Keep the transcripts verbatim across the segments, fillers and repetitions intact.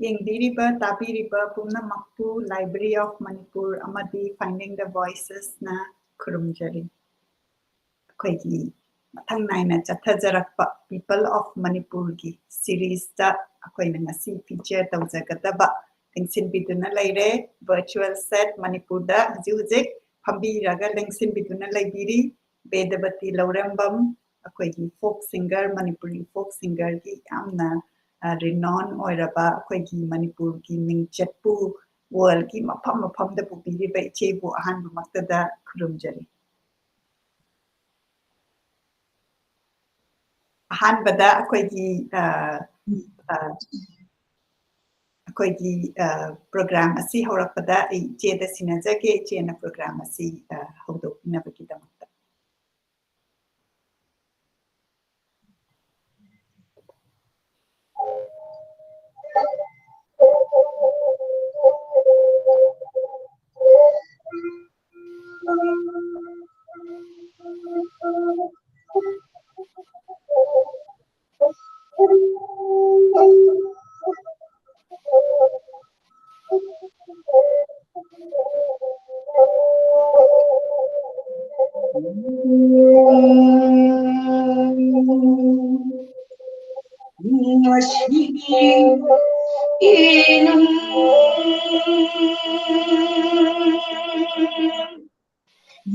ꯌꯦꯡꯕꯤꯔꯤꯕ, ꯇꯥꯕꯤꯔꯤꯕ ꯄꯨꯝꯅꯃꯛꯄꯨ Library of Manipur ꯑꯃꯗꯤ Finding the Voices ꯅ ꯈꯨꯔꯨꯝꯖꯔꯤ꯫ ꯑꯩꯈꯣꯏꯒꯤ ꯃꯊꯪ ꯅꯥꯏꯅ ꯆꯠꯊꯖꯔꯛꯄ People of Manipur ꯒꯤ series ꯇ ꯑꯩꯈꯣꯏꯅ ꯉꯁꯤ feature ꯇꯧꯖꯒꯗꯕ ꯂꯦꯡꯁꯤꯟꯕꯤꯗꯨꯅ ꯂꯩꯔꯦ꯫ Virtual set ꯃꯅꯤꯄꯨꯔꯗ ꯍꯧꯖꯤꯛ ꯍꯧꯖꯤꯛ ꯐꯝꯕꯤꯔꯒ ꯂꯦꯡꯁꯤꯟꯕꯤꯗꯨꯅ ꯂꯩꯕꯤꯔꯤ ꯕꯦꯗꯕꯇꯤ ꯂꯧꯔꯦꯝꯕꯝ, ꯑꯩꯈꯣꯏꯒꯤ folk singer, Manipuri folk singer ꯒꯤ ꯌꯥꯝꯅ, ꯑ, renown ꯑꯣꯏꯔꯕ ꯑꯩꯈꯣꯏꯒꯤ ꯃꯅꯤꯄꯨꯔꯒꯤ ꯃꯤꯡꯆꯠꯄꯨ world ꯀꯤ ꯃꯐꯝ ꯃꯐꯝꯗ ꯄꯨꯕꯤꯔꯤꯕ ꯏꯆꯦꯕꯨ ꯑꯍꯥꯟꯕꯃꯛꯇꯗ ꯈꯨꯔꯨꯝꯖꯔꯤ꯫ ꯑꯍꯥꯟꯕꯗ ꯑꯩꯈꯣꯏꯒꯤ, ꯑ, ꯑ, ꯑꯩꯈꯣꯏꯒꯤ, ꯑ, program ꯑꯁꯤ ꯍꯧꯔꯛꯄꯗ ꯑꯩ ꯏꯆꯦꯗ ꯁꯤꯟꯅꯖꯒꯦ, ꯏꯆꯦꯅ program ꯑꯁꯤ, ꯑ, ꯍꯧꯗꯣꯛꯄꯤꯅꯕꯒꯤꯗꯃꯛꯇ꯫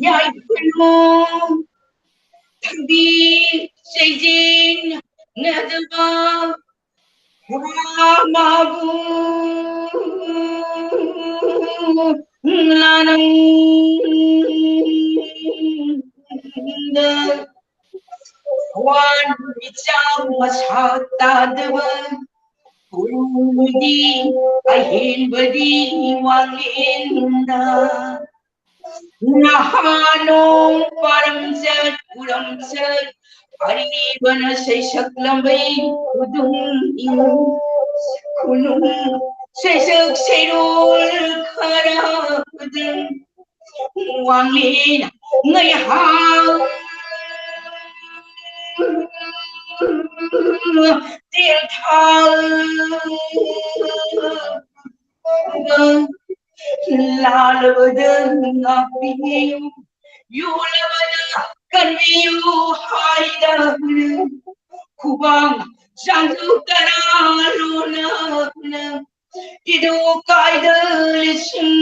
ꯌꯥꯏꯐꯅꯣ ꯊꯕꯤ ꯆꯩꯖꯦꯡ ꯅꯗꯕ ꯍꯨꯔꯥ ꯃꯥꯕꯨ ꯂꯥꯅꯪ ꯋꯥꯟ ꯃꯤꯆꯥꯎ ꯃꯁꯥ ꯇꯥꯗꯕ ꯎꯔꯨꯝꯕꯗꯤ ꯑꯍꯦꯟꯕꯗꯤ ꯋꯥꯡꯂꯦꯟꯗ ꯅꯍꯥꯅꯣꯡ ꯄꯥꯔꯝꯆꯠ ꯎꯔꯝꯆꯠ ꯑꯔꯤꯕꯅ ꯁꯩꯁꯛꯂꯝꯕꯩ ꯈꯨꯗꯨꯝ ꯏꯃꯨꯡ ꯈꯨꯅꯨꯡ ꯁꯩꯁꯛ ꯁꯩꯔꯣꯜ ꯈꯔ ꯈꯨꯗꯨꯝ ꯋꯥꯡꯂꯦꯟ ꯉꯩꯍꯥꯛ ꯇꯦꯟꯊꯥꯜ ꯂꯥꯜꯂꯕꯗ ꯉꯥꯛꯄꯤꯌꯨ, ꯌꯣꯜꯂꯕꯗ ꯀꯟꯕꯤꯌꯨ ꯍꯥꯏꯗꯅ ꯈꯨꯕꯥꯡ ꯆꯥꯡꯁꯨ ꯇꯔꯥ ꯂꯣꯟꯅ ꯏꯗꯨ ꯀꯥꯏꯗ ꯂꯤꯁꯤꯡ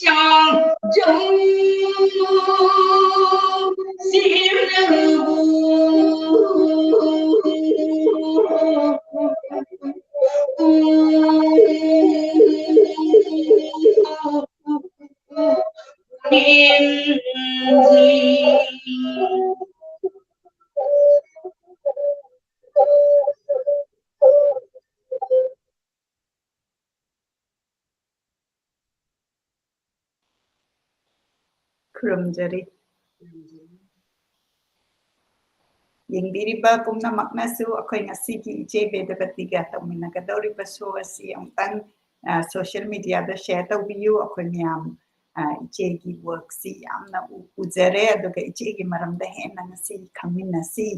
ꯆꯥꯡ ꯆꯍꯨꯝ ꯁꯤꯔꯕꯨ ꯈꯨꯔꯨꯝꯖꯔꯤ꯫ ꯌꯦꯡꯕꯤꯔꯤꯕ ꯄꯨꯝꯅꯃꯛꯅꯁꯨ ꯑꯩꯈꯣꯏ ꯉꯁꯤꯒꯤ ꯏꯆꯦ ꯕꯦꯗꯄꯇꯤꯒ ꯇꯧꯃꯤꯟꯅꯒꯗꯧꯔꯤꯕ ꯁꯣ ꯑꯁꯤ ꯑꯃꯨꯛꯇꯪ, ꯑ, ꯁꯣꯁꯤꯌꯦꯜ ꯃꯤꯗꯤꯌꯥꯗ ꯁꯦꯌꯔ ꯇꯧꯕꯤꯌꯨ꯫ ꯑꯩꯈꯣꯏ ꯃꯌꯥꯝ, ꯑ, ꯏꯆꯦꯒꯤ ꯋꯥꯔꯛꯁꯤ ꯌꯥꯝꯅ ꯎ-, ꯎꯖꯔꯦ, ꯑꯗꯨꯒ ꯏꯆꯦꯒꯤ ꯃꯔꯝꯗ ꯍꯦꯟꯅ ꯉꯁꯤ ꯈꯪꯃꯤꯟꯅꯁꯤ,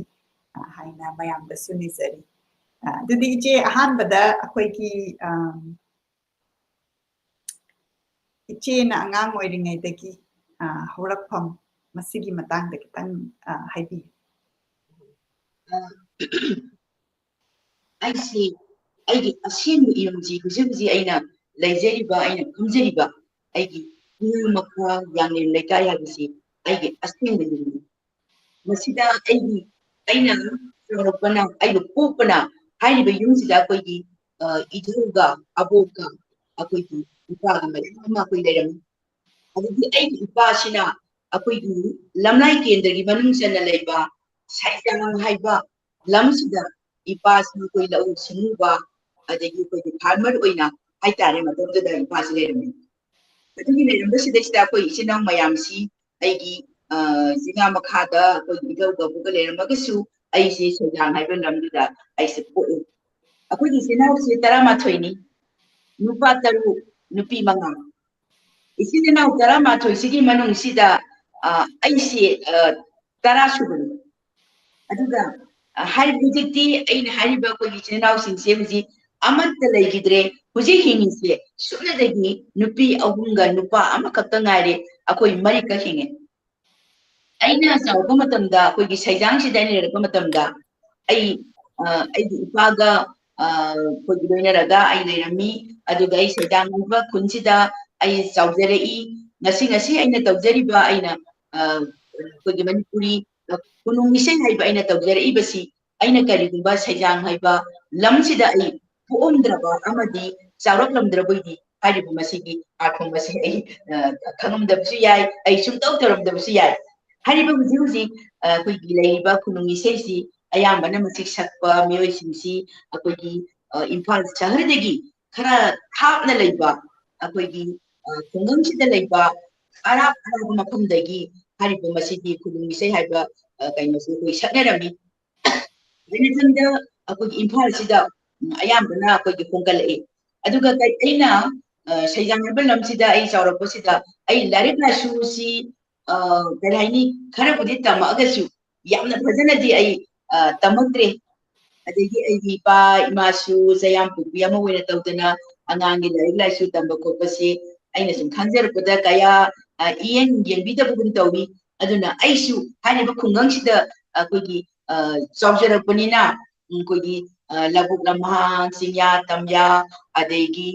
ꯑ, ꯍꯥꯏꯅ ꯃꯌꯥꯝꯗꯁꯨ ꯅꯤꯖꯔꯤ꯫ ꯑ, ꯑꯗꯨꯗꯤ ꯏꯆꯦ, ꯑꯍꯥꯟꯕꯗ ꯑꯩꯈꯣꯏꯒꯤ, ꯑꯝ, ꯏꯆꯦꯅ ꯑꯉꯥꯡ ꯑꯣꯏꯔꯤꯉꯩꯗꯒꯤ, ꯑ, ꯍꯧꯔꯛꯐꯝ, ꯃꯁꯤꯒꯤ ꯃꯇꯥꯡꯗ ꯈꯤꯇꯪ, ꯑ, ꯍꯥꯏꯕꯤꯌꯨ꯫ ꯑ, ꯑꯩꯁꯤ, ꯑꯩꯒꯤ ꯑꯁꯦꯡꯕ ꯏꯔꯝꯁꯤ ꯍꯧꯖꯤꯛ ꯍꯧꯖꯤꯛ ꯑꯩꯅ ꯂꯩꯖꯔꯤꯕ, ꯑꯩꯅ ꯐꯝꯖꯔꯤꯕ ꯑꯩꯒꯤ ꯏꯉꯥ ꯃꯈꯥ ꯌꯥꯡꯂꯦꯟ ꯂꯩꯀꯥꯏ ꯍꯥꯏꯕꯁꯤ ꯑꯩꯒꯤ ꯑꯁꯦꯡꯕ ꯌꯨꯝꯅꯤ꯫ ꯃꯁꯤꯗ ꯑꯩꯒꯤ, ꯑꯩꯅ ꯆꯥꯎꯔꯛꯄꯅ, ꯑꯩꯕꯨ ꯄꯣꯛꯄꯅ ꯍꯥꯏꯔꯤꯕ ꯌꯨꯝꯁꯤꯗ ꯑꯩꯈꯣꯏꯒꯤ, ꯑ, ꯏꯙꯧꯒ ꯑꯕꯣꯛꯀ ꯑꯩꯈꯣꯏꯒꯤ ꯏꯄꯥꯒ ꯃꯌꯥꯝ ꯑꯃ ꯑꯩꯈꯣꯏ ꯂꯩꯔꯝꯃꯤ꯫ ꯑꯗꯒꯤ ꯑꯩꯒꯤ ꯏꯄꯥꯁꯤꯅ ꯑꯩꯈꯣꯏꯒꯤ ꯂꯝꯂꯥꯏ ꯀꯦꯟꯗ꯭ꯔꯒꯤ ꯃꯅꯨꯡ ꯆꯟꯅ ꯂꯩꯕ ꯁꯩꯖꯥꯡ ꯍꯥꯏꯕ ꯂꯝꯁꯤꯗ ꯏꯄꯥꯁꯤ ꯑꯩꯈꯣꯏ ꯂꯧꯎ ꯁꯤꯡꯎꯕ, ꯑꯗꯒꯤ ꯑꯩꯈꯣꯏꯒꯤ ꯐꯥꯔꯃꯔ ꯑꯣꯏꯅ ꯍꯥꯏꯇꯥꯔꯦ, ꯃꯇꯝꯗꯨꯗ ꯏꯄꯥꯁꯤ ꯂꯩꯔꯝꯃꯤ꯫ ꯑꯗꯨꯒꯤ ꯂꯩꯔꯝꯕꯁꯤꯗꯩꯁꯤꯗ ꯑꯩꯈꯣꯏ ꯏꯆꯤꯟ ꯏꯅꯥꯎ ꯃꯌꯥꯝꯁꯤ ꯑꯩꯒꯤ, ꯑ, ꯏꯉꯥ ꯃꯈꯥꯗ ꯑꯩꯈꯣꯏꯒꯤ ꯏꯙꯧꯒ ꯑꯕꯣꯛꯀ ꯂꯩꯔꯝꯃꯒꯁꯨ ꯑꯩꯁꯦ ꯁꯩꯖꯥꯡ ꯍꯥꯏꯕ ꯂꯝꯗꯨꯗ ꯑꯩꯁꯦ ꯄꯣꯛꯏ꯫ ꯑꯩꯈꯣꯏꯒꯤ ꯏꯆꯤꯟ ꯏꯅꯥꯎꯁꯦ ꯇꯔꯥꯃꯥꯊꯣꯏꯅꯤ, ꯅꯨꯄꯥ ꯇꯔꯨꯛ, ꯅꯨꯄꯤ ꯃꯉꯥ꯫ ꯏꯆꯤꯟ ꯏꯅꯥꯎ ꯇꯔꯥꯃꯥꯊꯣꯏꯁꯤꯒꯤ ꯃꯅꯨꯡꯁꯤꯗ, ꯑ, ꯑꯩꯁꯦ, ꯑ, ꯇꯔꯥ ꯁꯨꯕꯅꯤ꯫ ꯑꯗꯨꯒ, ꯑ, ꯍꯥꯏꯔꯤꯕ ꯍꯧꯖꯤꯛꯇꯤ ꯑꯩꯅ ꯍꯥꯏꯔꯤꯕ ꯑꯩꯈꯣꯏꯒꯤ ꯏꯆꯤꯟ ꯏꯅꯥꯎꯁꯤꯡꯁꯦ ꯍꯧꯖꯤꯛ ꯑꯃꯠꯇ ꯂꯩꯈꯤꯗ꯭ꯔꯦ꯫ ꯍꯧꯖꯤꯛ ꯍꯤꯡꯉꯤꯁꯦ ꯁꯨꯞꯅꯗꯒꯤ ꯅꯨꯄꯤ ꯑꯍꯨꯝꯒ ꯅꯨꯄꯥ ꯑꯃꯈꯛꯇ ꯉꯥꯏꯔꯦ꯫ ꯑꯩꯈꯣꯏ ꯃꯔꯤꯈꯛ ꯍꯤꯡꯉꯦ꯫ ꯑꯩꯅ ꯆꯥꯎꯔꯛꯄ ꯃꯇꯝꯗ, ꯑꯩꯈꯣꯏꯒꯤ ꯁꯩꯖꯥꯡꯁꯤꯗ ꯑꯩꯅ ꯂꯩꯔꯛꯄ ꯃꯇꯝꯗ, ꯑꯩ, ꯑ, ꯑꯩꯒꯤ ꯏꯄꯥꯒ, ꯑ, ꯑꯩꯈꯣꯏꯒꯤ ꯂꯣꯏꯅꯔꯒ ꯑꯩ ꯂꯩꯔꯝꯃꯤ꯫ ꯑꯗꯨꯒ ꯑꯩ ꯁꯩꯖꯥꯡ ꯍꯥꯏꯕ ꯈꯨꯟꯁꯤꯗ ꯑꯩ ꯆꯥꯎꯖꯔꯛꯏ꯫ ꯉꯁꯤ, ꯉꯁꯤ ꯑꯩꯅ ꯇꯧꯖꯔꯤꯕ, ꯑꯩꯅ, ꯑ, ꯑꯩꯈꯣꯏꯒꯤ ꯃꯅꯤꯄꯨꯔꯤ, ꯑ, ꯈꯨꯅꯨꯡ ꯏꯁꯩ ꯍꯥꯏꯕ ꯑꯩꯅ ꯇꯧꯖꯔꯛꯏꯕꯁꯤ, ꯑꯩꯅ ꯀꯔꯤꯒꯨꯝꯕ ꯁꯩꯖꯥꯡ ꯍꯥꯏꯕ ꯂꯝꯁꯤꯗ ꯑꯩ ꯄꯣꯛꯑꯝꯗ꯭ꯔꯕ ꯑꯃꯗꯤ ꯆꯥꯎꯔꯛꯂꯝꯗ꯭ꯔꯕꯣꯏꯗꯤ ꯍꯥꯏꯔꯤꯕ ꯃꯁꯤꯒꯤ ꯑꯥꯔꯊ ꯑꯁꯤ ꯑꯩ, ꯑ, ꯈꯪꯉꯝꯗꯕꯁꯨ ꯌꯥꯏ, ꯑꯩ ꯁꯨꯡꯇꯧ ꯇꯧꯔꯝꯗꯕꯁꯨ ꯌꯥꯏ꯫ ꯍꯥꯏꯔꯤꯕ ꯍꯧꯖꯤꯛ ꯍꯧꯖꯤꯛ, ꯑ, ꯑꯩꯈꯣꯏꯒꯤ ꯂꯩꯔꯤꯕ ꯈꯨꯅꯨꯡ ꯏꯁꯩꯁꯤ ꯑꯌꯥꯝꯕꯅ ꯃꯁꯤ ꯁꯛꯄ ꯃꯤꯑꯣꯏꯁꯤꯡꯁꯤ ꯑꯩꯈꯣꯏꯒꯤ, ꯑ, ꯏꯝꯐꯥꯜ ꯁꯍꯔꯗꯒꯤ ꯈꯔ ꯊꯥꯞꯅ ꯂꯩꯕ, ꯑꯩꯈꯣꯏꯒꯤ, ꯑ, ꯈꯨꯡꯒꯪꯁꯤꯗ ꯂꯩꯕ ꯑꯔꯥꯞ ꯑꯔꯥꯞꯄ ꯃꯐꯝꯗꯒꯤ ꯍꯥꯏꯔꯤꯕ ꯃꯁꯤꯒꯤ ꯈꯨꯅꯨꯡ ꯏꯁꯩ ꯍꯥꯏꯕ, ꯑ, ꯀꯩꯅꯣꯁꯦ ꯑꯩꯈꯣꯏ ꯁꯛꯅꯔꯝꯃꯤ꯫ ꯍꯧꯖꯤꯛ ꯃꯇꯝꯗ ꯑꯩꯈꯣꯏꯒꯤ ꯏꯝꯐꯥꯜꯁꯤꯗ, ꯎꯝ, ꯑꯌꯥꯝꯕꯅ ꯑꯩꯈꯣꯏꯒꯤ ꯍꯣꯡꯒꯠꯂꯛꯏ꯫ ꯑꯗꯨꯒ ꯀꯩ-, ꯑꯩꯅ, ꯑ, ꯁꯩꯖꯥꯡ ꯍꯥꯏꯕ ꯂꯝꯁꯤꯗ ꯑꯩ ꯆꯥꯎꯔꯛꯄꯁꯤꯗ ꯑꯩ ꯂꯥꯏꯔꯤꯛ ꯂꯥꯏꯁꯨꯁꯤ, ꯑ, ꯀꯔꯤ ꯍꯥꯏꯅꯤ, ꯈꯔꯕꯨꯗꯤ ꯇꯝꯃꯛꯑꯒꯁꯨ ꯌꯥꯝꯅ ꯐꯖꯅꯗꯤ ꯑꯩ, ꯑ, ꯇꯝꯃꯛꯇ꯭ꯔꯦ꯫ ꯑꯗꯒꯤ ꯑꯩꯒꯤ ꯏꯄꯥ ꯏꯃꯥꯁꯨ ꯆꯌꯥꯝ ꯄꯨꯄꯤ ꯑꯃ ꯑꯣꯏꯅ ꯇꯧꯗꯅ ꯑꯉꯥꯡꯒꯤ ꯂꯥꯏꯔꯤꯛ ꯂꯥꯏꯁꯨ ꯇꯝꯕ ꯈꯣꯠꯄꯁꯤ ꯑꯩꯅ ꯁꯨꯝ ꯈꯪꯖꯔꯛꯄꯗ ꯀꯌꯥ, ꯑ, ꯏꯌꯦꯡ ꯌꯦꯡꯕꯤꯗꯕꯒꯨꯝ ꯇꯧꯏ꯫ ꯑꯗꯨꯅ ꯑꯩꯁꯨ ꯍꯥꯏꯔꯤꯕ ꯈꯨꯡꯒꯪꯁꯤꯗ ꯑꯩꯈꯣꯏꯒꯤ, ꯑ, ꯆꯥꯎꯖꯔꯛꯄꯅꯤꯅ, ꯎꯝ, ꯑꯩꯈꯣꯏꯒꯤ, ꯑ, ꯂꯧꯕꯨꯛ ꯂꯝꯍꯥꯡ, ꯆꯤꯡꯌꯥ ꯇꯝꯌꯥ, ꯑꯗꯒꯤ,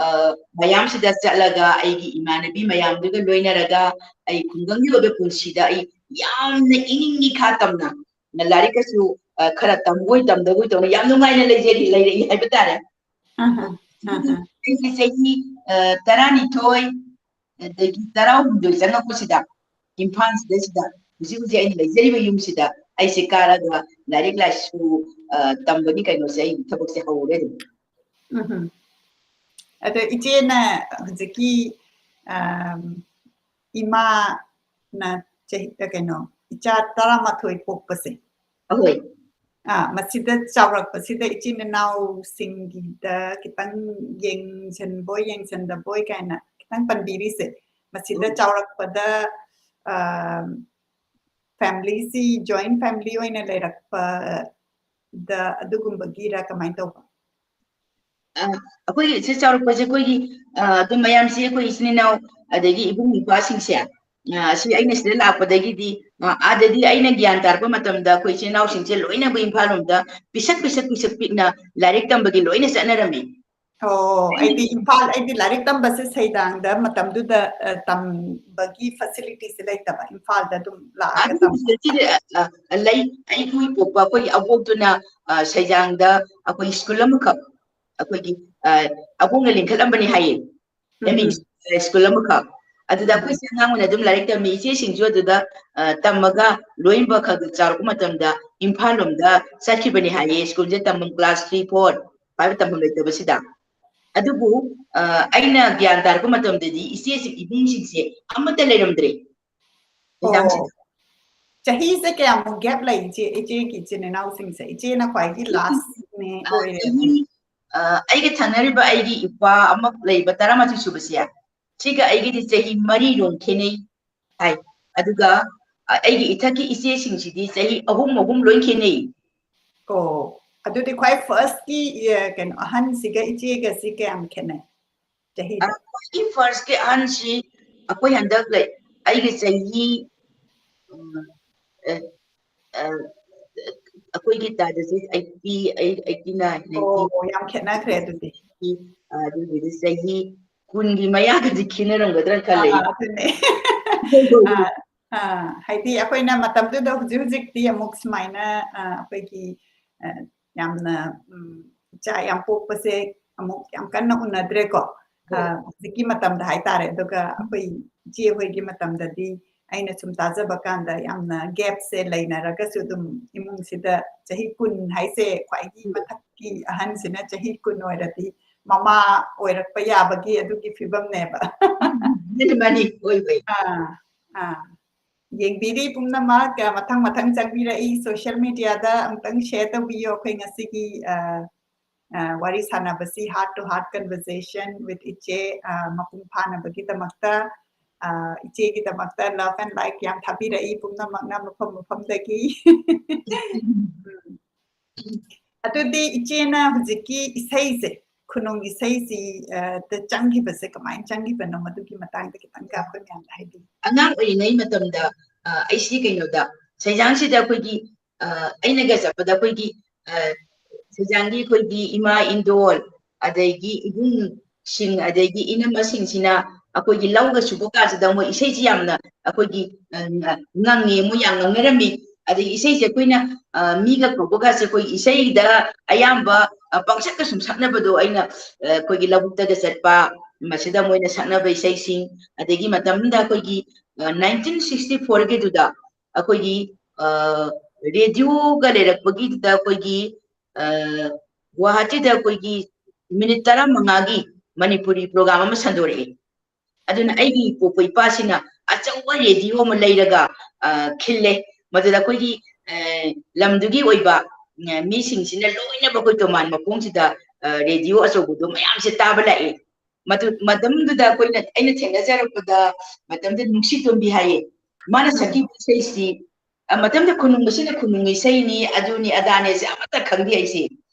ꯑ, ꯃꯌꯥꯝꯁꯤꯗ ꯆꯠꯂꯒ ꯑꯩꯒꯤ ꯏꯃꯥꯟꯅꯕꯤ ꯃꯌꯥꯝꯗꯨꯒ ꯂꯣꯏꯅꯔꯒ ꯑꯩ ꯈꯨꯡꯒꯪꯒꯤ ꯑꯣꯏꯕ ꯄꯨꯟꯁꯤꯗ ꯑꯩ ꯌꯥꯝꯅ ꯏꯅꯤꯡ ꯏꯈꯥ ꯇꯝꯅ ꯂꯥꯏꯔꯤꯛꯀꯁꯨ, ꯑ, ꯈꯔ ꯇꯝꯕꯣꯏ ꯇꯝꯗꯕꯣꯏ ꯇꯧꯅ ꯌꯥꯝ ꯅꯨꯡꯉꯥꯏꯅ ꯂꯩꯖꯔꯤ, ꯂꯩꯔꯛꯏ ꯍꯥꯏꯕ ꯇꯥꯔꯦ꯫ ꯑꯍ, ꯑꯍ꯫ ꯑꯩꯁꯦ ꯆꯍꯤ, ꯑ, ꯇꯔꯥꯅꯤꯊꯣꯏ, ꯑꯗꯒꯤ ꯇꯔꯥꯍꯨꯝꯗꯣꯏ ꯆꯪꯉꯛꯄꯁꯤꯗ ꯏꯝꯐꯥꯜ ꯁꯤꯗꯩꯁꯤꯗ ꯍꯧꯖꯤꯛ ꯍꯧꯖꯤꯛ ꯑꯩꯅ ꯂꯩꯖꯔꯤꯕ ꯌꯨꯝꯁꯤꯗ ꯑꯩꯁꯦ ꯀꯥꯔꯒ ꯂꯥꯏꯔꯤꯛ ꯂꯥꯏꯁꯨ, ꯑ, ꯇꯝꯕꯒꯤ ꯀꯩꯅꯣꯁꯦ ꯑꯩ ꯊꯕꯛꯁꯦ ꯍꯧꯔꯦ ꯑꯗꯨꯝ꯫ ꯎꯝꯍꯨꯝ꯫ ꯑꯗꯣ ꯏꯆꯦꯅ ꯍꯧꯖꯤꯛꯀꯤ, ꯑꯝ, ꯏꯃꯥꯅ ꯆꯍꯤ, ꯀꯩꯅꯣ, ꯏꯆꯥ ꯇꯔꯥꯃꯥꯊꯣꯏ ꯄꯣꯛꯄꯁꯦ꯫ ꯑꯍꯣꯏ꯫ ꯑꯥ, ꯃꯁꯤꯗ ꯆꯥꯎꯔꯛꯄꯁꯤꯗ ꯏꯆꯤꯟ ꯏꯅꯥꯎꯁꯤꯡꯒꯤꯗ ꯈꯤꯇꯪ ꯌꯦꯡꯁꯤꯟꯕꯣꯏ ꯌꯦꯡꯁꯤꯟꯗꯕꯣꯏ ꯀꯥꯏꯅ ꯈꯤꯇꯪ ꯄꯟꯕꯤꯔꯤꯁꯦ꯫ ꯃꯁꯤꯗ ꯎꯝ꯫ ꯆꯥꯎꯔꯛꯄꯗ, ꯑꯝ, ꯐꯦꯃꯤꯂꯤꯁꯤ ꯖꯣꯏꯟ ꯐꯦꯃꯤꯂꯤ ꯑꯣꯏꯅ ꯂꯩꯔꯛꯄꯗ ꯑꯗꯨꯒꯨꯝꯕꯒꯤꯔ ꯀꯃꯥꯏꯅ ꯇꯧꯕ? ꯑ, ꯑꯩꯈꯣꯏꯒꯤ ꯁꯤ ꯆꯥꯎꯔꯛꯄꯁꯦ ꯑꯩꯈꯣꯏꯒꯤ, ꯑ, ꯑꯗꯨꯝ ꯃꯌꯥꯝꯁꯤ ꯑꯩꯈꯣꯏ ꯏꯆꯤꯟ ꯏꯅꯥꯎ ꯑꯗꯒꯤ ꯏꯕꯨꯡ ꯏꯄ꯭ꯋꯥꯁꯤꯡꯁꯦ, ꯑ, ꯑꯁꯤ ꯑꯩꯅ ꯁꯤꯗ ꯂꯥꯛꯄꯗꯒꯤꯗꯤ, ꯑ, ꯑꯥꯗꯗꯤ ꯑꯩꯅ ꯒ꯭ꯌꯥꯟ ꯇꯥꯔꯛꯄ ꯃꯇꯝꯗ ꯑꯩꯈꯣꯏ ꯏꯆꯤꯟ ꯏꯅꯥꯎꯁꯤꯡꯁꯦ ꯂꯣꯏꯅꯕꯨ ꯏꯝꯐꯥꯜ ꯂꯣꯝꯗ ꯄꯤꯁꯛ ꯄꯤꯁꯛ ꯄꯤꯁꯛ ꯄꯤꯛꯅ ꯂꯥꯏꯔꯤꯛ ꯇꯝꯕꯒꯤ ꯂꯣꯏꯅ ꯆꯠꯅꯔꯝꯃꯤ꯫ ꯑꯣ, ꯑꯩꯗꯤ ꯏꯝꯐꯥꯜ, ꯑꯩꯗꯤ ꯂꯥꯏꯔꯤꯛ ꯇꯝꯕꯁꯦ ꯁꯩꯗꯥꯡꯗ ꯃꯇꯝꯗꯨꯗ, ꯑ, ꯇꯝꯕꯒꯤ ꯐꯦꯁꯤꯂꯤꯇꯤꯁꯦ ꯂꯩꯇꯕ, ꯏꯝꯐꯥꯜꯗ ꯑꯗꯨꯝ ꯂꯥꯛꯑꯒ ꯑꯗꯨꯒꯤ ꯇꯝꯕ꯫ ꯐꯦꯁꯤꯂꯤꯇꯤꯗꯤ, ꯑ, ꯑ, ꯂꯩ꯫ ꯑꯩ ꯏꯄꯨ ꯏꯄꯣꯛꯄ ꯑꯩꯈꯣꯏꯒꯤ ꯑꯕꯣꯛꯇꯨꯅ, ꯑ, ꯁꯩꯖꯥꯡꯗ ꯑꯩꯈꯣꯏ ꯁ꯭ꯀꯨꯜ ꯑꯃꯈꯛ ꯑꯩꯈꯣꯏꯒꯤ, ꯑ, ꯑꯕꯣꯛꯅ ꯂꯤꯡꯈꯠꯂꯝꯕꯅꯤ ꯍꯥꯏꯌꯦ꯫ ꯑꯦꯝ ꯏ ꯁ꯭ꯀꯨꯜ ꯑꯃꯈꯛ꯫ ꯑꯗꯨꯗ ꯑꯩꯈꯣꯏꯁꯦ ꯑꯉꯥꯡ ꯑꯣꯏꯅ ꯑꯗꯨꯝ ꯂꯥꯏꯔꯤꯛ ꯇꯝꯃꯤ꯫ ꯏꯆꯦꯁꯤꯡꯁꯨ ꯑꯗꯨꯗ, ꯑ, ꯇꯝꯃꯒ ꯂꯣꯏꯅꯕ ꯈꯛ ꯆꯥꯎꯔꯛꯄ ꯃꯇꯝꯗ ꯏꯝꯐꯥꯜ ꯂꯣꯝꯗ ꯆꯠꯈꯤꯕꯅꯤ ꯍꯥꯏꯌꯦ꯫ ꯁ꯭ꯀꯨꯜꯁꯦ ꯇꯝꯐꯝ ꯀ꯭ꯂꯥꯁ ꯊ꯭ꯔꯤ, ꯐꯣꯔ, ꯐꯥꯏꯚ ꯇꯝꯐꯝ ꯂꯩꯇꯕꯁꯤꯗ꯫ ꯑꯗꯨꯕꯨ, ꯑ, ꯑꯩꯅ ꯒ꯭ꯌꯥꯟ ꯇꯥꯔꯛꯄ ꯃꯇꯝꯗꯗꯤ ꯏꯆꯦꯁꯤꯡ, ꯏꯕꯨꯡꯁꯤꯡꯁꯦ ꯑꯃꯠꯇ ꯂꯩꯔꯝꯗ꯭ꯔꯦ꯫ ꯑꯣ, ꯁꯩꯖꯥꯡꯁꯤꯗ꯫ ꯆꯍꯤꯁꯦ ꯀꯌꯥꯃꯨꯛ ꯒꯦꯞ ꯂꯩ ꯏꯆꯦ, ꯏꯆꯦꯒꯤ ꯏꯆꯤꯟ ꯏꯅꯥꯎꯁꯤꯡꯁꯦ? ꯏꯆꯦꯅ ꯈ꯭ꯋꯥꯏꯒꯤ ꯂꯥꯁꯅꯦ ꯑ, ꯑꯣꯏꯔꯦ꯫ ꯆꯍꯤ, ꯑ, ꯑꯩꯒ ꯊꯪꯅꯔꯤꯕ ꯑꯩꯒꯤ ꯏꯄ꯭ꯋꯥ ꯑꯃ ꯂꯩꯕ, ꯇꯔꯥꯃꯥꯊꯣꯏ ꯁꯨꯕꯁꯦ, ꯁꯤꯒ ꯑꯩꯒꯤꯗꯤ ꯆꯍꯤ ꯃꯔꯤꯔꯣꯝ ꯈꯦꯠꯅꯩ ꯍꯥꯏ꯫ ꯑꯗꯨꯒ, ꯑ, ꯑꯩꯒꯤ ꯏꯊꯛꯀꯤ ꯏꯆꯦꯁꯤꯡꯁꯤꯗꯤ ꯆꯍꯤ ꯑꯍꯨꯝ ꯑꯍꯨꯝ ꯂꯣꯏ ꯈꯦꯠꯅꯩ꯫ ꯑꯣ, ꯑꯗꯨꯗꯤ ꯈ꯭ꯋꯥꯏ ꯐꯥꯔꯁꯀꯤ, ꯑ, ꯀꯩꯅꯣ, ꯑꯍꯟꯁꯤꯒ ꯏꯆꯦꯒꯁꯤ ꯀꯌꯥꯝ ꯈꯦꯠꯅꯩ ꯆꯍꯤꯗ? ꯑ, ꯈ꯭ꯋꯥꯏꯗꯒꯤ ꯐꯥꯔꯁꯀꯤ ꯑꯍꯟꯁꯤ ꯑꯩꯈꯣꯏ ꯍꯟꯗꯛ ꯂꯩ, ꯑꯩꯒꯤ ꯆꯍꯤ, ꯎꯝ, ꯑ, ꯑ, ꯑꯩꯈꯣꯏꯒꯤ ꯇꯥꯗꯁꯤ eighty eight, eighty nine, ninety. ꯑꯣ, ꯌꯥꯝ ꯈꯦꯠꯅꯈ꯭ꯔꯦ ꯑꯗꯨꯗꯤ꯫ ꯑ, ꯑꯗꯨꯒꯤꯗꯤ ꯆꯍꯤ ꯀꯨꯟꯒꯤ ꯃꯌꯥꯗꯗꯤ ꯈꯦꯠꯅꯔꯝꯒꯗ꯭ꯔꯥ ꯈꯜꯂꯦ꯫ ꯑꯥ, ꯑꯗꯨꯅꯦ꯫ ꯑꯥ, ꯑꯥ, ꯍꯥꯏꯗꯤ ꯑꯩꯈꯣꯏꯅ ꯃꯇꯝꯗꯨꯗ ꯍꯧꯖꯤꯛ ꯍꯧꯖꯤꯛꯇꯤ ꯑꯃꯨꯛ ꯁꯨꯃꯥꯏꯅ, ꯑ, ꯑꯩꯈꯣꯏꯒꯤ, ꯑ, ꯌꯥꯝꯅ, ꯎꯝ, ꯏꯆꯥ ꯌꯥꯝ ꯄꯣꯛꯄꯁꯦ ꯑꯃꯨꯛ ꯌꯥꯝ ꯀꯟꯅ ꯎꯅꯗ꯭ꯔꯦꯀꯣ꯫ ꯑ, ꯍꯣꯏ꯫ ꯍꯧꯖꯤꯛꯀꯤ ꯃꯇꯝꯗ ꯍꯥꯏꯇꯥꯔꯦ꯫ ꯑꯗꯨꯒ ꯑꯩꯈꯣꯏ ꯏꯆꯦ ꯍꯣꯏꯒꯤ ꯃꯇꯝꯗꯗꯤ ꯑꯩꯅ ꯁꯨꯝ ꯇꯥꯖꯕ ꯀꯥꯟꯗ ꯌꯥꯝꯅ ꯒꯦꯞꯁꯦ ꯂꯩꯅꯔꯒꯁꯨ ꯑꯗꯨꯝ ꯏꯃꯨꯡꯁꯤꯗ ꯆꯍꯤ ꯀꯨꯟ ꯍꯥꯏꯁꯦ ꯈ꯭ꯋꯥꯏꯗꯒꯤ ꯎꯝ꯫ ꯃꯊꯛꯀꯤ ꯑꯍꯟꯁꯤꯅ ꯆꯍꯤ ꯀꯨꯟ ꯑꯣꯏꯔꯗꯤ ꯃꯃꯥ ꯑꯣꯏꯔꯛꯄ ꯌꯥꯕꯒꯤ ꯑꯗꯨꯒꯤ ꯐꯤꯕꯝꯅꯦꯕ꯫ ꯃꯥꯅꯤ, ꯃꯥꯅꯤ, ꯑꯣꯏ, ꯑꯣꯏ꯫ ꯑꯥ, ꯑꯥ꯫ ꯌꯦꯡꯕꯤꯔꯤ ꯄꯨꯝꯅꯃꯛ, ꯑ, ꯃꯊꯪ ꯃꯊꯪ ꯆꯪꯕꯤꯔꯛꯏ꯫ ꯁꯣꯁꯤꯌꯦꯜ ꯃꯤꯗꯤꯌꯥꯗ ꯑꯃꯨꯛꯇꯪ ꯁꯦꯌꯔ ꯇꯧꯕꯤꯌꯣ ꯑꯩꯈꯣꯏ ꯉꯁꯤꯒꯤ, ꯑ, ꯑ, ꯋꯥꯔꯤ ꯁꯥꯟꯅꯕꯁꯤ, Heart to Heart Conversation with ꯏꯆꯦ, ꯑ, ꯃꯄꯨꯡ ꯐꯥꯅꯕꯒꯤꯗꯃꯛꯇ꯫ ꯑ, ꯏꯆꯦꯒꯤꯗꯃꯛꯇ love and like ꯌꯥꯝ ꯊꯥꯕꯤꯔꯛꯏ ꯄꯨꯝꯅꯃꯛꯅ ꯃꯐꯝ ꯃꯐꯝꯗꯒꯤ꯫ ꯎꯝ꯫ ꯑꯗꯨꯗꯤ ꯏꯆꯦꯅ ꯍꯧꯖꯤꯛꯀꯤ ꯏꯁꯩꯁꯦ, ꯈꯨꯅꯨꯡ ꯏꯁꯩꯁꯤ, ꯑ, ꯗ ꯆꯪꯈꯤꯕꯁꯦ ꯀꯃꯥꯏꯅ ꯆꯪꯈꯤꯕꯅꯣ, ꯃꯗꯨꯒꯤ ꯃꯇꯥꯡꯗ ꯈꯤꯇꯪꯒ ꯑꯩꯈꯣꯏ ꯃꯌꯥꯝꯗ ꯍꯥꯏꯕꯤꯌꯨ꯫ ꯑꯉꯥꯡ ꯑꯣꯏꯔꯤꯉꯩ ꯃꯇꯝꯗ, ꯑ, ꯑꯩꯁꯤ ꯀꯩꯅꯣꯗ, ꯁꯩꯖꯥꯡꯁꯤꯗ ꯑꯩꯈꯣꯏꯒꯤ, ꯑ, ꯑꯩꯅꯒ ꯆꯠꯄꯗ ꯑꯩꯈꯣꯏꯒꯤ, ꯑ, ꯁꯩꯖꯥꯡꯒꯤ ꯑꯩꯈꯣꯏꯒꯤ ꯏꯃꯥ ꯏꯟꯗꯣꯜ, ꯑꯗꯒꯤ ꯏꯕꯨꯡꯁꯤꯡ, ꯑꯗꯒꯤ ꯏꯅꯝꯃꯁꯤꯡꯁꯤꯅ ꯑꯩꯈꯣꯏꯒꯤ ꯂꯧꯒ ꯁꯨꯕ ꯀꯥꯟꯁꯤꯗ ꯃꯣꯏ ꯏꯁꯩꯁꯤ ꯌꯥꯝꯅ ꯑꯩꯈꯣꯏꯒꯤ, ꯑ, ꯉ-, ꯉꯪꯉꯦ, ꯃꯣꯏ ꯌꯥꯝ ꯉꯪꯅꯔꯝꯃꯤ꯫ ꯑꯗꯒꯤ ꯏꯁꯩꯁꯦ ꯑꯩꯈꯣꯏꯅ, ꯑ, ꯃꯤꯒ ꯀꯧꯕꯒꯁꯦ ꯑꯩꯈꯣꯏ ꯏꯁꯩꯗ ꯑꯌꯥꯝꯕ, ꯑ, ꯄꯪꯁꯛꯇ ꯁꯨꯝ ꯁꯛꯅꯕꯗꯣ ꯑꯩꯅ, ꯑ, ꯑꯩꯈꯣꯏꯒꯤ ꯂꯧꯕꯨꯛꯇꯒ ꯆꯠꯄ, ꯃꯁꯤꯗ ꯃꯣꯏꯅ ꯁꯛꯅꯕ ꯏꯁꯩꯁꯤꯡ, ꯑꯗꯒꯤ ꯃꯇꯝꯗꯨꯗ ꯑꯩꯈꯣꯏꯒꯤ, ꯑ, nineteen sixty four ꯒꯤꯗꯨꯗ ꯑꯩꯈꯣꯏꯒꯤ, ꯑ, ꯔꯦꯗꯤꯑꯣꯒ ꯂꯩꯔꯛꯄꯒꯤꯗꯨꯗ ꯑꯩꯈꯣꯏꯒꯤ, ꯑ, ꯒꯨꯋꯥꯍꯥꯇꯤꯗ ꯑꯩꯈꯣꯏꯒꯤ ꯃꯤꯅꯤꯠ ꯇꯔꯥꯃꯉꯥꯒꯤ ꯃꯅꯤꯄꯨꯔꯤ program ꯑꯃ ꯁꯟꯗꯣꯔꯛꯑꯦ꯫ ꯑꯗꯨꯅ ꯑꯩꯒꯤ ꯏꯄꯨꯄꯨ ꯏꯄꯥꯁꯤꯅ ꯑꯆꯧꯕ ꯔꯦꯗꯤꯑꯣ ꯑꯃ ꯂꯩꯔꯒ, ꯑ, ꯈꯤꯜꯂꯦ꯫ ꯃꯗꯨꯗ ꯑꯩꯈꯣꯏꯒꯤ, ꯑ, ꯂꯝꯗꯨꯒꯤ ꯑꯣꯏꯕ, ꯑ, ꯃꯤꯁꯤꯡꯁꯤꯅ ꯂꯣꯏꯅꯃꯛ ꯑꯩꯈꯣꯏ ꯇꯣꯃꯥꯟ ꯃꯈꯣꯡꯁꯤꯗ, ꯑ, ꯔꯦꯗꯤꯑꯣ ꯑꯆꯧꯕꯗꯣ ꯃꯌꯥꯝꯁꯦ ꯇꯥꯕ ꯂꯥꯛꯑꯦ꯫ ꯃꯗꯨ, ꯃꯇꯝꯗꯨꯗ ꯑꯩꯈꯣꯏꯅ, ꯑꯩꯅ ꯊꯦꯡꯅꯖꯔꯛꯄꯗ ꯃꯇꯝꯗꯨꯗ ꯅꯨꯡꯁꯤꯇꯣꯝꯕꯤ ꯍꯥꯏꯌꯦ꯫ ꯃꯥꯅ ꯎꯝ꯫ ꯁꯛꯈꯤꯕ ꯏꯁꯩꯁꯤ, ꯑ, ꯃꯇꯝꯗ ꯈꯨꯅꯨꯡ ꯑꯁꯤꯅ ꯈꯨꯅꯨꯡ ꯏꯁꯩꯅꯤ, ꯑꯗꯨꯅꯤ ꯑꯗꯥꯅꯦꯁꯦ ꯑꯃꯠꯇ ꯈꯪꯗꯦ ꯑꯩꯁꯦ꯫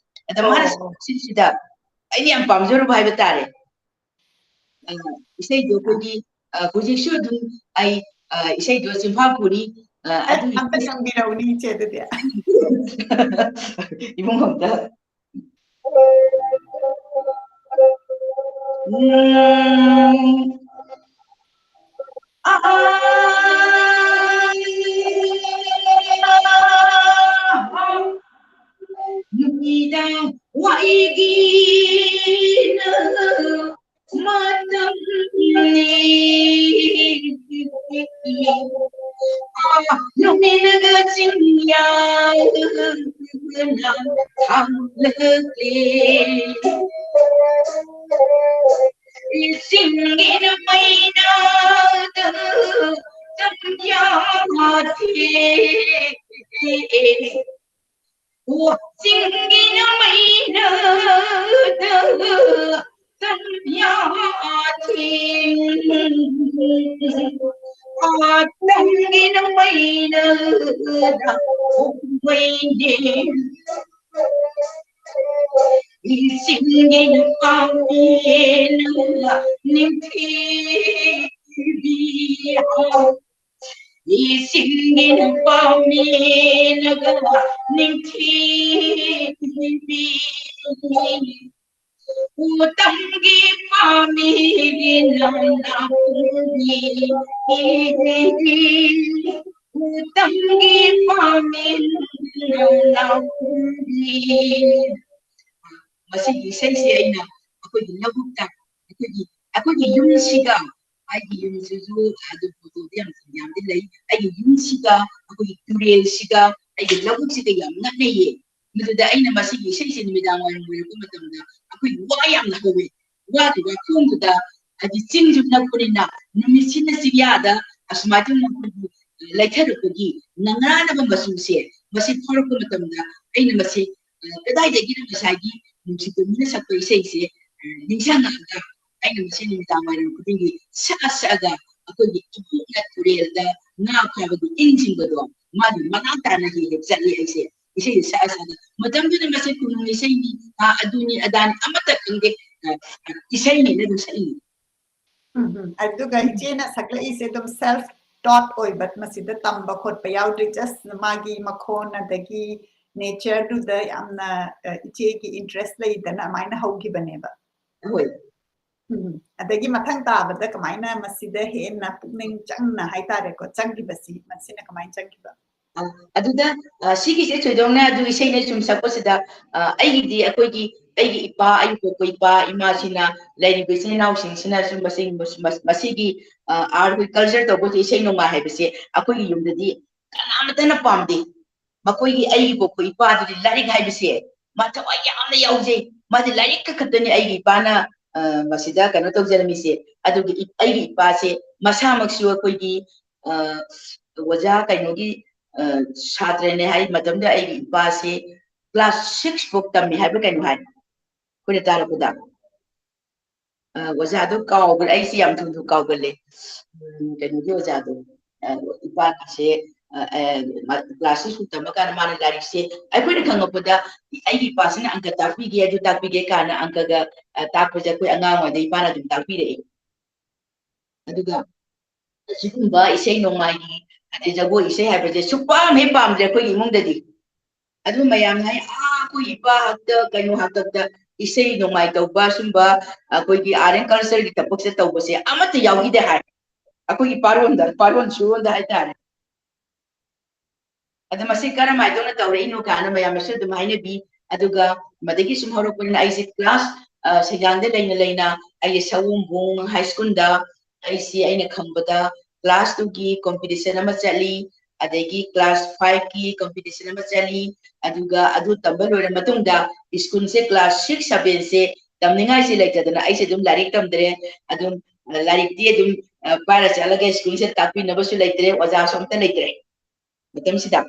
ꯑꯗ ꯃꯥꯅ ꯑꯣ꯫ ꯁꯛꯈꯤꯕꯁꯤꯗ ꯑꯩꯅ ꯌꯥꯝ ꯄꯥꯝꯖꯔꯨꯕ ꯍꯥꯏꯕ ꯇꯥꯔꯦ꯫ ꯑ, ꯏꯁꯩꯗꯣ ꯑꯩꯈꯣꯏꯒꯤ, ꯑ, ꯍꯧꯖꯤꯛꯁꯨ ꯑꯗꯨꯝ ꯑꯩ, ꯑ, ꯏꯁꯩꯗꯣ ꯆꯤꯝꯐꯥ ꯄꯨꯔꯤ, ꯑ, ꯑꯦ, ꯑꯗꯨꯒꯤ ꯑꯝꯇ ꯆꯪꯕꯤꯔꯧꯅꯤ ꯏꯆꯦ ꯑꯗꯨꯗꯤ꯫ ꯏꯕꯨꯡ ꯑꯝꯇ꯫ ꯎꯝ꯫ ꯅꯨꯃꯤꯗꯥꯡ ꯋꯥꯏꯒꯤ ꯃꯇꯝꯅꯤ꯫ ꯅꯨꯃꯤꯠꯒ ꯆꯤꯡꯌꯥꯅ ꯊꯥꯡꯂꯛꯂꯦ꯫ ꯆꯤꯡꯒꯤꯅ ꯃꯩꯅꯥꯗ ꯇꯝꯌꯥ ꯃꯥꯊꯦ꯫ ꯆꯤꯡꯒꯤꯅ ꯃꯩꯅꯥꯗ ꯇꯟꯌꯥꯊꯦꯡ ꯑꯥꯇꯪꯒꯤꯅ ꯃꯩꯅ ꯃꯩꯅꯦ꯫ ꯏꯁꯤꯡꯒꯤꯅ ꯄꯥꯝꯕꯤꯅ ꯅꯤꯡꯊꯤꯕꯤ꯫ ꯏꯁꯤꯡꯒꯤꯅ ꯄꯥꯝꯕꯤꯅꯒ ꯅꯤꯡꯊꯤꯕꯤ꯫ ꯎꯇꯝꯒꯤ ꯄꯥꯝꯕꯤꯒꯤ ꯅꯪꯅ ꯄꯨꯟꯕꯤ꯫ ꯎꯇꯝꯒꯤ ꯄꯥꯝꯕꯤ ꯅꯪꯅ ꯄꯨꯟꯕꯤ꯫ ꯃꯁꯤꯒꯤ ꯏꯁꯩꯁꯦ ꯑꯩꯅ ꯑꯩꯈꯣꯏꯒꯤ ꯂꯧꯕꯨꯛꯇ, ꯑꯩꯈꯣꯏꯒꯤ, ꯑꯩꯈꯣꯏꯒꯤ ꯌꯨꯝꯁꯤꯒ, ꯑꯩꯒꯤ ꯌꯨꯝꯁꯤꯁꯨ ꯑꯗꯨꯝ ꯐꯣꯇꯣꯗꯤ ꯌꯥꯝ, ꯌꯥꯝꯗꯤ ꯂꯩ꯫ ꯑꯩꯒꯤ ꯌꯨꯝꯁꯤꯒ, ꯑꯩꯈꯣꯏꯒꯤ ꯇꯨꯔꯦꯜꯁꯤꯒ, ꯑꯩꯒꯤ ꯂꯧꯕꯨꯛꯁꯤꯒ ꯌꯥꯝ ꯅꯛꯅꯩꯌꯦ꯫ ꯃꯗꯨꯗ ꯑꯩꯅ ꯃꯁꯤꯒꯤ ꯏꯁꯩꯁꯦ ꯅꯨꯃꯤꯗꯥꯡ ꯋꯥꯏꯔꯝ ꯑꯣꯏꯔꯛꯄ ꯃꯇꯝꯗ ꯑꯩꯈꯣꯏ ꯋꯥ ꯌꯥꯝꯅ ꯍꯧꯋꯦ꯫ ꯋꯥꯒꯤ ꯋꯥꯈꯣꯡꯗꯨꯗ, ꯍꯥꯏꯗꯤ ꯆꯤꯡꯁꯨ ꯅꯛꯄꯅꯤꯅ ꯅꯨꯃꯤꯠꯁꯤꯅ ꯆꯤꯡꯌꯥꯗ ꯑꯁꯨꯃꯥꯏꯅ ꯑꯩꯈꯣꯏꯒꯤ ꯂꯩꯊꯔꯛꯄꯒꯤ ꯉꯉꯥꯅꯕ ꯃꯆꯨꯁꯦ, ꯃꯁꯤ ꯐꯥꯎꯔꯛꯄ ꯃꯇꯝꯗ ꯑꯩꯅ ꯃꯁꯤ, ꯑ, ꯀꯗꯥꯏꯗꯒꯤꯅꯣ ꯉꯁꯥꯏꯒꯤ ꯅꯨꯡꯁꯤꯠꯇꯣ ꯃꯤꯅ ꯁꯛꯄ ꯏꯁꯩꯁꯦ, ꯑ, ꯅꯤꯡꯁꯤꯡꯉꯛꯑꯒ ꯑꯩꯅ ꯃꯁꯤ ꯅꯨꯃꯤꯗꯥꯡ ꯋꯥꯏꯔꯝ ꯈꯨꯗꯤꯡꯒꯤ ꯁꯛꯑ ꯁꯛꯑꯒ ꯑꯩꯈꯣꯏꯒꯤ ꯏꯄꯣꯛꯅ ꯇꯨꯔꯦꯜꯗ ꯉꯥ ꯐꯥꯕꯒꯤ ꯏꯟ ꯆꯤꯡꯕꯗꯣ, ꯃꯥꯒꯤ ꯃꯅꯥꯛ ꯇꯥꯅ ꯍꯦꯛ ꯍꯦꯛ ꯆꯠꯂꯤ ꯑꯩꯁꯦ꯫ ꯏꯁꯩꯁꯦ ꯁꯛꯑ ꯁꯛꯑꯒ, ꯃꯇꯝꯗꯨꯗ ꯃꯁꯤ ꯈꯨꯅꯨꯡ ꯏꯁꯩꯅꯤ, ꯑ, ꯑꯗꯨꯅꯤ ꯑꯗꯥꯅꯤ ꯑꯃꯠꯇ ꯈꯪꯗꯦ꯫ ꯑ, ꯑ, ꯏꯁꯩꯅꯤꯅ ꯑꯗꯨꯝ ꯁꯛꯏꯅꯤ꯫ ꯎꯝ, ꯎꯝ꯫ ꯑꯗꯨꯒ ꯎꯝ꯫ ꯏꯆꯦꯅ ꯁꯛꯂꯛꯏꯁꯦ ꯑꯗꯨꯝ self taught ꯑꯣꯏꯕ, ꯃꯁꯤꯗ ꯇꯝꯕ ꯈꯣꯠꯄ ꯌꯥꯎꯗ꯭ꯔꯤ, just ꯃꯥꯒꯤ ꯃꯈꯣꯟ ꯑꯗꯒꯤ natureꯗꯨꯗ ꯌꯥꯝꯅ, ꯑ, ꯏꯆꯦꯒꯤ interest ꯂꯩꯗꯅ ꯑꯗꯨꯃꯥꯏꯅ ꯍꯧꯈꯤꯕꯅꯦꯕ꯫ ꯍꯣꯏ꯫ ꯎꯝ꯫ ꯑꯗꯒꯤ ꯃꯊꯪ ꯇꯥꯕꯗ ꯀꯃꯥꯏꯅ ꯃꯁꯤꯗ ꯍꯦꯟꯅ ꯄꯨꯛꯅꯤꯡ ꯆꯪꯅ ꯍꯥꯏꯇꯥꯔꯦꯀꯣ, ꯆꯪꯈꯤꯕꯁꯤ, ꯃꯁꯤꯅ ꯀꯃꯥꯏꯅ ꯆꯪꯈꯤꯕ? ꯑ, ꯑꯗꯨꯗ, ꯑ, ꯁꯤꯒꯤꯁꯦ ꯊꯣꯏꯗꯣꯛꯅ ꯑꯗꯨ ꯏꯁꯩꯅ ꯁꯨꯝ ꯁꯛꯄꯁꯤꯗ, ꯑ, ꯑꯩꯒꯤꯗꯤ ꯑꯩꯈꯣꯏꯒꯤ, ꯑꯩꯒꯤ ꯏꯄꯥ, ꯑꯩꯒꯤ ꯄꯣꯛꯄ ꯏꯄꯥ, ꯏꯃꯥꯁꯤꯅ, ꯂꯩꯔꯤꯕ ꯏꯆꯤꯟ ꯏꯅꯥꯎꯁꯤꯡꯁꯤꯅ ꯁꯨꯝ ꯃꯁꯤ-, ꯃꯁꯤꯒꯤ, ꯑ, ꯑꯥꯔꯠ ꯑꯩꯈꯣꯏ ꯀꯜꯆꯔ ꯇꯧꯕꯁꯦ ꯏꯁꯩ ꯅꯣꯡꯃꯥꯏ ꯍꯥꯏꯕꯁꯦ ꯑꯩꯈꯣꯏꯒꯤ ꯌꯨꯝꯗꯗꯤ ꯀꯅꯥꯃꯠꯇꯅ ꯄꯥꯝꯗꯦ꯫ ꯃꯈꯣꯏꯒꯤ ꯑꯩꯒꯤ ꯄꯣꯛꯄ ꯏꯄꯥꯗꯨꯗꯤ ꯂꯥꯏꯔꯤꯛ ꯍꯥꯏꯕꯁꯦ ꯃꯥ ꯊꯋꯥꯏ ꯌꯥꯝꯅ ꯌꯥꯎꯖꯩ꯫ ꯃꯥꯗꯤ ꯂꯥꯏꯔꯤꯛ ꯈꯛ ꯈꯛꯇꯅꯤ ꯑꯩꯒꯤ ꯏꯄꯥꯅ, ꯑ, ꯃꯁꯤꯗ ꯀꯩꯅꯣ ꯇꯧꯖꯔꯝꯃꯤꯁꯦ꯫ ꯑꯗꯨꯒ ꯏ-, ꯑꯩꯒꯤ ꯏꯄꯥꯁꯦ ꯃꯁꯥꯃꯛꯁꯨ ꯑꯩꯈꯣꯏꯒꯤ, ꯑ, ꯑꯣꯖꯥ ꯀꯩꯅꯣꯒꯤ, ꯑ, ꯁꯥꯇ꯭ꯔꯅꯦ ꯍꯥꯏ ꯃꯇꯝꯗ ꯑꯩꯒꯤ ꯏꯄꯥꯁꯦ class six ꯐꯥꯎ ꯇꯝꯃꯤ ꯍꯥꯏꯕ ꯀꯩꯅꯣ ꯍꯥꯏ ꯑꯩꯈꯣꯏꯅ ꯇꯥꯔꯛꯄꯗ꯫ ꯑ, ꯑꯣꯖꯥꯗꯣ ꯀꯥꯎꯈ꯭ꯔꯦ, ꯑꯩꯁꯦ ꯌꯥꯝ ꯊꯨ ꯊꯨ ꯀꯥꯎꯒꯜꯂꯦ꯫ ꯎꯝ, ꯀꯩꯅꯣꯒꯤ ꯑꯣꯖꯥꯗꯣ, ꯑ, ꯏꯄꯥꯒꯤꯁꯦ, ꯑ, ꯑ, ꯃꯥ class six ꯇꯝꯕ ꯀꯥꯟꯗ ꯃꯥꯅ ꯂꯥꯏꯔꯤꯛꯁꯦ, ꯑꯩꯈꯣꯏꯅ ꯈꯪꯉꯛꯄꯗ ꯑꯩꯒꯤ ꯏꯄꯥꯁꯤꯅ ꯑꯪꯀ ꯇꯥꯛꯄꯤꯒꯦ, ꯑꯗꯨ ꯇꯥꯛꯄꯤꯒꯦ ꯀꯥꯏꯅ ꯑꯪꯀꯒ, ꯑ, ꯇꯥꯛꯄꯁꯦ ꯑꯩꯈꯣꯏ ꯑꯉꯥꯡ ꯑꯣꯏꯔꯤꯉꯩꯗ ꯏꯄꯥꯅ ꯑꯗꯨꯝ ꯇꯥꯛꯄꯤꯔꯛꯑꯦ꯫ ꯑꯗꯨꯒ ꯑꯁꯤꯒꯨꯝꯕ ꯏꯁꯩ ꯅꯣꯡꯃꯥꯏꯒꯤ, ꯑꯗꯩ ꯖꯒꯣꯏ ꯏꯁꯩ ꯍꯥꯏꯕꯁꯦ ꯁꯨꯛꯄꯥꯝ ꯍꯦꯛ ꯄꯥꯝꯗ꯭ꯔꯦ ꯑꯩꯈꯣꯏꯒꯤ ꯏꯃꯨꯡꯗꯗꯤ꯫ ꯑꯗꯨ ꯃꯌꯥꯝꯅ ꯍꯥꯏ, "ꯑꯥ, ꯑꯩꯈꯣꯏ ꯏꯄꯥ ꯍꯥꯛꯇ, ꯀꯩꯅꯣ ꯍꯥꯛꯇꯛꯇ ꯏꯁꯩ ꯅꯣꯡꯃꯥꯏ ꯇꯧꯕ, ꯁꯨꯝꯕ ꯑꯩꯈꯣꯏꯒꯤ art and culture ꯒꯤ ꯊꯕꯛꯁꯦ ꯇꯧꯕꯁꯦ ꯑꯃꯠꯇ ꯌꯥꯎꯈꯤꯗꯦ" ꯍꯥꯏ꯫ ꯑꯩꯈꯣꯏꯒꯤ ꯄꯥꯔꯣꯟꯗ, ꯄꯥꯔꯣꯟ ꯁꯨꯔꯣꯟꯗ ꯍꯥꯏꯇꯥꯔꯦ꯫ ꯑꯗ ꯃꯁꯤ ꯀꯔꯝꯍꯥꯏꯅ ꯇꯧꯅ ꯇꯧꯔꯛꯏꯅꯣ ꯀꯥꯏꯅ ꯃꯌꯥꯝꯅꯁꯨ ꯑꯗꯨꯝ ꯍꯥꯏꯅꯕꯤ꯫ ꯑꯗꯨꯒ ꯃꯗꯒꯤ ꯁꯨꯝ ꯍꯧꯔꯛꯄꯅꯤꯅ ꯑꯩꯁꯦ class, ꯑ, ꯁꯩꯉꯥꯡꯗ ꯂꯩꯅ ꯂꯩꯅ ꯑꯩꯁꯦ ꯁꯑꯣꯝꯕꯨꯡ high school ꯗ ꯑꯩꯁꯦ ꯑꯩꯅ ꯈꯪꯕꯗ class two ꯒꯤ competition ꯑꯃ ꯆꯠꯂꯤ, ꯑꯗꯒꯤ class five ꯀꯤ competition ꯑꯃ ꯆꯠꯂꯤ, ꯑꯗꯨꯒ ꯑꯗꯨ ꯇꯝꯕ ꯂꯣꯏꯔ ꯃꯇꯨꯡꯗ school ꯁꯦ class six, seven ꯁꯦ ꯇꯝꯅꯤꯡꯉꯥꯏꯁꯦ ꯂꯩꯇꯗꯅ ꯑꯩꯁꯦ ꯑꯗꯨꯝ ꯂꯥꯏꯔꯤꯛ ꯇꯝꯗ꯭ꯔꯦ꯫ ꯑꯗꯨꯝ, ꯑ, ꯂꯥꯏꯔꯤꯛꯇꯤ ꯑꯗꯨꯝ, ꯑ, ꯄꯥꯏꯔ ꯆꯠꯂꯒ school ꯁꯦ ꯇꯥꯛꯄꯤꯅꯕꯁꯨ ꯂꯩꯇ꯭ꯔꯦ, ꯑꯣꯖꯥꯁꯨ ꯑꯝꯇ ꯂꯩꯇ꯭ꯔꯦ꯫ ꯃꯇꯝꯁꯤꯗ꯫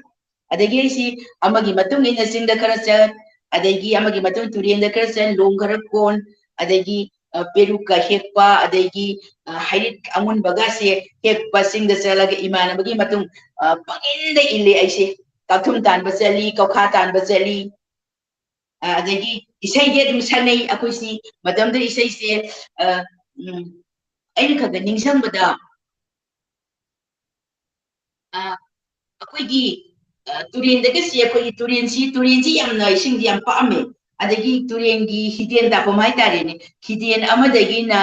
ꯑꯗꯒꯤ ꯑꯩꯁꯤ ꯑꯃꯒꯤ ꯃꯇꯨꯡ ꯏꯟꯅ ꯆꯤꯡꯗ ꯈꯔ ꯆꯠ, ꯑꯗꯒꯤ ꯑꯃꯒꯤ ꯃꯇꯨꯡ ꯇꯨꯔꯦꯟꯗ ꯈꯔ ꯆꯠ, ꯂꯣꯡ ꯈꯔ ꯀꯣꯟ, ꯑꯗꯒꯤ, ꯑ, ꯄꯦꯔꯨꯛꯀ ꯍꯦꯛꯄ, ꯑꯗꯒꯤ, ꯑ, ꯍꯩꯔꯤꯠ ꯑꯉꯨꯟꯕꯒꯁꯦ ꯍꯦꯛꯄ ꯆꯤꯡꯗ ꯆꯠꯂꯒ ꯏꯃꯥꯟꯅꯕꯒꯤ ꯃꯇꯨꯡ, ꯑ, ꯄꯪꯏꯟꯗ ꯏꯜꯂꯤ ꯑꯩꯁꯦ꯫ ꯀꯥꯛꯊꯨꯝ ꯇꯥꯟꯕ ꯆꯠꯂꯤ, ꯀꯧꯈꯥ ꯇꯥꯟꯕ ꯆꯠꯂꯤ, ꯑ, ꯑꯗꯒꯤ ꯏꯁꯩꯗꯤ ꯑꯗꯨꯝ ꯁꯛꯅꯩ ꯑꯩꯈꯣꯏꯁꯤ꯫ ꯃꯇꯝꯗꯨꯗ ꯏꯁꯩꯁꯦ, ꯑ, ꯎꯝ, ꯑꯩꯅ ꯈꯔ ꯈꯔ ꯅꯤꯡꯁꯤꯡꯕꯗ, ꯑ, ꯑꯩꯈꯣꯏꯒꯤ, ꯑ, ꯇꯨꯔꯦꯟꯗꯒꯁꯤ, ꯑꯩꯈꯣꯏꯒꯤ ꯇꯨꯔꯦꯟꯁꯤ, ꯇꯨꯔꯦꯟꯁꯤ ꯌꯥꯝꯅ ꯏꯁꯤꯡꯁꯤ ꯌꯥꯝ ꯄꯥꯛꯑꯝꯃꯦ꯫ ꯑꯗꯒꯤ ꯇꯨꯔꯦꯟꯒꯤ ꯍꯤꯗꯦꯟ ꯇꯥꯐꯝ ꯍꯥꯏꯇꯥꯔꯦꯅꯦ, ꯍꯤꯗꯦꯟ ꯑꯃꯗꯒꯤꯅ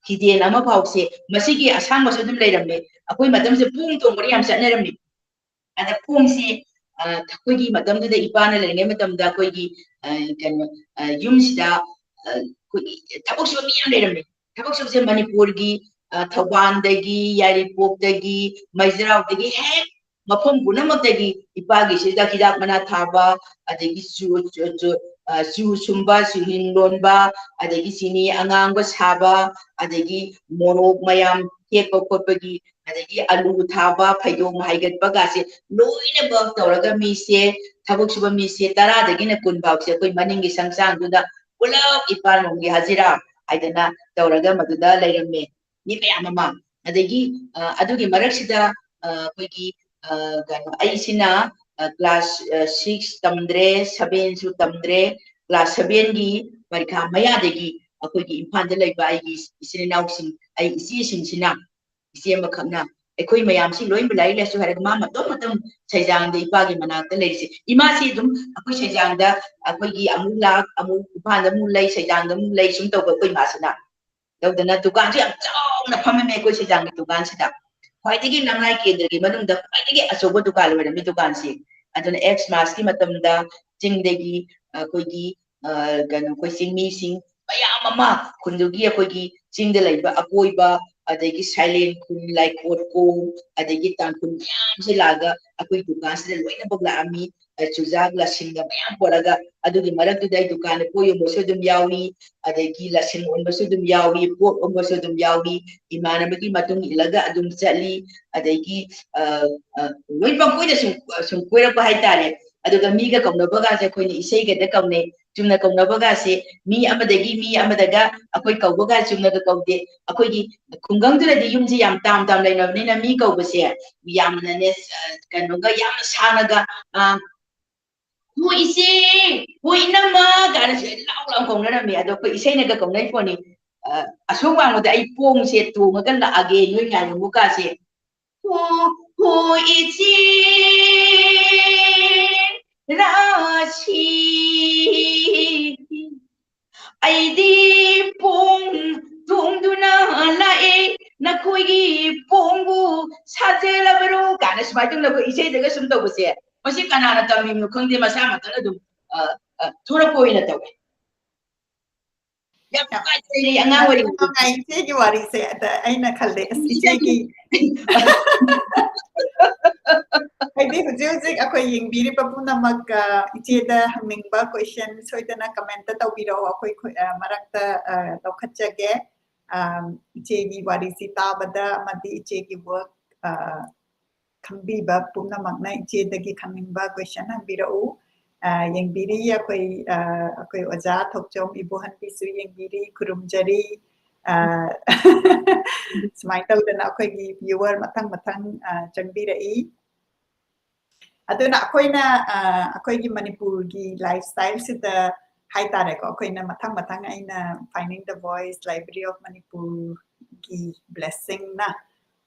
ꯍꯤꯗꯦꯟ ꯑꯃ ꯐꯥꯎꯁꯦ, ꯃꯁꯤꯒꯤ ꯑꯁꯥꯡꯕꯁꯨ ꯑꯗꯨꯝ ꯂꯩꯔꯝꯃꯦ꯫ ꯑꯩꯈꯣꯏ ꯃꯇꯝꯁꯦ ꯄꯨꯡ ꯇꯣꯡꯕꯗ ꯌꯥꯝ ꯆꯠꯅꯔꯝꯃꯦ꯫ ꯑꯗ ꯄꯨꯡꯁꯤ, ꯑ, ꯑꯩꯈꯣꯏꯒꯤ ꯃꯇꯝꯗꯨꯗ ꯏꯄꯥꯅ ꯂꯩꯔꯤꯉꯩ ꯃꯇꯝꯗ ꯑꯩꯈꯣꯏꯒꯤ, ꯑ, ꯀꯩꯅꯣ, ꯑ, ꯌꯨꯝꯁꯤꯗ, ꯑ, ꯑꯩꯈꯣꯏꯒꯤ ꯊꯕꯛ ꯁꯨꯕ ꯃꯤ ꯌꯥꯝ ꯂꯩꯔꯝꯃꯦ꯫ ꯊꯕꯛ ꯁꯨꯕꯁꯦ ꯃꯅꯤꯄꯨꯔꯒꯤ, ꯑ, ꯊꯧꯕꯥꯜꯗꯒꯤ, ꯌꯥꯏꯔꯤꯄꯣꯛꯇꯒꯤ, ꯃꯩꯖꯔꯥꯎꯗꯒꯤ ꯍꯦꯛ ꯃꯐꯝ ꯄꯨꯝꯅꯃꯛꯇꯒꯤ ꯏꯄꯥꯒꯤꯁꯤꯗ ꯍꯤꯗꯥꯛ ꯃꯅꯥ ꯊꯥꯕ, ꯑꯗꯒꯤ ꯆꯨ, ꯆꯨ, ꯆꯨ, ꯑ, ꯆꯨ ꯁꯨꯝꯕ, ꯆꯨꯍꯤꯡ ꯂꯣꯟꯕ, ꯑꯗꯒꯤ ꯆꯤꯅꯤ ꯑꯉꯥꯡꯕ ꯁꯥꯕ, ꯑꯗꯒꯤ ꯃꯣꯔꯣꯛ ꯃꯌꯥꯝ ꯍꯦꯛꯄ ꯈꯣꯠꯄꯒꯤ, ꯑꯗꯒꯤ ꯑꯂꯨ ꯊꯥꯕ, ꯐꯩꯗꯣꯝ ꯍꯥꯏꯒꯠꯄꯒꯁꯦ ꯂꯣꯏꯅꯃꯛ ꯇꯧꯔꯒ ꯃꯤꯁꯦ, ꯊꯕꯛ ꯁꯨꯕ ꯃꯤꯁꯦ ꯇꯔꯥꯗꯒꯤꯅ ꯀꯨꯟ ꯐꯥꯎꯁꯦ ꯑꯩꯈꯣꯏ ꯃꯅꯤꯡꯒꯤ ꯁꯪꯆꯥꯡꯗꯨꯗ ꯄꯨꯂꯞ ꯏꯄꯥꯂꯣꯝꯒꯤ ꯍꯖꯤꯔꯥ ꯍꯥꯏꯗꯅ ꯇꯧꯔꯒ ꯃꯗꯨꯗ ꯂꯩꯔꯝꯃꯦ ꯃꯤ ꯃꯌꯥꯝ ꯑꯃ꯫ ꯑꯗꯒꯤ ꯑ, ꯑꯗꯨꯒꯤ ꯃꯔꯛꯁꯤꯗ ꯑ, ꯑꯩꯈꯣꯏꯒꯤ ꯑ, ꯀꯩꯅꯣ, ꯑꯩꯁꯤꯅ ꯀ꯭ꯂꯥꯁ ꯁꯤꯛꯁ ꯇꯝꯗ꯭ꯔꯦ, ꯁꯚꯦꯟꯁꯨ ꯇꯝꯗ꯭ꯔꯦ꯫ ꯀ꯭ꯂꯥꯁ ꯁꯚꯦꯟꯒꯤ ꯄꯔꯤꯈꯥ ꯃꯌꯥꯗꯒꯤ ꯑꯩꯈꯣꯏꯒꯤ ꯏꯝꯐꯥꯜꯗ ꯂꯩꯕ ꯑꯩꯒꯤ ꯏꯆꯤꯟ ꯏꯅꯥꯎꯁꯤꯡ, ꯑꯩ ꯏꯆꯦꯁꯤꯡꯁꯤꯅ, ꯏꯆꯦ ꯑꯃꯈꯛꯅ, ꯑꯩꯈꯣꯏ ꯃꯌꯥꯝꯁꯤ ꯂꯣꯏꯅ ꯂꯥꯏꯔꯤꯛ ꯂꯥꯏꯁꯨ ꯍꯩꯔꯒ ꯃꯥ ꯃꯇꯣꯝ ꯃꯇꯣꯝ ꯁꯩꯖꯥꯡꯗ ꯏꯄꯥꯒꯤ ꯃꯅꯥꯛꯇ ꯂꯩꯔꯤꯁꯦ꯫ ꯏꯃꯥꯁꯤ ꯑꯗꯨꯝ ꯑꯩꯈꯣꯏ ꯁꯩꯖꯥꯡꯗ, ꯑꯩꯈꯣꯏꯒꯤ ꯑꯃꯨꯛ ꯂꯥꯛ, ꯑꯃꯨꯛ ꯏꯝꯐꯥꯜꯗ ꯑꯃꯨꯛ ꯂꯩ, ꯁꯩꯖꯥꯡꯗ ꯑꯃꯨꯛ ꯂꯩ, ꯁꯨꯝ ꯇꯧꯕ ꯑꯩꯈꯣꯏ ꯏꯃꯥꯁꯤꯅ꯫ ꯇꯧꯗꯅ ꯗꯨꯀꯥꯟꯁꯨ ꯌꯥꯝ ꯆꯥꯎꯅ ꯐꯝꯃꯝꯃꯦ ꯑꯩꯈꯣꯏ ꯁꯩꯖꯥꯡꯒꯤ ꯗꯨꯀꯥꯟꯁꯤꯗ꯫ ꯈ꯭ꯋꯥꯏꯗꯒꯤ ꯂꯝꯂꯥꯏ ꯀꯦꯟꯗ꯭ꯔꯒꯤ ꯃꯅꯨꯡꯗ ꯈ꯭ꯋꯥꯏꯗꯒꯤ ꯑꯆꯧꯕ ꯗꯨꯀꯥꯟ ꯑꯣꯏꯔꯝꯃꯤ ꯗꯨꯀꯥꯟꯁꯤ꯫ ꯑꯗꯨꯅ ꯑꯦꯛꯁ ꯃꯥꯁꯀꯤ ꯃꯇꯝꯗ ꯆꯤꯡꯗꯒꯤ ꯑꯩꯈꯣꯏꯒꯤ, ꯑ, ꯀꯩꯅꯣ, ꯑꯩꯈꯣꯏ ꯆꯤꯡꯃꯤꯁꯤꯡ ꯃꯌꯥꯝ ꯑꯃ, ꯈꯨꯟꯗꯨꯒꯤ, ꯑꯩꯈꯣꯏꯒꯤ ꯆꯤꯡꯗ ꯂꯩꯕ ꯑꯀꯣꯏꯕ, ꯑꯗꯒꯤ ꯁꯥꯏꯂꯦꯟ ꯈꯨꯟ, ꯂꯥꯏꯀꯣꯠ ꯀꯣꯝ, ꯑꯗꯒꯤ ꯇꯥꯡꯈꯨꯜ ꯃꯌꯥꯝꯁꯦ ꯂꯥꯛꯑꯒ ꯑꯩꯈꯣꯏ ꯗꯨꯀꯥꯟꯁꯤꯗ ꯂꯣꯏꯅꯃꯛ ꯂꯥꯛꯑꯝꯃꯤ꯫ ꯑ, ꯆꯨꯖꯥꯛ, ꯂꯁꯤꯡꯒ ꯃꯌꯥꯝ ꯄꯨꯔꯛꯑꯒ, ꯑꯗꯨꯒꯤ ꯃꯔꯛꯇꯨꯗ ꯑꯩ ꯗꯨꯀꯥꯟꯗ ꯄꯣꯠ ꯌꯣꯟꯕꯁꯨ ꯑꯗꯨꯝ ꯌꯥꯎꯏ, ꯑꯗꯒꯤ ꯂꯁꯤꯡ ꯑꯣꯟꯕꯁꯨ ꯑꯗꯨꯝ ꯌꯥꯎꯏ, ꯄꯣꯠ ꯑꯣꯟꯕꯁꯨ ꯑꯗꯨꯝ ꯌꯥꯎꯏ, ꯏꯃꯥꯟꯅꯕꯒꯤ ꯃꯇꯨꯡ ꯏꯜꯂꯒ ꯑꯗꯨꯝ ꯆꯠꯂꯤ꯫ ꯑꯗꯒꯤ, ꯑ, ꯑ, ꯂꯣꯏ ꯄꯪꯀꯣꯏꯗ ꯁꯨꯝ, ꯁꯨꯝ ꯀꯣꯏꯔꯛꯄ ꯍꯥꯏꯇꯥꯔꯦ꯫ ꯑꯗꯨꯒ ꯃꯤꯒ ꯀꯧꯅꯕꯒꯁꯦ ꯑꯩꯈꯣꯏꯅ ꯏꯁꯩꯒꯗ ꯀꯧꯅꯩ꯫ ꯆꯨꯝꯅ ꯀꯧꯅꯕꯒꯁꯦ ꯃꯤ ꯑꯃꯗꯒꯤ ꯃꯤ ꯑꯃꯗꯒ ꯑꯩꯈꯣꯏ ꯀꯧꯕꯒ ꯆꯨꯝꯅꯒ ꯀꯧꯗꯦ꯫ ꯑꯩꯈꯣꯏꯒꯤ ꯈꯨꯡꯒꯪꯗꯨꯗꯗꯤ ꯌꯨꯝꯁꯦ ꯌꯥꯝ ꯇꯥꯝ ꯇꯥꯝ ꯂꯩꯅꯕꯅꯤꯅ ꯃꯤ ꯀꯧꯕꯁꯦ ꯌꯥꯝꯅꯅꯦ, ꯑ, ꯀꯩꯅꯣꯒ ꯌꯥꯝꯅ ꯁꯥꯡꯅꯒ, ꯑ, "ꯍꯣ ꯏꯆꯦ, ꯍꯣ ꯏꯅꯝꯃ" ꯀꯥꯏꯅꯁꯨ ꯂꯥꯎ ꯂꯥꯎ ꯀꯧꯅꯔꯝꯃꯤ꯫ ꯑꯗꯣ ꯑꯩꯈꯣꯏ ꯏꯁꯩꯅꯒ ꯀꯧꯅꯩ ꯄꯣꯠꯅꯤ꯫ ꯑ, "ꯑꯁꯣꯝ ꯋꯥꯡꯃꯗ ꯑꯩ ꯄꯣꯡꯁꯦ ꯇꯣꯡꯉꯒ ꯂꯥꯛꯑꯒꯦ, ꯅꯣꯏ ꯉꯥꯏꯔꯝꯃꯨ" ꯀꯥꯁꯦ꯫ "ꯍꯣ, ꯍꯣ ꯏꯆꯦ ꯔꯥꯁꯤ, ꯑꯩꯗꯤ ꯄꯣꯡ ꯇꯣꯡꯗꯨꯅ ꯂꯥꯛꯑꯦ, ꯅꯈꯣꯏꯒꯤ ꯄꯣꯡꯕꯨ ꯁꯥꯖꯔꯕꯔꯣ?" ꯀꯥꯏꯅ ꯁꯨꯃꯥꯏꯅ ꯇꯧꯅ ꯑꯩꯈꯣꯏ ꯏꯁꯩꯗꯒ ꯁꯨꯝ ꯇꯧꯕꯁꯦ, ꯃꯁꯤ ꯀꯅꯥꯅ ꯇꯝꯃꯤꯕꯅꯣ ꯈꯪꯗꯦ, ꯃꯁꯥ ꯃꯊꯟꯇ ꯑꯗꯨꯝ, ꯑ, ꯑ, ꯊꯣꯔꯛꯄ ꯑꯣꯏꯅ ꯇꯧꯋꯦ꯫ ꯌꯥꯝ ꯅꯨꯡꯉꯥꯏꯖꯩ, ꯑꯉꯥꯡ ꯌꯥꯝ ꯑꯣꯏꯔꯤꯉꯩꯗ꯫ ꯅꯨꯡꯉꯥꯏ, ꯏꯆꯦꯒꯤ ꯋꯥꯔꯤꯁꯦ꯫ ꯑꯗ ꯑꯩꯅ ꯈꯜꯂꯦ, ꯑꯁ, ꯏꯆꯦꯒꯤ ꯍꯥꯏꯗꯤ ꯍꯧꯖꯤꯛ ꯍꯧꯖꯤꯛ ꯑꯩꯈꯣꯏ ꯌꯦꯡꯕꯤꯔꯤꯕ ꯄꯨꯝꯅꯃꯛ, ꯑ, ꯏꯆꯦꯗ ꯍꯪꯅꯤꯡꯕ question ꯁꯣꯏꯗꯅ comment ꯇꯧꯕꯤꯔꯛꯑꯣ, ꯑꯩꯈꯣꯏ ꯈꯨ-, ꯑ, ꯃꯔꯛꯇ, ꯑ, ꯂꯧꯈꯠꯆꯒꯦ꯫ ꯑ, ꯏꯆꯦꯒꯤ ꯋꯥꯔꯤꯁꯤ ꯇꯥꯕꯗ ꯑꯃꯗꯤ ꯏꯆꯦꯒꯤ work, ꯑ, ꯈꯪꯕꯤꯕ ꯄꯨꯝꯅꯃꯛꯅ ꯏꯆꯦꯗꯒꯤ ꯈꯪꯅꯤꯡꯕ question ꯍꯪꯕꯤꯔꯛꯎ꯫ ꯑ, ꯌꯦꯡꯕꯤꯔꯤ, ꯑꯩꯈꯣꯏ, ꯑ, ꯑꯩꯈꯣꯏ ꯑꯣꯖꯥ ꯊꯣꯛꯆꯣꯝ ꯏꯕꯣꯍꯟꯕꯤꯁꯨ ꯌꯦꯡꯕꯤꯔꯤ, ꯈꯨꯔꯨꯝꯖꯔꯤ꯫ ꯑ, ꯁꯨꯃꯥꯏꯅ ꯇꯧꯗꯅ ꯑꯩꯈꯣꯏꯒꯤ viewer ꯃꯊꯪ ꯃꯊꯪ, ꯑ, ꯆꯪꯕꯤꯔꯛꯏ꯫ ꯑꯗꯨꯅ ꯑꯩꯈꯣꯏꯅ, ꯑ, ꯑꯩꯈꯣꯏꯒꯤ ꯃꯅꯤꯄꯨꯔꯒꯤ lifestyle ꯁꯤꯗ ꯍꯥꯏꯇꯥꯔꯦꯀꯣ, ꯑꯩꯈꯣꯏꯅ ꯃꯊꯪ ꯃꯊꯪ ꯑꯩꯅ Finding the Voice, Library of Manipur ꯒꯤ blessing ꯅ,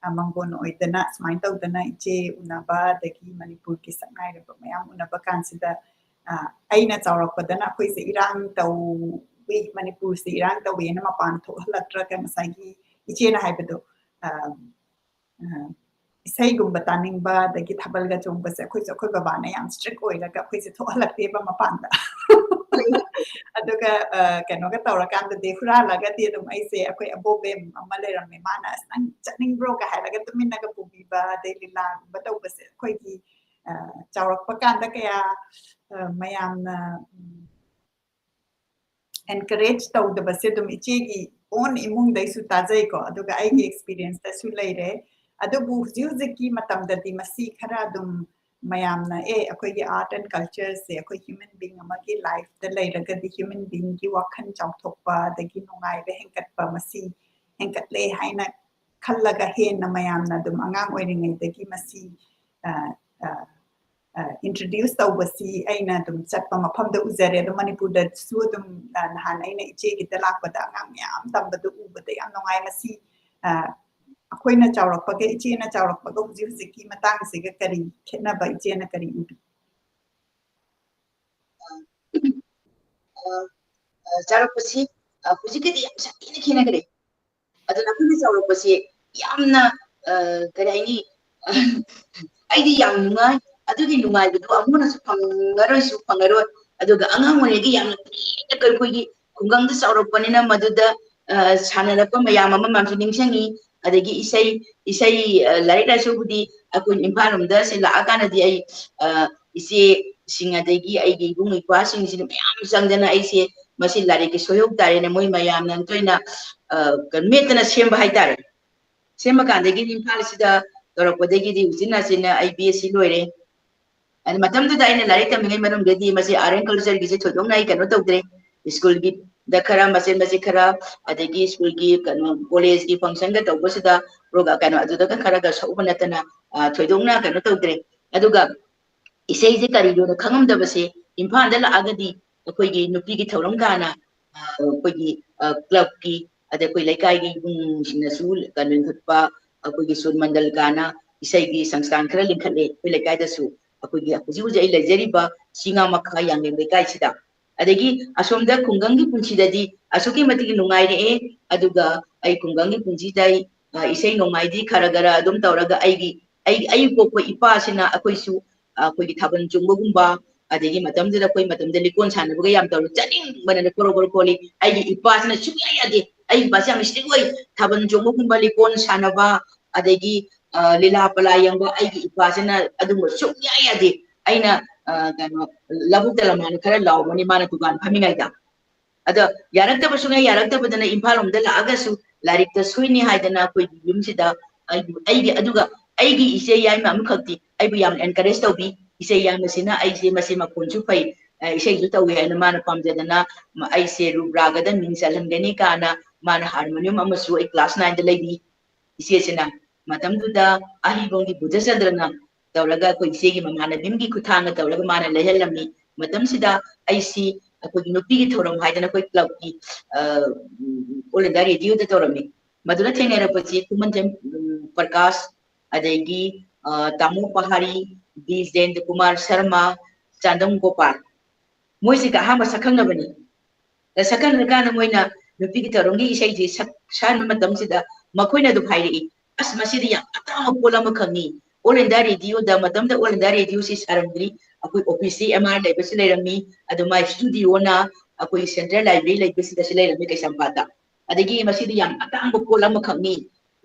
ꯑ, ꯃꯪꯒꯣꯟ ꯑꯣꯏꯗꯅ ꯁꯨꯃꯥꯏꯅ ꯇꯧꯗꯅ ꯏꯆꯦ ꯎꯅꯕ, ꯑꯗꯒꯤ ꯃꯅꯤꯄꯨꯔꯒꯤ ꯁꯛꯅꯥꯏꯔꯕ ꯃꯌꯥꯝ ꯎꯅꯕ ꯀꯥꯟꯁꯤꯗ, ꯑ, ꯑꯩꯅ ꯆꯥꯎꯔꯛꯄꯗꯅ ꯑꯩꯈꯣꯏꯁꯦ ꯏꯔꯥꯡ ꯇꯧꯏ, ꯃꯅꯤꯄꯨꯔꯁꯦ ꯏꯔꯥꯡ ꯇꯧꯏꯅ ꯃꯄꯥꯟ ꯊꯣꯛꯍꯜꯂꯛꯇ꯭ꯔꯒ ꯉꯁꯥꯏꯒꯤ ꯏꯆꯦꯅ ꯍꯥꯏꯕꯗꯣ, ꯑ, ꯑ, ꯏꯁꯩꯒꯨꯝꯕ ꯇꯥꯅꯤꯡꯕ, ꯑꯗꯒꯤ ꯊꯥꯕꯜꯒ ꯆꯣꯡꯕꯁꯦ ꯑꯩꯈꯣꯏꯁꯨ, ꯑꯩꯈꯣꯏ ꯕꯕꯥꯅ ꯌꯥꯝ strict ꯑꯣꯏꯔꯒ ꯑꯩꯈꯣꯏꯁꯦ ꯊꯣꯛꯍꯜꯂꯛꯇꯦꯕ ꯃꯄꯥꯟꯗ꯫ ꯑꯗꯨꯒ, ꯑ, ꯀꯩꯅꯣꯒ ꯇꯧꯔꯀꯥꯟꯗꯗꯤ, ꯍꯨꯔꯥꯜꯂꯒꯗꯤ ꯑꯗꯨꯝ ꯑꯩꯁꯦ, ꯑꯩꯈꯣꯏ ꯑꯕꯣꯛꯕꯦꯝ ꯑꯃ ꯂꯩꯔꯝꯃꯦ, ꯃꯥꯅ "ꯑꯁ, ꯅꯪ ꯆꯠꯅꯤꯡꯕ꯭ꯔꯣ?" ꯀ ꯍꯥꯏꯔꯒ ꯇꯨꯃꯤꯟꯅꯒ ꯄꯨꯕꯤꯕ, ꯑꯗꯩ ꯂꯤꯂꯥꯒꯨꯝꯕ ꯇꯧꯕꯁꯦ ꯑꯩꯈꯣꯏꯒꯤ, ꯑ, ꯆꯥꯎꯔꯛꯄ ꯀꯥꯟꯗ ꯀꯌꯥ, ꯑ, ꯃꯌꯥꯝꯅ, ꯎꯝ, encourage ꯇꯧꯗꯕꯁꯦ ꯑꯗꯨꯝ ꯏꯆꯦꯒꯤ own ꯏꯃꯨꯡꯗꯩꯁꯨ ꯇꯥꯖꯩꯀꯣ, ꯑꯗꯨꯒ ꯑꯩꯒꯤ experience ꯇꯁꯨ ꯂꯩꯔꯦ꯫ ꯑꯗꯨꯕꯨ ꯍꯧꯖꯤꯛ ꯍꯧꯖꯤꯛꯀꯤ ꯃꯇꯝꯗꯗꯤ ꯃꯁꯤ ꯈꯔ ꯑꯗꯨꯝ ꯃꯌꯥꯝꯅ, "ꯑꯦ, ꯑꯩꯈꯣꯏꯒꯤ art and culture ꯁꯦ ꯑꯩꯈꯣꯏ human being ꯑꯃꯒꯤ life ꯇ ꯂꯩꯔꯒꯗꯤ human being ꯒꯤ ꯋꯥꯈꯜ ꯆꯥꯎꯊꯣꯛꯄ, ꯑꯗꯒꯤ ꯅꯨꯡꯉꯥꯏꯕ ꯍꯦꯟꯒꯠꯄ, ꯃꯁꯤ ꯍꯦꯟꯒꯠꯂꯦ" ꯍꯥꯏꯅ ꯈꯜꯂꯒ ꯍꯦꯟꯅ ꯃꯌꯥꯝꯅ ꯑꯗꯨꯝ ꯑꯉꯥꯡ ꯑꯣꯏꯔꯤꯉꯩꯗꯒꯤ ꯃꯁꯤ, ꯑ, ꯑ, ꯑ, introduce ꯇꯧꯕꯁꯤ ꯑꯩꯅ ꯑꯗꯨꯝ ꯆꯠꯄ ꯃꯐꯝꯗ ꯎꯖꯔꯦ꯫ ꯑꯗꯣ ꯃꯅꯤꯄꯨꯔꯗꯁꯨ ꯑꯗꯨꯝ, ꯑ, ꯅꯍꯥꯟ ꯑꯩꯅ ꯏꯆꯦꯒꯤꯗ ꯂꯥꯛꯄꯗ ꯑꯉꯥꯡ ꯃꯌꯥꯝ ꯇꯝꯕꯗꯨ ꯎꯕꯗ ꯌꯥꯝ ꯅꯨꯡꯉꯥꯏ꯫ ꯃꯁꯤ, ꯑ, ꯑꯩꯈꯣꯏꯅ ꯆꯥꯎꯔꯛꯄꯒ, ꯏꯆꯦꯅ ꯆꯥꯎꯔꯛꯄꯒ ꯍꯧꯖꯤꯛ ꯍꯧꯖꯤꯛꯀꯤ ꯃꯇꯥꯡꯁꯤꯒ ꯀꯔꯤ ꯈꯦꯠꯅꯕ ꯏꯆꯦꯅ ꯀꯔꯤ ꯎꯕꯤ? ꯑ, ꯑ, ꯆꯥꯎꯔꯛꯄꯁꯤ, ꯑ, ꯍꯧꯖꯤꯛꯀꯗꯤ ꯌꯥꯝ ꯁꯥꯊꯤꯅ ꯈꯦꯠꯅꯈ꯭ꯔꯦ꯫ ꯑꯗꯨꯅ ꯑꯩꯈꯣꯏꯅ ꯆꯥꯎꯔꯛꯄꯁꯦ ꯌꯥꯝꯅ, ꯑ, ꯀꯔꯤ ꯍꯥꯏꯅꯤ, ꯑꯩꯗꯤ ꯌꯥꯝ ꯅꯨꯡꯉꯥꯏ꯫ ꯑꯗꯨꯒꯤ ꯅꯨꯡꯉꯥꯏꯕꯗꯨ ꯑꯃꯨꯛ ꯍꯟꯅꯁꯨ ꯐꯪꯉꯔꯣꯏꯁꯨ ꯐꯪꯉꯔꯣꯏ꯫ ꯑꯗꯨꯒ ꯑꯉꯥꯡ ꯑꯣꯏꯔꯤꯉꯩꯒꯤ ꯌꯥꯝꯅ ꯊꯤꯅ ꯑꯩꯈꯣꯏꯒꯤ ꯈꯨꯡꯒꯪꯗ ꯆꯥꯎꯔꯛꯄꯅꯤꯅ ꯃꯗꯨꯗ, ꯑ, ꯁꯥꯟꯅꯔꯛꯄ ꯃꯌꯥꯝ ꯑꯃ ꯃꯌꯥꯝꯁꯨ ꯅꯤꯡꯁꯤꯡꯉꯤ꯫ ꯑꯗꯒꯤ ꯏꯁꯩ, ꯏꯁꯩ, ꯑ, ꯂꯥꯏꯔꯤꯛ ꯂꯥꯏꯁꯨꯕꯨꯗꯤ ꯑꯩꯈꯣꯏ ꯏꯝꯐꯥꯜ ꯂꯣꯝꯗ ꯁꯤ ꯂꯥꯛꯑꯀꯥꯟꯗꯗꯤ ꯑꯩ, ꯑ, ꯏꯆꯦꯁꯤꯡ ꯑꯗꯒꯤ ꯑꯩꯒꯤ ꯏꯕꯨꯡ ꯏꯄ꯭ꯋꯥꯁꯤꯡꯁꯤꯅ ꯃꯌꯥꯝ ꯆꯪꯗꯅ ꯑꯩꯁꯦ ꯃꯁꯤ ꯂꯥꯏꯔꯤꯛꯀꯤ ꯁꯣꯏꯍꯧ ꯇꯥꯔꯦꯅ ꯃꯣꯏ ꯃꯌꯥꯝꯅ ꯇꯣꯏꯅ, ꯑ, ꯃꯦꯠꯇꯅ ꯁꯦꯝꯕ ꯍꯥꯏꯇꯥꯔꯦ꯫ ꯁꯦꯝꯃꯀꯥꯟꯗꯒꯤꯗꯤ ꯏꯝꯐꯥꯜꯁꯤꯗ ꯇꯧꯔꯛꯄꯗꯒꯤꯗꯤ ꯎꯆꯤꯟ ꯅꯥꯆꯤꯟꯅ ꯑꯩ B Sc ꯂꯣꯏꯔꯦ꯫ ꯑꯗ ꯃꯇꯝꯗꯨꯗ ꯑꯩꯅ ꯂꯥꯏꯔꯤꯛ ꯇꯝꯃꯤꯉꯩ ꯃꯅꯨꯡꯗꯗꯤ ꯃꯁꯤ art and culture ꯒꯤꯁꯦ ꯊꯣꯏꯗꯣꯛꯅ ꯑꯩ ꯀꯩꯅꯣ ꯇꯧꯗ꯭ꯔꯦ꯫ ꯁ꯭ꯀꯨꯜꯒꯤꯗ ꯈꯔ, ꯃꯆꯦꯠ ꯃꯆꯦꯠ ꯈꯔ, ꯑꯗꯒꯤ ꯁ꯭ꯀꯨꯜꯒꯤ ꯀꯩꯅꯣ, ꯀꯣꯂꯦꯖꯀꯤ function ꯒ ꯇꯧꯕꯁꯤꯗ ꯄ꯭ꯔꯣꯒ-, ꯀꯩꯅꯣ, ꯑꯗꯨꯗꯒ ꯈꯔꯒ ꯁꯛꯎꯕ ꯅꯠꯇꯅ, ꯑ, ꯊꯣꯏꯗꯣꯛꯅ ꯀꯩꯅꯣ ꯇꯧꯗ꯭ꯔꯦ꯫ ꯑꯗꯨꯒ ꯏꯁꯩꯁꯦ ꯀꯔꯤꯅꯣꯅ ꯈꯪꯉꯝꯗꯕꯁꯦ, ꯏꯝꯐꯥꯜꯗ ꯂꯥꯛꯑꯒꯗꯤ ꯑꯩꯈꯣꯏꯒꯤ ꯅꯨꯄꯤꯒꯤ ꯊꯧꯔꯝ ꯀꯥꯅ, ꯑ, ꯑꯩꯈꯣꯏꯒꯤ, ꯑ, club ꯀꯤ, ꯑꯗꯩ ꯑꯩꯈꯣꯏ ꯂꯩꯀꯥꯏꯒꯤ ꯏꯕꯨꯡꯁꯤꯡꯅꯁꯨ ꯀꯩꯅꯣ ꯂꯤꯡꯈꯠꯄ, ꯑꯩꯈꯣꯏꯒꯤ ꯁꯨꯔ ꯃꯟꯗꯜ ꯀꯥꯅ ꯏꯁꯩꯒꯤ ꯁꯪꯁꯊꯥꯟ ꯈꯔ ꯂꯤꯡꯈꯠꯂꯦ ꯑꯩꯈꯣꯏ ꯂꯩꯀꯥꯏꯗꯁꯨ꯫ ꯑꯩꯈꯣꯏꯒꯤ ꯍꯧꯖꯤꯛ ꯍꯧꯖꯤꯛ ꯑꯩ ꯂꯩꯖꯔꯤꯕ ꯆꯤꯉꯥ ꯃꯈꯥ ꯌꯥꯡꯂꯦꯟ ꯂꯩꯀꯥꯏꯁꯤꯗ꯫ ꯑꯗꯒꯤ ꯑꯁꯣꯝꯗ ꯈꯨꯡꯒꯪꯒꯤ ꯄꯨꯟꯁꯤꯗꯗꯤ ꯑꯁꯨꯛꯀꯤ ꯃꯇꯤꯛ ꯅꯨꯡꯉꯥꯏꯔꯛꯑꯦ꯫ ꯑꯗꯨꯒ ꯑꯩ ꯈꯨꯡꯒꯪꯒꯤ ꯄꯨꯟꯁꯤꯗ ꯑꯩ, ꯑ, ꯏꯁꯩ ꯅꯣꯡꯃꯥꯏꯗꯤ ꯈꯔ ꯈꯔ ꯑꯗꯨꯝ ꯇꯧꯔꯒ ꯑꯩꯒꯤ, ꯑꯩ, ꯑꯩ ꯄꯣꯛꯄ ꯏꯄꯥꯁꯤꯅ ꯑꯩꯈꯣꯏꯁꯨ, ꯑ, ꯑꯩꯈꯣꯏꯒꯤ ꯊꯥꯕꯜ ꯆꯣꯡꯕꯒꯨꯝꯕ, ꯑꯗꯒꯤ ꯃꯇꯝꯗꯨꯗ ꯑꯩꯈꯣꯏ ꯃꯇꯝꯗ ꯂꯤꯀꯣꯟ ꯁꯥꯟꯅꯕꯒ ꯌꯥꯝ ꯇꯧꯔ, ꯆꯥꯅꯤꯡꯕꯅꯅꯦ ꯀꯣꯔꯣ ꯀꯣꯔꯣ ꯈꯣꯜꯂꯤ꯫ ꯑꯩꯒꯤ ꯏꯄꯥꯁꯤꯅ ꯁꯨꯡꯌꯥ ꯌꯥꯗꯦ꯫ ꯑꯩꯒꯤ ꯏꯄꯥꯁꯤ ꯌꯥꯝ strict ꯑꯣꯏ꯫ ꯊꯥꯕꯜ ꯆꯣꯡꯕꯒꯨꯝꯕ, ꯂꯤꯀꯣꯟ ꯁꯥꯟꯅꯕ, ꯑꯗꯒꯤ, ꯑ, ꯂꯤꯂꯥ ꯄꯂꯥ ꯌꯦꯡꯕ, ꯑꯩꯒꯤ ꯏꯄꯥꯁꯤꯅ ꯑꯗꯨꯝꯕ ꯁꯨꯡꯌꯥ ꯌꯥꯗꯦ꯫ ꯑꯩꯅ, ꯑ, ꯀꯩꯅꯣ, ꯂꯧꯕꯨꯛꯇ ꯂꯝꯍꯥꯡꯗ ꯈꯔ ꯂꯥꯎꯕꯅꯤ ꯃꯥꯅ ꯗꯨꯀꯥꯟ ꯐꯝꯃꯤꯉꯩꯗ꯫ ꯑꯗꯣ ꯌꯥꯔꯛꯇꯕ, ꯁꯨꯡꯌꯥ ꯌꯥꯔꯛꯇꯕꯗꯅ ꯏꯝꯐꯥꯜ ꯂꯣꯝꯗ ꯂꯥꯛꯑꯒꯁꯨ ꯂꯥꯏꯔꯤꯛꯇ ꯁꯣꯏꯅꯤ ꯍꯥꯏꯗꯅ ꯑꯩꯈꯣꯏꯒꯤ ꯌꯨꯝꯁꯤꯗ ꯑꯩꯒꯤ, ꯑꯩꯒꯤ, ꯑꯗꯨꯒ ꯑꯩꯒꯤ ꯏꯆꯦ ꯌꯥꯏꯃ ꯑꯃꯈꯛꯇꯤ ꯑꯩꯕꯨ ꯌꯥꯝ encourage ꯇꯧꯕꯤ꯫ ꯏꯆꯦ ꯌꯥꯏꯃꯁꯤꯅ ꯑꯩꯁꯦ, ꯃꯁꯤ ꯃꯈꯣꯟꯁꯨ ꯐꯩ, ꯑ, ꯏꯁꯩꯁꯨ ꯇꯧꯏ ꯍꯥꯏꯅ ꯃꯥꯅ ꯄꯥꯝꯖꯗꯅ, ꯃ-, ꯑꯩꯁꯦ ꯔꯨꯞ ꯔꯥꯒꯗ ꯃꯤꯡ ꯆꯜꯍꯟꯒꯅꯤ ꯀꯥꯏꯅ ꯃꯥꯅ harmonium ꯑꯃꯁꯨ ꯑꯩ class nine ꯗ ꯂꯩꯕꯤ꯫ ꯏꯆꯦꯁꯤꯅ ꯃꯇꯝꯗꯨꯗ ꯑꯍꯩꯕꯝꯒꯤ ꯕꯨꯙꯆꯟꯗ꯭ꯔꯅ ꯇꯧꯔꯒ ꯑꯩꯈꯣꯏ ꯏꯆꯦꯒꯤ ꯃꯃꯥꯟꯅꯕꯤ ꯑꯃꯒꯤ ꯈꯨꯠꯊꯥꯡꯗ ꯇꯧꯔꯒ ꯃꯥꯅ ꯂꯩꯍꯜꯂꯝꯃꯤ꯫ ꯃꯇꯝꯁꯤꯗ ꯑꯩꯁꯤ ꯑꯩꯈꯣꯏꯒꯤ ꯅꯨꯄꯤꯒꯤ ꯊꯧꯔꯝ ꯍꯥꯏꯗꯅ ꯑꯩꯈꯣꯏ club ꯀꯤ, ꯑ, All India Radio ꯗ ꯇꯧꯔꯝꯃꯤ꯫ ꯃꯗꯨꯗ ꯊꯦꯡꯅꯔꯛꯄꯁꯤ ꯈꯨꯃꯟꯊꯦꯝ, ꯎꯝ, ꯄ꯭ꯔꯀꯥꯁ, ꯑꯗꯒꯤ, ꯑ, ꯇꯥꯃꯣ ꯄꯍꯥꯔꯤ, ꯕꯤ ꯖꯌꯦꯟꯗ ꯀꯨꯃꯥꯔ ꯁꯔꯃ, ꯆꯥꯟꯗꯝ ꯒꯣꯄꯥꯜ, ꯃꯣꯏꯁꯤꯒ ꯑꯍꯥꯟꯕ ꯁꯛꯈꯪꯅꯕꯅꯤ꯫ ꯑꯗ ꯁꯛꯈꯪꯅꯔꯀꯥꯟꯗ ꯃꯣꯏꯅ ꯅꯨꯄꯤꯒꯤ ꯊꯧꯔꯝꯒꯤ ꯏꯁꯩꯁꯤ ꯁꯛ-, ꯁꯛꯍꯟꯕ ꯃꯇꯝꯁꯤꯗ ꯃꯈꯣꯏꯅ ꯑꯗꯨꯝ ꯍꯥꯏꯔꯛꯏ, "ꯑꯁ, ꯃꯁꯤꯗꯤ ꯌꯥꯝ ꯑꯇꯥꯡꯕ ꯄꯣꯠ ꯑꯃꯈꯛꯅꯤ꯫ All India Radio ꯗ", ꯃꯇꯝꯗ All India Radio ꯁꯤ ꯁꯥꯔꯝꯗ꯭ꯔꯤ꯫ ꯑꯩꯈꯣꯏ office ꯁꯤ M R ꯂꯩꯕꯁꯤ ꯂꯩꯔꯝꯃꯤ, ꯑꯗꯨ ꯃꯥꯏ studio ꯅ ꯑꯩꯈꯣꯏ Central Library ꯂꯩꯕꯁꯤꯗꯁꯨ ꯂꯩꯔꯝꯃꯤ ꯀꯩꯁꯥꯝꯄꯥꯠꯇ꯫ ꯑꯗꯒꯤ ꯃꯁꯤꯗꯤ ꯌꯥꯝ ꯑꯇꯥꯡꯕ ꯄꯣꯠ ꯑꯃꯈꯛꯅꯤ꯫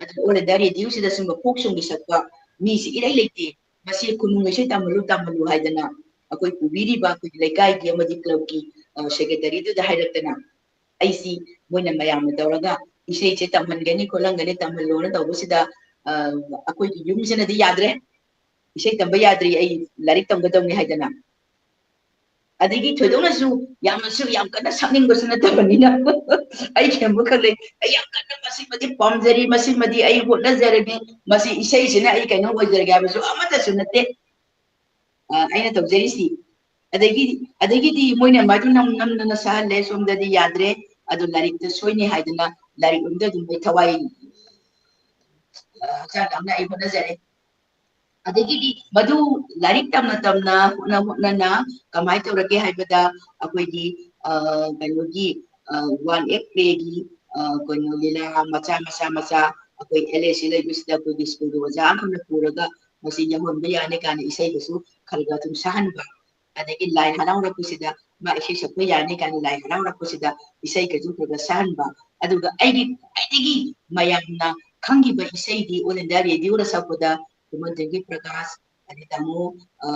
ꯑꯗꯨꯅ All India Radio ꯁꯤꯗ ꯁꯨꯝꯕ folk song ꯒꯤ ꯁꯛꯄ ꯃꯤꯁꯤ ꯏꯔꯩ ꯂꯩꯇꯦ꯫ ꯃꯁꯤ ꯈꯨꯅꯨꯡ ꯏꯁꯩ ꯇꯝꯍꯜꯂꯨ, ꯇꯝꯍꯜꯂꯨ ꯍꯥꯏꯗꯅ ꯑꯩꯈꯣꯏ ꯄꯨꯕꯤꯔꯤꯕ ꯑꯩꯈꯣꯏꯒꯤ ꯂꯩꯀꯥꯏꯒꯤ ꯑꯃꯗꯤ club ꯀꯤ, ꯑ, secretary ꯗꯨꯗ ꯍꯥꯏꯔꯛꯇꯅ ꯑꯩꯁꯤ ꯃꯣꯏꯅ ꯃꯌꯥꯝꯅ ꯇꯧꯔꯒ ꯏꯁꯩꯁꯦ ꯇꯝꯍꯟꯒꯅꯤ, ꯈꯣꯠꯍꯟꯒꯅꯤ, ꯇꯝꯍꯜꯂꯣꯅ ꯇꯧꯕꯁꯤꯗ, ꯑ, ꯑꯩꯈꯣꯏꯒꯤ ꯌꯨꯝꯁꯤꯅꯗꯤ ꯌꯥꯗ꯭ꯔꯦ꯫ ꯏꯁꯩ ꯇꯝꯕ ꯌꯥꯗ꯭ꯔꯤ, ꯑꯩ ꯂꯥꯏꯔꯤꯛ ꯇꯝꯒꯗꯧꯅꯤ ꯍꯥꯏꯗꯅ꯫ ꯑꯗꯒꯤ ꯊꯣꯏꯗꯣꯛꯅꯁꯨ ꯌꯥꯝꯅꯁꯨ ꯌꯥꯝ ꯀꯟꯅ ꯁꯛꯅꯤꯡꯕꯁꯨ ꯅꯠꯇꯕꯅꯤꯅ ꯑꯩ ꯈꯦꯝꯕ ꯈꯛ ꯂꯩ꯫ ꯑꯩ ꯌꯥꯝ ꯀꯟꯅ ꯃꯁꯤꯃꯗꯤ ꯄꯥꯝꯖꯔꯤ, ꯃꯁꯤꯃꯗꯤ ꯑꯩ ꯍꯣꯠꯅꯖꯔꯒꯦ, ꯃꯁꯤ ꯏꯁꯩꯁꯤꯅ ꯑꯩ ꯀꯩꯅꯣ ꯑꯣꯏꯖꯔꯒꯦ ꯍꯥꯏꯕꯁꯨ ꯑꯃꯠꯇꯁꯨ ꯅꯠꯇꯦ꯫ ꯑ, ꯑꯩꯅ ꯇꯧꯖꯔꯤꯁꯤ꯫ ꯑꯗꯒꯤ, ꯑꯗꯒꯤꯗꯤ ꯃꯣꯏꯅ ꯃꯗꯨ ꯅꯝ-, ꯅꯝꯗꯅ ꯁꯛꯍꯜꯂꯦ, ꯁꯣꯝꯗꯗꯤ ꯌꯥꯗ꯭ꯔꯦ, ꯑꯗꯨ ꯂꯥꯏꯔꯤꯛꯇ ꯁꯣꯏꯅꯤ ꯍꯥꯏꯗꯅ ꯂꯥꯏꯔꯤꯛ ꯂꯣꯝꯗ ꯑꯗꯨꯝ ꯑꯩ ꯊꯋꯥꯏ, ꯑ, ꯍꯛꯆꯥꯡ ꯌꯥꯝꯅ ꯑꯩ ꯍꯣꯠꯅꯖꯔꯦ꯫ ꯑꯗꯒꯤꯗꯤ ꯃꯗꯨ ꯂꯥꯏꯔꯤꯛ ꯇꯝꯅ ꯇꯝꯅ, ꯍꯣꯠꯅ ꯍꯣꯠꯅꯅ ꯀꯃꯥꯏꯅ ꯇꯧꯔꯒꯦ ꯍꯥꯏꯕꯗ, ꯑꯩꯈꯣꯏꯒꯤ, ꯑ, ꯀꯩꯅꯣꯒꯤ, ꯑ, ꯋꯥꯟ ꯑꯦꯛ ꯄ꯭ꯂꯦꯒꯤ, ꯑ, ꯀꯩꯅꯣ, ꯂꯤꯂꯥ ꯃꯆꯥ ꯃꯆꯥ ꯃꯆꯥ ꯑꯩꯈꯣꯏ ꯑꯦꯜ ꯑꯦꯁꯤ ꯂꯩꯕꯁꯤꯗ ꯑꯩꯈꯣꯏꯒꯤ ꯁ꯭ꯀꯨꯜꯒꯤ ꯑꯣꯖꯥ ꯑꯃꯈꯛꯅ ꯄꯨꯔꯒ ꯃꯁꯤ ꯌꯥꯎꯍꯟꯕ ꯌꯥꯅꯤ ꯀꯥꯏꯅ ꯏꯁꯩꯗꯁꯨ ꯈꯔ ꯈꯔ ꯑꯗꯨꯝ ꯁꯛꯍꯟꯕ꯫ ꯑꯗꯒꯤ ꯂꯥꯏ ꯍꯔꯥꯎꯔꯛꯄꯁꯤꯗ ꯃꯥ ꯏꯁꯩ ꯁꯛꯄ ꯌꯥꯅꯤ ꯀꯥꯏꯅ ꯂꯥꯏ ꯍꯔꯥꯎꯔꯛꯄꯁꯤꯗ ꯏꯁꯩꯒꯁꯨ ꯈꯔ ꯈꯔ ꯁꯛꯍꯟꯕ꯫ ꯑꯗꯨꯒ ꯑꯩꯒꯤ ꯈ꯭ꯋꯥꯏꯗꯒꯤ ꯃꯌꯥꯝꯅ ꯈꯪꯈꯤꯕ ꯏꯁꯩꯗꯤ ꯑꯣꯜ ꯏꯟꯗꯤꯌꯥ ꯔꯦꯗꯤꯑꯣꯗ ꯁꯛꯄꯗ ꯈꯨꯃꯟ ꯊꯦꯝꯒꯤ ꯄ꯭ꯔꯀꯥꯁ, ꯑꯗꯩ ꯇꯥꯃꯣ, ꯑ,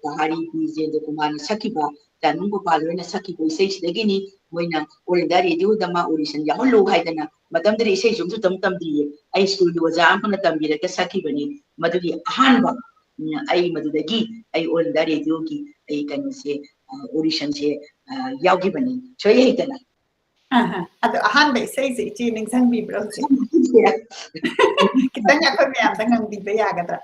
ꯄꯍꯥꯔꯤ ꯕꯤꯖꯦꯟꯗ꯭ꯔ ꯀꯨꯃꯥꯔꯅ ꯁꯛꯈꯤꯕ, ꯇꯥꯅꯨ ꯒꯣꯄꯥꯜ ꯍꯣꯏꯅ ꯁꯛꯈꯤꯕ ꯏꯁꯩꯁꯤꯗꯒꯤꯅꯤ꯫ ꯃꯣꯏꯅ ꯑꯣꯜ ꯏꯟꯗꯤꯌꯥ ꯔꯦꯗꯤꯑꯣꯗ ꯃꯥ ꯑꯣꯗꯤꯁꯟ ꯌꯥꯎꯍꯜꯂꯨ ꯍꯥꯏꯗꯅ, ꯃꯇꯝꯗꯨꯗ ꯏꯁꯩꯁꯨ ꯑꯝꯇ ꯇꯝ ꯇꯝꯗ꯭ꯔꯤꯌꯦ꯫ ꯑꯩ ꯁ꯭ꯀꯨꯜꯒꯤ ꯑꯣꯖꯥ ꯑꯃꯅ ꯇꯝꯕꯤꯔꯒ ꯁꯛꯈꯤꯕꯅꯤ꯫ ꯃꯗꯨꯒꯤ ꯑꯍꯥꯟꯕ, ꯎꯝ, ꯑꯩ ꯃꯗꯨꯗꯒꯤ ꯑꯩ ꯑꯣꯜ ꯏꯟꯗꯤꯌꯥ ꯔꯦꯗꯤꯑꯣꯒꯤ ꯑꯩ ꯀꯩꯅꯣꯁꯦ, ꯑ, ꯑꯣꯗꯤꯁꯟꯁꯦ, ꯑ, ꯌꯥꯎꯈꯤꯕꯅꯤ꯫ ꯁꯣꯏ ꯍꯩꯇꯅ꯫ ꯑꯍ, ꯑꯗꯣ ꯑꯍꯥꯟꯕ ꯏꯁꯩꯁꯦ ꯏꯆꯦ ꯅꯤꯡꯁꯤꯡꯕꯤꯕ꯭ꯔꯣ ꯍꯧꯖꯤꯛ? ꯈꯤꯇꯪ ꯑꯩꯈꯣꯏ ꯃꯌꯥꯝꯗ ꯉꯪꯕꯤꯕ ꯌꯥꯒꯗ꯭ꯔꯥ?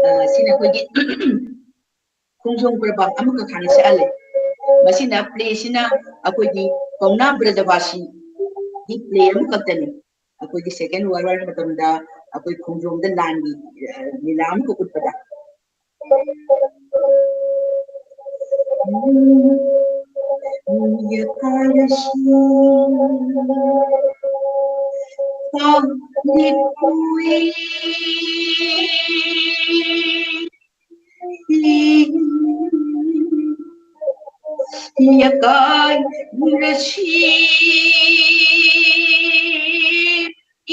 ꯑ, ꯁꯤꯅ ꯑꯩꯈꯣꯏꯒꯤ ꯈꯣꯡꯖꯣꯝ ꯄ꯭ꯔꯕ ꯑꯃꯈꯛ ꯍꯥꯟꯅ ꯁꯛꯍꯜꯂꯦ꯫ ꯃꯁꯤꯅ ꯄ꯭ꯂꯦꯁꯤꯅ ꯑꯩꯈꯣꯏꯒꯤ ꯄꯥꯎꯅꯥ ꯕ꯭ꯔꯖꯕꯥꯁꯤꯒꯤ ꯄ꯭ꯂꯦ ꯑꯃꯈꯛꯇꯅꯤ꯫ ꯑꯩꯈꯣꯏꯒꯤ ꯁꯦꯀꯦꯟ ꯋꯥꯔꯜ ꯋꯥꯔ ꯃꯇꯝꯗ ꯑꯩꯈꯣꯏ ꯈꯣꯡꯖꯣꯝꯗ ꯂꯥꯟꯒꯤ, ꯑ, ꯂꯤꯂꯥ ꯑꯃꯈꯛ ꯎꯠꯄꯗ꯫ ꯌꯥꯀꯥꯏ ꯃꯨꯔꯁꯤ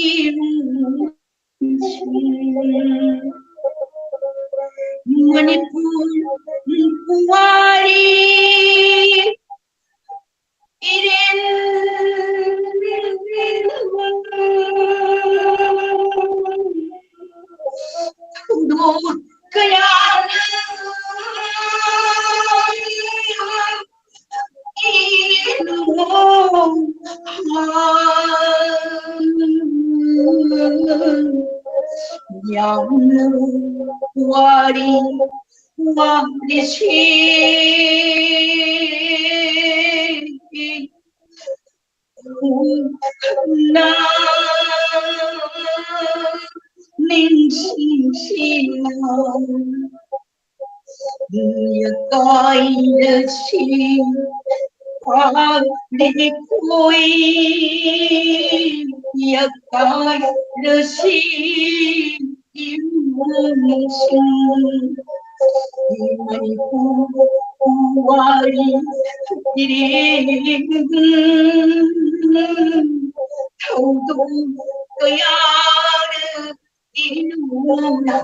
ꯏꯃꯨꯡꯁꯤ ꯃꯅꯤꯄꯨꯔ ꯄꯨꯋꯥꯔꯤ ꯏꯔꯦꯟ ꯀꯌꯥꯅ ꯌꯥꯝꯅ ꯋꯥꯔꯤ ꯋꯥꯔꯤꯁꯤ ꯅ ꯅꯤꯡꯁꯤꯡꯁꯤꯅ ꯌꯀꯥꯏꯔꯁꯤ ꯋꯥꯔꯤ ꯀꯣꯏ ꯌꯀꯥꯏꯔꯁꯤ ꯏꯃꯨꯡꯁꯤꯡ ꯏꯃꯩ ꯋꯥꯔꯤ ꯏꯔꯦꯡ ꯊꯧꯗꯣꯛ ꯀꯌꯥ ꯏꯅꯨꯡꯅ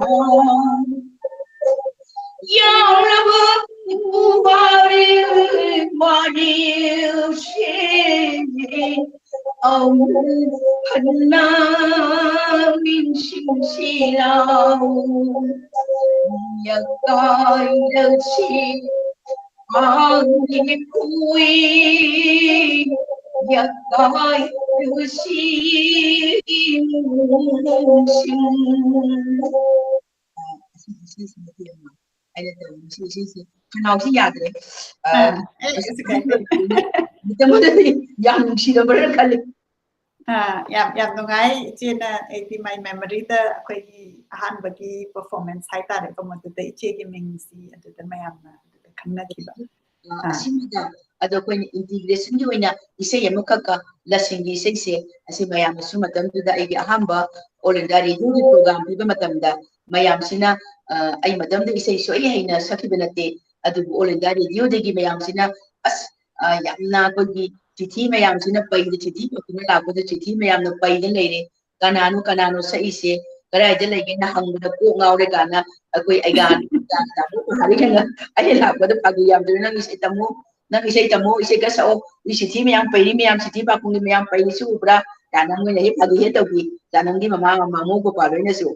ꯌꯥꯎꯔꯕ ꯋꯥꯔꯤ ꯋꯥꯔꯤꯁꯦ ꯑꯃꯨꯛ ꯍꯟꯅ ꯅꯤꯡꯁꯤꯡꯁꯤ ꯂꯥꯎ꯫ ꯌꯀꯥꯏꯔꯁꯤ ꯃꯥꯒꯤ ꯈꯨꯏ ꯌꯀꯥꯏꯔꯁꯤ ꯏꯃꯨꯡꯁꯤꯡ꯫ ꯑ, ꯑꯁꯤꯒꯤ ꯏꯁꯩꯁꯤ ꯃꯇꯦꯛ ꯑꯃ ꯑꯩꯅ ꯇꯧꯔꯤꯁꯤ, ꯏꯁꯩꯁꯤ ꯈꯅꯥꯎꯁꯤ ꯌꯥꯗ꯭ꯔꯦ꯫ ꯑ, ꯑꯥ, ꯑꯦ, ꯑꯁ, it's okay. ꯃꯇꯝꯗꯨꯗꯗꯤ ꯌꯥꯝ ꯅꯨꯡꯁꯤꯔꯕ꯭ꯔꯥ ꯈꯜꯂꯤ꯫ ꯑꯥ, ꯌꯥꯝ, ꯌꯥꯝ ꯅꯨꯡꯉꯥꯏ꯫ ꯏꯆꯦꯅ, ꯑꯩꯗꯤ my memory ꯗ ꯑꯩꯈꯣꯏꯒꯤ ꯑꯍꯥꯟꯕꯒꯤ performance ꯍꯥꯏꯇꯥꯔꯦꯀꯣ, ꯃꯗꯨꯗ ꯏꯆꯦꯒꯤ ꯃꯤꯡꯁꯤ ꯑꯗꯨꯗ ꯃꯌꯥꯝꯅ ꯑꯗꯨꯗ ꯈꯪꯅꯈꯤꯕ꯫ ꯑ, ꯑꯥ꯫ ꯑꯁꯤꯃꯒ, ꯑꯗꯣ ꯑꯩꯈꯣꯏꯅ integration ꯒꯤ ꯑꯣꯏꯅ ꯏꯁꯩ ꯑꯃꯈꯛꯀ, ꯂꯁꯤꯡꯒꯤ ꯏꯁꯩꯁꯦ, ꯑꯁꯤ ꯃꯌꯥꯝꯅꯁꯨ ꯃꯇꯝꯗꯨꯗ ꯑꯩꯒꯤ ꯑꯍꯥꯟꯕ All India Radio ꯒꯤ program ꯄꯤꯕ ꯃꯇꯝꯗ ꯃꯌꯥꯝꯁꯤꯅ, ꯑ, ꯑꯩ ꯃꯇꯝꯗ ꯏꯁꯩ ꯁꯣꯏ ꯍꯩꯅ ꯁꯛꯈꯤꯕ ꯅꯠꯇꯦ, ꯑꯗꯨꯕꯨ All India Radio ꯗꯒꯤ ꯃꯌꯥꯝꯁꯤꯅ, ꯑꯁ, ꯑ, ꯌꯥꯝꯅ ꯑꯩꯈꯣꯏꯒꯤ ꯆꯤꯊꯤ ꯃꯌꯥꯝꯁꯤꯅ ꯄꯩꯗ, ꯆꯤꯊꯤ ꯄꯥꯛꯇꯨꯅ ꯂꯥꯛꯄꯗ ꯆꯤꯊꯤ ꯃꯌꯥꯝꯅ ꯄꯩꯗ ꯂꯩꯔꯦ꯫ ꯀꯅꯥꯅꯣ, ꯀꯅꯥꯅꯣ ꯁꯛꯏꯁꯦ? ꯀꯗꯥꯏꯗ ꯂꯩꯒꯦꯅ ꯍꯪꯕꯗ ꯀꯣꯛ ꯉꯥꯎꯔꯦ ꯀꯥꯏꯅ ꯑꯩꯈꯣꯏ ꯑꯩꯒꯥ ꯇꯥꯃꯣ ꯍꯥꯏꯔꯒꯅ ꯑꯩꯅ ꯂꯥꯛꯄꯗ ꯐꯥꯒꯤ ꯌꯥꯝꯗꯅ, "ꯅꯪ ꯏꯁꯩ ꯇꯝꯃꯣ, ꯅꯪ ꯏꯁꯩ ꯇꯝꯃꯣ, ꯏꯁꯩ ꯈꯔ ꯁꯛꯑꯣ, ꯃꯤ ꯆꯤꯊꯤ ꯃꯌꯥꯝ ꯄꯩꯔꯤ ꯃꯌꯥꯝ, ꯆꯤꯊꯤ ꯄꯥꯈꯨꯝꯒꯤ ꯃꯌꯥꯝ ꯄꯩꯔꯤꯁꯤ ꯎꯕ꯭ꯔꯥ?" ꯀꯥꯏꯅ ꯃꯣꯏꯅ ꯍꯦꯛ ꯐꯥꯒꯤ ꯍꯦꯛ ꯇꯧꯕꯤ꯫ ꯇꯥꯅꯝꯒꯤ ꯃꯃꯥ, ꯃꯃꯥ ꯃꯣ ꯒꯣꯄꯥꯜ ꯍꯣꯏꯅꯁꯨ꯫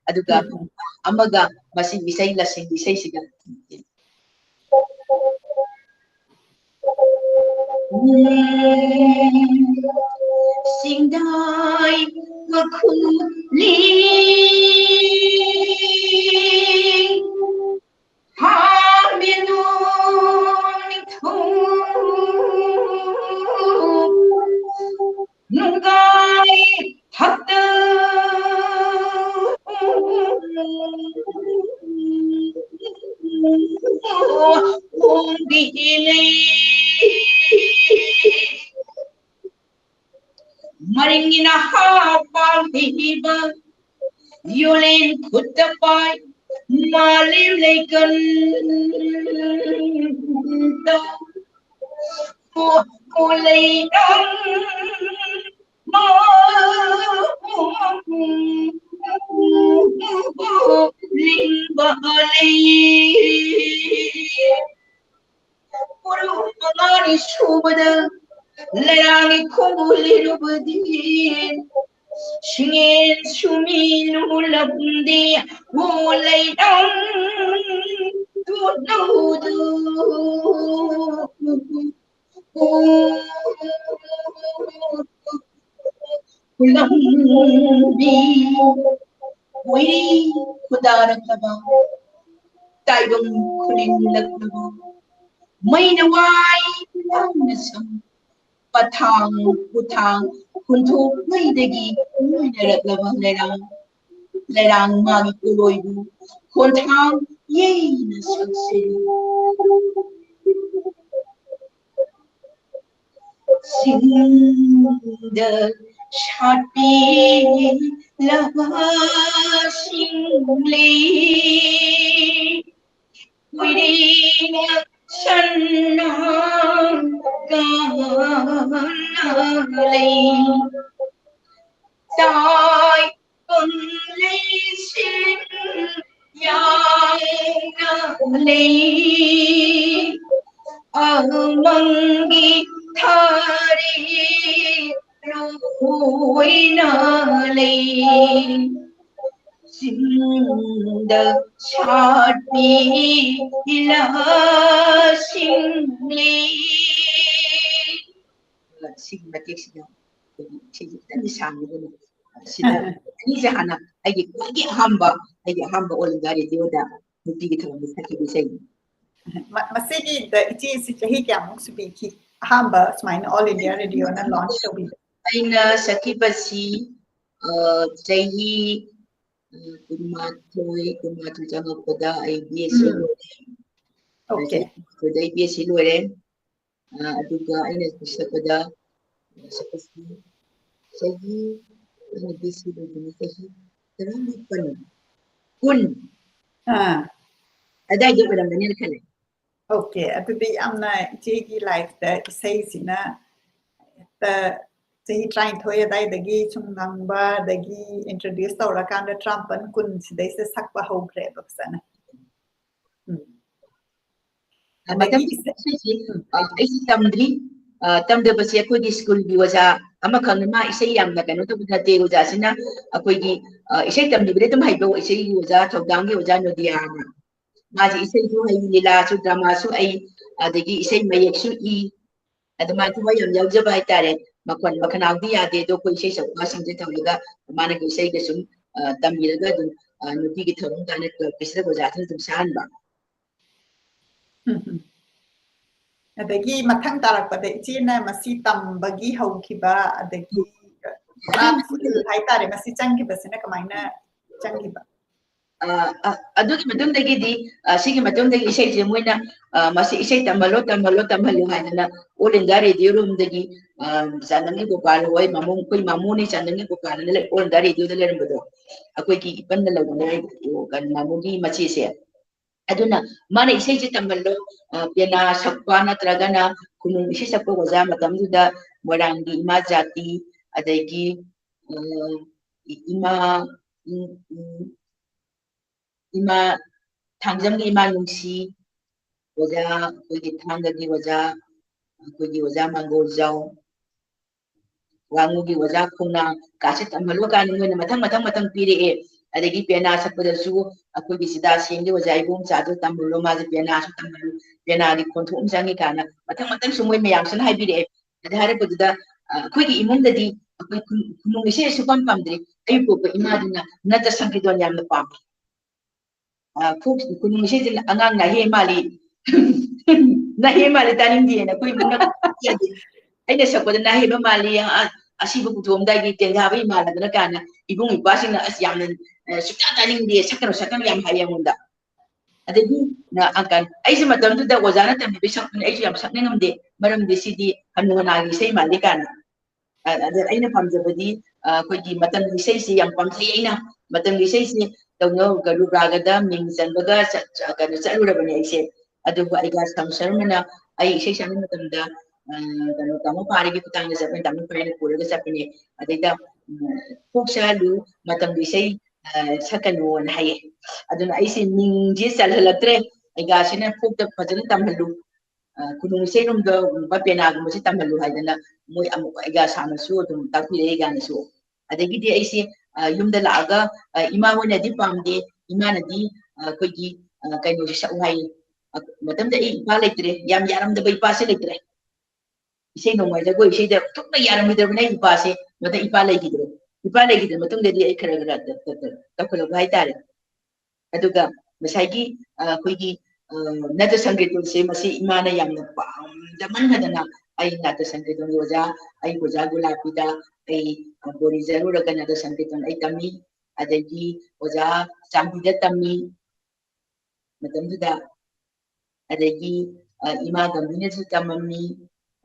ꯑꯗꯨꯒ ꯎꯝ꯫ ꯄꯨꯡ ꯑꯃꯒ ꯃꯁꯤ ꯏꯁꯩ ꯂꯁꯤꯡ ꯏꯁꯩꯁꯤꯒ ꯁꯤꯡꯗꯥꯏ ꯃꯈꯨꯂꯤ ꯍꯥꯃꯤꯅꯨ ꯅꯤꯡꯊꯧ ꯅꯨꯡꯒꯥꯏ ꯊꯛꯇ ꯎꯝ꯫ ꯃꯔꯤꯡꯒꯤ ꯅꯍꯥ ꯄꯥꯝꯕꯤꯕ ꯌꯣꯂꯦꯟ ꯈꯨꯠꯇ ꯄꯥꯏ ꯃꯥꯂꯦꯝ ꯂꯩꯀꯟ ꯇꯧ ꯂꯩꯔꯝ ꯂꯤꯡꯕ ꯂꯩ꯫ ꯄꯨꯔꯨ ꯃꯉꯥꯅꯤ ꯁꯨꯕꯗ ꯂꯩꯔꯥꯡꯒꯤ ꯈꯣꯡꯕꯨ ꯂꯤꯔꯨꯕꯗꯤ ꯁꯤꯡꯉꯦꯟ ꯁꯨꯃꯤ ꯂꯨꯂꯝꯗꯤ ꯍꯣ ꯂꯩꯔꯝ ꯇꯨꯂꯨꯗꯨ꯫ ꯈꯨꯂꯝꯕꯤ ꯃꯣꯏꯔꯤ ꯈꯨꯗꯥꯔꯛꯂꯕ ꯇꯥꯏꯕꯪ ꯈꯨꯅꯤꯡꯂꯛꯂꯕ ꯃꯩꯅ ꯋꯥꯏ ꯌꯥꯝꯅ ꯁꯝ ꯄꯊꯥꯡ ꯄꯨꯊꯥꯡ ꯈꯨꯟꯊꯣꯛꯉꯩꯗꯒꯤ ꯂꯣꯏꯅꯔꯛꯂꯕ ꯂꯩꯔꯥꯡ ꯂꯩꯔꯥꯡ ꯃꯥꯒꯤ ꯀꯣꯂꯣꯏꯕꯨ ꯈꯣꯟꯊꯥꯡ ꯌꯩꯅ ꯁꯛꯁꯤꯜꯂꯤ꯫ ꯁꯤꯡꯗ ꯁꯥꯠꯄꯤꯂꯕ ꯁꯤꯡꯂꯩ ꯀꯨꯏꯔꯦꯅ ꯁꯟꯅ ꯀꯥꯅ ꯂꯩ꯫ ꯇꯥꯏ ꯀꯪꯂꯩꯁꯤꯡ ꯌꯥꯎꯅ ꯂꯩ꯫ ꯑꯃꯪꯒꯤ ꯊꯥꯔꯤ ꯂꯣꯏꯅ ꯂꯩ꯫ ꯆꯤꯡꯗ ꯁꯥꯠꯄꯤ ꯂꯤꯂꯥꯁꯤꯡꯅꯤ꯫ ꯁꯤꯒꯤ ꯃꯇꯦꯛꯁꯤꯗ ꯑꯩꯈꯣꯏꯒꯤ ꯏꯁꯩꯁꯦ ꯈꯤꯇꯪꯗꯤ ꯁꯥꯡꯉꯦ, ꯑꯗꯨꯅ ꯁꯤꯗ ꯑꯅꯤꯁꯦ ꯍꯥꯟꯅ ꯑꯩꯒꯤ ꯈ꯭ꯋꯥꯏꯗꯒꯤ ꯑꯍꯥꯟꯕ, ꯑꯩꯒꯤ ꯑꯍꯥꯟꯕ All India Radio ꯗ ꯅꯨꯄꯤꯒꯤ ꯊꯧꯔꯝꯗ ꯁꯛꯈꯤꯕ ꯏꯁꯩꯅꯤ꯫ ꯃ-, ꯃꯁꯤꯒꯤꯗ ꯏꯆꯦꯁꯤ ꯆꯍꯤ ꯀꯌꯥꯃꯨꯛ ꯁꯨꯕꯤꯈꯤ? ꯑꯍꯥꯟꯕ ꯁꯨꯃꯥꯏꯅ All India Radio ꯅ launch ꯇꯧꯕꯤꯕ꯫ ꯑꯩꯅ ꯁꯛꯈꯤꯕꯁꯤ, ꯑ, ꯆꯍꯤ, ꯑ, ꯀꯨꯟꯃꯥꯊꯣꯏ, ꯀꯨꯟꯃꯥꯊꯣꯏ ꯆꯪꯉꯛꯄꯗ ꯑꯩ B S C ꯎꯝ꯫ ꯂꯣꯏꯔꯦ꯫ Okay꯫ ꯑꯗꯨꯗꯩ B S C ꯂꯣꯏꯔꯦ꯫ ꯑ, ꯑꯗꯨꯒ ꯑꯩꯅ ꯁꯛꯄꯗ, ꯁꯛꯄꯁꯤ ꯆꯍꯤ, ꯑꯩꯅ B S C ꯂꯣꯏꯗ꯭ꯔꯤꯉꯩ ꯆꯍꯤ ꯇꯔꯥꯃꯥꯄꯟ, ꯀꯨꯟ ꯑꯥ꯫ ꯑꯗꯥꯏꯗ ꯑꯣꯏꯔꯝꯒꯅꯤꯅ ꯈꯜꯂꯦ꯫ Okay, ꯑꯗꯨꯗꯤ ꯌꯥꯝꯅ ꯏꯆꯦꯒꯤ life ꯇ ꯏꯁꯩꯁꯤꯅ ꯍꯦꯛꯇ ꯆꯍꯤ ꯇꯔꯥꯅꯤꯊꯣꯏ ꯑꯗꯥꯏꯗꯒꯤ ꯁꯨꯝ ꯉꯪꯕ, ꯑꯗꯒꯤ introduce ꯇꯧꯔꯀꯥꯟꯗ ꯇꯔꯥꯃꯥꯄꯟ, ꯀꯨꯟ ꯁꯤꯗꯩꯁꯤꯗ ꯁꯛꯄ ꯍꯧꯈ꯭ꯔꯦꯕ ꯐꯖꯅ꯫ ꯎꯝ꯫ ꯑ, ꯑꯗꯒꯤ ꯃꯊꯪꯒꯤ ꯏꯁꯩ-, ꯏꯁꯩꯁꯤ, ꯎꯝ, ꯑ, ꯍꯥꯏꯕꯤꯌꯨ꯫ ꯑꯩꯁꯤ ꯇꯝꯗ꯭ꯔꯤ꯫ ꯑ, ꯇꯝꯗꯕꯁꯦ ꯑꯩꯈꯣꯏꯒꯤ ꯁ꯭ꯀꯨꯜꯒꯤ ꯑꯣꯖꯥ ꯑꯃꯈꯛꯅ, ꯃꯥ ꯏꯁꯩ ꯌꯥꯝꯅ ꯀꯩꯅꯣ ꯇꯧꯕ ꯅꯠꯇꯦ, ꯑꯣꯖꯥꯁꯤꯅ ꯑꯩꯈꯣꯏꯒꯤ, ꯑ, ꯏꯁꯩ ꯇꯝꯕꯤꯕꯗ ꯑꯗꯨꯝ ꯍꯩꯕ ꯏꯁꯩꯒꯤ ꯑꯣꯖꯥ, ꯊꯧꯗꯥꯡꯒꯤ ꯑꯣꯖꯥ ꯅꯣꯗꯤꯌꯥꯅ꯫ ꯃꯥꯁꯦ ꯏꯁꯩꯁꯨ ꯍꯩ, ꯂꯤꯂꯥꯁꯨ, ꯗ꯭ꯔꯃꯥꯁꯨ ꯍꯩ, ꯑꯗꯒꯤ ꯏꯁꯩ ꯃꯌꯦꯛꯁꯨ ꯏ꯫ ꯑꯗꯨꯃꯥꯏꯅ ꯊꯋꯥꯏ ꯌꯥꯝ ꯌꯥꯎꯖꯕ ꯍꯥꯏꯇꯥꯔꯦ꯫ ꯃꯈꯣꯟ ꯃꯈꯅꯥꯎꯗꯤ ꯌꯥꯗꯦ, ꯑꯗꯣ ꯑꯩꯈꯣꯏ ꯏꯁꯩ ꯁꯛꯄꯁꯤꯡꯁꯦ ꯇꯧꯔꯒ ꯃꯥꯅ ꯏꯁꯩꯒ ꯁꯨꯝ, ꯑ, ꯇꯝꯕꯤꯔꯒ ꯑꯗꯨꯝ, ꯑ, ꯅꯨꯄꯤꯒꯤ ꯊꯧꯔꯝ ꯀꯥꯏꯅ ꯀ꯭ꯂꯕꯀꯤꯁꯤꯗ ꯑꯣꯖꯥꯁꯤꯡ ꯑꯗꯨꯝ ꯁꯛꯍꯟꯕ꯫ ꯎꯝ, ꯎꯝ꯫ ꯑꯗꯒꯤ ꯃꯊꯪ ꯇꯥꯔꯛꯄꯗ ꯏꯆꯦꯅ ꯃꯁꯤ ꯇꯝꯕꯒꯤ ꯍꯧꯈꯤꯕ, ꯑꯗꯒꯤ ꯎꯝ꯫ ꯍꯥꯏꯇꯥꯔꯦ, ꯃꯁꯤ ꯆꯪꯈꯤꯕꯁꯤꯅ ꯀꯃꯥꯏꯅ ꯆꯪꯈꯤꯕ? ꯑ, ꯑ, ꯑꯗꯨꯒꯤ ꯃꯇꯨꯡꯗꯒꯤꯗꯤ, ꯑ, ꯁꯤꯒꯤ ꯃꯇꯨꯡꯗꯒꯤ ꯏꯁꯩꯁꯦ ꯃꯣꯏꯅ, ꯑ, "ꯃꯁꯤ ꯏꯁꯩ ꯇꯝꯍꯜꯂꯣ, ꯇꯝꯍꯜꯂꯣ, ꯇꯝꯍꯜꯂꯣ" ꯍꯥꯏꯗꯅ All India Radio ꯔꯣꯝꯗꯒꯤ, ꯑ, ꯆꯥꯟꯗꯝꯒꯤ ꯒꯣꯄꯥꯜ ꯍꯣꯏ, ꯃꯃꯣ-, ꯑꯩꯈꯣꯏ ꯃꯃꯣꯅꯤ ꯆꯥꯟꯗꯝꯒꯤ ꯒꯣꯄꯥꯜ ꯍꯣꯏꯅ All India Radio ꯗ ꯂꯩꯔꯝꯕꯗꯣ, ꯑꯩꯈꯣꯏꯒꯤ ꯏꯄꯟꯅ ꯂꯧꯕꯅꯦ, ꯑꯣ, ꯀꯩꯅꯣ, ꯃꯃꯣꯒꯤ ꯃꯆꯦꯁꯦ꯫ ꯑꯗꯨꯅ ꯃꯥꯅ ꯏꯁꯩꯁꯦ ꯇꯝꯍꯜꯂꯣ, ꯑ, ꯄꯦꯅꯥ ꯁꯛꯄ ꯅꯠꯇ꯭ꯔꯒꯅ ꯈꯨꯅꯨꯡ ꯏꯁꯩ ꯁꯛꯄ ꯑꯣꯖꯥ, ꯃꯇꯝꯗꯨꯗ ꯃꯣꯏꯔꯥꯡꯒꯤ ꯏꯃꯥ ꯖꯥꯇꯤ, ꯑꯗꯒꯤ, ꯑ, ꯏ-, ꯏꯃꯥ, ꯎꯝ, ꯎꯝ, ꯏꯃꯥ ꯊꯥꯡꯖꯝꯒꯤ ꯏꯃꯥ ꯅꯨꯡꯁꯤ, ꯑꯣꯖꯥ, ꯑꯩꯈꯣꯏꯒꯤ ꯊꯥꯡꯒꯒꯤ ꯑꯣꯖꯥ, ꯑꯩꯈꯣꯏꯒꯤ ꯑꯣꯖꯥ ꯃꯥꯡꯒꯣꯜꯖꯥꯎ, ꯋꯥꯉꯨꯒꯤ ꯑꯣꯖꯥ ꯈꯣꯡꯅꯥꯡ ꯀꯥꯁꯦ ꯇꯝꯍꯜꯂꯣ ꯀꯥꯏꯅ ꯃꯣꯏꯅ ꯃꯊꯪ, ꯃꯊꯪ, ꯃꯊꯪ ꯄꯤꯔꯛꯑꯦ꯫ ꯑꯗꯒꯤ ꯄꯦꯅꯥ ꯁꯛꯄꯗꯁꯨ ꯑꯩꯈꯣꯏꯒꯤ ꯁꯤꯗ ꯁꯦꯡꯒꯤ ꯑꯣꯖꯥ ꯏꯕꯣꯝꯆꯥꯗꯣ ꯇꯝꯍꯜꯂꯣ, ꯃꯥꯁꯦ ꯄꯦꯅꯥꯁꯨ ꯇꯝꯍꯜꯂꯨ, ꯄꯦꯅꯥꯒꯤ ꯈꯣꯟꯊꯣꯛ ꯑꯃ ꯆꯪꯉꯤ ꯀꯥꯏꯅ ꯃꯊꯪ ꯃꯊꯪ ꯁꯨꯝ ꯃꯣꯏ ꯃꯌꯥꯝꯁꯤꯅ ꯍꯥꯏꯕꯤꯔꯛꯑꯦ꯫ ꯑꯗ ꯍꯥꯏꯔꯛꯄꯗꯨꯗ, ꯑ, ꯑꯩꯈꯣꯏꯒꯤ ꯏꯃꯨꯡꯗꯗꯤ ꯑꯩꯈꯣꯏ ꯈꯨꯟ-, ꯈꯨꯅꯨꯡ ꯏꯁꯩ ꯁꯨꯛꯄꯥꯝ ꯄꯥꯝꯗ꯭ꯔꯤ꯫ ꯑꯩ ꯄꯣꯛꯄ ꯏꯃꯥꯗꯨꯅ ꯅꯠꯇ ꯁꯪꯀꯤꯔꯇꯟ ꯌꯥꯝꯅ ꯄꯥꯝꯃꯤ꯫ ꯑ, ꯈꯨ-, ꯈꯨꯅꯨꯡ ꯏꯁꯩꯁꯤꯅ ꯑꯉꯥꯡ ꯅꯥꯍꯦ ꯃꯥꯜꯂꯤ꯫ ꯅꯥꯍꯦ ꯃꯥꯜꯂꯤ ꯇꯥꯅꯤꯡꯗꯦꯅ ꯑꯩꯈꯣꯏ ꯏꯃꯨꯡꯅ ꯌꯥꯗꯦ꯫ ꯑꯩꯅ ꯁꯛꯄꯗ ꯅꯥꯍꯦꯕ ꯃꯥꯜꯂꯤ, ꯑ, ꯑꯁꯤꯕ ꯄꯨꯊꯣꯛꯑꯝꯗꯥꯏꯒꯤ ꯇꯦꯟꯊꯥꯕ ꯏꯃꯥꯟꯅꯗꯅ ꯀꯥꯏꯅ ꯏꯕꯨꯡ ꯏꯄ꯭ꯋꯥꯁꯤꯡꯅ ꯑꯁ ꯌꯥꯝꯅ, ꯑ, ꯁꯨꯡꯇꯥ ꯇꯥꯅꯤꯡꯗꯦ, ꯁꯛꯀꯅꯨ, ꯁꯛꯀꯅꯨ ꯌꯥꯝ ꯍꯥꯏ ꯑꯩꯉꯣꯟꯗ꯫ ꯑꯗꯒꯤ, ꯑ, ꯑ, ꯀ-, ꯑꯩꯁꯨ ꯃꯇꯝꯗꯨꯗ ꯑꯣꯖꯥꯅ ꯇꯝꯕꯤꯕꯩ ꯁꯛꯄꯅꯤ, ꯑꯩꯁꯨ ꯌꯥꯝ ꯁꯛꯅꯤꯡꯉꯝꯗꯦ, ꯃꯔꯝꯗꯤ ꯁꯤꯗꯤ ꯍꯅꯨ ꯍꯅꯥꯒꯤ ꯏꯁꯩ ꯃꯥꯜꯂꯤ ꯀꯥꯏꯅ꯫ ꯑ-, ꯑꯗ ꯑꯩꯅ ꯄꯥꯝꯖꯕꯗꯤ, ꯑ, ꯑꯩꯈꯣꯏꯒꯤ ꯃꯇꯝꯒꯤ ꯏꯁꯩꯁꯤ ꯌꯥꯝ ꯄꯥꯝꯖꯩ ꯑꯩꯅ꯫ ꯃꯇꯝꯒꯤ ꯏꯁꯩꯁꯤ ꯇꯧꯅ ꯔꯨꯕ꯭ꯔꯥꯒꯗ ꯃꯤꯡ ꯆꯟꯕꯒ ꯆꯠ-, ꯆ-, ꯀꯩꯅꯣ ꯆꯠꯂꯨꯔꯕꯅꯦ ꯑꯩꯁꯦ꯫ ꯑꯗꯨꯕꯨ ꯑꯩꯒ ꯁꯥꯝ ꯁꯔꯃꯅ ꯑꯩ ꯏꯁꯩ ꯁꯛꯄ ꯃꯇꯝꯗ, ꯑ, ꯀꯩꯅꯣ ꯇꯥꯃꯣ ꯐꯥꯔꯤꯒꯤ ꯈꯨꯊꯥꯡꯗ ꯆꯠꯄꯅꯤ, ꯇꯥꯃꯣ ꯐꯥꯔꯤꯅ ꯄꯨꯔꯒ ꯆꯠꯄꯅꯦ꯫ ꯑꯗꯩꯗ, ꯎꯝ, ꯀꯣꯛ ꯆꯠꯍꯜꯂꯨ, ꯃꯇꯝꯒꯤ ꯏꯁꯩ, ꯑ, ꯁꯛꯀꯅꯨꯅ ꯍꯥꯏꯌꯦ꯫ ꯑꯗꯨꯅ ꯑꯩꯁꯦ ꯃꯤꯡꯁꯦ ꯆꯜꯍꯜꯂꯛꯇ꯭ꯔꯦ꯫ ꯑꯩꯒꯥꯁꯤꯅ ꯀꯣꯛꯇ ꯐꯖꯅ ꯇꯝꯍꯜꯂꯨ꯫ ꯑ, ꯈꯨꯅꯨꯡ ꯏꯁꯩꯔꯣꯝꯗ ꯄꯦꯅꯥꯒꯨꯝꯕꯁꯤ ꯇꯝꯍꯜꯂꯨ ꯍꯥꯏꯗꯅ ꯃꯣꯏ ꯑꯃꯨꯛ ꯑꯩꯒ ꯁꯥꯟꯅꯁꯨ ꯑꯗꯨꯝ ꯇꯥꯛꯄꯤꯔꯛꯑꯦ ꯒꯥꯅꯁꯨ꯫ ꯑꯗꯒꯤꯗꯤ ꯑꯩꯁꯦ, ꯑ, ꯌꯨꯝꯗ ꯂꯥꯛꯑꯒ, ꯑ, ꯏꯃꯥ ꯍꯣꯏꯅꯗꯤ ꯄꯥꯝꯗꯦ, ꯏꯃꯥꯅꯗꯤ, ꯑ, ꯑꯩꯈꯣꯏꯒꯤ, ꯑ, ꯀꯩꯅꯣꯁꯦ ꯁꯛꯎ ꯍꯥꯏ꯫ ꯑ, ꯃꯇꯝꯗ ꯑꯩ ꯏꯄꯥ ꯂꯩꯇ꯭ꯔꯦ, ꯌꯥꯝ ꯌꯥꯔꯝꯗꯕ ꯏꯄꯥꯁꯦ ꯂꯩꯇ꯭ꯔꯦ꯫ ꯏꯁꯩ ꯅꯣꯡꯃꯥꯏ ꯖꯒꯣꯏ ꯏꯁꯩꯗ ꯑꯣꯟꯊꯣꯛꯅ ꯌꯥꯔꯝꯈꯤꯗ꯭ꯔꯕꯅꯦ ꯑꯩ ꯏꯄꯥꯁꯦ, ꯃꯗ ꯏꯄꯥ ꯂꯩꯈꯤꯗ꯭ꯔꯦ꯫ ꯏꯄꯥ ꯂꯩꯈꯤꯗ꯭ꯔ ꯃꯇꯨꯡꯗꯗꯤ ꯑꯩ ꯈꯔ ꯈꯔ ꯇ-, ꯇ-, ꯇ-, ꯇꯧꯈꯠꯂꯛꯄ ꯍꯥꯏꯇꯥꯔꯦ꯫ ꯑꯗꯨꯒ ꯉꯁꯥꯏꯒꯤ, ꯑ, ꯑꯩꯈꯣꯏꯒꯤ, ꯑ, ꯅꯥꯇ꯭ꯌ ꯁꯪꯒꯤꯠꯁꯦ ꯃꯁꯤ ꯏꯃꯥꯅ ꯌꯥꯝꯅ ꯄꯥꯝꯖꯃꯟꯗꯅ ꯑꯩ ꯅꯥꯇ꯭ꯌ ꯁꯪꯒꯤꯠꯀꯤ ꯑꯣꯖꯥ, ꯑꯩ ꯑꯣꯖꯥ ꯒꯨꯂꯥꯄꯤꯗ ꯑꯩ, ꯑ, ꯕꯣꯔꯤ ꯆꯠꯂꯨꯔꯒ ꯅꯥꯇ꯭ꯌ ꯁꯪꯒꯤꯠ ꯑꯩ ꯇꯝꯃꯤ꯫ ꯑꯗꯒꯤ ꯑꯣꯖꯥ ꯆꯥꯟꯕꯤꯗ ꯇꯝꯃꯤ ꯃꯇꯝꯗꯨꯗ꯫ ꯑꯗꯒꯤ, ꯑ, ꯏꯃꯥ ꯒꯝꯚꯤꯔꯅꯁꯨ ꯇꯝꯃꯝꯃꯤ꯫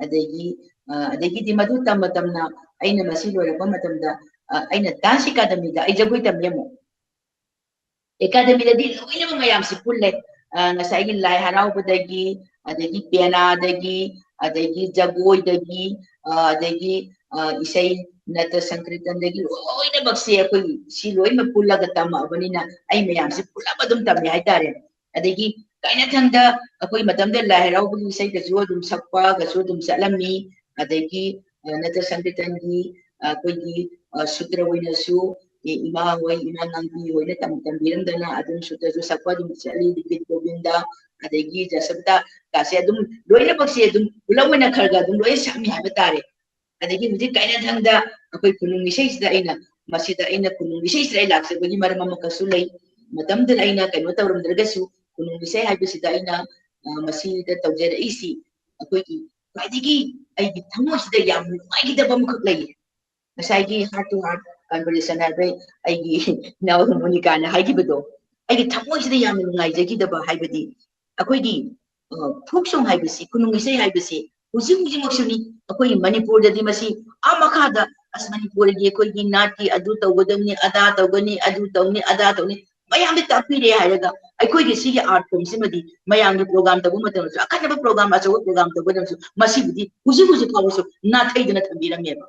ꯑꯗꯒꯤ, ꯑ, ꯑꯗꯒꯤꯗꯤ ꯃꯗꯨ ꯇꯝꯅ ꯇꯝꯅ ꯑꯩꯅ ꯃꯁꯤ ꯂꯣꯏꯔꯛꯄ ꯃꯇꯝꯗ, ꯑ, ꯑꯩꯅ dance academyꯗ ꯑꯩ ꯖꯒꯣꯏ ꯇꯝꯃꯤ ꯑꯃꯨꯛ꯫ Academyꯗꯗꯤ ꯂꯣꯏꯅꯃꯛ ꯃꯌꯥꯝꯁꯤ ꯄꯨꯜꯂꯦ꯫ ꯑ, ꯉꯁꯥꯏꯒꯤ ꯂꯥꯏ ꯍꯔꯥꯎꯕꯗꯒꯤ, ꯑꯗꯒꯤ ꯄꯦꯅꯥꯗꯒꯤ, ꯑꯗꯒꯤ ꯖꯒꯣꯏꯗꯒꯤ, ꯑ, ꯑꯗꯒꯤ, ꯑ, ꯏꯁꯩ, ꯅꯠꯇ꯭ꯔ ꯁꯪꯀ꯭ꯔꯤꯇꯟꯗꯒꯤ ꯂꯣꯏꯅꯃꯛꯁꯦ ꯑꯩꯈꯣꯏ ꯁꯤ ꯂꯣꯏꯅꯃꯛ ꯄꯨꯜꯂꯒ ꯇꯝꯃꯛꯑꯕꯅꯤꯅ ꯑꯩ ꯃꯌꯥꯝꯁꯦ ꯄꯨꯜꯂꯞ ꯑꯗꯨꯝ ꯇꯝꯃꯦ ꯍꯥꯏꯇꯥꯔꯦ꯫ ꯑꯗꯒꯤ ꯀꯥꯏꯅꯊꯪꯗ ꯑꯩꯈꯣꯏ ꯃꯇꯝꯗ ꯂꯥꯏ ꯍꯔꯥꯎꯕꯒꯤ ꯏꯁꯩꯗꯁꯨ ꯑꯗꯨꯝ ꯁꯛꯄꯒꯁꯨ ꯑꯗꯨꯝ ꯆꯠꯂꯝꯃꯤ꯫ ꯑꯗꯒꯤ, ꯑ, ꯅꯠꯇ꯭ꯔ ꯁꯪꯀ꯭ꯔꯤꯇꯟꯒꯤ, ꯑ, ꯑꯩꯈꯣꯏꯒꯤ, ꯑ, ꯁꯨꯇ꯭ꯔ ꯑꯣꯏꯅꯁꯨ, ꯏꯃꯥ ꯍꯣꯏ, ꯏꯃꯥ ꯉꯥꯡꯕꯤ ꯍꯣꯏꯅ ꯇꯝ-, ꯇꯝꯕꯤꯔꯝꯗꯅ ꯑꯗꯨꯝ ꯁꯨꯇꯁꯨ ꯁꯛꯄ ꯑꯗꯨꯝ ꯆꯠꯂꯤ, ꯂꯤꯄꯤꯠ ꯒꯣꯕꯤꯟꯗ, ꯑꯗꯒꯤ ꯖꯁꯕꯇ ꯀꯥꯁꯦ ꯑꯗꯨꯝ ꯂꯣꯏꯅꯃꯛꯁꯦ ꯑꯗꯨꯝ ꯄꯨꯂꯞ ꯑꯣꯏꯅ ꯈꯔ ꯈꯔ ꯑꯗꯨꯝ ꯂꯣꯏ ꯁꯛꯑꯝꯃꯤ ꯍꯥꯏꯕ ꯇꯥꯔꯦ꯫ ꯑꯗꯒꯤ ꯍꯧꯖꯤꯛ ꯀꯥꯏꯅꯊꯪꯗ ꯑꯩꯈꯣꯏ ꯈꯨꯅꯨꯡ ꯏꯁꯩꯁꯤꯗ ꯑꯩꯅ, ꯃꯁꯤꯗ ꯑꯩꯅ ꯈꯨꯅꯨꯡ ꯏꯁꯩꯁꯤꯗ ꯑꯩ ꯂꯥꯛꯆꯕꯒꯤ ꯃꯔꯝ ꯑꯃꯈꯛꯁꯨ ꯂꯩ꯫ ꯃꯇꯝꯗꯨꯗ ꯑꯩꯅ ꯀꯩꯅꯣ ꯇꯧꯔꯝꯗ꯭ꯔꯒꯁꯨ ꯈꯨꯅꯨꯡ ꯏꯁꯩ ꯍꯥꯏꯕꯁꯤꯗ ꯑꯩꯅ, ꯑ, ꯃꯁꯤꯗ ꯇꯧꯖꯔꯛꯏꯁꯤ ꯑꯩꯈꯣꯏꯒꯤ ꯈ꯭ꯋꯥꯏꯗꯒꯤ ꯑꯩꯒꯤ ꯊꯃꯣꯏꯁꯤꯗ ꯌꯥꯝ ꯅꯨꯡꯉꯥꯏꯈꯤꯗꯕ ꯑꯃꯈꯛ ꯂꯩꯌꯦ꯫ ꯉꯁꯥꯏꯒꯤ heart to heart conversation ꯍꯥꯏꯕ ꯑꯩꯒꯤ ꯏꯅꯥꯎ ꯃꯣꯅꯤꯀꯥꯅ ꯍꯥꯏꯈꯤꯕꯗꯣ, ꯑꯩꯒꯤ ꯊꯃꯣꯏꯁꯤꯗ ꯌꯥꯝꯅ ꯅꯨꯡꯉꯥꯏꯖꯈꯤꯗꯕ ꯍꯥꯏꯕꯗꯤ ꯑꯩꯈꯣꯏꯒꯤ, ꯑ, folk song ꯍꯥꯏꯕꯁꯤ, ꯈꯨꯅꯨꯡ ꯏꯁꯩ ꯍꯥꯏꯕꯁꯤ ꯍꯧꯖꯤꯛ ꯍꯧꯖꯤꯛꯃꯛꯁꯨꯅꯤ꯫ ꯑꯩꯈꯣꯏꯒꯤ ꯃꯅꯤꯄꯨꯔꯗꯗꯤ ꯃꯁꯤ ꯑꯥ ꯃꯈꯥꯗ, "ꯑꯁ, ꯃꯅꯤꯄꯨꯔꯒꯤ ꯑꯩꯈꯣꯏꯒꯤ ꯅꯥꯠꯀꯤ ꯑꯗꯨ ꯇꯧꯒꯗꯕꯅꯤ, ꯑꯗꯥ ꯇꯧꯒꯅꯤ, ꯑꯗꯨ ꯇꯧꯅꯤ, ꯑꯗꯥ ꯇꯧꯅꯤ", ꯃꯌꯥꯝꯗꯤ ꯇꯥꯛꯄꯤꯔꯦ ꯍꯥꯏꯔꯒ ꯑꯩꯈꯣꯏꯒꯤ ꯁꯤꯒꯤ art form ꯁꯤꯃꯗꯤ ꯃꯌꯥꯝꯒꯤ program ꯇꯧꯕ ꯃꯇꯝꯗꯁꯨ, ꯑꯈꯟꯅꯕ program, ꯑꯆꯧꯕ program ꯇꯧꯕ ꯃꯇꯝꯗꯁꯨ ꯃꯁꯤꯕꯨꯗꯤ ꯍꯧꯖꯤꯛ ꯍꯧꯖꯤꯛ ꯐꯥꯎꯕꯁꯨ ꯅꯥꯊꯩꯗꯅ ꯊꯝꯕꯤꯔꯝꯃꯦꯕ꯫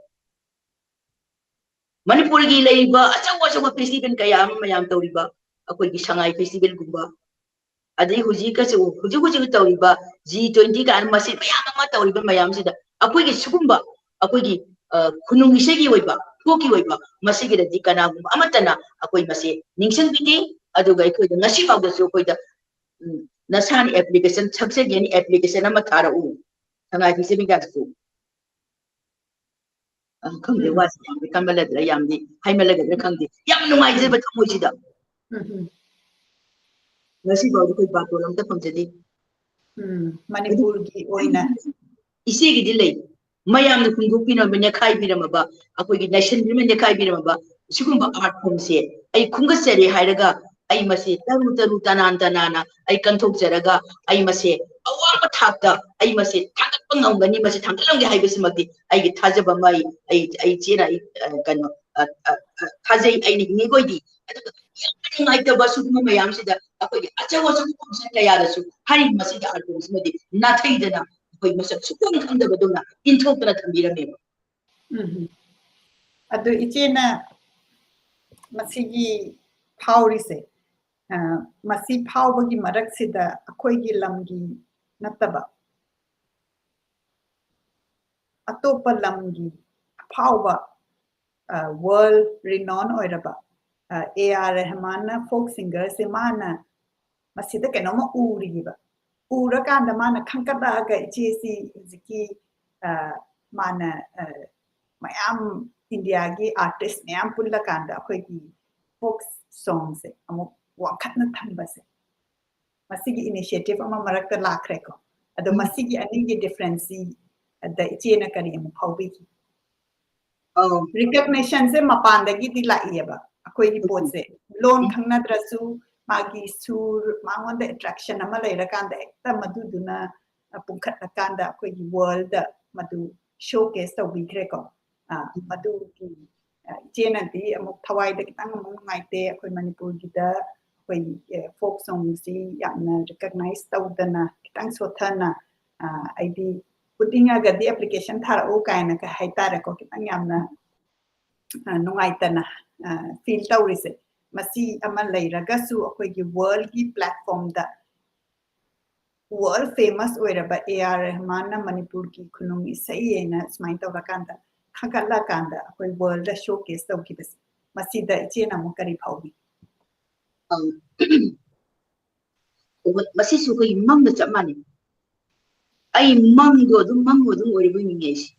ꯃꯅꯤꯄꯨꯔꯒꯤ ꯂꯩꯔꯤꯕ ꯑꯆꯧ ꯑꯆꯧꯕ festival ꯀꯌꯥ ꯑꯃ ꯃꯌꯥꯝ ꯇꯧꯔꯤꯕ, ꯑꯩꯈꯣꯏꯒꯤ ꯁꯉꯥꯏ festival ꯒꯨꯝꯕ, ꯑꯗꯩ ꯍꯧꯖꯤꯛꯀꯁꯨ, ꯍꯧꯖꯤꯛ ꯍꯧꯖꯤꯛ ꯇꯧꯔꯤꯕ G twenty ꯀꯥꯏꯅ ꯃꯁꯤ ꯃꯌꯥꯝ ꯑꯃ ꯇꯧꯔꯤꯕ ꯃꯌꯥꯝꯁꯤꯗ ꯑꯩꯈꯣꯏꯒꯤ ꯁꯤꯒꯨꯝꯕ ꯑꯩꯈꯣꯏꯒꯤ, ꯑ, ꯈꯨꯅꯨꯡ ꯏꯁꯩꯒꯤ ꯑꯣꯏꯕ, folkꯀꯤ ꯑꯣꯏꯕ ꯃꯁꯤꯒꯤꯗꯗꯤ ꯀꯅꯥꯒꯨꯝꯕ ꯑꯃꯠꯇꯅ ꯑꯩꯈꯣꯏ ꯃꯁꯤ ꯅꯤꯡꯁꯤꯡꯕꯤꯗꯦ꯫ ꯑꯗꯨꯒ ꯑꯩꯈꯣꯏꯗ ꯉꯁꯤ ꯐꯥꯎꯗꯁꯨ ꯑꯩꯈꯣꯏꯗ, ꯎꯝ, "ꯅꯁꯥꯅ application ꯁꯛꯆꯒꯦꯅ application ꯑꯃ ꯊꯥꯔꯛꯎ" ꯁꯉꯥꯏ festival ꯀꯥꯏꯅꯁꯨ꯫ ꯑ, ꯈꯪꯗꯦ, ꯎꯝ꯫ ꯋꯥꯁꯦ ꯌꯥꯝꯗꯤ ꯀꯟꯃꯜꯂꯗ꯭ꯔꯥ, ꯌꯥꯝꯗꯤ ꯍꯥꯏꯃꯜꯂꯒꯗ꯭ꯔꯥ ꯈꯪꯗꯦ꯫ ꯌꯥꯝ ꯅꯨꯡꯉꯥꯏꯖꯕ ꯎꯝ꯫ ꯊꯃꯣꯏꯁꯤꯗ꯫ ꯎꯝ, ꯎꯝ꯫ ꯉꯁꯤ ꯐꯥꯎꯗꯤ ꯑꯩꯈꯣꯏ ꯕꯥꯇꯣꯟ ꯑꯝꯇ ꯐꯪꯖꯗꯦ꯫ ꯎꯝ, ꯑꯗꯨ ꯃꯅꯤꯄꯨꯔꯒꯤ ꯑꯣꯏꯅ꯫ ꯏꯆꯦꯒꯤꯗꯤ ꯂꯩ꯫ ꯃꯌꯥꯝꯅ ꯍꯨꯟꯗꯣꯛꯄꯤꯔꯝꯕ, ꯅꯦꯈꯥꯏꯕꯤꯔꯝꯃꯕ, ꯑꯩꯈꯣꯏꯒꯤ ꯅꯩꯁꯟꯕꯤꯔꯝꯕ, ꯅꯦꯈꯥꯏꯕꯤꯔꯝꯃꯕ ꯁꯤꯒꯨꯝꯕ art formꯁꯦ ꯑꯩ ꯈꯨꯝꯒꯠꯆꯔꯤ ꯍꯥꯏꯔꯒ ꯑꯩ ꯃꯁꯤ ꯇꯔꯨ ꯇꯔꯨ ꯇꯅꯥꯟ ꯇꯅꯥꯟꯅ ꯑꯩ ꯀꯟꯊꯣꯛꯆꯔꯒ ꯑꯩ ꯃꯁꯦ ꯑꯋꯥꯡꯕ ꯊꯥꯛꯇ ꯑꯩ ꯃꯁꯦ ꯊꯥꯡꯒꯠꯄ ꯉꯝꯒꯅꯤ, ꯃꯁꯤ ꯊꯥꯡꯒꯠꯂꯝꯒꯦ ꯍꯥꯏꯕꯁꯤꯃꯛꯇꯤ ꯑꯩꯒꯤ ꯊꯥꯖꯕ ꯑꯃ ꯑꯩ, ꯑꯩ, ꯑꯩ ꯏꯆꯦꯅ ꯑꯩ, ꯑ, ꯀꯩꯅꯣ, ꯑ, ꯑ, ꯑ, ꯊꯥꯖꯩ ꯑꯩꯅ ꯍꯤꯡꯉꯤꯕ ꯑꯣꯏꯗꯤ꯫ ꯑꯗꯨꯒ ꯌꯥꯝꯅ ꯅꯨꯡꯉꯥꯏꯇꯕ ꯁꯤꯒꯨꯝꯕ ꯃꯌꯥꯝꯁꯤꯗ ꯑꯩꯈꯣꯏꯒꯤ ꯑꯆꯧ ꯑꯆꯧꯕ function ꯀꯌꯥꯗꯁꯨ ꯍꯥꯏꯔꯤꯕ ꯃꯁꯤꯒꯤ art formꯁꯤꯃꯗꯤ ꯅꯥꯊꯩꯗꯅ ꯑꯩꯈꯣꯏ ꯃꯁꯛ ꯁꯨꯛꯈꯪ ꯈꯪꯗꯕꯗꯧꯅ ꯏꯟꯊꯣꯛꯇꯅ ꯊꯝꯕꯤꯔꯝꯃꯦꯕ꯫ ꯎꯝ꯫ ꯑꯗꯨ ꯏꯆꯦꯅ ꯃꯁꯤꯒꯤ ꯐꯥꯎꯔꯤꯁꯦ, ꯑ, ꯃꯁꯤ ꯐꯥꯎꯕꯒꯤ ꯃꯔꯛꯁꯤꯗ ꯑꯩꯈꯣꯏꯒꯤ ꯂꯝꯒꯤ ꯅꯠꯇꯕ ꯑꯇꯣꯞꯄ ꯂꯝꯒꯤ ꯑꯐꯥꯎꯕ ꯋꯥꯔꯜ ꯔꯤꯅꯣꯟ ꯑꯣꯏꯔꯕ ꯑꯦ ꯑꯥꯔ ꯔꯦꯍꯃꯥꯟꯅ ꯐꯣꯛ ꯁꯤꯡꯒꯔꯁꯦ ꯃꯥꯅ ꯃꯁꯤꯗ ꯀꯩꯅꯣꯝꯃ ꯎꯔꯤꯕ, ꯎꯔꯀꯥꯟꯗ ꯃꯥꯅ ꯈꯟꯒꯠꯂꯛꯑꯒ ꯏꯆꯦꯁꯤ ꯍꯧꯖꯤꯛꯀꯤ ꯃꯥꯅ ꯃꯌꯥꯝ ꯏꯟꯗꯤꯌꯥꯒꯤ ꯑꯥꯔꯇꯤꯁ ꯃꯌꯥꯝ ꯄꯨꯜꯂꯀꯥꯟꯗ ꯑꯩꯈꯣꯏꯒꯤ ꯐꯣꯛ ꯁꯣꯡꯁꯦ ꯑꯃꯨꯛ ꯋꯥꯡꯈꯠꯅ ꯊꯝꯕꯁꯦ, ꯃꯁꯤꯒꯤ ꯏꯅꯤꯁꯤꯌꯦꯇꯤꯚ ꯑꯃ ꯃꯔꯛꯇ ꯂꯥꯛꯈ꯭ꯔꯦꯀꯣ꯫ ꯑꯗꯣ ꯃꯁꯤꯒꯤ ꯑꯅꯤꯒꯤ ꯗꯤꯐ꯭ꯔꯦꯟꯁꯁꯤ ꯑꯗ ꯏꯆꯦꯅ ꯀꯔꯤ ꯑꯃꯨꯛ ꯐꯥꯎꯕꯤꯈꯤ? ꯔꯤꯀꯛꯅꯤꯁꯟꯁꯦ ꯃꯄꯥꯟꯗꯒꯤꯗꯤ ꯂꯥꯛꯏꯑꯕ꯫ ꯑꯩꯈꯣꯏꯒꯤ ꯄꯣꯠꯁꯦ ꯂꯣꯟ ꯈꯪꯅꯗ꯭ꯔꯁꯨ ꯃꯥꯒꯤ ꯁꯨꯔ, ꯃꯉꯣꯟꯗ ꯑꯦꯇ꯭ꯔꯦꯛꯁꯟ ꯑꯃ ꯂꯩꯔꯀꯥꯟꯗ ꯍꯦꯛꯇ ꯃꯗꯨꯗꯨꯅ ꯄꯨꯡꯈꯠꯂꯀꯥꯟꯗ ꯑꯩꯈꯣꯏꯒꯤ ꯋꯥꯔꯜꯗ ꯃꯗꯨ ꯁꯣ ꯀꯦꯁ ꯇꯧꯕꯤꯈ꯭ꯔꯦꯀꯣ꯫ ꯃꯗꯨꯒꯤ ꯏꯆꯦꯅꯗꯤ ꯑꯃꯨꯛ ꯊꯋꯥꯏꯗ ꯈꯤꯇꯪ ꯑꯃꯨꯛ ꯅꯨꯡꯉꯥꯏꯇꯦ꯫ ꯑꯩꯈꯣꯏ ꯃꯅꯤꯄꯨꯔꯒꯤꯗ ꯑꯩꯈꯣꯏ ꯐꯣꯛ ꯁꯣꯡꯁꯤ ꯌꯥꯝꯅ ꯔꯤꯀꯛꯅꯥꯏꯁ ꯇꯧꯗꯅ ꯈꯤꯇꯪ ꯁꯣꯠꯊꯅ ꯑꯩꯗꯤ ꯎꯠꯅꯤꯡꯉꯒꯗꯤ ꯑꯦꯄ꯭ꯂꯤꯀꯦꯁꯟ ꯊꯥꯔꯛꯎ ꯀꯥꯏꯅ ꯀꯩ ꯍꯥꯏꯇꯥꯔꯦꯀꯣ, ꯈꯤꯇꯪ ꯌꯥꯝꯅ ꯅꯨꯡꯉꯥꯏꯇꯅ ꯐꯤꯜ ꯇꯧꯔꯤꯁꯦ꯫ ꯃꯁꯤ ꯑꯃ ꯂꯩꯔꯒꯁꯨ ꯑꯩꯈꯣꯏꯒꯤ ꯋꯥꯔꯜꯒꯤ ꯄ꯭ꯂꯦꯠꯐꯣꯝꯗ ꯋꯥꯔꯜ ꯐꯦꯃꯁ ꯑꯣꯏꯔꯕ ꯑꯦ ꯑꯥꯔ ꯔꯦꯍꯃꯥꯟꯅ ꯃꯅꯤꯄꯨꯔꯒꯤ ꯈꯨꯅꯨꯡ ꯏꯁꯩ ꯍꯥꯏꯅ ꯁꯨꯃꯥꯏꯅ ꯇꯧꯔꯀꯥꯟꯗ ꯈꯟꯒꯠꯂꯀꯥꯟꯗ ꯑꯩꯈꯣꯏ ꯋꯥꯔꯜꯗ ꯁꯣ ꯀꯦꯁ ꯇꯧꯈꯤꯕꯁꯦ, ꯃꯁꯤꯗ ꯏꯆꯦꯅ ꯑꯃꯨꯛ ꯀꯔꯤ ꯐꯥꯎꯕꯤ? ꯃꯁꯤꯁꯨ ꯑꯩꯈꯣꯏꯒꯤ ꯃꯪꯒ ꯆꯞ ꯃꯥꯟꯅꯩ꯫ ꯑꯩ ꯃꯪꯗꯣ ꯑꯗꯨꯝ ꯃꯪꯗꯣ ꯑꯗꯨꯝ ꯑꯣꯏꯔꯤꯕꯣꯏ ꯅꯤꯡꯉꯦ ꯑꯩꯁꯦ꯫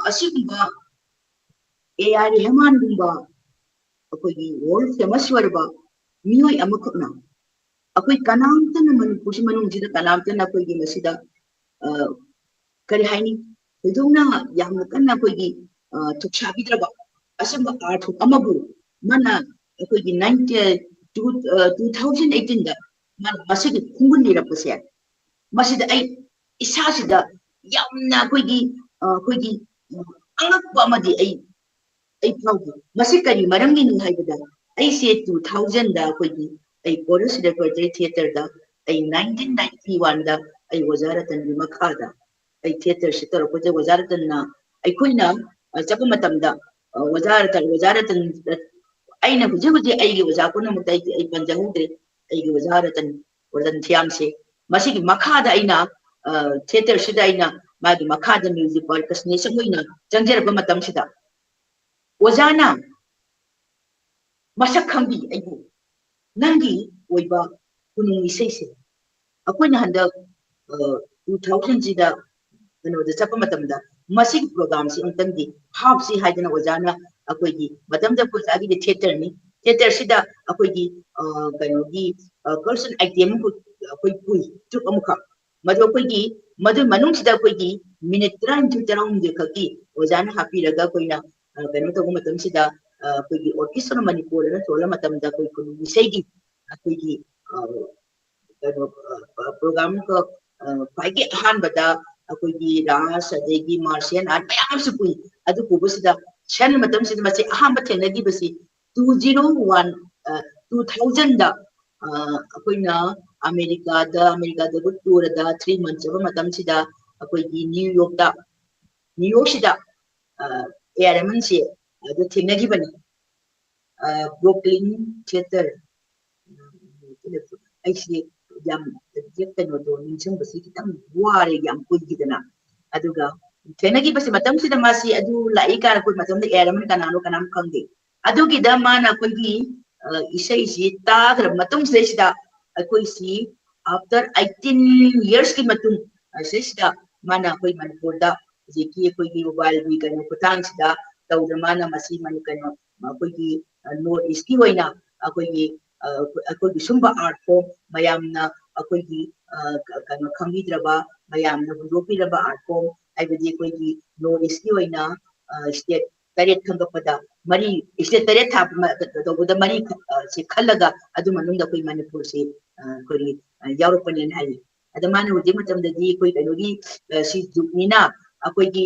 ꯑꯁꯤꯒꯨꯝꯕ ꯑꯦ ꯑꯥꯔ ꯔꯦꯍꯃꯥꯟꯒꯨꯝꯕ ꯑꯩꯈꯣꯏꯒꯤ ꯋꯥꯔꯜ ꯐꯦꯃꯁ ꯑꯣꯏꯔꯕ ꯃꯤꯑꯣꯏ ꯑꯃꯈꯛꯅ ꯑꯩꯈꯣꯏ ꯀꯅꯥꯝꯇꯅ ꯃꯅꯤꯄꯨꯔꯁꯤ ꯃꯅꯨꯡꯁꯤꯗ ꯀꯅꯥꯝꯇꯅ ꯑꯩꯈꯣꯏꯒꯤ ꯃꯁꯤꯗ ꯀꯔꯤ ꯍꯥꯏꯅꯤ, ꯊꯣꯏꯗꯣꯛꯅ ꯌꯥꯝꯅ ꯀꯟꯅ ꯑꯩꯈꯣꯏꯒꯤ ꯊꯧꯁꯥꯕꯤꯗ꯭ꯔꯕ ꯑꯁꯨꯝꯕ ꯑꯥꯔꯊ ꯑꯃꯕꯨ ꯃꯥꯅ ꯑꯩꯈꯣꯏꯒꯤ ꯅꯥꯏꯟꯇꯤ ꯇꯨ ꯊꯥꯎꯖꯟ ꯑꯩꯠꯇꯤꯟꯗ ꯃꯥꯅ ꯃꯁꯤꯒꯤ ꯈꯣꯡꯒꯨꯟ ꯂꯤꯔꯛꯄꯁꯦ, ꯃꯁꯤꯗ ꯑꯩ ꯏꯁꯥꯁꯤꯗ ꯌꯥꯝꯅ ꯑꯩꯈꯣꯏꯒꯤ ꯑꯩꯈꯣꯏꯒꯤ ꯑꯉꯛꯄ ꯑꯃꯗꯤ ꯑꯩ ꯑꯩ ꯐꯥꯎꯈꯤ꯫ ꯃꯁꯤ ꯀꯔꯤ ꯃꯔꯝꯒꯤꯅꯣ ꯍꯥꯏꯕꯗ, ꯑꯩꯁꯦ ꯇꯨ ꯊꯥꯎꯖꯟꯗ ꯑꯩꯈꯣꯏꯒꯤ ꯑꯩ ꯀꯣꯔꯁ ꯔꯦꯄꯔꯇꯔꯤ ꯊꯤꯌꯦꯇꯔꯗ ꯑꯩ ꯅꯥꯏꯟꯇꯤꯟ ꯅꯥꯏꯟꯇꯤ ꯋꯥꯟꯗ ꯑꯩ ꯑꯣꯖꯥ ꯔꯇꯟꯒꯤ ꯃꯈꯥꯗ ꯑꯩ ꯊꯤꯌꯦꯇꯔꯁꯤ ꯇꯧꯔꯛꯄꯗ ꯑꯣꯖꯥ ꯔꯇꯟꯅ ꯑꯩꯈꯣꯏꯅ ꯆꯠꯄ ꯃꯇꯝꯗ ꯑꯣꯖꯥ ꯔꯇꯟ ꯑꯣꯖꯥ ꯔꯇꯟ ꯑꯩꯅ ꯍꯧꯖꯤꯛ ꯍꯧꯖꯤꯛ ꯑꯩꯒꯤ ꯑꯣꯖꯥ ꯄꯨꯝꯅꯃꯛꯇ ꯑꯩ ꯑꯩ ꯄꯟꯖꯍꯧꯗ꯭ꯔꯦ꯫ ꯑꯩꯒꯤ ꯑꯣꯖꯥ ꯔꯇꯟ ꯔꯇꯟ ꯊꯤꯌꯥꯝꯁꯦ ꯃꯁꯤꯒꯤ ꯃꯈꯥꯗ ꯑꯩꯅ ꯊꯤꯌꯦꯇꯔꯁꯤꯗ ꯑꯩꯅ ꯃꯥꯒꯤ ꯃꯈꯥꯗ ꯃ꯭ꯌꯨꯖꯤꯛ ꯄꯔꯀꯁꯅꯤꯁ ꯑꯣꯏꯅ ꯆꯪꯖꯔꯛꯄ ꯃꯇꯝꯁꯤꯗ ꯑꯣꯖꯥꯅ ꯃꯁꯛ ꯈꯪꯕꯤ ꯑꯩꯕꯨ, ꯅꯪꯒꯤ ꯑꯣꯏꯕ ꯈꯨꯅꯨꯡ ꯏꯁꯩꯁꯦ ꯑꯩꯈꯣꯏꯅ ꯍꯟꯗꯛ ꯇꯨ ꯊꯥꯎꯖꯟꯁꯤꯗ ꯀꯩꯅꯣꯗ ꯆꯠꯄ ꯃꯇꯝꯗ ꯃꯁꯤꯒꯤ ꯄ꯭ꯔꯣꯒꯥꯝꯁꯤ ꯑꯃꯨꯛꯇꯪꯗꯤ ꯍꯥꯞꯁꯤ ꯍꯥꯏꯗꯅ ꯑꯣꯖꯥꯅ, ꯑꯩꯈꯣꯏꯒꯤ ꯃꯇꯝꯗ ꯑꯩꯈꯣꯏ ꯑꯣꯖꯥꯒꯤꯗꯤ ꯊꯤꯌꯦꯇꯔꯅꯤ, ꯊꯤꯌꯦꯇꯔꯁꯤꯗ ꯑꯩꯈꯣꯏꯒꯤ ꯀꯩꯅꯣꯒꯤ ꯀꯜꯆꯔꯦꯜ ꯑꯥꯏꯇꯦꯝ ꯑꯃꯈꯛ ꯑꯩꯈꯣꯏ ꯄꯨꯏ, ꯇ꯭ꯔꯨꯞ ꯑꯃꯈꯛ꯫ ꯃꯗꯨ ꯑꯩꯈꯣꯏꯒꯤ ꯃꯗꯨ ꯃꯅꯨꯡꯁꯤꯗ ꯑꯩꯈꯣꯏꯒꯤ ꯃꯤꯅꯤꯠ ꯇꯔꯥꯅꯤꯊꯣꯏ ꯇꯔꯥꯍꯨꯝꯗꯣꯏ ꯈꯛꯀꯤ ꯑꯣꯖꯥꯅ ꯍꯥꯞꯄꯤꯔꯒ ꯑꯩꯈꯣꯏꯅ ꯀꯩꯅꯣ ꯇꯧꯕ ꯃꯇꯝꯁꯤꯗ ꯑꯩꯈꯣꯏꯒꯤ ꯑꯣꯔꯀꯦꯁꯇ꯭ꯔꯥ ꯃꯅꯤꯄꯨꯔꯗꯅ ꯊꯣꯛꯂ ꯃꯇꯝꯗ ꯑꯩꯈꯣꯏ ꯈꯨꯅꯨꯡ ꯏꯁꯩꯒꯤ ꯑꯩꯈꯣꯏꯒꯤ ꯀꯩꯅꯣ ꯄ꯭ꯔꯣꯒꯥꯝ ꯈ꯭ꯋꯥꯏꯒꯤ ꯑꯍꯥꯟꯕꯗ ꯑꯩꯈꯣꯏꯒꯤ ꯔꯥꯁ ꯑꯗꯒꯤ ꯃꯥꯔꯁꯤꯌꯦꯜ ꯑꯥꯔꯠ ꯃꯌꯥꯝ ꯑꯃꯁꯨ ꯄꯨꯏ꯫ ꯑꯗꯨ ꯄꯨꯕꯁꯤꯗ ꯁꯟ ꯃꯇꯝꯁꯤꯗ ꯃꯁꯤ ꯑꯍꯥꯟꯕ ꯊꯦꯡꯅꯈꯤꯕꯁꯤ ꯇꯨ ꯖꯤꯔꯣ ꯋꯥꯟ ꯇꯨ ꯊꯥꯎꯖꯟꯗ ꯑꯩꯈꯣꯏꯅ ꯑꯃꯦꯔꯤꯀꯥꯗ ꯑꯃꯦꯔꯤꯀꯥꯗ ꯇꯨꯔꯗ ꯊ꯭ꯔꯤ ꯃꯟꯊ ꯆꯠꯄ ꯃꯇꯝꯁꯤꯗ ꯑꯩꯈꯣꯏꯒꯤ ꯅ꯭ꯌꯨ ꯌꯣꯔꯛꯇ ꯅ꯭ꯌꯨ ꯌꯣꯔꯛꯁꯤꯗ ꯑꯦ ꯑꯥꯔ ꯔꯦꯍꯃꯟꯁꯦ ꯑꯗꯨ ꯊꯦꯡꯅꯈꯤꯕꯅꯤ꯫ ꯕ꯭ꯔꯨꯛꯂꯤꯟ ꯊꯤꯌꯦꯇꯔ, ꯑꯩꯁꯦ ꯌꯥꯝ ꯑꯦꯛꯖꯦꯛ ꯀꯩꯅꯣꯗꯣ ꯅꯤꯡꯁꯤꯡꯕꯁꯤ ꯈꯤꯇꯪ ꯋꯥꯔꯦ, ꯌꯥꯝ ꯀꯨꯏꯈꯤꯗꯅ꯫ ꯑꯗꯨꯒ ꯊꯦꯡꯅꯈꯤꯕꯁꯦ ꯃꯇꯝꯁꯤꯗ ꯃꯥꯁꯤ ꯑꯗꯨ ꯂꯥꯛꯏ ꯀꯥꯏꯅ ꯑꯩꯈꯣꯏ ꯃꯇꯝꯗ ꯑꯦ ꯑꯥꯔ ꯔꯦꯍꯃꯟ ꯀꯅꯥꯅꯣ ꯀꯅꯥꯝ ꯈꯪꯗꯦ꯫ ꯑꯗꯨꯒꯤꯗ ꯃꯥꯅ ꯑꯩꯈꯣꯏꯒꯤ ꯏꯁꯩꯁꯤ ꯇꯥꯈ꯭ꯔꯕ ꯃꯇꯨꯡꯁꯤꯗꯩꯁꯤꯗ ꯑꯩꯈꯣꯏꯁꯤ after eighteen yearsꯀꯤ ꯃꯇꯨꯡ ꯁꯤꯗꯩꯁꯤꯗ ꯃꯥꯅ ꯑꯩꯈꯣꯏ ꯃꯅꯤꯄꯨꯔꯗ ꯍꯧꯖꯤꯛꯀꯤ ꯑꯩꯈꯣꯏꯒꯤ mobileꯒꯤ ꯀꯩꯅꯣ ꯈꯨꯠꯊꯥꯡꯁꯤꯗ ꯇꯧꯗꯅ ꯃꯥꯅ ꯃꯁꯤ ꯀꯩꯅꯣ ꯑꯩꯈꯣꯏꯒꯤ North Eastꯀꯤ ꯑꯣꯏꯅ ꯑꯩꯈꯣꯏꯒꯤ ꯑꯩꯈꯣꯏꯒꯤ ꯁꯨꯝꯕ art form ꯃꯌꯥꯝꯅ ꯑꯩꯈꯣꯏꯒꯤ ꯀꯩꯅꯣ ꯈꯪꯕꯤꯗ꯭ꯔꯕ, ꯃꯌꯥꯝꯅ ꯍꯨꯟꯗꯣꯛꯄꯤꯔꯕ art form, ꯍꯥꯏꯕꯗꯤ ꯑꯩꯈꯣꯏꯒꯤ North Eastꯀꯤ ꯑꯣꯏꯅ state ꯇꯔꯦꯠ ꯈꯟꯒꯠꯄꯗ ꯃꯔꯤ, state ꯇꯔꯦꯠ ꯊꯥꯕ ꯇꯧꯕꯗ ꯃꯔꯤ ꯁꯤ ꯈꯜꯂꯒ ꯑꯗꯨ ꯃꯅꯨꯡꯗ ꯑꯩꯈꯣꯏ ꯃꯅꯤꯄꯨꯔꯁꯤ ꯑꯩꯈꯣꯏꯒꯤ ꯌꯥꯎꯔꯛꯄꯅꯦꯅ ꯍꯥꯏꯌꯦ꯫ ꯑꯗ ꯃꯥꯅ ꯍꯧꯖꯤꯛ ꯃꯇꯝꯗꯗꯤ ꯑꯩꯈꯣꯏ ꯀꯩꯅꯣꯒꯤ ꯁꯤ ꯖꯨꯒꯅꯤꯅ ꯑꯩꯈꯣꯏꯒꯤ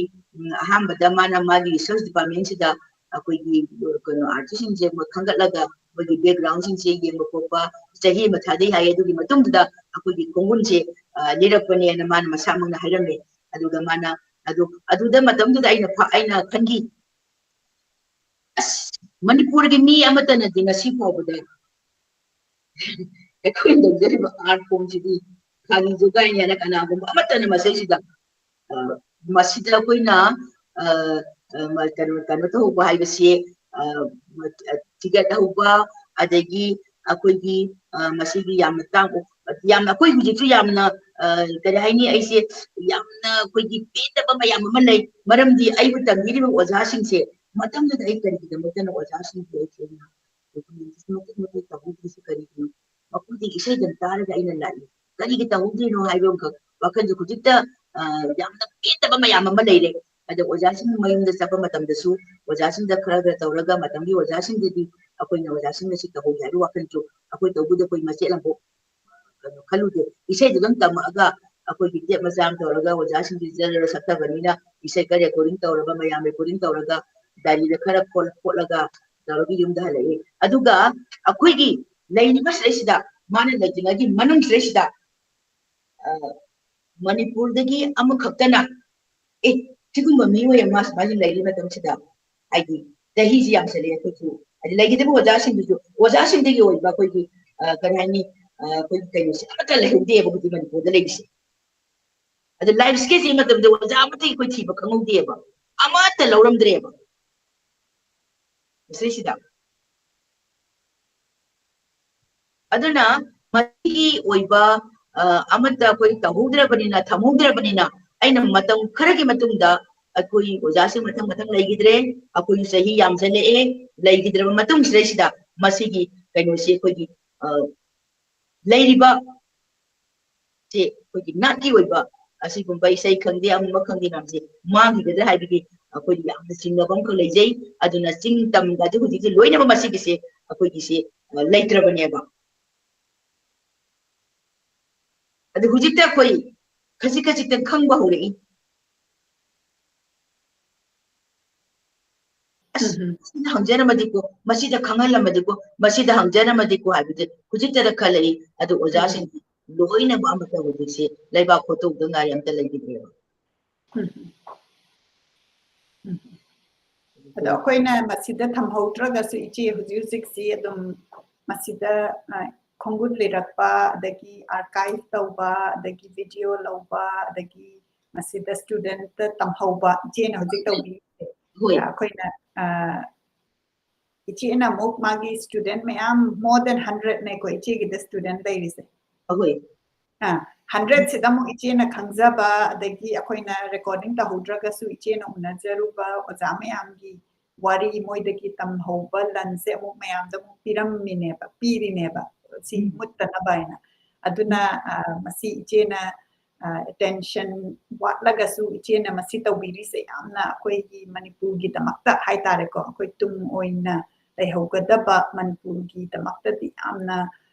ꯑꯍꯥꯟꯕꯗ ꯃꯥꯅ ꯃꯥꯒꯤ research departmentꯁꯤꯗ ꯑꯩꯈꯣꯏꯒꯤ ꯀꯩꯅꯣ artistꯁꯤꯡꯁꯦ ꯈꯟꯒꯠꯂꯒ ꯃꯣꯏꯒꯤ backgroundꯁꯤꯡꯁꯦ ꯌꯦꯡꯕ ꯈꯣꯠꯄ ꯆꯍꯤ ꯑꯃ ꯊꯥꯗꯩ ꯍꯥꯏꯌꯦ꯫ ꯑꯗꯨꯒꯤ ꯃꯇꯨꯡꯗꯨꯗ ꯑꯩꯈꯣꯏꯒꯤ ꯈꯣꯡꯒꯨꯟꯁꯦ ꯂꯤꯔꯛꯄꯅꯦꯅ ꯃꯥꯅ ꯃꯁꯥꯃꯛꯅ ꯍꯥꯏꯔꯝꯃꯦ꯫ ꯑꯗꯨꯒ ꯃꯥꯅ ꯑꯗꯨ ꯑꯗꯨꯗ ꯃꯇꯝꯗꯨꯗ ꯑꯩꯅ ꯑꯩꯅ ꯈꯟꯈꯤ, ꯑꯁ, ꯃꯅꯤꯄꯨꯔꯒꯤ ꯃꯤ ꯑꯃꯠꯇꯅꯗꯤ ꯉꯁꯤ ꯐꯥꯎꯕꯗ ꯑꯩꯈꯣꯏꯅ ꯇꯧꯖꯔꯤꯕ art formꯁꯤꯗꯤ ꯈꯥꯒꯤ ꯖꯣꯒꯥꯏꯅꯦꯅ ꯀꯅꯥꯒꯨꯝꯕ ꯑꯃꯠꯇꯅ ꯃꯁꯤꯁꯤꯗ ꯃꯁꯤꯗ ꯑꯩꯈꯣꯏꯅ ꯑ, ꯃ-, ꯀꯩꯅꯣ, ꯀꯩꯅꯣ ꯇꯧꯍꯧꯕ ꯍꯥꯏꯕꯁꯤ, ꯑ, ꯃ-, ꯑ, ꯊꯤꯒꯠꯍꯧꯕ, ꯑꯗꯒꯤ ꯑꯩꯈꯣꯏꯒꯤ, ꯑ, ꯃꯁꯤꯒꯤ ꯌꯥꯝꯅ ꯇꯥꯡ-, ꯌꯥꯝꯅ, ꯑꯩꯈꯣꯏ ꯍꯧꯖꯤꯛꯁꯨ ꯌꯥꯝꯅ, ꯑ, ꯀꯔꯤ ꯍꯥꯏꯅꯤ, ꯑꯩꯁꯦ ꯌꯥꯝꯅ ꯑꯩꯈꯣꯏꯒꯤ ꯄꯦꯟꯗꯕ ꯃꯌꯥꯝ ꯑꯃ ꯂꯩ꯫ ꯃꯔꯝꯗꯤ ꯑꯩꯕꯨ ꯇꯝꯕꯤꯔꯤꯕ ꯑꯣꯖꯥꯁꯤꯡꯁꯦ ꯃꯇꯝꯗꯨꯗ ꯑꯩ ꯀꯔꯤꯒꯤꯗꯃꯛꯇꯅ ꯑꯣꯖꯥꯁꯤꯡꯁꯦ ꯑꯩ ꯊꯦꯡꯅ ꯃꯇꯤꯛ ꯃꯇꯤꯛ ꯇꯧꯍꯧꯗ꯭ꯔꯤꯁꯤ ꯀꯔꯤꯒꯤꯅꯣ? ꯃꯈꯣꯏꯗꯤ ꯏꯁꯩꯗꯪ ꯇꯥꯔꯒ ꯑꯩꯅ ꯂꯥꯛꯏ, ꯀꯔꯤꯒꯤ ꯇꯧꯍꯧꯗ꯭ꯔꯤꯅꯣ ꯍꯥꯏꯕ ꯑꯃꯈꯛ ꯋꯥꯈꯜꯁꯦ ꯍꯧꯖꯤꯛꯇ, ꯑ, ꯌꯥꯝꯅ ꯄꯦꯟꯗꯕ ꯃꯌꯥꯝ ꯑꯃ ꯂꯩꯔꯦ꯫ ꯑꯗ ꯑꯣꯖꯥꯁꯤꯡ ꯃꯌꯨꯝꯗ ꯆꯠꯄ ꯃꯇꯝꯗꯁꯨ ꯑꯣꯖꯥꯁꯤꯡꯗ ꯈꯔ ꯈꯔ ꯇꯧꯔꯒ ꯃꯇꯝꯒꯤ ꯑꯣꯖꯥꯁꯤꯡꯗꯗꯤ ꯑꯩꯈꯣꯏꯅ ꯑꯣꯖꯥꯁꯤꯡ ꯑꯁꯤ ꯇꯧꯍꯧꯒꯦ ꯍꯥꯏꯕ ꯋꯥꯈꯜꯁꯨ ꯑꯩꯈꯣꯏ ꯇꯧꯕꯗ ꯑꯩꯈꯣꯏ ꯃꯆꯦꯠ ꯑꯃꯐꯥꯎ ꯀꯩꯅꯣ ꯈꯜꯂꯨꯗꯦ꯫ ꯏꯁꯩꯗꯨꯗꯪ ꯇꯝꯃꯛꯑꯒ ꯑꯩꯈꯣꯏꯒꯤ ꯇꯦꯞ ꯃꯆꯥ ꯑꯃ ꯇꯧꯔꯒ ꯑꯣꯖꯥꯁꯤꯡꯁꯤ ꯖꯔ ꯖꯔ ꯁꯛꯊꯕꯅꯤꯅ ꯏꯁꯩ ꯈꯔ ꯔꯦꯀꯣꯔꯗꯤꯡ ꯇꯧꯔꯒ ꯃꯌꯥꯝ ꯔꯦꯀꯣꯔꯗꯤꯡ ꯇꯧꯔꯒ ꯗꯥꯏꯔꯤꯗ ꯈꯔ ꯈꯣꯠ-, ꯈꯣꯠꯂꯒ ꯇꯧꯔꯒ ꯌꯨꯝꯗ ꯍꯜꯂꯛꯏ꯫ ꯑꯗꯨꯒ ꯑꯩꯈꯣꯏꯒꯤ ꯂꯩꯔꯤꯕ ꯁꯤꯗꯩꯁꯤꯗ ꯃꯥꯅ ꯂꯩꯇ꯭ꯔꯤꯉꯩꯒꯤ ꯃꯅꯨꯡꯁꯤꯗꯩꯁꯤꯗ, ꯑ, ꯃꯅꯤꯄꯨꯔꯗꯒꯤ ꯑꯃꯈꯛꯇꯅ, "ꯑꯦ, ꯁꯤꯒꯨꯝꯕ ꯃꯤꯑꯣꯏ ꯑꯃ ꯁꯨꯃꯥꯏꯅ ꯂꯩꯔꯤ ꯃꯇꯝꯁꯤꯗ", ꯍꯥꯏꯗꯤ ꯆꯍꯤꯁꯤ ꯌꯥꯝꯁꯜꯂꯛꯑꯦ ꯑꯩꯈꯣꯏꯁꯨ, ꯍꯥꯏꯗꯤ ꯂꯩꯒꯗꯕ ꯑꯣꯖꯥꯁꯤꯡꯗꯨꯁꯨ, ꯑꯣꯖꯥꯁꯤꯡꯗꯒꯤ ꯑꯣꯏꯕ ꯑꯩꯈꯣꯏꯒꯤ, ꯑ, ꯀꯔꯤ ꯍꯥꯏꯅꯤ, ꯑ, ꯑꯩꯈꯣꯏꯒꯤ ꯀꯩꯅꯣꯁꯦ ꯑꯃꯠꯇ ꯂꯩꯍꯧꯗꯦꯕ ꯍꯧꯖꯤꯛ ꯃꯅꯤꯄꯨꯔꯗ ꯂꯩꯔꯤꯁꯦ꯫ ꯑꯗ ꯂꯥꯏꯐ ꯁ꯭ꯀꯤꯜꯁꯤ ꯃꯇꯝꯗ ꯑꯣꯖꯥ ꯑꯃꯠꯇ ꯑꯩꯈꯣꯏ ꯊꯤꯕ ꯈꯪꯍꯧꯗꯦꯕ, ꯑꯃꯠꯇ ꯂꯧꯔꯝꯗ꯭ꯔꯦꯕ꯫ ꯃꯁꯤꯁꯤꯗ ꯑꯗꯨꯅ ꯃꯁꯤꯒꯤ ꯑꯣꯏꯕ, ꯑ, ꯑꯃꯠꯇ ꯑꯩꯈꯣꯏ ꯇꯧꯍꯧꯗ꯭ꯔꯕꯅꯤꯅ, ꯊꯝꯍꯧꯗ꯭ꯔꯕꯅꯤꯅ, ꯑꯩꯅ ꯃꯇꯝ ꯈꯔꯒꯤ ꯃꯇꯨꯡꯗ ꯑꯩꯈꯣꯏ ꯑꯣꯖꯥꯁꯤꯡ ꯃꯊꯪ ꯃꯊꯪ ꯂꯩꯈꯤꯗ꯭ꯔꯦ, ꯑꯩꯈꯣꯏꯁꯨ ꯆꯍꯤ ꯌꯥꯝꯁꯤꯜꯂꯛꯑꯦ, ꯂꯩꯈꯤꯗ꯭ꯔꯕ ꯃꯇꯨꯡꯁꯤꯗꯩꯁꯤꯗ ꯃꯁꯤꯒꯤ ꯀꯩꯅꯣꯁꯤ ꯑꯩꯈꯣꯏꯒꯤ, ꯑ, ꯂꯩꯔꯤꯕ ꯁꯤ ꯑꯩꯈꯣꯏꯒꯤ ꯅꯥꯠꯀꯤ ꯑꯣꯏꯕ ꯑꯁꯤꯒꯨꯝꯕ ꯏꯁꯩ ꯈꯪꯗꯦ, ꯑꯃ ꯈꯪꯗꯦ ꯃꯌꯥꯝꯁꯦ ꯃꯥꯡꯈꯤꯒꯗ꯭ꯔꯥ ꯍꯥꯏꯕꯒꯤ ꯑꯩꯈꯣꯏꯒꯤ ꯌꯥꯝꯅ ꯆꯤꯡꯅꯕ ꯑꯃꯈꯛ ꯂꯩꯖꯩ꯫ ꯑꯗꯨꯅ ꯆꯤꯡ ꯇꯝꯒꯁꯦ ꯍꯧꯖꯤꯛꯁꯦ ꯂꯣꯏꯅꯃꯛ ꯃꯁꯤꯒꯤꯁꯦ ꯑꯩꯈꯣꯏꯒꯤꯁꯦ, ꯑ, ꯂꯩꯇ꯭ꯔꯕꯅꯦꯕ꯫ ꯑꯗꯨ ꯍꯧꯖꯤꯛꯇ ꯑꯩꯈꯣꯏ ꯈꯖꯤꯛ ꯈꯖꯤꯛꯇ ꯈꯪꯕ ꯍꯧꯔꯛꯏ꯫ ꯑꯁ, ꯎꯝ ꯍꯝ꯫ ꯃꯁꯤꯗ ꯍꯪꯖꯔꯝꯃꯗꯤꯀꯣ, ꯃꯁꯤꯗ ꯈꯪꯍꯜꯂꯝꯃꯗꯤꯀꯣ, ꯃꯁꯤꯗ ꯍꯪꯖꯔꯝꯃꯗꯤꯀꯣ ꯍꯥꯏꯕꯗꯤ ꯍꯧꯖꯤꯛꯇꯗ ꯈꯜꯂꯛꯏ꯫ ꯑꯗꯨ ꯎꯝ꯫ ꯑꯣꯖꯥꯁꯤꯡ ꯂꯣꯏꯅꯃꯛ ꯑꯃꯠꯇ ꯍꯧꯖꯤꯛꯁꯤ ꯂꯩꯕꯥꯛ ꯈꯣꯠꯇꯣꯛꯇ ꯉꯥꯏꯔꯦ, ꯑꯝꯇ ꯂꯩꯈꯤꯗ꯭ꯔꯦꯕ꯫ ꯎꯝ ꯍꯝ꯫ ꯎꯝ ꯍꯝ꯫ ꯑꯗꯣ ꯑꯩꯈꯣꯏꯅ ꯃꯁꯤꯗ ꯊꯝꯍꯧꯗ꯭ꯔꯒꯁꯨ ꯏꯆꯦ ꯍꯧꯖꯤꯛ ꯍꯧꯖꯤꯛꯁꯤ ꯑꯗꯨꯝ ꯃꯁꯤꯗ, ꯑ, ꯈꯣꯡꯒꯨꯜ ꯂꯤꯔꯛꯄ, ꯑꯗꯒꯤ ꯑꯥꯔꯀꯥꯏꯚ ꯇꯧꯕ, ꯑꯗꯒꯤ ꯚꯤꯗꯤꯑꯣ ꯂꯧꯕ, ꯑꯗꯒꯤ ꯃꯁꯤꯗ ꯁ꯭ꯇꯨꯗꯦꯟꯠꯇ ꯇꯝꯍꯧꯕ ꯏꯆꯦꯅ ꯍꯧꯖꯤꯛ ꯇꯧꯕꯤꯔꯤꯁꯦ꯫ ꯍꯣꯏ꯫ ꯑꯩꯈꯣꯏꯅ ꯑ, ꯏꯆꯦꯅ ꯑꯃꯨꯛ ꯃꯥꯒꯤ student ꯃꯌꯥꯝ more than hundred ꯅꯦꯀꯣ ꯏꯆꯦꯒꯤꯗ student ꯂꯩꯔꯤꯁꯦ꯫ ꯑꯍꯣꯏ꯫ ꯑ, hundred ꯁꯤꯗ ꯑꯃꯨꯛ ꯏꯆꯦꯅ ꯈꯪꯖꯕ, ꯑꯗꯒꯤ ꯑꯩꯈꯣꯏꯅ recording ꯇꯧꯍꯧꯗ꯭ꯔꯒꯁꯨ ꯏꯆꯦꯅ ꯎꯅꯖꯔꯨꯕ ꯑꯣꯖꯥ ꯃꯌꯥꯝꯒꯤ ꯋꯥꯔꯤ, ꯃꯣꯏꯗꯒꯤ ꯇꯝꯍꯧꯕ ꯂꯟꯁꯦ ꯑꯃꯨꯛ ꯃꯌꯥꯝꯗ ꯑꯃꯨꯛ ꯄꯤꯔꯝꯃꯤꯅꯦꯕ, ꯄꯤꯔꯤꯅꯦꯕ, ꯁꯤ ꯎꯝ꯫ ꯃꯨꯠꯇꯅꯕ ꯍꯥꯏꯅ꯫ ꯑꯗꯨꯅ, ꯑ, ꯃꯁꯤ ꯏꯆꯦꯅ, ꯑ, attention ꯋꯥꯠꯂꯒꯁꯨ ꯏꯆꯦꯅ ꯃꯁꯤ ꯇꯧꯕꯤꯔꯤꯁꯦ ꯌꯥꯝꯅ ꯑꯩꯈꯣꯏꯒꯤ ꯃꯅꯤꯄꯨꯔꯒꯤꯗꯃꯛꯇ ꯍꯥꯏꯇꯥꯔꯦꯀꯣ, ꯑꯩꯈꯣꯏ ꯇꯨꯡ ꯑꯣꯏꯅ ꯂꯩꯍꯧꯒꯗꯕ ꯃꯅꯤꯄꯨꯔꯒꯤꯗꯃꯛꯇꯗꯤ ꯌꯥꯝꯅ,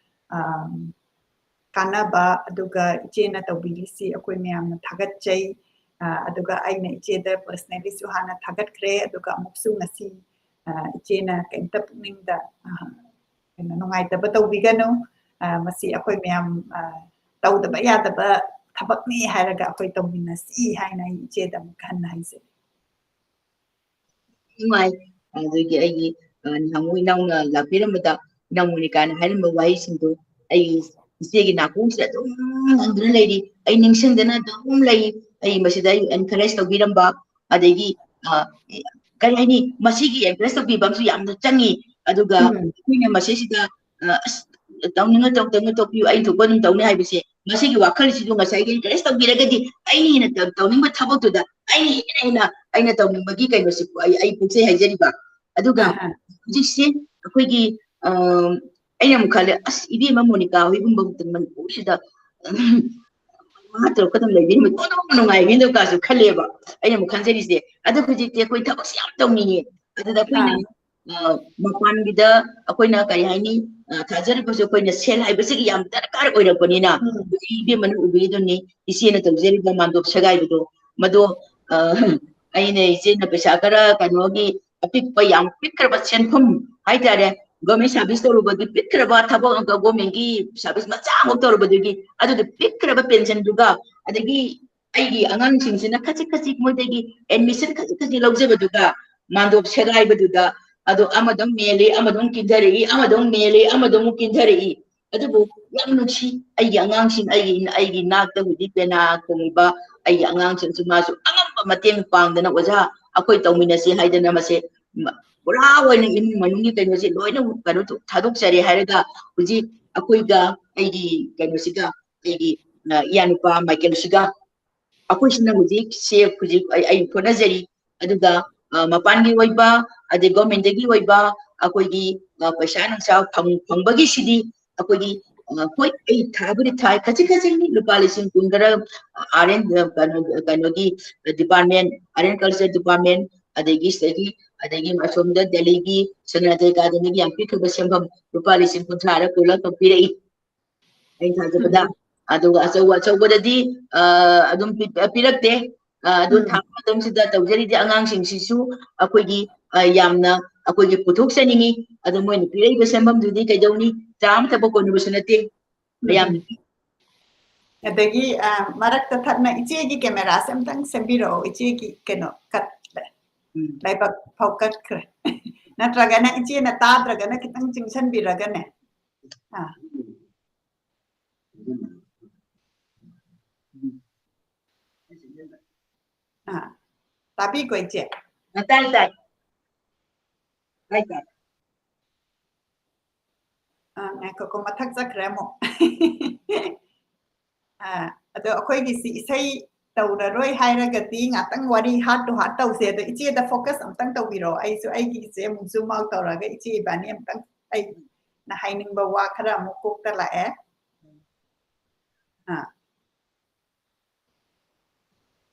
ꯑ, ꯀꯥꯟꯅꯕ, ꯑꯗꯨꯒ ꯏꯆꯦꯅ ꯇꯧꯕꯤꯔꯤꯁꯤ ꯑꯩꯈꯣꯏ ꯃꯌꯥꯝꯅ ꯊꯥꯒꯠꯆꯩ꯫ ꯑ, ꯑꯗꯨꯒ ꯑꯩꯅ ꯏꯆꯦꯗ personally ꯁꯨ ꯍꯥꯟꯅ ꯊꯥꯒꯠꯈ꯭ꯔꯦ, ꯑꯗꯨꯒ ꯑꯃꯨꯛꯁꯨ ꯉꯁꯤ, ꯑ, ꯏꯆꯦꯅ ꯀꯩꯝꯇ ꯄꯨꯛꯅꯤꯡꯗ, ꯑ, ꯀꯩꯅꯣ, ꯅꯨꯡꯉꯥꯏꯇꯕ ꯇꯧꯕꯤꯒꯅꯨ꯫ ꯑ, ꯃꯁꯤ ꯑꯩꯈꯣꯏ ꯃꯌꯥꯝ, ꯑ, ꯇꯧꯗꯕ ꯌꯥꯗꯕ ꯊꯕꯛꯅꯤ ꯍꯥꯏꯔꯒ ꯑꯩꯈꯣꯏ ꯇꯧꯃꯤꯟꯅꯁꯤ ꯍꯥꯏꯅ ꯑꯩ ꯏꯆꯦꯗ ꯑꯃꯨꯛ ꯍꯟꯅ ꯍꯥꯏꯖꯔꯤ꯫ ꯅꯨꯡꯉꯥꯏ꯫ ꯑꯗꯨꯒꯤ ꯑꯩꯒꯤ, ꯑ, ꯅꯍꯥꯟꯃꯨꯛ ꯏꯅꯥꯎꯅ ꯂꯥꯛꯄꯤꯔꯝꯕꯗ, ꯏꯅꯥꯎ ꯃꯣꯅꯤꯀꯥꯅ ꯍꯥꯏꯔꯝꯕ ꯋꯥꯍꯩꯁꯤꯡꯗꯣ ꯑꯩ ꯏꯆꯦꯒꯤ ꯅꯥꯀꯣꯡꯁꯤꯗ ꯑꯗꯨꯝ ꯍꯪꯗꯨꯅ ꯂꯩꯔꯤ꯫ ꯑꯩ ꯅꯤꯡꯁꯤꯡꯗꯅ ꯑꯗꯨꯝ ꯂꯩ꯫ ꯑꯩ ꯃꯁꯤꯗ ꯑꯩ encourage ꯇꯧꯕꯤꯔꯝꯕ, ꯑꯗꯒꯤ, ꯑ, ꯀꯔꯤ ꯍꯥꯏꯅꯤ, ꯃꯁꯤꯒꯤ encourage ꯇꯧꯕꯤꯕ ꯑꯃꯁꯨ ꯌꯥꯝꯅ ꯆꯪꯉꯤ꯫ ꯑꯗꯨꯒ ꯎꯝ꯫ ꯑꯩꯈꯣꯏꯅ ꯃꯁꯤꯁꯤꯗ, ꯑ, "ꯑꯁ, ꯇꯧꯅꯤꯡꯉ ꯇꯧ, ꯇꯧꯅꯤꯡꯉ ꯇꯧꯕꯤꯌꯨ, ꯑꯩ ꯊꯣꯛꯄ ꯑꯗꯨꯝ ꯇꯧꯅꯤ" ꯍꯥꯏꯕꯁꯦ, ꯃꯁꯤꯒꯤ ꯋꯥꯈꯜꯁꯤꯁꯨ ꯉꯁꯥꯏꯒꯤ encourage ꯇꯧꯕꯤꯔꯒꯗꯤ ꯑꯩꯅ ꯍꯦꯟꯅ ꯇꯧ-, ꯇꯧꯅꯤꯡꯕ ꯊꯕꯛꯇꯨꯗ ꯑꯩꯅ ꯍꯦꯟꯅ ꯍꯦꯟꯅ ꯑꯩꯅ ꯇꯧꯅꯤꯡꯕꯒꯤ ꯀꯩꯅꯣꯁꯦ ꯑꯩ, ꯑꯩ ꯄꯣꯛꯆꯩ ꯍꯥꯏꯖꯔꯤꯕ꯫ ꯑꯗꯨꯒ ꯑꯍ꯫ ꯍꯧꯖꯤꯛꯁꯦ ꯑꯩꯈꯣꯏꯒꯤ, ꯑ, ꯑꯩꯅ ꯑꯃꯨꯛ ꯈꯜꯂꯦ, "ꯑꯁ, ꯏꯕꯦꯝꯃ ꯃꯣꯅꯤꯀꯥ ꯍꯣꯏꯒꯨꯝꯕ ꯃꯅꯤꯄꯨꯔꯁꯤꯗ ꯃꯥ ꯇꯧꯔꯛꯀꯗꯕ ꯂꯩꯕꯤꯔꯝꯃꯗꯤ ꯑꯣꯟꯊꯣꯛꯅ ꯅꯨꯡꯉꯥꯏꯒꯅꯤꯗꯣ" ꯀꯥꯁꯨ ꯈꯜꯂꯦꯕ ꯑꯩꯅ ꯑꯃꯨꯛ ꯈꯟꯖꯔꯤꯁꯦ꯫ ꯑꯗꯣ ꯍꯧꯖꯤꯛꯇꯤ ꯑꯩꯈꯣꯏ ꯊꯕꯛꯁꯦ ꯌꯥꯝ ꯇꯧꯅꯤꯡꯉꯦ꯫ ꯑꯗꯨꯗ ꯑꯩꯈꯣꯏꯅ, ꯑꯥ꯫ ꯑ, ꯃꯄꯥꯟꯒꯤꯗ ꯑꯩꯈꯣꯏꯅ ꯀꯔꯤ ꯍꯥꯏꯅꯤ, ꯑ, ꯊꯥꯖꯔꯤꯕꯁꯨ ꯑꯩꯈꯣꯏꯅ ꯁꯦꯜ ꯍꯥꯏꯕꯁꯤꯒꯤ ꯌꯥꯝ ꯗꯔꯀꯥꯔ ꯑꯣꯏꯔꯛꯄꯅꯤꯅ, ꯎꯝ꯫ ꯍꯧꯖꯤꯛ ꯏꯕꯦꯝꯃꯅ ꯎꯕꯤꯔꯤꯗꯨꯅꯤ, ꯏꯆꯦꯅ ꯇꯧꯖꯔꯤꯕ ꯃꯥꯟꯗꯣꯞ ꯁꯦꯒꯥꯏꯕꯗꯣ, ꯃꯗꯣ, ꯑ, ꯑꯩꯅ ꯏꯆꯦꯅ ꯄꯩꯁꯥ ꯈꯔ ꯀꯩꯅꯣꯒꯤ ꯑꯄꯤꯛꯄ, ꯌꯥꯝ ꯄꯤꯛꯈ꯭ꯔꯕ ꯁꯦꯟꯐꯝ ꯍꯥꯏꯇꯥꯔꯦ, government service ꯇꯧꯔꯨꯕꯒꯤ ꯄꯤꯛꯈ꯭ꯔꯕ ꯊꯕꯛ, government ꯒꯤ service ꯃꯆꯥ ꯑꯃ ꯇꯧꯔꯨꯕꯗꯨꯒꯤ ꯑꯗꯨꯒꯤ ꯄꯤꯛꯈ꯭ꯔꯕ pension ꯗꯨꯒ, ꯑꯗꯒꯤ ꯑꯩꯒꯤ ꯑꯉꯥꯡꯁꯤꯡꯁꯤꯅ ꯈꯖꯤꯛ ꯈꯖꯤꯛ ꯃꯣꯏꯗꯒꯤ admission ꯈꯖꯤꯛ ꯈꯖꯤꯛ ꯂꯧꯖꯕꯗꯨꯒ, ꯃꯥꯟꯗꯣꯞ ꯁꯦꯒꯥꯏꯕꯗꯨꯗ, ꯑꯗꯣ ꯑꯃꯗ ꯑꯃꯨꯛ ꯃꯦꯜꯂꯤ, ꯑꯃꯗ ꯑꯃꯨꯛ ꯀꯤꯟꯊꯔꯛꯏ, ꯑꯃꯗ ꯑꯃꯨꯛ ꯃꯦꯜꯂꯤ, ꯑꯃꯗ ꯑꯃꯨꯛ ꯀꯤꯟꯊꯔꯛꯏ꯫ ꯑꯗꯨꯕꯨ ꯌꯥꯝ ꯅꯨꯡꯁꯤ, ꯑꯩꯒꯤ ꯑꯉꯥꯡꯁꯤꯡ, ꯑꯩꯒꯤ, ꯑꯩꯒꯤ ꯅꯥꯛꯇ ꯍꯧꯖꯤꯛ ꯄꯦꯅꯥ ꯈꯣꯡꯉꯤꯕ ꯑꯩꯒꯤ ꯑꯉꯥꯡꯁꯤꯡꯁꯨ ꯃꯥꯁꯨ ꯑꯉꯝꯕ ꯃꯇꯦꯡ ꯄꯥꯡꯗꯅ, "ꯑꯣꯖꯥ, ꯑꯩꯈꯣꯏ ꯇꯧꯃꯤꯟꯅꯁꯤ ꯍꯥꯏꯗꯅ ꯃꯁꯦ ꯃ-, ꯄꯨꯔꯥ ꯑꯣꯏꯅ ꯏꯃꯨꯡ ꯃꯅꯨꯡꯒꯤ ꯀꯩꯅꯣꯁꯦ ꯂꯣꯏꯅ ꯀꯩꯅꯣ ꯊꯥꯗꯣꯛꯆꯔꯦ ꯍꯥꯏꯔꯒ ꯍꯧꯖꯤꯛ ꯑꯩꯈꯣꯏꯒ ꯑꯩꯒꯤ ꯀꯩꯅꯣꯁꯤꯒ ꯑꯩꯒꯤ, ꯑ, ꯏꯌꯥꯅꯨꯄꯥ ꯃꯥꯏꯀꯦꯜꯁꯤꯒ ꯑꯩꯈꯣꯏꯁꯤꯅ ꯍꯧꯖꯤꯛꯁꯦ ꯍꯧꯖꯤꯛ ꯑꯩ, ꯑꯩ ꯍꯣꯠꯅꯖꯔꯤ꯫ ꯑꯗꯨꯒ, ꯑ, ꯃꯄꯥꯟꯒꯤ ꯑꯣꯏꯕ ꯑꯗꯩ ꯒꯣꯔꯃꯦꯟꯗꯒꯤ ꯑꯣꯏꯕ ꯑꯩꯈꯣꯏꯒꯤ, ꯑ, ꯄꯩꯁꯥ ꯅꯨꯡꯁꯥ ꯐꯪ-, ꯐꯪꯕꯒꯤꯁꯤꯗꯤ ꯑꯩꯈꯣꯏꯒꯤ, ꯑ, ꯍꯣꯏ, ꯑꯩ ꯊꯥꯕꯨꯗꯤ ꯊꯥꯏ, ꯈꯖꯤꯛ ꯈꯖꯤꯛꯅꯤ, ꯂꯨꯄꯥ ꯂꯤꯁꯤꯡ ꯀꯨꯟ ꯈꯔ, ꯑ, R N, ꯑ, ꯀꯩꯅꯣ, ꯀꯩꯅꯣꯒꯤ, ꯑ, department, Art and Culture Department, ꯑꯗꯒꯤ ꯁꯤꯗꯒꯤ, ꯑꯗꯒꯤ ꯑꯁꯣꯝꯗ ꯗꯦꯜꯂꯤꯒꯤ ꯁꯅꯥꯖ ꯑꯦꯀꯥꯗꯃꯤꯒꯤ ꯌꯥꯝ ꯄꯤꯛꯈ꯭ꯔꯕ ꯁꯦꯟꯐꯝ ꯂꯨꯄꯥ ꯂꯤꯁꯤꯡ ꯀꯨꯟꯊ꯭ꯔꯥ ꯈꯔ ꯀꯨꯜꯂ ꯈꯛ ꯄꯤꯔꯛꯏ꯫ ꯑꯩꯅ ꯊꯥꯖꯕꯗ꯫ ꯎꯝ꯫ ꯑꯗꯨꯒ ꯑꯆꯧ-, ꯑꯆꯧꯕꯗꯗꯤ, ꯑ, ꯑꯗꯨꯝ ꯄꯤ-, ꯄꯤꯔꯛꯇꯦ꯫ ꯑ, ꯑꯗꯨ ꯎꯝ꯫ ꯊꯥꯕ ꯃꯇꯝꯁꯤꯗ ꯇꯧꯖꯔꯤꯗꯤ ꯑꯉꯥꯡꯁꯤꯡꯁꯤꯁꯨ ꯑꯩꯈꯣꯏꯒꯤ, ꯑ, ꯌꯥꯝꯅ ꯑꯩꯈꯣꯏꯒꯤ ꯄꯨꯊꯣꯛꯆꯅꯤꯡꯉꯤ꯫ ꯑꯗꯣ ꯃꯣꯏꯅ ꯄꯤꯔꯛꯏꯕ ꯁꯦꯟꯐꯝꯗꯨꯗꯤ ꯀꯩꯗꯧꯅꯤ? ꯆꯥ ꯑꯃ ꯊꯛꯄ ꯀꯣꯟꯅꯕꯁꯨ ꯅꯠꯇꯦ꯫ ꯎꯝ, ꯃꯌꯥꯝ꯫ ꯎꯝ꯫ ꯑꯗꯒꯤ, ꯑ, ꯃꯔꯛꯇ ꯊꯠꯅ ꯏꯆꯦꯒꯤ cameraꯁꯦ ꯑꯝꯇꯪ ꯁꯦꯝꯕꯤꯔꯛꯑꯣ꯫ ꯏꯆꯦꯒꯤ ꯀꯩꯅꯣ ꯀꯠꯂꯦ꯫ ꯎꯝ꯫ ꯂꯥꯏꯕꯛ ꯐꯥꯎ ꯀꯠꯈ꯭ꯔꯦ꯫ ꯅꯠꯇ꯭ꯔꯒꯅ ꯏꯆꯦꯅ ꯇꯥꯗ꯭ꯔꯒꯅ ꯈꯤꯇꯪ ꯆꯤꯡꯁꯤꯟꯕꯤꯔꯒꯅꯦ꯫ ꯑꯥ꯫ ꯑꯥ꯫ ꯇꯥꯕꯤꯀꯣ, ꯏꯆꯦ? ꯑ, ꯇꯥꯏ, ꯇꯥꯏ꯫ ꯇꯥꯏ, ꯇꯥꯏ꯫ ꯑ, ꯉꯥꯏꯈꯣꯀꯣ, ꯃꯊꯛ ꯆꯠꯈ꯭ꯔꯦ ꯑꯃꯨꯛ꯫ ꯑ, ꯑꯗꯣ ꯑꯩꯈꯣꯏꯒꯤꯁꯤ ꯏꯁꯩ ꯇꯧꯔꯔꯣꯏ ꯍꯥꯏꯔꯒꯗꯤ ꯉꯥꯛꯇꯪ ꯋꯥꯔꯤ heart to heart ꯇꯧꯁꯦ꯫ ꯑꯗꯣ ꯏꯆꯦꯗ focus ꯑꯝꯇꯪ ꯇꯧꯕꯤꯔꯣ꯫ ꯑꯩꯁꯨ ꯑꯩꯒꯤ ꯏꯆꯦ ꯑꯃꯨꯛ zoom out ꯇꯧꯔꯒ ꯏꯆꯦ ꯏꯕꯥꯅꯤ ꯑꯃꯨꯛꯇꯪ ꯑꯩꯅ ꯍꯥꯏꯅꯤꯡꯕ ꯋꯥ ꯈꯔ ꯑꯃꯨꯛ ꯀꯣꯛꯇ ꯂꯥꯛꯑꯦ꯫ ꯑꯥ꯫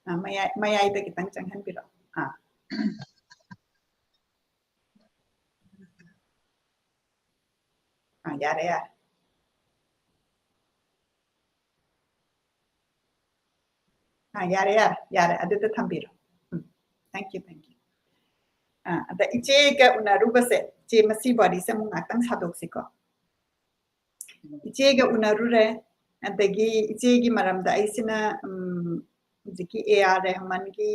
ꯑꯥ, ꯃꯌꯥꯏ, ꯃꯌꯥꯏꯗ ꯈꯤꯇꯪ ꯆꯪꯍꯟꯕꯤꯔꯣ꯫ ꯑꯥ꯫ ꯑꯥ, ꯌꯥꯔꯦ, ꯌꯥꯔꯦ꯫ ꯑꯥ, ꯌꯥꯔꯦ, ꯌꯥꯔꯦ, ꯌꯥꯔꯦ꯫ ꯑꯗꯨꯗ ꯊꯝꯕꯤꯔꯣ꯫ ꯎꯝ, thank you, thank you꯫ ꯑꯥ, ꯑꯗ ꯏꯆꯦꯒ ꯎꯅꯔꯨꯕꯁꯦ, ꯏꯆꯦ, ꯃꯁꯤ ꯋꯥꯔꯤꯁꯦ ꯑꯃꯨꯛ ꯉꯥꯛꯇꯪ ꯁꯥꯗꯣꯛꯁꯤꯀꯣ꯫ ꯏꯆꯦꯒ ꯎꯅꯔꯨꯔꯦ, ꯑꯗꯒꯤ ꯏꯆꯦꯒꯤ ꯃꯔꯝꯗ ꯑꯩꯁꯤꯅ, ꯎꯝ, ꯍꯧꯖꯤꯛꯀꯤ A R ꯔꯦꯍꯃꯟꯒꯤ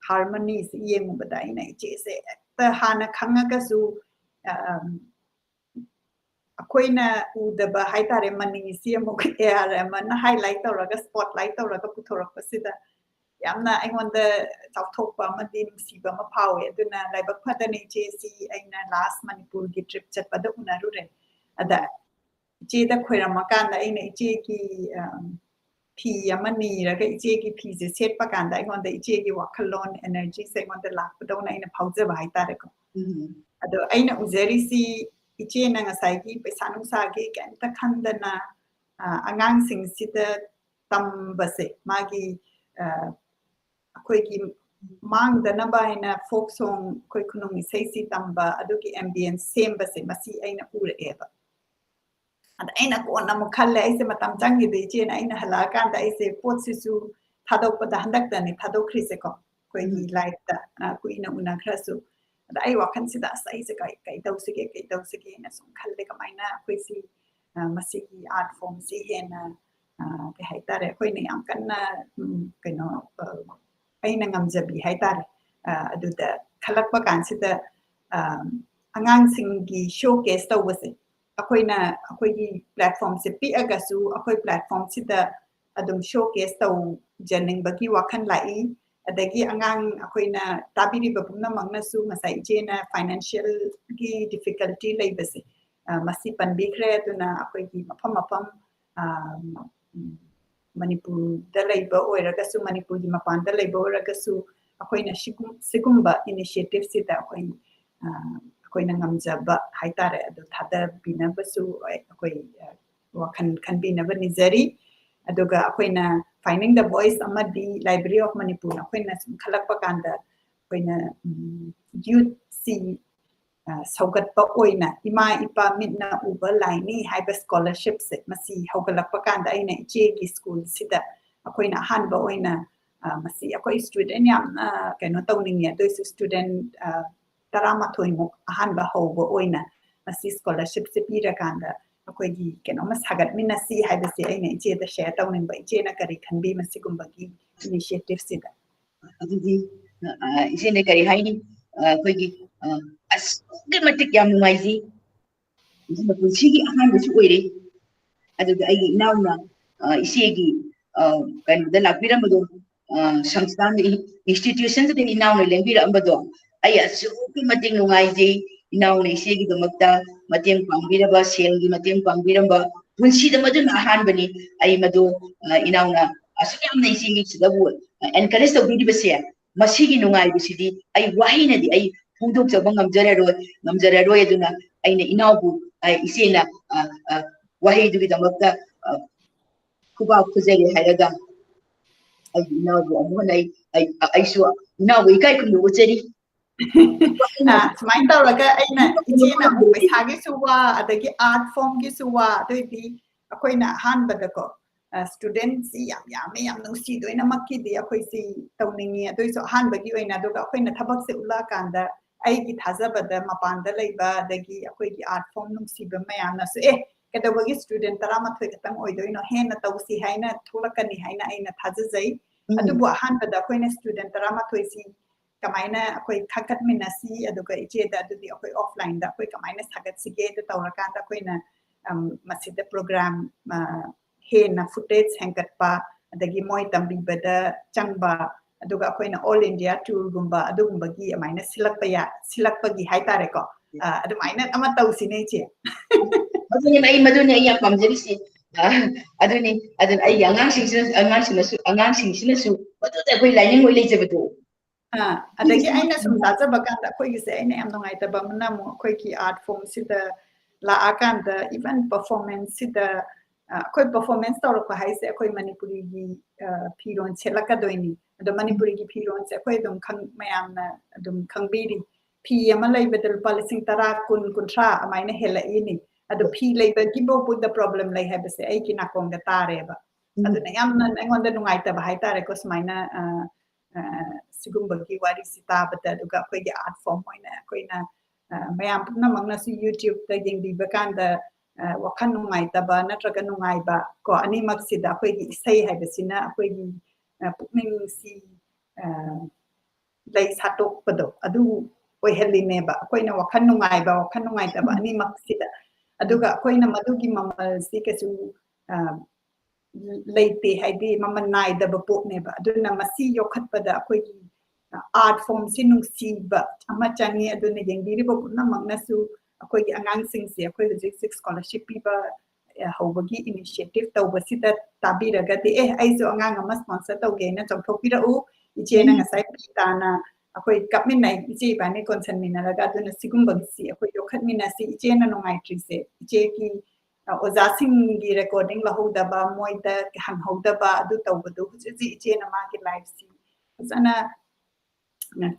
Harmony ꯁꯤ ꯌꯦꯡꯉꯨꯕꯗ ꯑꯩꯅ ꯏꯆꯦꯁꯦ ꯍꯦꯛꯇ ꯍꯥꯟꯅ ꯈꯪꯉꯒꯁꯨ, ꯑ, ꯑꯩꯈꯣꯏꯅ ꯎꯗꯕ ꯍꯥꯏꯇꯥꯔꯦ, ꯃꯅꯤꯁꯤ ꯑꯃꯨꯛ A R ꯔꯦꯍꯃꯟꯅ highlight ꯇꯧꯔꯒ, spotlight ꯇꯧꯔꯒ ꯄꯨꯊꯣꯔꯛꯄꯁꯤꯗ ꯌꯥꯝꯅ ꯑꯩꯉꯣꯟꯗ ꯆꯥꯎꯊꯣꯛꯄ ꯑꯃꯗꯤ ꯅꯨꯡꯁꯤꯕ ꯑꯃ ꯐꯥꯎꯋꯦ꯫ ꯑꯗꯨꯅ ꯂꯥꯏꯕꯛ ꯐꯗꯅ ꯏꯆꯦꯁꯤ ꯑꯩꯅ ꯂꯥꯁ ꯃꯅꯤꯄꯨꯔꯒꯤ ꯇ꯭ꯔꯤꯞ ꯆꯠꯄꯗ ꯎꯅꯔꯨꯔꯦ꯫ ꯑꯗ ꯏꯆꯦꯗ ꯈꯣꯏꯔꯝꯃꯀꯥꯟꯗ ꯑꯩꯅ ꯏꯆꯦꯒꯤ ꯐꯤ ꯑꯃ ꯅꯤꯔꯒ ꯏꯆꯦꯒꯤ ꯐꯤꯁꯦ ꯁꯦꯠꯄ ꯀꯥꯟꯗ ꯑꯩꯉꯣꯟꯗ ꯏꯆꯦꯒꯤ ꯋꯥꯈꯜꯂꯣꯟ, ꯑꯦꯅꯔꯖꯤꯁꯦ ꯑꯩꯉꯣꯟꯗ ꯂꯥꯛꯄꯗꯧꯅ ꯑꯩꯅ ꯐꯥꯎꯖꯕ ꯍꯥꯏꯇꯥꯔꯦꯀꯣ꯫ ꯑꯗꯣ ꯑꯩꯅ ꯎꯖꯔꯤꯁꯤ ꯏꯆꯦꯅ ꯉꯁꯥꯏꯒꯤ ꯄꯩꯁꯥ ꯅꯨꯡꯁꯥꯒꯤ ꯀꯩꯝꯇ ꯈꯟꯗꯅ ꯑꯉꯥꯡꯁꯤꯡꯁꯤꯗ ꯇꯝꯕꯁꯦ, ꯃꯥꯒꯤ ꯑꯩꯈꯣꯏꯒꯤ ꯃꯥꯡꯗꯅꯕ ꯍꯥꯏꯅ ꯐꯣꯛ ꯁꯣꯡ, ꯑꯩꯈꯣꯏ ꯈꯨꯅꯨꯡ ꯏꯁꯩꯁꯤ ꯇꯝꯕ, ꯑꯗꯨꯒꯤ ꯑꯦꯝꯕꯤꯌꯦꯟꯁ ꯁꯦꯝꯕꯁꯦ ꯃꯁꯤ ꯑꯩꯅ ꯎꯔꯛꯑꯦꯕ꯫ ꯑꯗ ꯑꯩꯅ ꯀꯣꯟꯅ ꯑꯃꯨꯛ ꯈꯜꯂꯦ, ꯑꯩꯁꯦ ꯃꯇꯝ ꯆꯪꯈꯤꯗ ꯏꯆꯦꯅ ꯑꯩꯅ ꯍꯜꯂꯛꯑꯀꯥꯟꯗ ꯑꯩꯁꯦ ꯄꯣꯠꯁꯤꯁꯨ ꯊꯥꯗꯣꯛꯄꯗ ꯍꯟꯗꯛꯇꯅꯤ ꯊꯥꯗꯣꯛꯈ꯭ꯔꯤꯁꯦꯀꯣ, ꯑꯩꯈꯣꯏꯒꯤ ꯂꯥꯏꯐꯇ ꯀꯨꯏꯅ ꯎꯅꯈ꯭ꯔꯁꯨ꯫ ꯑꯗ ꯑꯩ ꯋꯥꯈꯜꯁꯤꯗ ꯑꯁ ꯑꯩꯁꯦ ꯀꯩ ꯀꯩ ꯇꯧꯁꯤꯒꯦ, ꯀꯩ ꯇꯧꯁꯤꯒꯦꯅ ꯁꯨꯝ ꯈꯜꯂꯦ꯫ ꯀꯃꯥꯏꯅ ꯑꯩꯈꯣꯏꯁꯤ ꯃꯁꯤꯒꯤ ꯑꯥꯔꯠ ꯐꯣꯝꯁꯤ ꯍꯦꯟꯅ ꯀꯩ ꯍꯥꯏꯇꯥꯔꯦ, ꯑꯩꯈꯣꯏꯅ ꯌꯥꯝ ꯀꯟꯅ ꯀꯩꯅꯣ ꯑꯩꯅ ꯉꯝꯖꯕꯤ ꯍꯥꯏꯇꯥꯔꯦ꯫ ꯑꯗꯨꯗ ꯈꯜꯂꯛꯄ ꯀꯥꯟꯁꯤꯗ ꯑꯉꯥꯡꯁꯤꯡꯒꯤ ꯁꯣ ꯀꯦꯁ ꯇꯧꯕꯁꯦ, ꯑꯩꯈꯣꯏꯅ ꯑꯩꯈꯣꯏꯒꯤ ꯄ꯭ꯂꯦꯠꯐꯣꯝꯁꯦ ꯄꯤꯛꯑꯒꯁꯨ ꯑꯩꯈꯣꯏ ꯄ꯭ꯂꯦꯠꯐꯣꯝꯁꯤꯗ ꯑꯗꯨꯝ ꯁꯣ ꯀꯦꯁ ꯇꯧꯖꯅꯤꯡꯕꯒꯤ ꯋꯥꯈꯜ ꯂꯥꯛꯏ꯫ ꯑꯗꯒꯤ ꯑꯉꯥꯡ ꯑꯩꯈꯣꯏꯅ ꯇꯥꯕꯤꯔꯤꯕ ꯄꯨꯝꯅꯃꯛꯅꯁꯨ ꯉꯁꯥꯏ ꯏꯆꯦꯅ ꯐꯥꯏꯅꯥꯟꯁꯤꯌꯦꯜꯒꯤ ꯗꯤꯐꯤꯀꯜꯇꯤ ꯂꯩꯕꯁꯦ ꯃꯁꯤ ꯄꯟꯕꯤꯈ꯭ꯔꯦ꯫ ꯑꯗꯨꯅ ꯑꯩꯈꯣꯏꯒꯤ ꯃꯐꯝ ꯃꯐꯝ ꯃꯅꯤꯄꯨꯔꯗ ꯂꯩꯕ ꯑꯣꯏꯔꯒꯁꯨ, ꯃꯅꯤꯄꯨꯔꯒꯤ ꯃꯄꯥꯟꯗ ꯂꯩꯕ ꯑꯣꯏꯔꯒꯁꯨ, ꯑꯩꯈꯣꯏꯅ ꯁꯤꯒꯨꯝꯕ ꯏꯅꯤꯁꯤꯌꯦꯇꯤꯞꯁꯤꯗ ꯑꯩꯈꯣꯏ ꯑꯩꯈꯣꯏꯅ ꯉꯝꯖꯕ ꯍꯥꯏꯇꯥꯔꯦ, ꯑꯗꯨ ꯊꯥꯗꯕꯤꯅꯕꯁꯨ ꯑꯩꯈꯣꯏ ꯋꯥꯈꯜ ꯈꯟꯕꯤꯅꯕ ꯅꯤꯖꯔꯤ꯫ ꯑꯗꯨꯒ ꯑꯩꯈꯣꯏꯅ Finding the Voice ꯑꯃꯗꯤ Library of Manipur ꯑꯩꯈꯣꯏꯅ ꯁꯨꯝ ꯈꯜꯂꯛꯄ ꯀꯥꯟꯗ ꯑꯩꯈꯣꯏꯅ ꯌꯨꯠꯁꯤ ꯁꯧꯒꯠꯄ ꯑꯣꯏꯅ ꯏꯃꯥ ꯏꯄꯥ ꯃꯤꯠꯅ ꯎꯕ ꯂꯥꯏꯅꯤ ꯍꯥꯏꯕ ꯁ꯭ꯀꯣꯂꯔꯁꯤꯞꯁꯦ ꯃꯁꯤ ꯍꯧꯒꯠꯂꯛꯄ ꯀꯥꯟꯗ ꯑꯩꯅ ꯏꯆꯦꯒꯤ ꯁ꯭ꯀꯨꯜꯁꯤꯗ ꯑꯩꯈꯣꯏꯅ ꯑꯍꯥꯟꯕ ꯑꯣꯏꯅ ꯃꯁꯤ ꯑꯩꯈꯣꯏ ꯁ꯭ꯇꯨꯗꯦꯟ ꯌꯥꯝꯅ ꯀꯩꯅꯣ ꯇꯧꯅꯤꯡꯉꯦ, ꯑꯗꯨ ꯑꯣꯏꯁꯨ ꯁ꯭ꯇꯨꯗꯦꯟ ꯇꯔꯥꯃꯥꯊꯣꯏꯃꯨꯛ ꯑꯍꯥꯟꯕ ꯍꯧꯕ ꯑꯣꯏꯅ ꯃꯁꯤ ꯁ꯭ꯀꯣꯂꯔꯁꯤꯞꯁꯦ ꯄꯤꯔꯀꯥꯟꯗ ꯑꯩꯈꯣꯏꯒꯤ ꯀꯩꯅꯣꯝꯃ ꯁꯥꯒꯠꯃꯤꯟꯅꯁꯤ ꯍꯥꯏꯕꯁꯦ ꯑꯩꯅ ꯏꯆꯦꯗ ꯁꯦꯌꯔ ꯇꯧꯅꯤꯡꯕ꯫ ꯏꯆꯦꯅ ꯀꯔꯤ ꯈꯟꯕꯤ ꯃꯁꯤꯒꯨꯝꯕꯒꯤ ꯏꯅꯤꯁꯤꯌꯦꯇꯤꯞꯁꯤꯗ? ꯑꯗꯨꯗꯤ ꯏꯆꯦꯅ ꯀꯔꯤ ꯍꯥꯏꯅꯤ? ꯑꯩꯈꯣꯏꯒꯤ ꯑꯁꯨꯛꯀꯤ ꯃꯇꯤꯛ ꯌꯥꯝ ꯅꯨꯡꯉꯥꯏꯖꯩ꯫ ꯏꯆꯦꯅ ꯄꯨꯟꯁꯤꯒꯤ ꯑꯍꯥꯟꯕꯁꯨ ꯑꯣꯏꯔꯦ꯫ ꯑꯗꯨꯒ ꯑꯩꯒꯤ ꯏꯅꯥꯎꯅ ꯏꯆꯦꯒꯤ ꯀꯩꯅꯣꯗ ꯂꯥꯛꯄꯤꯔꯝꯕꯗꯣ ꯁꯪꯁꯊꯥꯟꯗ, ꯏꯟꯁꯇꯤꯇ꯭ꯌꯨꯁꯟꯁꯤꯗ ꯏꯅꯥꯎꯅ ꯂꯦꯡꯕꯤꯔꯛꯑꯝꯕꯗꯣ ꯑꯩ ꯑꯁꯨꯛꯀꯤ ꯃꯇꯤꯛ ꯅꯨꯡꯉꯥꯏꯖꯩ꯫ ꯏꯅꯥꯎꯅ ꯏꯆꯦꯒꯤꯗꯃꯛꯇ ꯃꯇꯦꯡ ꯄꯥꯡꯕꯤꯔꯕ, ꯁꯦꯜꯒꯤ ꯃꯇꯦꯡ ꯄꯥꯡꯕꯤꯔꯝꯕ, ꯄꯨꯟꯁꯤꯗ ꯃꯗꯨꯅ ꯑꯍꯥꯟꯕꯅꯤ꯫ ꯑꯩ ꯃꯗꯨ ꯏꯅꯥꯎꯅ ꯑꯁꯨꯛ ꯌꯥꯝꯅ ꯏꯆꯦꯒꯤꯁꯤꯗꯕꯨ ꯑꯦꯟꯀꯔꯦꯖ ꯇꯧꯕꯤꯔꯤꯕꯁꯦ, ꯃꯁꯤꯒꯤ ꯅꯨꯡꯉꯥꯏꯕꯁꯤꯗꯤ ꯑꯩ ꯋꯥꯍꯩꯅꯗꯤ ꯑꯩ ꯐꯣꯡꯗꯣꯛꯆꯕ ꯉꯝꯖꯔꯔꯣꯏ ꯉꯝꯖꯔꯔꯣꯏ꯫ ꯑꯗꯨꯅ ꯑꯩꯅ ꯏꯅꯥꯎꯕꯨ, ꯏꯆꯦꯅ ꯋꯥꯍꯩꯗꯨꯒꯤꯗꯃꯛꯇ ꯈꯨꯕꯥꯛ ꯈꯨꯖꯔꯤ ꯍꯥꯏꯔꯒ ꯑꯩꯒꯤ ꯏꯅꯥꯎꯕꯨ ꯑꯃꯨꯛ ꯍꯟꯅ ꯑꯩ, ꯑꯩ, ꯑꯩꯁꯨ ꯏꯅꯥꯎꯕꯨ ꯏꯀꯥꯏ ꯈꯨꯝꯅꯕ ꯎꯠꯆꯔꯤ꯫ ꯁꯨꯃꯥꯏꯅ ꯇꯧꯔꯒ ꯑꯩꯅ ꯏꯆꯦꯅ ꯑꯃꯨꯛ ꯄꯩꯁꯥꯒꯤꯁꯨ ꯋꯥ, ꯑꯗꯒꯤ art formꯒꯤꯁꯨ ꯋꯥ, ꯑꯗꯨꯏꯗꯤ ꯑꯩꯈꯣꯏꯅ ꯑꯍꯥꯟꯕꯗꯀꯣ, studentꯁꯤ ꯌꯥꯝ ꯌꯥꯝꯃꯦ, ꯌꯥꯝ ꯅꯨꯡꯁꯤ, ꯂꯣꯏꯅꯃꯛꯀꯤꯗꯤ ꯑꯩꯈꯣꯏꯁꯤ ꯇꯧꯅꯤꯡꯉꯤ꯫ ꯑꯗꯨꯏꯁꯨ ꯑꯍꯥꯟꯕꯒꯤ ꯑꯣꯏꯅ, ꯑꯗꯨꯒ ꯑꯩꯈꯣꯏꯅ ꯊꯕꯛꯁꯦ ꯎꯠꯂꯛꯑꯀꯥꯟꯗ ꯑꯩꯒꯤ ꯊꯥꯖꯕꯗ ꯃꯄꯥꯟꯗ ꯂꯩꯕ ꯑꯗꯒꯤ ꯑꯩꯈꯣꯏꯒꯤ art form ꯅꯨꯡꯁꯤꯕ ꯃꯌꯥꯝꯅꯁꯨ, "ꯑꯦ, ꯀꯩꯗꯧꯕꯒꯤ student ꯇꯔꯥꯃꯥꯊꯣꯏ ꯈꯛꯇꯪ ꯑꯣꯏꯗꯣꯏꯅꯣ? ꯍꯦꯟꯅ ꯇꯧꯁꯤ" ꯍꯥꯏꯅ ꯊꯣꯛꯂꯛꯀꯅꯤ ꯍꯥꯏꯅ ꯑꯩꯅ ꯊꯥꯖꯖꯩ꯫ ꯑꯗꯨꯕꯨ ꯑꯍꯥꯟꯕꯗ ꯑꯩꯈꯣꯏꯅ student ꯇꯔꯥꯃꯥꯊꯣꯏꯁꯤ ꯀꯃꯥꯏꯅ ꯑꯩꯈꯣꯏ ꯈꯥꯀꯠꯃꯤꯟꯅꯁꯤ, ꯑꯗꯨꯒ ꯏꯆꯦꯗ ꯑꯗꯨꯗꯤ ꯑꯩꯈꯣꯏ offlineꯗ ꯑꯩꯈꯣꯏ ꯀꯃꯥꯏꯅ ꯁꯥꯒꯠꯁꯤꯒꯦ ꯑꯗꯨ ꯇꯧꯔꯀꯥꯟꯗ ꯑꯩꯈꯣꯏꯅ, ꯃꯁꯤꯗ program ꯍꯦꯟꯅ footage ꯍꯦꯟꯒꯠꯄ, ꯑꯗꯒꯤ ꯃꯣꯏ ꯇꯝꯕꯤꯕꯗ ꯆꯪꯕ, ꯑꯗꯨꯒ ꯑꯩꯈꯣꯏꯅ all India tourꯒꯨꯝꯕ ꯑꯗꯨꯒꯨꯝꯕꯒꯤ ꯑꯗꯨꯃꯥꯏꯅ ꯁꯤꯜꯂꯛꯄ ꯌꯥ-, ꯁꯤꯜꯂꯛꯄꯒꯤ ꯍꯥꯏꯇꯥꯔꯦꯀꯣ꯫ ꯑꯗꯨꯃꯥꯏꯅ ꯑꯃ ꯇꯧꯁꯤꯅꯦ, ꯏꯆꯦ꯫ ꯑꯗꯨꯅꯦ ꯑꯩ, ꯃꯗꯨꯅꯦ ꯑꯩ ꯌꯥꯝ ꯄꯥꯝꯖꯔꯤꯁꯦ꯫ ꯑꯗꯨꯅꯤ, ꯑꯗꯨꯅ ꯑꯩꯒꯤ ꯑꯉꯥꯡꯁꯤꯡꯁꯤꯅ, ꯑꯉꯥꯡꯁꯤꯡꯅꯁꯨ, ꯑꯉꯥꯡꯁꯤꯡꯁꯤꯅꯁꯨ ꯃꯗꯨꯗ ꯑꯩꯈꯣꯏ ꯂꯥꯏꯅꯤꯡ ꯑꯣꯏ ꯂꯩꯖꯕꯗꯣ꯫ ꯑꯗꯒꯤ ꯑꯩꯅ ꯁꯨꯝ ꯇꯥꯖꯕ ꯀꯥꯟꯗ ꯑꯩꯈꯣꯏꯒꯤꯁꯦ ꯑꯩꯅ ꯌꯥꯝ ꯅꯨꯡꯉꯥꯏꯇꯕ ꯑꯃꯅ ꯑꯃꯨꯛ ꯑꯩꯈꯣꯏꯒꯤ art formꯁꯤꯗ ꯂꯥꯛꯑꯀꯥꯟꯗ, even performanceꯁꯤꯗ, ꯑꯩꯈꯣꯏ performance ꯇꯧꯔꯛꯄ ꯍꯥꯏꯁꯦ ꯑꯩꯈꯣꯏ ꯃꯅꯤꯄꯨꯔꯤꯒꯤ ꯐꯤꯔꯣꯜ ꯁꯦꯠꯂꯛꯀꯗꯣꯏꯅꯤ꯫ ꯑꯗꯣ ꯃꯅꯤꯄꯨꯔꯤꯒꯤ ꯐꯤꯔꯣꯜꯁꯦ ꯑꯩꯈꯣꯏ ꯑꯗꯨꯝ ꯈꯪ-, ꯃꯌꯥꯝꯅ ꯑꯗꯨꯝ ꯈꯪꯕꯤꯔꯤ꯫ ꯐꯤ ꯑꯃ ꯂꯩꯕꯗ ꯂꯨꯄꯥ ꯂꯤꯁꯤꯡ ꯇꯔꯥ, ꯀꯨꯟ, ꯀꯨꯟꯊ꯭ꯔꯥ ꯑꯗꯨꯃꯥꯏꯅ ꯍꯦꯜꯂꯛꯏꯅꯤ꯫ ꯑꯗꯣ ꯐꯤ ꯂꯩꯕꯒꯤ ꯐꯥꯎꯕꯗ problem ꯂꯩ ꯍꯥꯏꯕꯁꯦ ꯑꯩꯒꯤ ꯅꯥꯀꯣꯡꯗ ꯇꯥꯔꯦꯕ꯫ ꯑꯗꯨꯅ ꯌꯥꯝꯅ ꯑꯩꯉꯣꯟꯗ ꯅꯨꯡꯉꯥꯏꯇꯕ ꯍꯥꯏꯇꯥꯔꯦꯀꯣ, ꯁꯨꯃꯥꯏꯅ, ꯑ, ꯑ, ꯁꯤꯒꯨꯝꯕꯒꯤ ꯋꯥꯔꯤꯁꯤ ꯇꯥꯕꯗ꯫ ꯑꯗꯨꯒ ꯑꯩꯈꯣꯏꯒꯤ art form ꯑꯣꯏꯅ ꯑꯩꯈꯣꯏꯅ, ꯑ, ꯃꯌꯥꯝ ꯄꯨꯝꯅꯃꯛꯅꯁꯨ YouTubeꯇ ꯌꯦꯡꯕꯤꯕ ꯀꯥꯟꯗ, ꯑ, ꯋꯥꯈꯜ ꯅꯨꯡꯉꯥꯏꯇꯕ ꯅꯠꯇ꯭ꯔꯒ ꯅꯨꯡꯉꯥꯏꯕ ꯀꯣ, ꯑꯅꯤꯃꯛꯁꯤꯗ ꯑꯩꯈꯣꯏꯒꯤ ꯏꯁꯩ ꯍꯥꯏꯕꯁꯤꯅ ꯑꯩꯈꯣꯏꯒꯤ, ꯑ, ꯄꯨꯛꯅꯤꯡꯁꯤ, ꯑ, ꯂꯩ ꯁꯥꯠꯇꯣꯛꯄꯗꯣ ꯑꯗꯨ ꯑꯣꯏꯍꯜꯂꯤꯅꯦꯕ꯫ ꯑꯩꯈꯣꯏꯅ ꯋꯥꯈꯜ ꯅꯨꯡꯉꯥꯏꯕ, ꯋꯥꯈꯜ ꯅꯨꯡꯉꯥꯏꯇꯕ ꯑꯅꯤꯃꯛꯁꯤꯗ꯫ ꯑꯗꯨꯒ ꯑꯩꯈꯣꯏꯅ ꯃꯗꯨꯒꯤ ꯃꯃꯜꯁꯤ ꯀꯩꯁꯨ, ꯑ, ꯂꯩꯇꯦ, ꯍꯥꯏꯗꯤ ꯃꯃꯜ ꯅꯥꯏꯗꯕ ꯄꯣꯠꯅꯦꯕ꯫ ꯑꯗꯨꯅ ꯃꯁꯤ ꯌꯣꯛꯈꯠꯄꯗ ꯑꯩꯈꯣꯏꯒꯤ art form ꯁꯤ ꯅꯨꯡꯁꯤꯕ ꯑꯃ ꯆꯪꯉꯤ꯫ ꯑꯗꯨꯅ ꯌꯦꯡꯕꯤꯔꯤꯕ ꯄꯨꯝꯅꯃꯛꯅꯁꯨ ꯑꯩꯈꯣꯏꯒꯤ ꯑꯉꯥꯡꯁꯤꯡꯁꯦ ꯑꯩꯈꯣꯏ ꯍꯧꯖꯤꯛ ꯍꯧꯖꯤꯛ scholarship ꯄꯤꯕ, ꯑ, ꯍꯧꯕꯒꯤ initiative ꯇꯧꯕꯁꯤꯗ ꯇꯥꯕꯤꯔꯒꯗꯤ, "ꯑꯦ, ꯑꯩꯁꯨ ꯑꯉꯥꯡ ꯑꯃ sponsor ꯇꯧꯒꯦꯅ ꯆꯣꯡꯊꯣꯛꯄꯤꯔꯛꯎ꯫ ꯏꯆꯦꯅ ꯎꯝ꯫ ꯉꯁꯥꯏ ꯄꯤ ꯇꯥꯅ ꯑꯩꯈꯣꯏ ꯀꯞꯃꯤꯟꯅꯩ, ꯏꯆꯦ ꯏꯕꯥꯅꯤ ꯀꯣꯟꯁꯟꯃꯤꯟꯅꯔꯒ꯫ ꯑꯗꯨꯅ ꯁꯤꯒꯨꯝꯕꯁꯤ ꯑꯩꯈꯣꯏ ꯌꯣꯛꯈꯠꯃꯤꯟꯅꯁꯤ꯫ ꯏꯆꯦꯅ ꯅꯨꯡꯉꯥꯏꯇ꯭ꯔꯤꯁꯦ ꯏꯆꯦꯒꯤ, ꯑ, ꯑꯣꯖꯥꯁꯤꯡꯒꯤ recording ꯂꯧꯍꯧꯗꯕ, ꯃꯣꯏꯗ ꯍꯪꯍꯧꯗꯕ, ꯑꯗꯨ ꯇꯧꯕꯗꯣ ꯍꯧꯖꯤꯛ ꯍꯧꯖꯤꯛ ꯏꯆꯦꯅ ꯃꯥꯒꯤ life ꯁꯤ ꯐꯖꯅ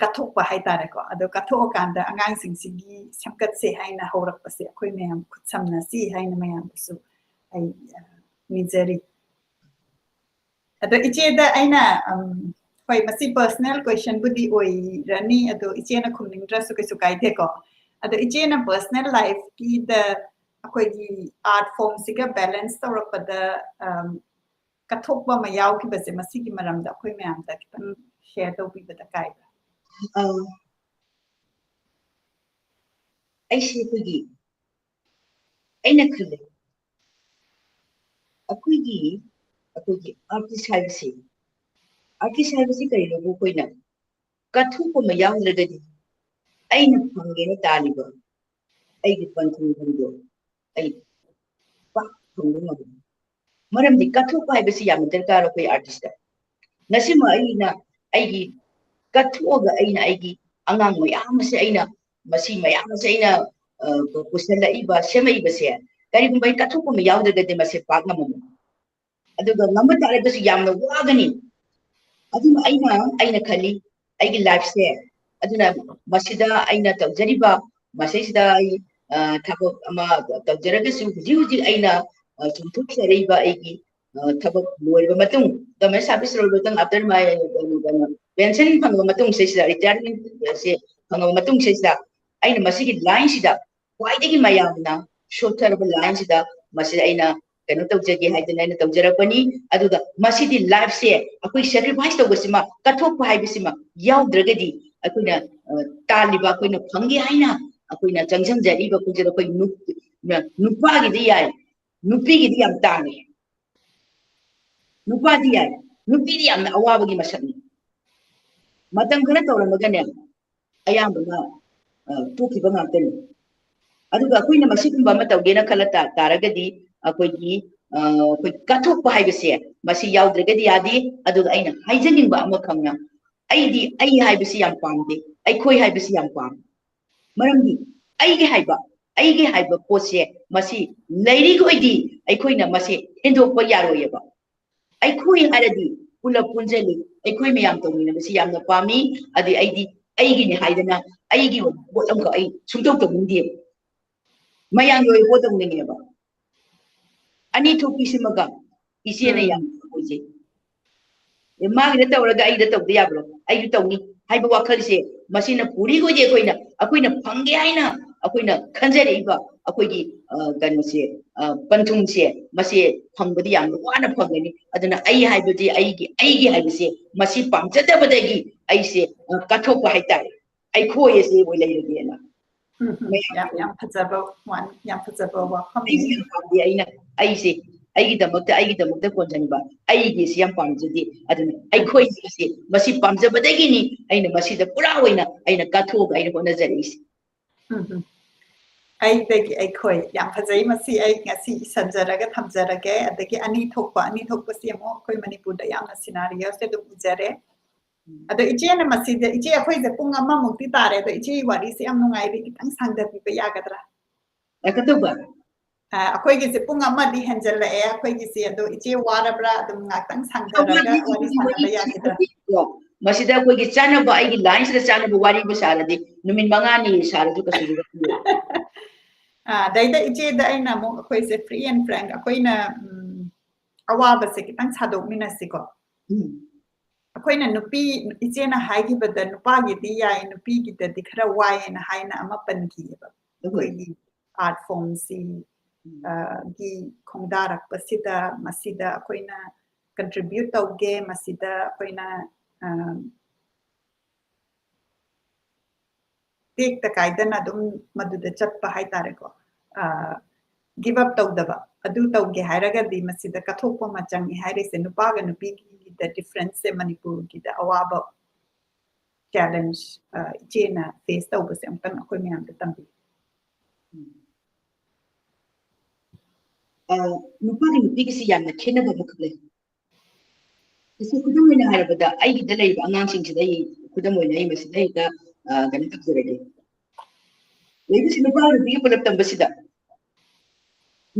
ꯀꯠꯊꯣꯛꯄ ꯍꯥꯏꯇꯥꯔꯦꯀꯣ꯫ ꯑꯗꯣ ꯀꯠꯊꯣꯛꯑꯀꯥꯟꯗ ꯑꯉꯥꯡꯁꯤꯡꯁꯤꯒꯤ ꯁꯦꯝꯒꯠꯁꯦ ꯍꯥꯏꯅ ꯍꯧꯔꯛꯄꯁꯦ ꯑꯩꯈꯣꯏ ꯃꯌꯥꯝ ꯈꯨꯠꯁꯝꯅꯁꯤ ꯍꯥꯏꯅ ꯃꯌꯥꯝꯗꯁꯨ ꯑꯩ, ꯑ, ꯅꯤꯖꯔꯤ꯫ ꯑꯗꯣ ꯏꯆꯦꯗ ꯑꯩꯅ, ꯎꯝ, ꯍꯣꯏ, ꯃꯁꯤ personal question ꯕꯨꯗꯤ ꯑꯣꯏꯔꯅꯤ, ꯑꯗꯣ ꯏꯆꯦꯅ ꯈꯨꯝꯅꯤꯡꯗ꯭ꯔꯁꯨ ꯀꯩꯁꯨ ꯀꯥꯏꯗꯦꯀꯣ꯫ ꯑꯗꯣ ꯏꯆꯦꯅ personal life ꯀꯤꯗ ꯑꯩꯈꯣꯏꯒꯤ art form ꯁꯤꯒ balance ꯇꯧꯔꯛꯄꯗ, ꯎꯝ, ꯀꯠꯊꯣꯛꯄ ꯑꯃ ꯌꯥꯎꯈꯤꯕꯁꯦ, ꯃꯁꯤꯒꯤ ꯃꯔꯝꯗ ꯑꯩꯈꯣꯏ ꯃꯌꯥꯝꯗ ꯈꯤꯇꯪ share ꯇꯧꯕꯤꯕꯗ ꯀꯥꯏꯕ꯭ꯔꯥ? ꯑ, ꯑꯩꯁꯦ ꯑꯩꯈꯣꯏꯒꯤ, ꯑꯩꯅ ꯈꯜꯂꯦ, ꯑꯩꯈꯣꯏꯒꯤ, ꯑꯩꯈꯣꯏꯒꯤ artist ꯍꯥꯏꯕꯁꯤ, artist ꯍꯥꯏꯕꯁꯤ ꯀꯔꯤꯅꯣꯕꯨ ꯑꯩꯈꯣꯏꯅ ꯀꯠꯊꯣꯛꯄ ꯑꯃ ꯌꯥꯎꯗ꯭ꯔꯒꯗꯤ ꯑꯩꯅ ꯐꯪꯒꯦꯅ ꯇꯥꯜꯂꯤꯕ ꯑꯩꯒꯤ ꯄꯟꯊꯨꯡꯐꯝꯗꯣ ꯑꯩ ꯄꯥꯛ ꯐꯪꯕ ꯉꯝꯃꯣꯏ꯫ ꯃꯔꯝꯗꯤ ꯀꯠꯊꯣꯛꯄ ꯍꯥꯏꯕꯁꯤ ꯌꯥꯝꯅ ꯗꯔꯀꯥꯔ ꯑꯣꯏ ꯑꯩꯈꯣꯏ artist ꯇ꯫ ꯉꯁꯤꯃꯛ ꯑꯩꯅ ꯑꯩꯒꯤ ꯀꯠꯊꯣꯛꯑꯒ ꯑꯩꯅ ꯑꯩꯒꯤ ꯑꯉꯥꯡ ꯃꯌꯥꯝ ꯑꯁꯦ ꯑꯩꯅ, ꯃꯁꯤ ꯃꯌꯥꯝ ꯑꯁꯦ ꯑꯩꯅ, ꯑ, ꯄꯨꯁꯜꯂꯛꯏꯕ, ꯁꯦꯝꯃꯛꯏꯕꯁꯦ, ꯀꯔꯤꯒꯨꯝꯕ ꯑꯩ ꯀꯠꯊꯣꯛꯄ ꯑꯃ ꯌꯥꯎꯗ꯭ꯔꯒꯗꯤ ꯃꯁꯤ ꯄꯥꯛ ꯉꯝꯃꯝꯃꯣꯏ꯫ ꯑꯗꯨꯒ ꯉꯝꯕ ꯇꯥꯔꯒꯁꯨ ꯌꯥꯝꯅ ꯋꯥꯒꯅꯤ꯫ ꯑꯗꯨꯅ ꯑꯩꯅ, ꯑꯩꯅ ꯈꯜꯂꯤ, ꯑꯩꯒꯤ life ꯁꯦ, ꯑꯗꯨꯅ ꯃꯁꯤꯗ ꯑꯩꯅ ꯇꯧꯖꯔꯤꯕ, ꯃꯁꯤꯁꯤꯗ ꯑꯩ, ꯑ, ꯊꯕꯛ ꯑꯃ ꯇꯧꯖꯔꯒꯁꯨ, ꯍꯧꯖꯤꯛ ꯍꯧꯖꯤꯛ ꯑꯩꯅ, ꯑ, ꯆꯣꯡꯊꯣꯛꯆꯔꯛꯏꯕ ꯑꯩꯒꯤ, ꯑ, ꯊꯕꯛ ꯂꯣꯏꯔꯕ ꯃꯇꯨꯡ, government service ꯂꯣꯏꯔꯕ ꯃꯇꯨꯡ, after my, ꯀꯩꯅꯣ, ꯀꯩꯅꯣ, pension ꯐꯪꯉꯕ ꯃꯇꯨꯡ, ꯁꯤꯁꯤꯗ, retirement ꯁꯦ ꯐꯪꯉꯕ ꯃꯇꯨꯡ, ꯁꯤꯁꯤꯗ ꯑꯩꯅ ꯃꯁꯤꯒꯤ line ꯁꯤꯗ ꯈ꯭ꯋꯥꯏꯗꯒꯤ ꯃꯌꯥꯝꯅ ꯁꯣꯠꯊꯔꯕ line ꯁꯤꯗ ꯃꯁꯤꯗ ꯑꯩꯅ ꯀꯩꯅꯣ ꯇꯧꯖꯒꯦ ꯍꯥꯏꯗꯅ ꯑꯩꯅ ꯇꯧꯖꯔꯛꯄꯅꯤ꯫ ꯑꯗꯨꯒ ꯃꯁꯤꯗꯤ life ꯁꯦ ꯑꯩꯈꯣꯏ sacrifice ꯇꯧꯕꯁꯤꯃ, ꯀꯠꯊꯣꯛꯄ ꯍꯥꯏꯕꯁꯤꯃ ꯌꯥꯎꯗ꯭ꯔꯒꯗꯤ ꯑꯩꯈꯣꯏꯅ, ꯑ, ꯇꯥꯜꯂꯤꯕ, ꯑꯩꯈꯣꯏꯅ ꯐꯪꯒꯦ ꯍꯥꯏꯅ ꯑꯩꯈꯣꯏꯅ ꯆꯪꯁꯤꯟꯖꯔꯤꯕ ꯈꯣꯠꯆꯔꯤꯕ ꯑꯩꯈꯣꯏ ꯅꯨ-, ꯅ-, ꯅꯨꯄꯥꯒꯤꯗꯤ ꯌꯥꯏ, ꯅꯨꯄꯤꯒꯤꯗꯤ ꯌꯥꯝ ꯇꯥꯡꯉꯦ꯫ ꯅꯨꯄꯥꯗꯤ ꯌꯥꯏ, ꯅꯨꯄꯤꯗꯤ ꯌꯥꯝꯅ ꯑꯋꯥꯕꯒꯤ ꯃꯁꯛꯅꯤ꯫ ꯃꯇꯝ ꯈꯔ ꯇꯧꯔꯝꯃꯒꯅꯦ, ꯑꯌꯥꯝꯕꯅ, ꯑ, ꯇꯣꯛꯈꯤꯕ ꯉꯥꯛꯇꯅꯤ꯫ ꯑꯗꯨꯒ ꯑꯩꯈꯣꯏꯅ ꯃꯁꯤꯒꯨꯝꯕ ꯑꯃ ꯇꯧꯒꯦꯅ ꯈꯜꯂ ꯇꯥ-, ꯇꯥꯔꯒꯗꯤ ꯑꯩꯈꯣꯏꯒꯤ, ꯑ, ꯑꯩꯈꯣꯏ ꯀꯠꯊꯣꯛꯄ ꯍꯥꯏꯕꯁꯦ ꯃꯁꯤ ꯌꯥꯎꯗ꯭ꯔꯒꯗꯤ ꯌꯥꯗꯦ꯫ ꯑꯗꯨꯒ ꯑꯩꯅ ꯍꯥꯏꯖꯅꯤꯡꯕ ꯑꯃꯈꯛꯅ, ꯑꯩꯗꯤ ꯑꯩ ꯍꯥꯏꯕꯁꯤ ꯌꯥꯝ ꯄꯥꯝꯗꯦ, ꯑꯩꯈꯣꯏ ꯍꯥꯏꯕꯁꯤ ꯌꯥꯝ ꯄꯥꯝꯃꯤ꯫ ꯃꯔꯝꯗꯤ ꯑꯩꯒꯤ ꯍꯥꯏꯕ, ꯑꯩꯒꯤ ꯍꯥꯏꯕ ꯄꯣꯠꯁꯦ ꯃꯁꯤ ꯂꯩꯔꯤꯈꯣꯏꯗꯤ ꯑꯩꯈꯣꯏꯅ ꯃꯁꯤ ꯍꯦꯟꯗꯣꯛꯄ ꯌꯥꯔꯣꯏꯑꯕ꯫ ꯑꯩꯈꯣꯏ ꯍꯥꯏꯔꯗꯤ ꯄꯨꯂꯞ ꯄꯨꯟꯁꯤꯜꯂꯤ, ꯑꯩꯈꯣꯏ ꯃꯌꯥꯝ ꯇꯧꯃꯤꯟꯅꯕꯁꯤ ꯌꯥꯝꯅ ꯄꯥꯝꯃꯤ꯫ ꯑꯗꯨꯗꯤ ꯑꯩꯗꯤ ꯑꯩꯒꯤꯅꯤ ꯍꯥꯏꯗꯅ ꯑꯩꯒꯤ ꯑꯣꯏꯕ ꯄꯣꯠ ꯑꯃꯈꯛ ꯑꯩ ꯁꯨꯡꯇꯧ ꯇꯧꯅꯤꯡꯗꯦꯕ꯫ ꯃꯌꯥꯝꯒꯤ ꯑꯣꯏꯕ ꯄꯣꯠ ꯇꯧꯅꯤꯡꯉꯦꯕ꯫ ꯑꯅꯤ ꯊꯣꯛꯄꯤꯁꯤꯃꯒ ꯏꯆꯦꯅ ꯎꯝ꯫ ꯌꯥꯝ ꯑꯣꯏꯖꯩ꯫ ꯑꯦ, ꯃꯥꯒꯤꯗ ꯇꯧꯔꯒ ꯑꯩꯒꯤꯗ ꯇꯧꯗ ꯌꯥꯕ꯭ꯔꯣ? ꯑꯩꯁꯨ ꯇꯧꯅꯤ ꯍꯥꯏꯕ ꯋꯥꯈꯜꯁꯦ, ꯃꯁꯤꯅ ꯄꯨꯔꯤꯈꯣꯏꯗꯤ ꯑꯩꯈꯣꯏꯅ, ꯑꯩꯈꯣꯏꯅ ꯐꯪꯒꯦ ꯍꯥꯏꯅ ꯑꯩꯈꯣꯏꯅ ꯈꯟꯖꯔꯛꯏꯕ ꯑꯩꯈꯣꯏꯒꯤ, ꯑ, ꯀꯩꯅꯣꯁꯦ, ꯑ, ꯄꯟꯊꯨꯡꯁꯦ, ꯃꯁꯤ ꯐꯪꯕꯗꯤ ꯌꯥꯝꯅ ꯋꯥꯅ ꯐꯪꯒꯅꯤ꯫ ꯑꯗꯨꯅ ꯑꯩ ꯍꯥꯏꯕꯗꯤ ꯑꯩꯒꯤ, ꯑꯩꯒꯤ ꯍꯥꯏꯕꯁꯦ ꯃꯁꯤ ꯄꯥꯝꯖꯗꯕꯗꯒꯤ ꯑꯩꯁꯦ, ꯑ, ꯀꯠꯊꯣꯛꯄ ꯍꯥꯏꯇꯥꯔꯦ꯫ ꯑꯩꯈꯣꯏ ꯑꯁꯤ ꯑꯣꯏ ꯂꯩꯔꯒꯦꯅ꯫ ꯎꯝ, ꯎꯝ꯫ ꯃꯌꯥꯝ ꯌꯥꯝ, ꯌꯥꯝ ꯐꯖꯕ ꯋꯥ-, ꯌꯥꯝ ꯐꯖꯕ ꯋꯥꯐꯝꯅꯤ꯫ ꯑꯩꯁꯦ ꯌꯥꯝ ꯄꯥꯝꯗꯦ꯫ ꯑꯩꯅ, ꯑꯩꯁꯦ ꯑꯩꯒꯤꯗꯃꯛꯇ, ꯑꯩꯒꯤꯗꯃꯛꯇ ꯀꯣꯟꯁꯤꯟꯕ, ꯑꯩꯒꯤꯁꯤ ꯌꯥꯝ ꯄꯥꯝꯖꯗꯦ꯫ ꯑꯗꯨꯅ ꯑꯩꯈꯣꯏ ꯍꯥꯏꯕꯁꯦ ꯃꯁꯤ ꯄꯥꯝꯖꯕꯗꯒꯤꯅꯤ ꯑꯩꯅ ꯃꯁꯤꯗ ꯄꯨꯔꯥ ꯑꯣꯏꯅ ꯑꯩꯅ ꯀꯠꯊꯣꯛꯑꯒ ꯑꯩꯅ ꯍꯣꯠꯅꯖꯔꯛꯏꯁꯦ꯫ ꯎꯝ, ꯎꯝ꯫ ꯑꯩꯗꯒꯤ ꯑꯩꯈꯣꯏ꯫ ꯌꯥꯝ ꯐꯖꯩ꯫ ꯃꯁꯤ ꯑꯩ ꯉꯁꯤ ꯏꯁꯟꯖꯔꯒ ꯊꯝꯖꯔꯒꯦ꯫ ꯑꯗꯒꯤ ꯑꯅꯤ ꯊꯣꯛꯄ, ꯑꯅꯤ ꯊꯣꯛꯄꯁꯤ ꯑꯃꯨꯛ ꯑꯩꯈꯣꯏ ꯃꯅꯤꯄꯨꯔꯗ ꯌꯥꯝꯅ scenarioꯁꯦ ꯑꯗꯨꯝ ꯎꯖꯔꯦ꯫ ꯎꯝ꯫ ꯑꯗꯣ ꯏꯆꯦꯅ ꯃꯁꯤꯗ, ꯏꯆꯦ, ꯑꯩꯈꯣꯏꯁꯦ ꯄꯨꯡ ꯑꯃꯃꯨꯛꯇꯤ ꯇꯥꯔꯦ꯫ ꯑꯗꯣ ꯏꯆꯦꯒꯤ ꯋꯥꯔꯤꯁꯦ ꯌꯥꯝ ꯅꯨꯡꯉꯥꯏꯔꯤ, ꯈꯤꯇꯪ ꯁꯥꯡꯊꯕꯤꯕ ꯌꯥꯒꯗ꯭ꯔꯥ? ꯑ, ꯀꯩꯗꯧꯕ? ꯑ, ꯑꯩꯈꯣꯏꯒꯤꯁꯦ ꯄꯨꯡ ꯑꯃꯗꯤ ꯍꯦꯟꯖꯜꯂꯛꯑꯦ ꯑꯩꯈꯣꯏꯒꯤꯁꯦ꯫ ꯑꯗꯣ ꯏꯆꯦ ꯋꯥꯔꯕ꯭ꯔꯥ? ꯑꯗꯨꯝ ꯉꯥꯛꯇꯪ ꯁꯥꯡꯊꯔꯒ ꯋꯥꯔꯤ ꯁꯥꯟꯅꯕ ꯌꯥꯒꯗ꯭ꯔꯥ? ꯃꯁꯤꯗ ꯑꯩꯈꯣꯏꯒꯤ ꯆꯥꯅꯕ, ꯑꯩꯒꯤ lineꯁꯤꯗ ꯆꯥꯅꯕ ꯋꯥꯔꯤꯕꯨ ꯁꯥꯔꯗꯤ ꯅꯨꯃꯤꯠ ꯃꯉꯥꯅꯤ ꯁꯥꯔꯁꯨ ꯀꯩꯁꯨ ꯑ, ꯑꯗꯩꯗ ꯏꯆꯦꯗ ꯑꯩꯅ ꯑꯃꯨꯛ ꯑꯩꯈꯣꯏꯁꯦ free and frank, ꯑꯩꯈꯣꯏꯅ, ꯎꯝ, ꯑꯋꯥꯕꯁꯦ ꯈꯤꯇꯪ ꯁꯥꯗꯣꯛꯃꯤꯟꯅꯁꯤꯀꯣ꯫ ꯎꯝ꯫ ꯑꯩꯈꯣꯏꯅ ꯅꯨꯄꯤ, ꯏꯆꯦꯅ ꯍꯥꯏꯈꯤꯕꯗ ꯅꯨꯄꯥꯒꯤꯗꯤ ꯌꯥꯏ, ꯅꯨꯄꯤꯒꯤꯗꯗꯤ ꯈꯔ ꯋꯥꯏꯑꯦꯅ ꯍꯥꯏꯅ ꯑꯃ ꯄꯟꯈꯤꯑꯕ꯫ ꯎꯝ꯫ ꯑꯩꯈꯣꯏꯒꯤ art formꯁꯤ, ꯎꯝ꯫ ꯑ, ꯒꯤ ꯈꯣꯡꯗꯥꯔꯛꯄꯁꯤꯗ ꯃꯁꯤꯗ ꯑꯩꯈꯣꯏꯅ contribute ꯇꯧꯒꯦ, ꯃꯁꯤꯗ ꯑꯩꯈꯣꯏꯅ, ꯑ, ꯇꯦꯛꯇ ꯀꯥꯏꯗꯅ ꯑꯗꯨꯝ ꯃꯗꯨꯗ ꯆꯠꯄ ꯍꯥꯏꯇꯥꯔꯦꯀꯣ꯫ ꯑ, give up ꯇꯧꯗꯕ꯫ ꯑꯗꯨ ꯇꯧꯒꯦ ꯍꯥꯏꯔꯒꯗꯤ ꯃꯁꯤꯗ ꯀꯠꯊꯣꯛꯄ ꯑꯃ ꯆꯪꯉꯦ ꯍꯥꯏꯔꯤꯁꯦ, ꯅꯨꯄꯥꯒ ꯅꯨꯄꯤꯒꯤꯗ difference ꯁꯦ ꯃꯅꯤꯄꯨꯔꯒꯤꯗ ꯑꯋꯥꯕ challenge, ꯑ, ꯏꯆꯦꯅ face ꯇꯧꯕꯁꯦ ꯑꯃꯨꯛꯇꯪ ꯑꯩꯈꯣꯏ ꯃꯌꯥꯝꯗ ꯇꯝꯕꯤꯌꯨ꯫ ꯑ, ꯅꯨꯄꯥꯒꯤ ꯅꯨꯄꯤꯒꯤꯁꯤ ꯌꯥꯝꯅ ꯈꯦꯠꯅꯕ ꯑꯃꯈꯛ ꯂꯩ꯫ ꯏꯁꯨ ꯈꯨꯗꯝ ꯑꯣꯏꯅ ꯍꯥꯏꯔꯕꯗ, ꯑꯩꯒꯤꯗ ꯂꯩꯔꯤꯕ ꯑꯉꯥꯡꯁꯤꯡꯁꯤꯗ ꯑꯩ ꯈꯨꯗꯝ ꯑꯣꯏꯅ ꯑꯩ ꯃꯁꯤꯗ ꯍꯦꯛꯇ, ꯑ, ꯀꯩꯅꯣ ꯇꯧꯖꯔꯒꯦ꯫ ꯂꯩꯕꯁꯤ ꯅꯨꯄꯥ ꯅꯨꯄꯤꯒꯤ ꯄꯨꯂꯞ ꯇꯝꯕꯁꯤꯗ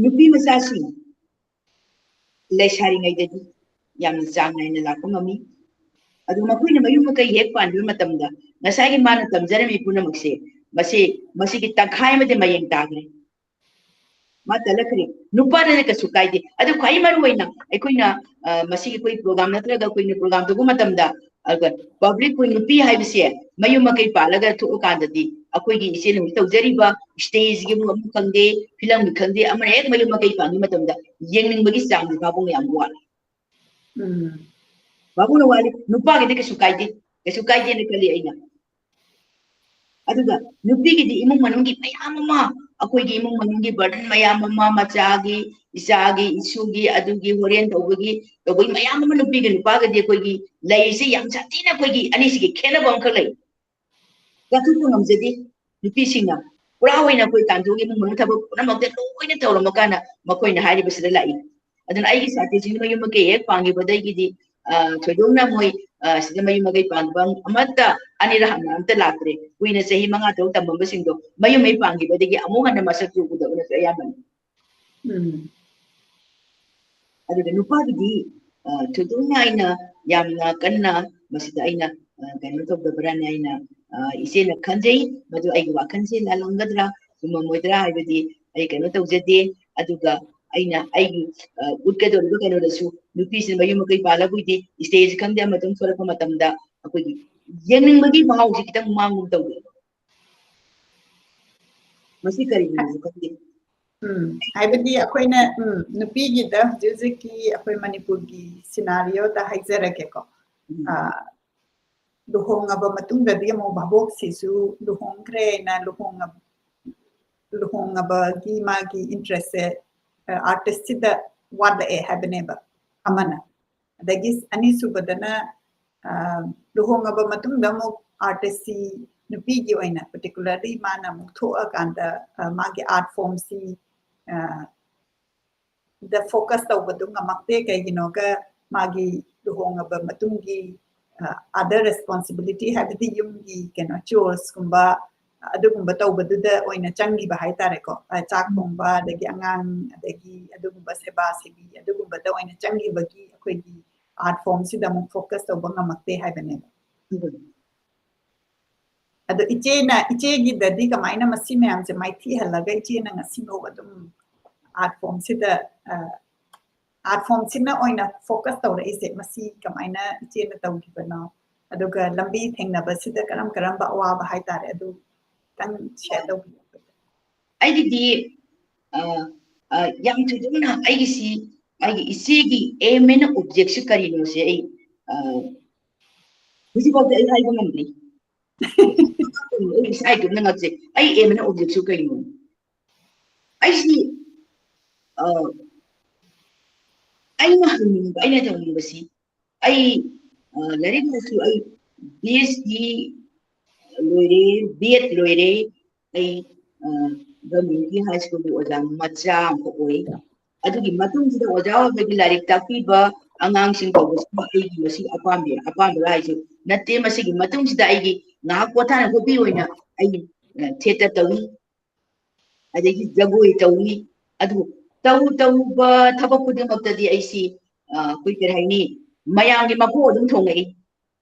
ꯅꯨꯄꯤ ꯃꯆꯥꯁꯤꯡ ꯂꯩꯁꯥꯔꯤꯉꯩꯗꯗꯤ ꯌꯥꯝꯅ ꯆꯥꯡ ꯅꯥꯏꯅ ꯂꯥꯛꯄ ꯉꯝꯃꯤ꯫ ꯑꯗꯨ ꯃꯈꯣꯏꯅ ꯃꯌꯨꯝ ꯃꯀꯩ ꯍꯦꯛ ꯄꯥꯟꯕ ꯃꯇꯝꯗ ꯉꯁꯥꯏꯒꯤ ꯃꯥꯅ ꯇꯝꯖꯔꯝꯃꯤ ꯄꯨꯝꯅꯃꯛꯁꯦ, ꯃꯁꯤ, ꯃꯁꯤꯒꯤ ꯇꯪꯈꯥꯏ ꯑꯃꯗꯤ ꯃꯌꯦꯡ ꯇꯥꯈ꯭ꯔꯦ꯫ ꯃꯥ ꯇꯜꯂꯛꯈ꯭ꯔꯦ꯫ ꯅꯨꯄꯥꯗꯗꯤ ꯀꯩꯁꯨ ꯀꯥꯏꯗꯦ꯫ ꯑꯗꯨ ꯈ꯭ꯋꯥꯏ ꯃꯔꯨ ꯑꯣꯏꯅ ꯑꯩꯈꯣꯏꯅ, ꯑ, ꯃꯁꯤꯒꯤ ꯑꯩꯈꯣꯏ program ꯅꯠꯇ꯭ꯔꯒ ꯑꯩꯈꯣꯏꯅ program ꯇꯧꯕ ꯃꯇꯝꯗ, ꯑꯗꯨꯒ public ꯑꯩꯈꯣꯏ ꯅꯨꯄꯤ ꯍꯥꯏꯕꯁꯦ ꯃꯌꯨꯝ ꯃꯀꯩ ꯄꯥꯜꯂꯒ ꯊꯣꯛꯑꯀꯥꯟꯗꯗꯤ ꯑꯩꯈꯣꯏꯒꯤ ꯏꯆꯦꯅ ꯍꯧꯖꯤꯛ ꯇꯧꯖꯔꯤꯕ stage ꯒꯤ ꯑꯃ ꯈꯪꯗꯦ, film ꯒꯤ ꯈꯪꯗꯦ, ꯑꯃꯅ ꯍꯦꯛ ꯃꯌꯨꯝ ꯃꯀꯩ ꯄꯥꯟꯕ ꯃꯇꯝꯗ ꯌꯦꯡꯅꯤꯡꯕꯒꯤ ꯆꯥꯡꯁꯦ ꯚꯥꯕꯨꯡ ꯌꯥꯝ ꯋꯥꯠꯂꯦ꯫ ꯎꯝ꯫ ꯚꯥꯕꯨꯡꯅ ꯋꯥꯠꯂꯤ, ꯅꯨꯄꯥꯒꯤꯗꯤ ꯀꯩꯁꯨ ꯀꯥꯏꯗꯦ, ꯀꯩꯁꯨ ꯀꯥꯏꯗꯦꯅ ꯈꯜꯂꯤ ꯑꯩꯅ꯫ ꯑꯗꯨꯒ ꯅꯨꯄꯤꯒꯤꯗꯤ ꯏꯃꯨꯡ ꯃꯅꯨꯡꯒꯤ ꯃꯌꯥꯝ ꯑꯃ, ꯑꯩꯈꯣꯏꯒꯤ ꯏꯃꯨꯡ ꯃꯅꯨꯡꯒꯤ burden ꯃꯌꯥꯝ ꯑꯃ, ꯃꯆꯥꯒꯤ, ꯏꯆꯥꯒꯤ, ꯏꯁꯨꯒꯤ, ꯑꯗꯨꯒꯤ ꯍꯣꯔꯦꯟ ꯇꯧꯕꯒꯤ, ꯇꯧꯕꯒꯤ ꯃꯌꯥꯝ ꯑꯃ ꯅꯨꯄꯤꯒ ꯅꯨꯄꯥꯒꯗꯤ ꯑꯩꯈꯣꯏꯒꯤ ꯂꯩꯔꯤꯁꯦ ꯌꯥꯝ ꯁꯥꯊꯤꯅ ꯑꯩꯈꯣꯏꯒꯤ ꯑꯅꯤꯁꯤꯒꯤ ꯈꯦꯠꯅꯕ ꯑꯃꯈꯛ ꯂꯩ꯫ ꯆꯠꯊꯣꯛꯄ ꯉꯝꯖꯗꯦ ꯅꯨꯄꯤꯁꯤꯡꯅ꯫ ꯄꯨꯔꯥ ꯑꯣꯏꯅ ꯑꯩꯈꯣꯏ ꯇꯥꯟꯊꯣꯛꯑꯒ ꯏꯃꯨꯡ ꯃꯅꯨꯡ ꯊꯕꯛ ꯄꯨꯝꯅꯃꯛꯇ ꯂꯣꯏꯅ ꯇꯧꯔꯝꯃ ꯀꯥꯟꯗ ꯃꯈꯣꯏꯅ ꯍꯥꯏꯔꯤꯕꯁꯤꯗ ꯂꯥꯛꯏ꯫ ꯑꯗꯨꯅ ꯑꯩꯒꯤ ꯁꯥꯇ꯭ꯔꯁꯤꯡ ꯃꯌꯨꯝ ꯃꯀꯩ ꯍꯦꯛ ꯄꯥꯟꯈꯤꯕꯗꯒꯤꯗꯤ, ꯑ, ꯊꯣꯏꯗꯣꯛꯅ ꯃꯣꯏ, ꯑ, ꯁꯤꯗ ꯃꯌꯨꯝ ꯃꯀꯩ ꯄꯥꯟꯕ ꯑꯃꯠꯇ ꯑꯅꯤꯔꯛ ꯍꯟꯅ ꯑꯝꯇ ꯂꯥꯛꯇ꯭ꯔꯦ꯫ ꯀꯨꯏꯅ ꯆꯍꯤ ꯃꯉꯥ ꯇꯔꯨꯛ ꯇꯝꯃꯝꯕꯁꯤꯡꯗꯣ ꯃꯌꯨꯝ ꯍꯦꯛ ꯄꯥꯟꯈꯤꯕꯗꯒꯤ ꯑꯃꯨꯛ ꯍꯟꯅ ꯃꯁꯛꯁꯨ ꯎꯗꯕꯅꯁꯨ ꯑꯌꯥꯝꯕꯅꯤ꯫ ꯎꯝ꯫ ꯑꯗꯨꯒ ꯅꯨꯄꯥꯒꯤꯗꯤ, ꯑ, ꯊꯣꯏꯗꯣꯛꯅ ꯑꯩꯅ ꯌꯥꯝꯅ ꯀꯟꯅ ꯃꯁꯤꯗ ꯑꯩꯅ, ꯑ, ꯀꯩꯅꯣ ꯇꯧꯗꯕ꯭ꯔꯥꯅ ꯑꯩꯅ, ꯑ, ꯏꯆꯦꯅ ꯈꯟꯖꯩ꯫ ꯃꯗꯨ ꯑꯩꯒꯤ ꯋꯥꯈꯜꯁꯦ ꯂꯥꯜꯂꯝꯒꯗ꯭ꯔꯥ, ꯆꯨꯝꯃꯝꯃꯣꯏꯗ꯭ꯔꯥ ꯍꯥꯏꯕꯗꯤ ꯑꯩ ꯀꯩꯅꯣ ꯇꯧꯖꯗꯦ꯫ ꯑꯗꯨꯒ ꯑꯩꯅ ꯑꯩꯒꯤ, ꯑ, ꯎꯠꯀꯗꯧꯔꯤꯕ ꯀꯩꯅꯣꯗꯁꯨ ꯅꯨꯄꯤꯁꯤꯅ ꯃꯌꯨꯝ ꯃꯀꯩ ꯄꯥꯜꯂꯕꯨꯗꯤ stage ꯈꯪꯗꯦ ꯑꯃ ꯑꯗꯨꯝ ꯊꯣꯛꯂꯛꯄ ꯃꯇꯝꯗ ꯑꯩꯈꯣꯏꯒꯤ ꯌꯦꯡꯅꯤꯡꯕꯒꯤ ꯃꯍꯥꯎꯁꯦ ꯈꯤꯇꯪ ꯃꯥꯡꯒꯨꯝ ꯇꯧꯋꯦ꯫ ꯃꯁꯤ ꯀꯔꯤꯒꯤꯅꯣꯁꯨ ꯈꯪꯗꯦ꯫ ꯎꯝ, ꯍꯥꯏꯕꯗꯤ ꯑꯩꯈꯣꯏꯅ, ꯎꯝ, ꯅꯨꯄꯤꯒꯤꯗ ꯍꯧꯖꯤꯛ ꯍꯧꯖꯤꯛꯀꯤ ꯑꯩꯈꯣꯏ ꯃꯅꯤꯄꯨꯔꯒꯤ scenario ꯗ ꯍꯥꯏꯖꯔꯒꯦꯀꯣ꯫ ꯎꯝ꯫ ꯑ, ꯂꯨꯍꯣꯡꯉꯕ ꯃꯇꯨꯡꯗꯗꯤ ꯑꯃꯨꯛ ꯚꯥꯕꯣꯛꯁꯤꯁꯨ ꯂꯨꯍꯣꯡꯈ꯭ꯔꯦꯅ ꯂꯨꯍꯣꯡꯉ-, ꯂꯨꯍꯣꯡꯉꯕꯒꯤ ꯃꯥꯒꯤ interest ꯁꯦ ꯑꯥꯔꯇꯤꯁꯁꯤꯗ ꯋꯥꯠꯂꯛꯑꯦ ꯍꯥꯏꯕꯅꯦꯕ ꯑꯃꯅ꯫ ꯑꯗꯒꯤ ꯑꯅꯤꯁꯨꯕꯗꯅ, ꯑ, ꯂꯨꯍꯣꯡꯉꯕ ꯃꯇꯨꯡꯗ ꯑꯃꯨꯛ ꯑꯥꯔꯇꯤꯁꯁꯤ ꯅꯨꯄꯤꯒꯤ ꯑꯣꯏꯅ particularly ꯃꯥꯅ ꯑꯃꯨꯛ ꯊꯣꯛꯑꯀꯥꯟꯗ, ꯑ, ꯃꯥꯒꯤ art formꯁꯤ, ꯑ, ꯗ focus ꯇꯧꯕꯗꯨ ꯉꯝꯃꯛꯇꯦ꯫ ꯀꯩꯒꯤꯅꯣꯒ ꯃꯥꯒꯤ ꯂꯨꯍꯣꯡꯉꯕ ꯃꯇꯨꯡꯒꯤ, ꯑ, other responsibility, ꯍꯥꯏꯕꯗꯤ ꯌꯨꯝꯒꯤ ꯀꯩꯅꯣ choresꯀꯨꯝꯕ, ꯑꯗꯨꯒꯨꯝꯕ ꯇꯧꯕꯗꯨꯗ ꯑꯣꯏꯅ ꯆꯪꯈꯤꯕ ꯍꯥꯏꯇꯥꯔꯦꯀꯣ꯫ ꯑ, ꯆꯥꯛ ꯊꯣꯡꯕ, ꯑꯗꯒꯤ ꯑꯉꯥꯡ, ꯑꯗꯒꯤ ꯑꯗꯨꯒꯨꯝꯕ ꯁꯦꯕꯥ ꯁꯦꯕꯤ, ꯑꯗꯨꯒꯨꯝꯕꯗ ꯑꯣꯏꯅ ꯆꯪꯈꯤꯕꯒꯤ ꯑꯩꯈꯣꯏꯒꯤ art formꯁꯤꯗ ꯑꯃꯨꯛ focus ꯇꯧꯕ ꯉꯝꯃꯛꯇꯦ ꯍꯥꯏꯕꯅꯦꯕ꯫ ꯑꯗꯣ ꯏꯆꯦꯅ, ꯏꯆꯦꯒꯤꯗꯗꯤ ꯀꯃꯥꯏꯅ ꯃꯁꯤ ꯃꯌꯥꯝꯁꯦ ꯃꯥꯏꯊꯤꯍꯜꯂꯒ ꯏꯆꯦꯅ ꯉꯁꯤꯐꯥꯎ ꯑꯗꯨꯝ art formꯁꯤꯗ, ꯑ, art formꯁꯤꯅ ꯑꯣꯏꯅ focus ꯇꯧꯔꯛꯏꯁꯦ, ꯃꯁꯤ ꯀꯃꯥꯏꯅ ꯏꯆꯦꯅ ꯇꯧꯈꯤꯕꯅꯣ? ꯑꯗꯨꯒ ꯂꯝꯕꯤ ꯊꯦꯡꯅꯕꯁꯤꯗ ꯀꯔꯝ ꯀꯔꯝꯕ ꯑꯋꯥꯕ ꯍꯥꯏꯇꯥꯔꯦ, ꯑꯗꯨ ꯈꯤꯇꯪ share ꯇꯧꯕꯤꯌꯨ꯫ ꯑꯩꯒꯤꯗꯤ, ꯑ, ꯑ, ꯌꯥꯝ ꯊꯣꯏꯗꯣꯛꯅ ꯑꯩꯒꯤꯁꯤ, ꯑꯩꯒꯤ ꯏꯆꯦꯒꯤ aim and objectꯁꯤ ꯀꯔꯤꯅꯣꯁꯦ ꯑꯩ, ꯑ, ꯍꯧꯖꯤꯛꯐꯥꯎꯗꯤ ꯑꯩ ꯍꯥꯏꯕ ꯉꯝꯗ꯭ꯔꯤ꯫ ꯑꯩ ꯏꯁꯥ ꯏꯇꯣꯝꯇ ꯉꯛꯆꯩ꯫ ꯑꯩ aim and objectꯁꯨ ꯀꯩꯅꯣ? ꯑꯩꯁꯤ, ꯑ, ꯑꯩꯅ ꯍꯪꯅꯤꯡꯕ, ꯑꯩꯅ ꯇꯧꯅꯤꯡꯕꯁꯤ, ꯑꯩ, ꯑ, ꯂꯥꯏꯔꯤꯛ ꯂꯥꯏꯁꯨ ꯑꯩ B S C ꯂꯣꯏꯔꯦ, B Ed ꯂꯣꯏꯔꯦ, ꯑꯩ, ꯑ, governmentꯀꯤ high schoolꯒꯤ ꯑꯣꯖꯥ ꯃꯆꯥ ꯑꯃꯈꯛ ꯑꯣꯏ꯫ ꯑꯗꯨꯒꯤ ꯃꯇꯨꯡꯁꯤꯗ ꯑꯣꯖꯥ ꯑꯣꯏꯕꯒꯤ ꯂꯥꯏꯔꯤꯛ ꯇꯥꯛꯄꯤꯕ ꯑꯉꯥꯡꯁꯤꯡ ꯇꯧꯕꯁꯤꯅ ꯑꯩꯒꯤ ꯃꯁꯤ ꯑꯄꯥꯝꯕ, ꯑꯄꯥꯝꯕ ꯍꯥꯏꯁꯦ ꯅꯠꯇꯦ꯫ ꯃꯁꯤꯒꯤ ꯃꯇꯨꯡꯁꯤꯗ ꯑꯩꯒꯤ ꯉꯥꯏꯍꯥꯛ ꯄꯣꯊꯥꯅ hobby ꯑꯣꯏꯅ ꯑꯩ, ꯑ, theatre ꯇꯧꯏ, ꯑꯗꯒꯤ ꯖꯒꯣꯏ ꯇꯧꯏ꯫ ꯑꯗꯨ ꯇꯧ ꯇꯧꯕ ꯊꯕꯛ ꯈꯨꯗꯤꯡꯃꯛꯇꯗꯤ ꯑꯩꯁꯤ, ꯑ, ꯑꯩꯈꯣꯏ ꯀꯔꯤ ꯍꯥꯏꯅꯤ, ꯃꯌꯥꯝꯒꯤ ꯃꯀꯣꯛ ꯑꯗꯨꯝ ꯊꯣꯡꯉꯛꯏ꯫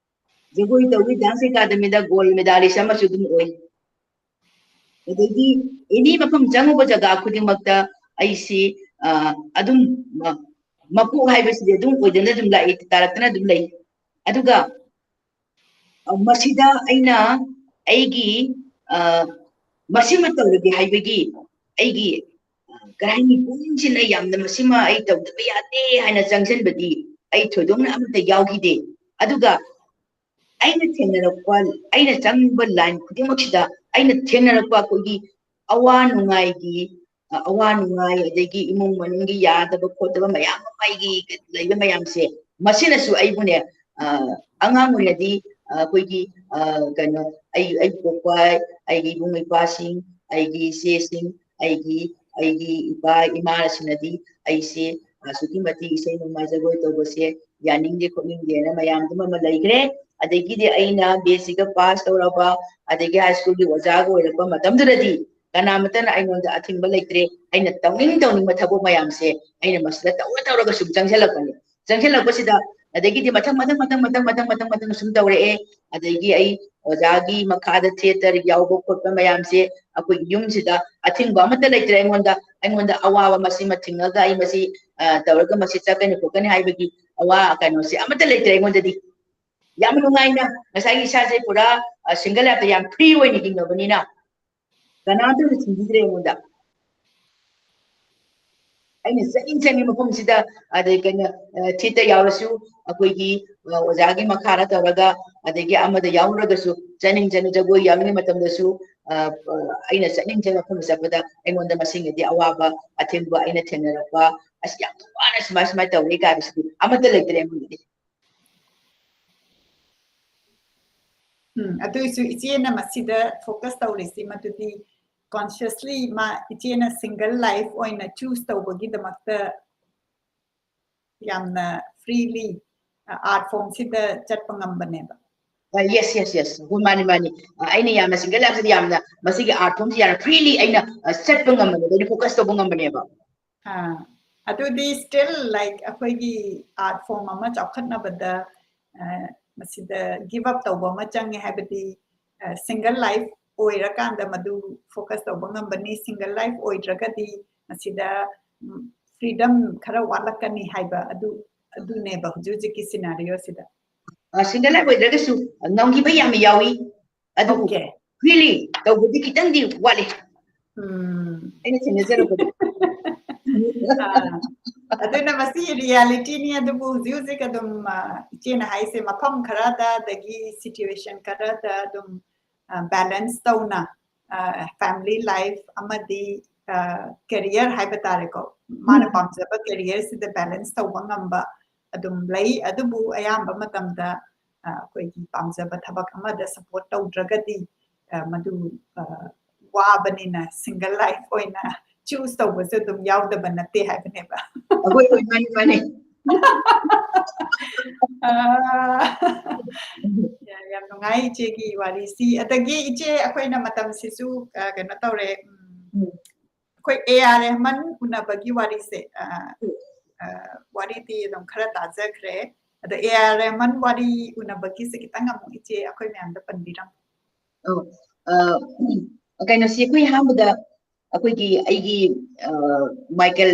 ꯖꯒꯣꯏ ꯇꯧꯏ, dance academyꯗ gold medalist ꯑꯃꯁꯨ ꯑꯗꯨꯝ ꯑꯣꯏ꯫ ꯑꯗꯒꯤ any ꯃꯐꯝ ꯆꯪꯉꯨꯕ ꯖꯒꯥ ꯈꯨꯗꯤꯡꯃꯛꯇ ꯑꯩꯁꯤ, ꯑ, ꯑꯗꯨꯝ ꯃ-, ꯃꯀꯣꯛ ꯍꯥꯏꯕꯁꯤꯗꯤ ꯑꯗꯨꯝ ꯑꯣꯏꯗꯅ ꯑꯗꯨꯝ ꯂꯥꯛꯏ, ꯇꯥꯔꯛꯇꯅ ꯑꯗꯨꯝ ꯂꯩ꯫ ꯑꯗꯨꯒ, ꯑ, ꯃꯁꯤꯗ ꯑꯩꯅ ꯑꯩꯒꯤ, ꯑ, ꯃꯁꯤꯃ ꯇꯧꯔꯒꯦ ꯍꯥꯏꯕꯒꯤ ꯑꯩꯒꯤ, ꯑ, ꯀꯔꯤ ꯍꯥꯏꯅꯤ, ꯄꯨꯛꯅꯤꯡꯁꯤꯅ ꯌꯥꯝꯅ ꯃꯁꯤꯃ ꯑꯩ ꯇꯧꯗꯕ ꯌꯥꯗꯦ ꯍꯥꯏꯅ ꯆꯪꯁꯤꯟꯕꯗꯤ ꯑꯩ ꯊꯣꯏꯗꯣꯛꯅ ꯑꯃꯠꯇ ꯌꯥꯎꯈꯤꯗꯦ꯫ ꯑꯗꯨꯒ ꯑꯩꯅ ꯊꯦꯡꯅꯔꯛꯄ, ꯑꯩꯅ ꯆꯪꯕ line ꯈꯨꯗꯤꯡꯃꯛꯁꯤꯗ ꯑꯩꯅ ꯊꯦꯡꯅꯔꯛꯄ ꯑꯩꯈꯣꯏꯒꯤ ꯑꯋꯥ ꯅꯨꯡꯉꯥꯏꯒꯤ, ꯑ, ꯑꯋꯥ ꯅꯨꯡꯉꯥꯏ, ꯑꯗꯒꯤ ꯏꯃꯨꯡ ꯃꯅꯨꯡꯒꯤ ꯌꯥꯗꯕ ꯈꯣꯠꯇꯕ ꯃꯌꯥꯝ ꯑꯃ ꯑꯩꯒꯤ ꯂꯩꯕ ꯃꯌꯥꯝꯁꯦ, ꯃꯁꯤꯅꯁꯨ ꯑꯩꯕꯨꯅꯦ, ꯑ, ꯑꯉꯥꯡ ꯑꯣꯏꯔꯗꯤ, ꯑ, ꯑꯩꯈꯣꯏꯒꯤ, ꯑ, ꯀꯩꯅꯣ, ꯑꯩ, ꯑꯩ ꯄꯣꯛꯄ, ꯑꯩꯒꯤ ꯏꯕꯨꯡ ꯏꯄ꯭ꯋꯥꯁꯤꯡ, ꯑꯩꯒꯤ ꯏꯆꯦꯁꯤꯡ, ꯑꯩꯒꯤ, ꯑꯩꯒꯤ ꯏꯄꯥ ꯏꯃꯥꯁꯤꯡꯅꯗꯤ ꯑꯩꯁꯦ ꯑꯁꯨꯛꯀꯤ ꯃꯇꯤꯛ ꯏꯁꯩ ꯅꯣꯡꯃꯥꯏ ꯖꯒꯣꯏ ꯇꯧꯕꯁꯦ ꯌꯥꯅꯤꯡꯗꯦ ꯈꯣꯠꯅꯤꯡꯗꯦꯅ ꯃꯌꯥꯝꯗꯨꯃ ꯑꯃ ꯂꯩꯈ꯭ꯔꯦ꯫ ꯑꯗꯒꯤꯗꯤ ꯑꯩꯅ ꯕꯤ ꯑꯦꯁ ꯁꯤꯒ ꯄꯥꯁ ꯇꯧꯔꯕ, ꯑꯗꯒꯤ ꯍꯥꯏ ꯁ꯭ꯀꯨꯜꯒꯤ ꯑꯣꯖꯥꯒ ꯑꯣꯏꯔꯛꯄ ꯃꯇꯝꯗꯨꯗꯗꯤ ꯀꯅꯥꯃꯠꯇꯅ ꯑꯩꯉꯣꯟꯗ ꯑꯊꯤꯡꯕ ꯂꯩꯇ꯭ꯔꯦ꯫ ꯑꯩꯅ ꯇꯧꯅꯤꯡ ꯇꯧꯅꯤꯡꯕ ꯊꯕꯛ ꯃꯌꯥꯝꯁꯦ ꯑꯩꯅ ꯃꯁꯤꯗ ꯇꯧꯔ ꯇꯧꯔꯒ ꯁꯨꯝ ꯆꯪꯁꯤꯜꯂꯛꯄꯅꯦ꯫ ꯆꯪꯁꯤꯜꯂꯛꯄꯁꯤꯗ ꯑꯗꯒꯤꯗꯤ ꯃꯊꯪ, ꯃꯊꯪ, ꯃꯊꯪ, ꯃꯊꯪ, ꯃꯊꯪ, ꯃꯊꯪ, ꯃꯊꯪ ꯁꯨꯝ ꯇꯧꯔꯛꯑꯦ꯫ ꯑꯗꯒꯤ ꯑꯩ ꯑꯣꯖꯥꯒꯤ ꯃꯈꯥꯗ ꯊꯤꯌꯦꯇꯔ ꯌꯥꯎꯕ ꯈꯣꯠꯄ ꯃꯌꯥꯝꯁꯦ ꯑꯩꯈꯣꯏꯒꯤ ꯌꯨꯝꯁꯤꯗ ꯑꯊꯤꯡꯕ ꯑꯃꯠꯇ ꯂꯩꯇ꯭ꯔꯦ ꯑꯩꯉꯣꯟꯗ꯫ ꯑꯩꯉꯣꯟꯗ ꯑꯋꯥꯕ ꯃꯁꯤꯃ ꯊꯤꯡꯉꯒ ꯑꯩ ꯃꯁꯤ, ꯑ, ꯇꯧꯔꯒ ꯃꯁꯤ ꯆꯠꯀꯅꯤ ꯈꯣꯠꯀꯅꯤ ꯍꯥꯏꯕꯒꯤ ꯑꯋꯥ ꯀꯩꯅꯣꯁꯦ ꯑꯃꯠꯇ ꯂꯩꯇ꯭ꯔꯦ ꯑꯩꯉꯣꯟꯗꯗꯤ꯫ ꯌꯥꯝ ꯅꯨꯡꯉꯥꯏꯅ ꯉꯁꯥꯏꯒꯤ ꯏꯁꯥꯁꯦ ꯄꯨꯔꯥ, ꯑ, ꯁꯤꯡꯒꯜ ꯂꯥꯏꯐꯇ ꯌꯥꯝ ꯐ꯭ꯔꯤ ꯑꯣꯏꯅ ꯍꯤꯡꯉꯕꯅꯤꯅ ꯀꯅꯥꯝꯇꯅ ꯊꯤꯡꯕꯤꯗ꯭ꯔꯦ ꯑꯩꯉꯣꯟꯗ꯫ ꯑꯩꯅ ꯆꯠꯅꯤꯡ ꯆꯠꯅꯤꯡ ꯃꯐꯝꯁꯤꯗ, ꯑꯗꯩ ꯀꯩꯅꯣ, ꯑ, ꯊꯤꯌꯦꯇꯔ ꯌꯥꯎꯔꯁꯨ ꯑꯩꯈꯣꯏꯒꯤ, ꯑ, ꯑꯣꯖꯥꯒꯤ ꯃꯈꯥꯗ ꯇꯧꯔꯒ, ꯑꯗꯒꯤ ꯑꯃꯗ ꯌꯥꯎꯔꯨꯔꯒꯁꯨ ꯆꯠꯅꯤꯡ ꯆꯠꯅꯤꯡ ꯖꯒꯣꯏ ꯌꯥꯎꯅꯤꯡꯉꯩ ꯃꯇꯝꯗꯁꯨ, ꯑ, ꯑ, ꯑꯩꯅ ꯆꯠꯅꯤꯡ ꯆꯠꯅꯤꯡ ꯃꯐꯝꯗ ꯆꯠꯄꯗ ꯑꯩꯉꯣꯟꯗ ꯃꯁꯤꯡꯒꯤꯗꯤ ꯑꯋꯥꯕ ꯑꯊꯤꯡꯕ ꯑꯩꯅ ꯊꯦꯡꯅꯔꯛꯄ, ꯑꯁ ꯌꯥꯝ ꯋꯥꯅ ꯁꯨꯃꯥꯏ ꯁꯨꯃꯥꯏ ꯇꯧꯔꯦ ꯀꯥꯏꯕꯁꯤꯗꯤ ꯑꯃꯠꯇ ꯂꯩꯇ꯭ꯔꯦ ꯑꯩꯉꯣꯟꯗꯗꯤ꯫ ꯎꯝ, ꯑꯗꯨꯏꯁꯨ ꯏꯆꯦꯅ ꯃꯁꯤꯗ focus ꯇꯧꯔꯤꯁꯤ ꯃꯗꯨꯗꯤ consciously ꯃꯥ ꯏꯆꯦꯅ single life ꯑꯣꯏꯅ choose ꯇꯧꯕꯒꯤꯗꯃꯛꯇ ꯌꯥꯝꯅ freely, ꯑ, art formꯁꯤꯗ ꯆꯠꯄ ꯉꯝꯕꯅꯦꯕ꯫ ꯑ, yes, yes, yes. ꯍꯣꯏ, ꯃꯥꯅꯤ, ꯃꯥꯅꯤ꯫ ꯑ, ꯑꯩꯅ ꯌꯥꯝꯅ single ꯂꯥꯏꯐꯁꯤꯗ ꯌꯥꯝꯅ ꯃꯁꯤꯒꯤ art formꯁꯤ ꯌꯥꯝꯅ freely ꯑꯩꯅ, ꯑ, ꯆꯠꯄ ꯉꯝꯕꯅꯦꯕ, ꯑꯩꯅ focus ꯇꯧꯕ ꯉꯝꯕꯅꯦꯕ꯫ ꯑꯥ, ꯑꯗꯨꯗꯤ still, like, ꯑꯩꯈꯣꯏꯒꯤ art form ꯑꯃ ꯆꯥꯎꯈꯠꯅꯕꯗ, ꯑ, ꯃꯁꯤꯗ give up ꯇꯧꯕ ꯑꯃ ꯆꯪꯉꯦ, ꯍꯥꯏꯕꯗꯤ, ꯑ, single life ꯑꯣꯏꯔꯀꯥꯟꯗ ꯃꯗꯨ focus ꯇꯧꯕ ꯉꯝꯕꯅꯤ, single life ꯑꯣꯏꯗ꯭ꯔꯒꯗꯤ ꯃꯁꯤꯗ, ꯎꯝ, freedom ꯈꯔ ꯋꯥꯠꯂꯛꯀꯅꯤ ꯍꯥꯏꯕ ꯑꯗꯨ, ꯑꯗꯨꯅꯦꯕ ꯍꯧꯖꯤꯛ ꯍꯧꯖꯤꯛꯀꯤ scenarioꯁꯤꯗ꯫ ꯑ, single life ꯑꯣꯏꯗ꯭ꯔꯒꯁꯨ ꯉꯝꯈꯤꯕ ꯌꯥꯝꯅ ꯌꯥꯎꯏ꯫ ꯑꯗꯨꯕꯨ Okay. Freely ꯇꯧꯕꯗꯤ ꯈꯤꯇꯪꯗꯤ ꯋꯥꯠꯂꯤ ꯎꯝ꯫ ꯑꯩꯅ ꯊꯦꯡꯅꯖꯔꯛꯄꯗ꯫ ꯑꯥ, ꯑꯗꯨꯅ ꯃꯁꯤ realityꯅꯤ, ꯑꯗꯨꯕꯨ ꯍꯧꯖꯤꯛ ꯍꯧꯖꯤꯛ ꯑꯗꯨꯝ, ꯑ, ꯏꯆꯦꯅ ꯍꯥꯏꯁꯦ ꯃꯐꯝ ꯈꯔꯗ ꯑꯗꯒꯤ situation ꯈꯔꯗ ꯑꯗꯨꯝ, ꯑ, balance ꯇꯧꯅ, ꯑ, family life ꯑꯃꯗꯤ ꯀꯦꯔꯤꯌꯔ ꯍꯥꯏꯕ ꯇꯥꯔꯦꯀꯣ, ꯃꯥꯅ ꯄꯥꯝꯖꯕ ꯀꯦꯔꯤꯌꯔꯁꯤꯗ ꯕꯦꯂꯦꯟꯁ ꯇꯧꯕ ꯉꯝꯕ ꯑꯗꯨꯝ ꯂꯩ꯫ ꯑꯗꯨꯕꯨ ꯑꯌꯥꯝꯕ ꯃꯇꯝꯗ ꯑ, ꯑꯩꯈꯣꯏꯒꯤ ꯄꯥꯝꯖꯕ ꯊꯕꯛ ꯑꯃꯗ ꯁꯞꯄꯣꯔꯠ ꯇꯧꯗ꯭ꯔꯒꯗꯤ ꯑ, ꯃꯗꯨ ꯑ, ꯋꯥꯕꯅꯤꯅ ꯁꯤꯡꯒꯜ ꯂꯥꯏꯐ ꯑꯣꯏꯅ ꯆꯨꯁ ꯇꯧꯕꯁꯨ ꯑꯗꯨꯝ ꯌꯥꯎꯗꯕ ꯅꯠꯇꯦ ꯍꯥꯏꯕꯅꯦꯕ꯫ ꯑꯩꯈꯣꯏ ꯍꯣꯏ, ꯃꯥꯅꯤ, ꯃꯥꯅꯤ꯫ ꯑ, ꯌꯥ- ꯌꯥꯝ ꯅꯨꯡꯉꯥꯏ ꯏꯆꯦꯒꯤ ꯋꯥꯔꯤꯁꯤ꯫ ꯑꯗꯒꯤ ꯏꯆꯦ, ꯑꯩꯈꯣꯏꯅ ꯃꯇꯝꯁꯤꯁꯨ ꯑ, ꯀꯩꯅꯣ ꯇꯧꯔꯦ, ꯎꯝ, ꯎꯝ꯫ ꯑꯩꯈꯣꯏ ꯑꯦ ꯑꯥꯔ ꯔꯦꯍꯃꯟ ꯎꯅꯕꯒꯤ ꯋꯥꯔꯤꯁꯦ ꯑ, ꯑ, ꯋꯥꯔꯤꯗꯤ ꯑꯗꯨꯝ ꯈꯔ ꯇꯥꯖꯈ꯭ꯔꯦ꯫ ꯑꯗꯣ ꯑꯦ ꯑꯥꯔ ꯔꯦꯍꯃꯟ ꯋꯥꯔꯤ ꯎꯅꯕꯒꯤꯁꯦ ꯈꯤꯇꯪ ꯑꯃꯨꯛ ꯏꯆꯦ ꯑꯩꯈꯣꯏ ꯃꯌꯥꯝꯗ ꯄꯟꯕꯤꯔꯝꯃꯨ꯫ ꯑꯣ, ꯑ, ꯀꯩꯅꯣꯁꯤ ꯑꯩꯈꯣꯏ ꯑꯍꯥꯟꯕꯗ ꯑꯩꯈꯣꯏꯒꯤ ꯑꯩꯒꯤ ꯑ, ꯃꯥꯏꯀꯦꯜ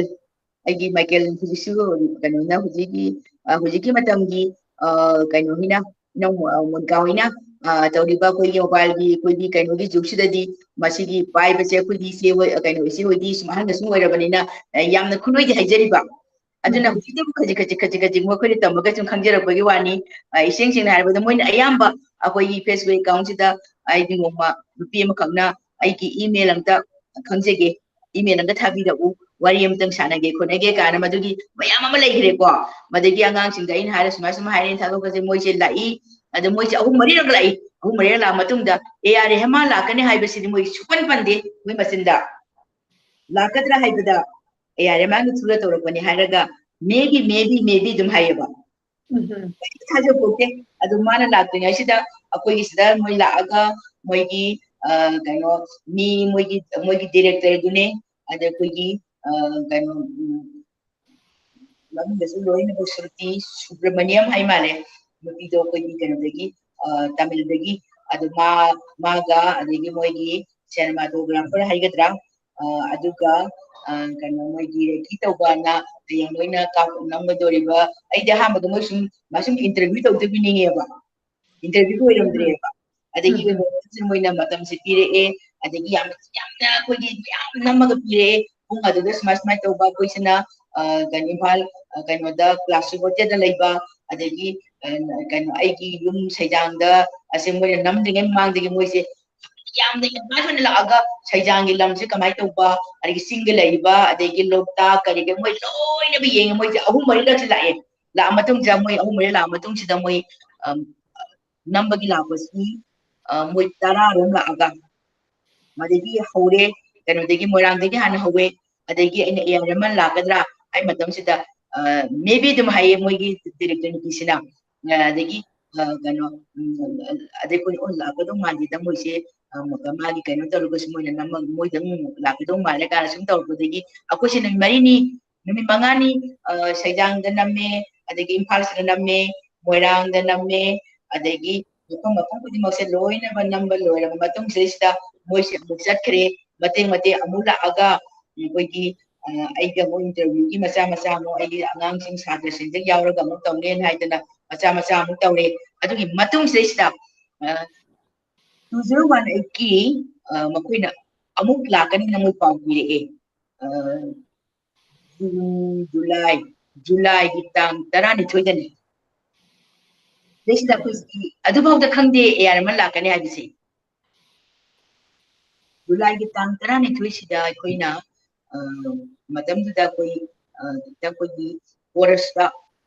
ꯑꯩꯒꯤ ꯃꯥꯏꯀꯦꯜ ꯍꯧꯖꯤꯛꯁꯨ ꯀꯩꯅꯣꯅ ꯍꯧꯖꯤꯛꯀꯤ ꯑ, ꯍꯧꯖꯤꯛꯀꯤ ꯃꯇꯝꯒꯤ ꯑ, ꯀꯩꯅꯣꯒꯤꯅ ꯏꯅꯧ ꯑ, ꯃꯣꯅꯤꯀꯥ ꯍꯣꯏꯅ ꯑ, ꯇꯧꯔꯤꯕ ꯑꯩꯈꯣꯏꯒꯤ ꯃꯣꯕꯥꯏꯜꯒꯤ ꯑꯩꯈꯣꯏꯒꯤ ꯀꯩꯅꯣꯒꯤ ꯖꯨꯒꯁꯤꯗꯗꯤ ꯃꯁꯤꯒꯤ ꯄꯥꯏꯕꯁꯦ ꯑꯩꯈꯣꯏꯗꯤ ꯏꯆꯦ ꯍꯣꯏ ꯑ, ꯀꯩꯅꯣ ꯏꯆꯦ ꯍꯣꯏꯗꯤ ꯁꯨꯝ ꯑꯍꯟꯗ ꯁꯨꯝ ꯑꯣꯏꯔꯕꯅꯤꯅ ꯑ, ꯌꯥꯝꯅ ꯈꯨꯂꯣꯏꯗꯤ ꯍꯥꯏꯖꯔꯤꯕ꯫ ꯑꯗꯨꯅ ꯍꯧꯖꯤꯛꯇꯕꯨ ꯈꯖꯤꯛ ꯈꯖꯤꯛ ꯈꯖꯤꯛ ꯈꯖꯤꯛ ꯃꯈꯣꯏꯅ ꯇꯝꯃꯒ ꯁꯨꯝ ꯈꯪꯖꯔꯛꯄꯒꯤ ꯋꯥꯅꯤ꯫ ꯑ, ꯏꯁꯦꯡ ꯁꯦꯡꯅ ꯍꯥꯏꯔꯕꯗ ꯃꯣꯏꯅ ꯑꯌꯥꯝꯕ ꯑꯩꯈꯣꯏꯒꯤ Facebook ꯑꯦꯀꯥꯎꯟꯁꯤꯗ ꯑꯩꯗꯤ ꯅꯣꯡꯃ ꯅꯨꯄꯤ ꯑꯃꯈꯛꯅ ꯑꯩꯒꯤ ꯏꯃꯦꯜ ꯑꯝꯇ ꯈꯪꯖꯒꯦ, ꯏꯃꯦꯜ ꯑꯝꯇ ꯊꯥꯕꯤꯔꯛꯎ, ꯋꯥꯔꯤ ꯑꯃꯇꯪ ꯁꯥꯟꯅꯒꯦ ꯈꯣꯠꯅꯒꯦ ꯀꯥꯏꯅ ꯃꯗꯨꯒꯤ ꯃꯌꯥꯝ ꯑꯃ ꯂꯩꯈ꯭ꯔꯦꯀꯣ꯫ ꯃꯗꯒꯤ ꯑꯉꯥꯡꯁꯤꯡꯗ ꯑꯩꯅ ꯍꯥꯏꯔꯦ, ꯁꯨꯃꯥꯏ ꯁꯨꯃꯥꯏ ꯍꯥꯏꯔꯦꯅ ꯊꯥꯗꯣꯛꯄꯁꯦ, ꯃꯣꯏꯁꯦ ꯂꯥꯛꯏ꯫ ꯑꯗ ꯃꯣꯏꯁꯦ ꯑꯍꯨꯝ ꯃꯔꯤꯔꯛ ꯂꯥꯛꯏ꯫ ꯑꯍꯨꯝ ꯃꯔꯤꯔꯛ ꯂꯥꯛꯑ ꯃꯇꯨꯡꯗ ꯑꯦ ꯑꯥꯔ ꯔꯦꯍꯃꯥꯟ ꯂꯥꯛꯀꯅꯤ ꯍꯥꯏꯕꯁꯤꯗꯤ ꯃꯣꯏ ꯁꯨꯛꯄꯟ ꯄꯟꯗꯦ꯫ ꯃꯣꯏ ꯃꯆꯤꯟꯗ ꯂꯥꯛꯀꯗ꯭ꯔꯥ ꯍꯥꯏꯕꯗ ꯑꯦ ꯑꯥꯔ ꯔꯦꯍꯃꯥꯟꯒꯤ ꯊ꯭ꯔꯨꯗ ꯇꯧꯔꯛꯄꯅꯤ ꯍꯥꯏꯔꯒ maybe, maybe, maybe ꯑꯗꯨꯝ ꯍꯥꯏꯌꯦꯕ꯫ ꯎꯝ꯫ ꯊꯥꯖꯄꯣꯠꯇꯦ꯫ ꯑꯗꯨ ꯃꯥꯅ ꯂꯥꯛꯇ꯭ꯔꯤꯉꯩꯁꯤꯗ ꯑꯩꯈꯣꯏꯒꯤ ꯁꯤꯗ ꯃꯣꯏ ꯂꯥꯛꯑꯒ ꯃꯣꯏꯒꯤ ꯑ, ꯀꯩꯅꯣ ꯃꯤ ꯃꯣꯏꯒꯤ ꯃꯣꯏꯒꯤ ꯗꯤꯔꯦꯛꯇꯔꯗꯨꯅꯦ, ꯑꯗ ꯑꯩꯈꯣꯏꯒꯤ ꯑ, ꯀꯩꯅꯣ ꯎꯝ, ꯃꯃꯤꯡꯗꯁꯨ ꯂꯣꯏꯅꯃꯛ ꯁ꯭ꯔꯨꯇꯤ ꯁꯨꯕ꯭ꯔꯃꯅꯤꯌꯝ ꯍꯥꯏ ꯃꯥꯜꯂꯦ, ꯅꯨꯄꯤꯗꯣ ꯑꯩꯈꯣꯏꯒꯤ ꯀꯩꯅꯣꯗꯒꯤ ꯑ, ꯇꯥꯃꯤꯜꯗꯒꯤ꯫ ꯑꯗꯨ ꯃꯥ ꯃꯥꯒ ꯑꯗꯒꯤ ꯃꯣꯏꯒꯤ ꯁꯤꯅꯦꯃꯥꯇꯣꯒ꯭ꯔꯥꯐꯔ ꯍꯥꯏꯒꯗ꯭ꯔꯥ, ꯑ, ꯑꯗꯨꯒ ꯑ, ꯀꯩꯅꯣ ꯃꯣꯏꯒꯤ ꯔꯦꯀꯤ ꯇꯧꯕꯅ ꯍꯌꯦꯡ ꯃꯣꯏꯅ ꯀꯥꯞ ꯅꯝꯒꯗꯧꯔꯤꯕ, ꯑꯩꯗꯤ ꯑꯍꯥꯟꯕꯗ ꯃꯣꯏ ꯁꯨꯝ ꯃꯥ ꯁꯨꯝ ꯏꯟꯇꯔꯚ꯭ꯌꯨ ꯇꯧꯗꯣꯏꯕꯨ ꯅꯤꯡꯉꯦꯕ, ꯏꯟꯇꯔꯚ꯭ꯌꯨ ꯑꯣꯏꯔꯝꯗ꯭ꯔꯦꯕ꯫ ꯑꯗꯒꯤ ꯃꯣꯏꯅ ꯃꯇꯝꯁꯦ ꯄꯤꯔꯛꯑꯦ, ꯑꯗꯒꯤ ꯌꯥꯝ ꯌꯥꯝꯅ ꯑꯩꯈꯣꯏꯒꯤ ꯃꯌꯥꯝ ꯅꯝꯃꯒ ꯄꯤꯔꯛꯑꯦ꯫ ꯄꯨꯡ ꯑꯗꯨꯗ ꯁꯨꯃꯥꯏ ꯁꯨꯃꯥꯏꯅ ꯇꯧꯕ, ꯑꯩꯈꯣꯏꯁꯤꯅ ꯑ, ꯀꯩꯅꯣ ꯏꯝꯐꯥꯜ ꯑ, ꯀꯩꯅꯣꯗ ꯀ꯭ꯂꯥꯁꯤꯛ ꯍꯣꯇꯦꯜꯗ ꯂꯩꯕ, ꯑꯗꯒꯤ ꯑ, ꯀꯩꯅꯣ ꯑꯩꯒꯤ ꯌꯨꯝ ꯁꯩꯖꯥꯡꯗ ꯑꯁꯦ ꯃꯣꯏꯅ ꯅꯝꯗ꯭ꯔꯤꯉꯩ ꯃꯃꯥꯡꯗꯒꯤ ꯃꯣꯏꯁꯦ ꯌꯥꯝꯅ advance ꯑꯣꯏꯅ ꯂꯥꯛꯑꯒ ꯁꯩꯖꯥꯡꯒꯤ ꯂꯝꯁꯦ ꯀꯃꯥꯏꯅ ꯇꯧꯕ, ꯑꯗꯒꯤ ꯆꯤꯡꯗ ꯂꯩꯔꯤꯕ, ꯑꯗꯒꯤ ꯂꯣꯛꯇꯥꯛ ꯀꯔꯤ ꯀꯔꯤ ꯃꯣꯏ ꯂꯣꯏꯅꯕ ꯌꯦꯡꯉꯦ꯫ ꯃꯣꯏꯁꯦ ꯑꯍꯨꯝ ꯃꯔꯤꯔꯛꯁꯦ ꯂꯥꯛꯑꯦ꯫ ꯂꯥꯛꯑ ꯃꯇꯨꯡꯁꯤꯗ ꯃꯣꯏ ꯑꯍꯨꯝ ꯃꯔꯤ ꯂꯥꯛꯑ ꯃꯇꯨꯡꯁꯤꯗ ꯃꯣꯏ, ꯑꯝ, ꯅꯝꯕꯒꯤ ꯂꯥꯛꯄꯁꯤ, ꯑ, ꯃꯣꯏ ꯇꯔꯥꯔꯣꯝ ꯂꯥꯛꯑꯒ, ꯑꯗꯒꯤ ꯍꯧꯔꯦ, ꯀꯩꯅꯣꯗꯒꯤ, ꯃꯣꯏꯔꯥꯡꯗꯒꯤ ꯍꯥꯟꯅ ꯍꯧꯋꯦ꯫ ꯑꯗꯒꯤ ꯑꯩꯅ, "ꯑꯦ ꯑꯥꯔ ꯔꯍꯃꯟ ꯂꯥꯛꯀꯗ꯭ꯔꯥ?" ꯍꯥꯏ ꯃꯇꯝꯁꯤꯗ, ꯑ, maybe ꯑꯗꯨꯝ ꯍꯥꯏꯌꯦ ꯃꯣꯏꯒꯤ director ꯅꯨꯄꯤꯁꯤꯅ꯫ ꯑ, ꯑꯗꯒꯤ, ꯑ, ꯀꯩꯅꯣ, ꯎꯝ, ꯑꯗꯩ ꯑꯩꯈꯣꯏ, "ꯑꯣ, ꯂꯥꯛꯀꯗꯧ ꯃꯥꯟꯗꯦꯗ ꯃꯣꯏꯁꯦ, ꯑ, ꯃꯥꯒꯤ ꯀꯩꯅꯣ ꯇꯧꯔꯒꯁꯨ ꯃꯣꯏꯅ ꯅꯝꯃ-, ꯃꯣꯏꯗ ꯑꯃꯨꯛ ꯂꯥꯛꯀꯗꯧ ꯃꯥꯜꯂꯦ" ꯀꯥꯏꯅ ꯁꯨꯝ ꯇꯧꯔꯛꯄꯗꯒꯤ ꯑꯩꯈꯣꯏꯁꯦ ꯅꯨꯃꯤꯠ ꯃꯔꯤꯅꯤ, ꯅꯨꯃꯤꯠ ꯃꯉꯥꯅꯤ, ꯑ, ꯁꯩꯖꯥꯡꯗ ꯅꯝꯃꯦ, ꯑꯗꯒꯤ ꯏꯝꯐꯥꯜꯁꯤꯗ ꯅꯝꯃꯦ, ꯃꯣꯏꯔꯥꯡꯗ ꯅꯝꯃꯦ, ꯑꯗꯒꯤ ꯃꯐꯝ, ꯃꯐꯝ ꯈꯨꯗꯤꯡꯃꯛꯁꯦ ꯂꯣꯏꯅꯃꯛ ꯅꯝꯕ ꯂꯣꯏꯔꯕ ꯃꯇꯨꯡꯁꯤꯗꯩꯁꯤꯗ ꯃꯣꯏꯁꯦ ꯑꯃꯨꯛ ꯆꯠꯈ꯭ꯔꯦ꯫ ꯃꯇꯦꯛ ꯃꯇꯦꯛ ꯑꯃꯨꯛ ꯂꯥꯛꯑꯒ ꯑꯩꯈꯣꯏꯒꯤ, ꯑ, ꯑꯩꯒꯤ ꯑꯃꯨꯛ interview ꯒꯤ ꯃꯆꯥ ꯃꯆꯥ ꯑꯃꯨꯛ ꯑꯩꯒꯤ ꯑꯉꯥꯡꯁꯤꯡ ꯁꯥꯇ꯭ꯔꯁꯤꯡꯗ ꯌꯥꯎꯔꯒ ꯑꯃꯨꯛ ꯇꯧꯅꯦꯅ ꯍꯥꯏꯗꯅ ꯃꯆꯥ ꯃꯆꯥ ꯑꯃꯨꯛ ꯇꯧꯔꯦ꯫ ꯑꯗꯨꯒꯤ ꯃꯇꯨꯡꯁꯤꯗꯩꯁꯤꯗ, ꯑ, two zero one eight ꯀꯤ, ꯑ, ꯃꯈꯣꯏꯅ ꯑꯃꯨꯛ ꯂꯥꯛꯀꯅꯤꯅ ꯃꯣꯏ ꯄꯥꯎ ꯄꯤꯔꯛꯑꯦ꯫ ꯑ, ꯖꯨꯟ, ꯖꯨꯂꯥꯏ, ꯖꯨꯂꯥꯏꯒꯤ ꯇꯥꯡ ꯇꯔꯥꯅꯤꯊꯣꯏꯗꯅꯤ꯫ ꯁꯤꯗꯩꯁꯤꯗ ꯑꯩꯈꯣꯏ ꯑꯗꯨꯐꯥꯎꯗ ꯈꯪꯗꯦ ꯑꯦ ꯑꯥꯔ ꯔꯍꯃꯟ ꯂꯥꯛꯀꯅꯤ ꯍꯥꯏꯕꯁꯦ꯫ ꯖꯨꯂꯥꯏꯒꯤ ꯇꯥꯡ ꯇꯔꯥꯅꯤꯊꯣꯏꯁꯤꯗ ꯑꯩꯈꯣꯏꯅ, ꯑ, ꯃꯇꯝꯗꯨꯗ ꯑꯩꯈꯣꯏ, ꯑ, ꯑꯩꯈꯣꯏꯒꯤ chorus ꯇ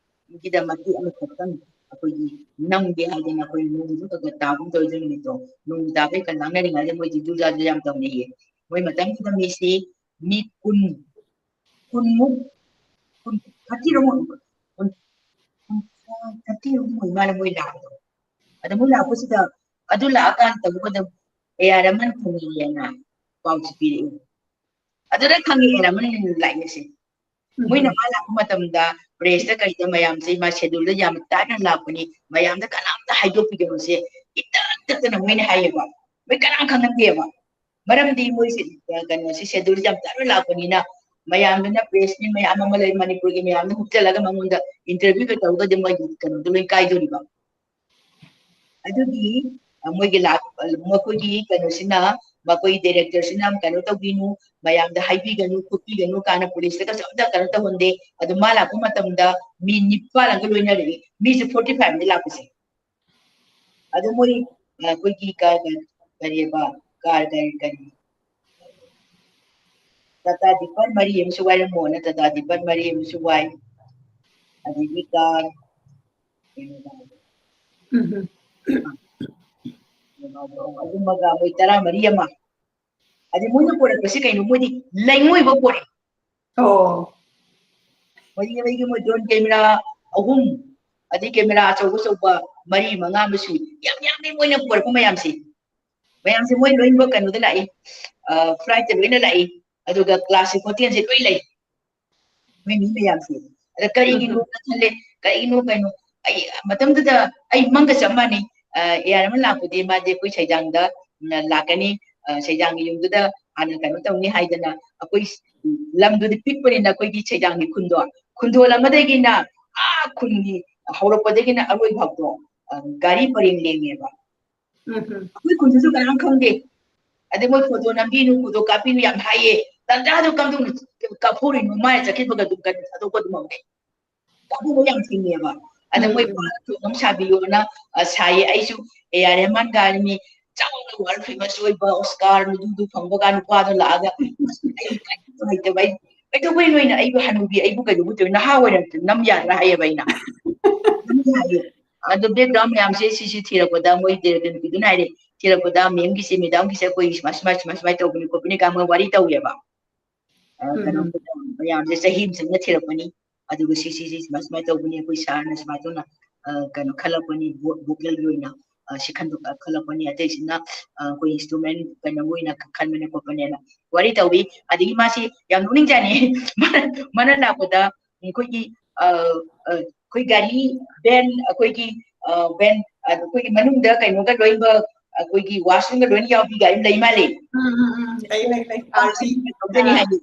ꯒꯤꯗ ꯃꯇꯦꯛ ꯑꯃꯈꯛꯇꯪ ꯑꯩꯈꯣꯏꯒꯤ ꯅꯝꯒꯦ ꯍꯥꯏꯗꯅ ꯑꯩꯈꯣꯏ ꯅꯣꯡꯁꯨ ꯈꯔ ꯈꯔ ꯇꯥꯒꯨꯝ ꯇꯧꯋꯦ ꯑꯗꯨ ꯅꯨꯃꯤꯠꯇꯣ꯫ ꯅꯣꯡ ꯇꯥꯕꯩ ꯈꯔ ꯂꯥꯡꯅꯔꯤꯉꯩꯗ ꯃꯣꯏꯗꯤ ꯖꯨꯖꯥ ꯖꯨꯖꯥ ꯌꯥꯝ ꯇꯧꯅꯩꯌꯦ꯫ ꯃꯣꯏ ꯃꯇꯝꯗꯨꯗ ꯃꯤꯁꯤ ꯃꯤ ꯀꯨꯟ, ꯀꯨꯟꯃꯨꯛ, ꯀꯨꯟ, thirty ꯔꯣꯝ ꯑꯣꯏꯕ, ꯀꯨꯟ, ꯀꯨꯟꯊ꯭ꯔꯥ, thirty ꯔꯣꯝ ꯑꯣꯏ ꯃꯥꯜꯂꯦ ꯃꯣꯏ ꯂꯥꯛꯄꯗꯣ꯫ ꯑꯗ ꯃꯣꯏ ꯂꯥꯛꯄꯁꯤꯗ ꯑꯗꯨ ꯂꯥꯛꯑꯀꯥꯟꯗ ꯇꯧꯕꯗ ꯑꯦ ꯑꯥꯔ ꯔꯍꯃꯟ ꯐꯪꯉꯦꯅ ꯄꯥꯎꯁꯤ ꯄꯤꯔꯛꯑꯦ꯫ ꯑꯗꯨꯗ ꯈꯪꯉꯦ ꯑꯦ ꯑꯥꯔ ꯔꯍꯃꯟ ꯂꯥꯛꯑꯦꯁꯦ꯫ ꯃꯣꯏꯅ ꯃꯥ ꯂꯥꯛꯄ ꯃꯇꯝꯗ press ꯇ ꯀꯩꯗ ꯃꯌꯥꯝꯁꯦ ꯃꯥ schedule ꯗ ꯌꯥꯝ ꯇꯥꯏꯠꯅ ꯂꯥꯛꯄꯅꯤ, ꯃꯌꯥꯝꯗ ꯀꯅꯥꯝꯇ ꯍꯥꯏꯗꯣꯛꯄꯤꯒꯅꯨꯁꯦ ꯏꯇꯠ ꯇꯠꯇꯅ ꯃꯣꯏꯅ ꯍꯥꯏꯌꯦꯕ꯫ ꯃꯣꯏ ꯀꯅꯥꯝ ꯈꯪꯍꯟꯗꯦꯕ꯫ ꯃꯔꯝꯗꯤ ꯃꯣꯏꯁꯦ, ꯑ, ꯀꯩꯅꯣꯁꯦ schedule ꯁꯦ ꯌꯥꯝ ꯇꯥꯏꯠꯅ ꯂꯥꯛꯄꯅꯤꯅ ꯃꯌꯥꯝꯗꯨꯅ press ꯃꯤ ꯃꯌꯥꯝ ꯑꯃ ꯂꯩ ꯃꯅꯤꯄꯨꯔꯒꯤ ꯃꯌꯥꯝꯅ ꯍꯨꯞꯆꯜꯂꯒ ꯃꯉꯣꯟꯗ interview ꯒ ꯇꯧꯔꯒꯗꯤ ꯃꯣꯏꯒꯤ ꯀꯩꯅꯣꯗꯣ ꯂꯣꯏ ꯀꯥꯏꯗꯣꯔꯤꯕ꯫ ꯑꯗꯨꯒꯤ, ꯑ, ꯃꯣꯏꯒꯤ ꯂꯥꯛ-, ꯑ, ꯃꯈꯣꯏꯒꯤ ꯀꯩꯅꯣꯁꯤꯅ, ꯃꯈꯣꯏ director ꯁꯤꯅ ꯀꯩꯅꯣ ꯇꯧꯕꯤꯅꯨ, ꯃꯌꯥꯝꯗ ꯍꯥꯏꯕꯤꯒꯅꯨ ꯈꯣꯠꯄꯤꯒꯅꯨ ꯀꯥꯏꯅ police ꯇꯒꯁꯨ ꯑꯝꯇ ꯀꯩꯅꯣ ꯇꯧꯍꯟꯗꯦ꯫ ꯑꯗꯨ ꯃꯥ ꯂꯥꯛꯄ ꯃꯇꯝꯗ ꯃꯤ ꯅꯤꯄꯥꯜ ꯑꯃꯒ ꯂꯣꯏꯅꯔꯛꯏ, ꯃꯤꯁꯦ forty five ꯗ ꯂꯥꯛꯄꯁꯦ꯫ ꯑꯗꯣ ꯃꯣꯏ, ꯑ, ꯑꯩꯈꯣꯏꯒꯤ ꯀ-, ꯀ-, ꯀꯔꯤꯕ, ꯀꯥꯔ ꯀꯔꯤ ꯀꯔꯤ, ꯇꯥꯇꯥ ꯗꯤꯄꯔ ꯃꯔꯤ ꯑꯃꯁꯨ ꯋꯥꯏꯔꯝꯃꯣꯅ ꯇꯥꯇꯥ ꯗꯤꯄꯔ ꯃꯔꯤ ꯑꯃꯁꯨ ꯋꯥꯏ꯫ ꯑꯗꯒꯤ ꯀꯥꯔ, ꯀꯩꯅꯣ, ꯎꯝ ꯑꯗꯨꯃꯒ ꯃꯣꯏ ꯇꯔꯥꯃꯔꯤ ꯑꯃ꯫ ꯑꯗꯩ ꯃꯣꯏꯅ ꯄꯣꯔꯛꯄꯁꯦ ꯀꯩꯅꯣ, ꯃꯣꯏꯗꯤ ꯂꯩꯉꯣꯏꯕ ꯄꯣꯔꯛꯑꯦ꯫ ꯑꯣ ꯃꯣꯏꯒꯤ ꯃꯣꯏꯒꯤ ꯃꯣꯏ ꯗ꯭ꯔꯣꯟ ꯀꯦꯃꯦꯔꯥ ꯑꯍꯨꯝ, ꯑꯗꯩ ꯀꯦꯃꯦꯔꯥ ꯑꯆꯧꯕ ꯑꯆꯧꯕ ꯃꯔꯤ ꯃꯉꯥ ꯑꯃꯁꯨ, ꯌꯥꯝ ꯌꯥꯝꯃꯦ ꯃꯣꯏꯅ ꯄꯣꯔꯛꯄ ꯃꯌꯥꯝꯁꯦ꯫ ꯃꯌꯥꯝꯁꯦ ꯃꯣꯏ ꯂꯣꯏꯅꯃꯛ ꯀꯩꯅꯣꯗ ꯂꯥꯛꯏ, ꯐ꯭ꯂꯥꯏꯠꯇ ꯂꯣꯏꯅ ꯂꯥꯛꯏ꯫ ꯑꯗꯨꯒ ꯀ꯭ꯂꯥꯁꯁꯤꯛ ꯍꯣꯇꯦꯜꯁꯦ ꯂꯣꯏ ꯂꯩ, ꯃꯣꯏ ꯃꯤ ꯃꯌꯥꯝꯁꯦ꯫ ꯑꯗ ꯀꯔꯤꯒꯤꯅꯣꯅ ꯈꯜꯂꯦ, ꯀꯔꯤꯒꯤꯅꯣ ꯀꯩꯅꯣ, ꯑꯩ ꯃꯇꯝꯗꯨꯗ ꯑꯩ ꯃꯪꯒ ꯆꯞ ꯃꯥꯟꯅꯩ꯫ ꯑꯦ ꯑꯥꯔ ꯑꯃ ꯂꯥꯛꯄꯗꯤ ꯃꯥꯗꯤ ꯑꯩꯈꯣꯏ ꯁꯩꯖꯥꯡꯗ ꯂꯥꯛꯀꯅꯤ, ꯁꯩꯖꯥꯡꯒꯤ ꯌꯨꯝꯗꯨꯗ ꯍꯥꯟꯅ ꯀꯩꯅꯣ ꯇꯧꯅꯤ ꯍꯥꯏꯗꯅ ꯑꯩꯈꯣꯏ ꯂꯝꯗꯨꯗꯤ ꯄꯤꯛꯄꯅꯤꯅ ꯑꯩꯈꯣꯏꯒꯤ ꯁꯩꯖꯥꯡꯒꯤ ꯈꯨꯟꯗꯣ, ꯈꯨꯟꯗꯣꯜ ꯑꯃꯗꯒꯤꯅ ꯑꯥ ꯈꯨꯟꯒꯤ ꯍꯧꯔꯛꯄꯗꯒꯤꯅ ꯑꯔꯣꯏ ꯐꯥꯎꯗꯣ ꯒꯥꯔꯤ ꯄꯔꯦꯡ ꯂꯦꯡꯉꯦꯕ꯫ ꯎꯝ ꯎꯝ ꯑꯩꯈꯣꯏ ꯈꯨꯟꯗꯨꯁꯨ ꯀꯅꯥꯝ ꯈꯪꯗꯦ꯫ ꯑꯗꯩ ꯃꯣꯏ ꯐꯣꯇꯣ ꯅꯝꯕꯤꯅꯨ, ꯐꯣꯇꯣ ꯀꯥꯞꯄꯤꯅꯨ ꯌꯥꯝ ꯍꯥꯏꯌꯦ꯫ ꯇꯟꯖꯥꯗꯨ ꯀꯝꯗꯧꯅ ꯀꯥꯞꯊꯣꯔꯤꯅꯣ? ꯃꯥꯅ ꯆꯠꯈꯤꯕꯒ ꯑꯗꯨꯝ ꯀꯩꯅꯣ ꯊꯥꯗꯣꯛꯄ ꯑꯗꯨꯝ ꯍꯧꯔꯦ꯫ ꯀꯥꯞꯄꯤꯕ ꯌꯥꯝ ꯊꯤꯡꯉꯦꯕ꯫ ꯑꯗ ꯎꯝ, ꯃꯣꯏ ꯎꯝ꯫ ꯄꯥꯔꯛ ꯊꯣꯡ ꯑꯃ ꯁꯥꯕꯤꯌꯣꯅ, ꯑ, ꯁꯥꯏꯌꯦ꯫ ꯑꯩꯁꯨ ꯑꯦ ꯑꯥꯔ ꯔꯦꯍꯃꯥꯟ ꯒꯥꯔꯤꯅꯤ ꯆꯥꯎꯅ ꯋꯥꯔꯜ ꯐꯦꯃꯁ ꯑꯣꯏꯕ ꯑꯣꯁꯀꯥꯔ ꯃꯗꯨꯗꯨ ꯐꯪꯕꯒ ꯅꯨꯄꯥꯗꯣ ꯂꯥꯛꯑꯒ, ꯑꯁ, ꯑꯩ ꯀꯔꯤꯝꯇ ꯍꯩꯇꯕ, ꯑꯩ ꯀꯩꯗꯧꯕꯩ ꯅꯣꯏꯅ ꯑꯩꯕꯨ ꯍꯅꯨꯕꯤ, ꯑꯩꯕꯨ ꯀꯩꯗꯧꯕ ꯇꯧꯔꯤ? ꯅꯍꯥ ꯑꯣꯏꯔꯝ ꯅꯝ ꯌꯥꯗ꯭ꯔꯥ ꯍꯥꯏꯌꯦꯕ ꯑꯩꯅ꯫ ꯅꯝ ꯌꯥꯏꯌꯦ꯫ ꯑꯗꯣ ꯕꯦꯛꯒ꯭ꯔꯥꯎꯟ ꯃꯌꯥꯝꯁꯦ ꯁꯤꯁꯤ ꯊꯤꯔꯛꯄꯗ ꯃꯣꯏ ꯗꯦꯔꯦꯗꯨꯟ ꯅꯨꯄꯤꯗꯨꯅ ꯍꯥꯏꯔꯦ, ꯊꯤꯔꯛꯄꯗ ꯃꯦꯝꯒꯤꯁꯦ, ꯃꯦꯗꯥꯝꯒꯤꯁꯦ ꯑꯩꯈꯣꯏ ꯁꯨꯃꯥꯏ, ꯁꯨꯃꯥꯏ, ꯁꯨꯃꯥꯏ, ꯁꯨꯃꯥꯏ ꯇꯧꯕꯅꯤ ꯈꯣꯠꯄꯅꯤ ꯀꯥꯏꯅ ꯃꯣꯏ ꯋꯥꯔꯤ ꯇꯧꯋꯦꯕ꯫ ꯑ, ꯎꯝ, ꯀꯩꯅꯣ ꯎꯝ꯫ ꯃꯌꯥꯝꯁꯦ ꯆꯍꯤ ꯑꯃ ꯆꯪꯅ ꯊꯤꯔꯛꯄꯅꯤ꯫ ꯑꯗꯨꯒ ꯁꯤ, ꯁꯤ, ꯁꯤ ꯁꯨꯃꯥꯏ, ꯁꯨꯃꯥꯏ ꯇꯧꯕꯅꯤ, ꯑꯩꯈꯣꯏ ꯁꯥꯔꯅ ꯁꯨꯃꯥꯏ ꯇꯧꯅ, ꯑ, ꯀꯩꯅꯣ ꯈꯜꯂꯛꯄꯅꯤ, ꯚꯣ-, ꯚꯣꯀꯦꯜꯒꯤ ꯑꯣꯏꯅ, ꯑ, ꯁꯤ ꯈꯟꯗꯣꯛ-, ꯑ, ꯈꯜꯂꯛꯄꯅꯤ, ꯑꯇꯩꯁꯤꯅ, ꯑ, ꯑꯩꯈꯣꯏ ꯏꯟꯁꯇ꯭ꯔꯨꯃꯦꯟ ꯀꯩꯅꯣꯒꯤ ꯑꯣꯏꯅ ꯈꯟꯕꯅꯦ ꯈꯣꯠꯄꯅꯦꯅ ꯋꯥꯔꯤ ꯇꯧꯏ꯫ ꯑꯗꯒꯤ ꯃꯥꯁꯤ ꯌꯥꯝ ꯅꯣꯛꯅꯤꯡꯖꯥꯠꯅꯤ꯫ ꯃꯥꯅ, ꯃꯥꯅ ꯂꯥꯛꯄꯗ ꯑꯩꯈꯣꯏꯒꯤ, ꯑ, ꯑ, ꯑꯩꯈꯣꯏ ꯒꯥꯔꯤ, ꯚꯦꯟ, ꯑꯩꯈꯣꯏꯒꯤ, ꯑ, ꯚꯦꯟ, ꯑ, ꯑꯩꯈꯣꯏꯒꯤ ꯃꯅꯨꯡꯗ ꯀꯩꯅꯣꯒ ꯂꯣꯏꯅꯃꯛ, ꯑꯩꯈꯣꯏꯒꯤ ꯋꯥꯁꯔꯨꯝꯒ ꯂꯣꯏꯅ ꯌꯥꯎꯕꯤ ꯒꯥꯔꯤ ꯂꯩ ꯃꯥꯜꯂꯦ꯫ ꯎꯝ, ꯎꯝ, ꯎꯝ꯫ ꯂꯩ, ꯂꯩ, ꯂꯩ꯫ ꯇꯧꯖꯅꯤ ꯍꯥꯏꯌꯦ꯫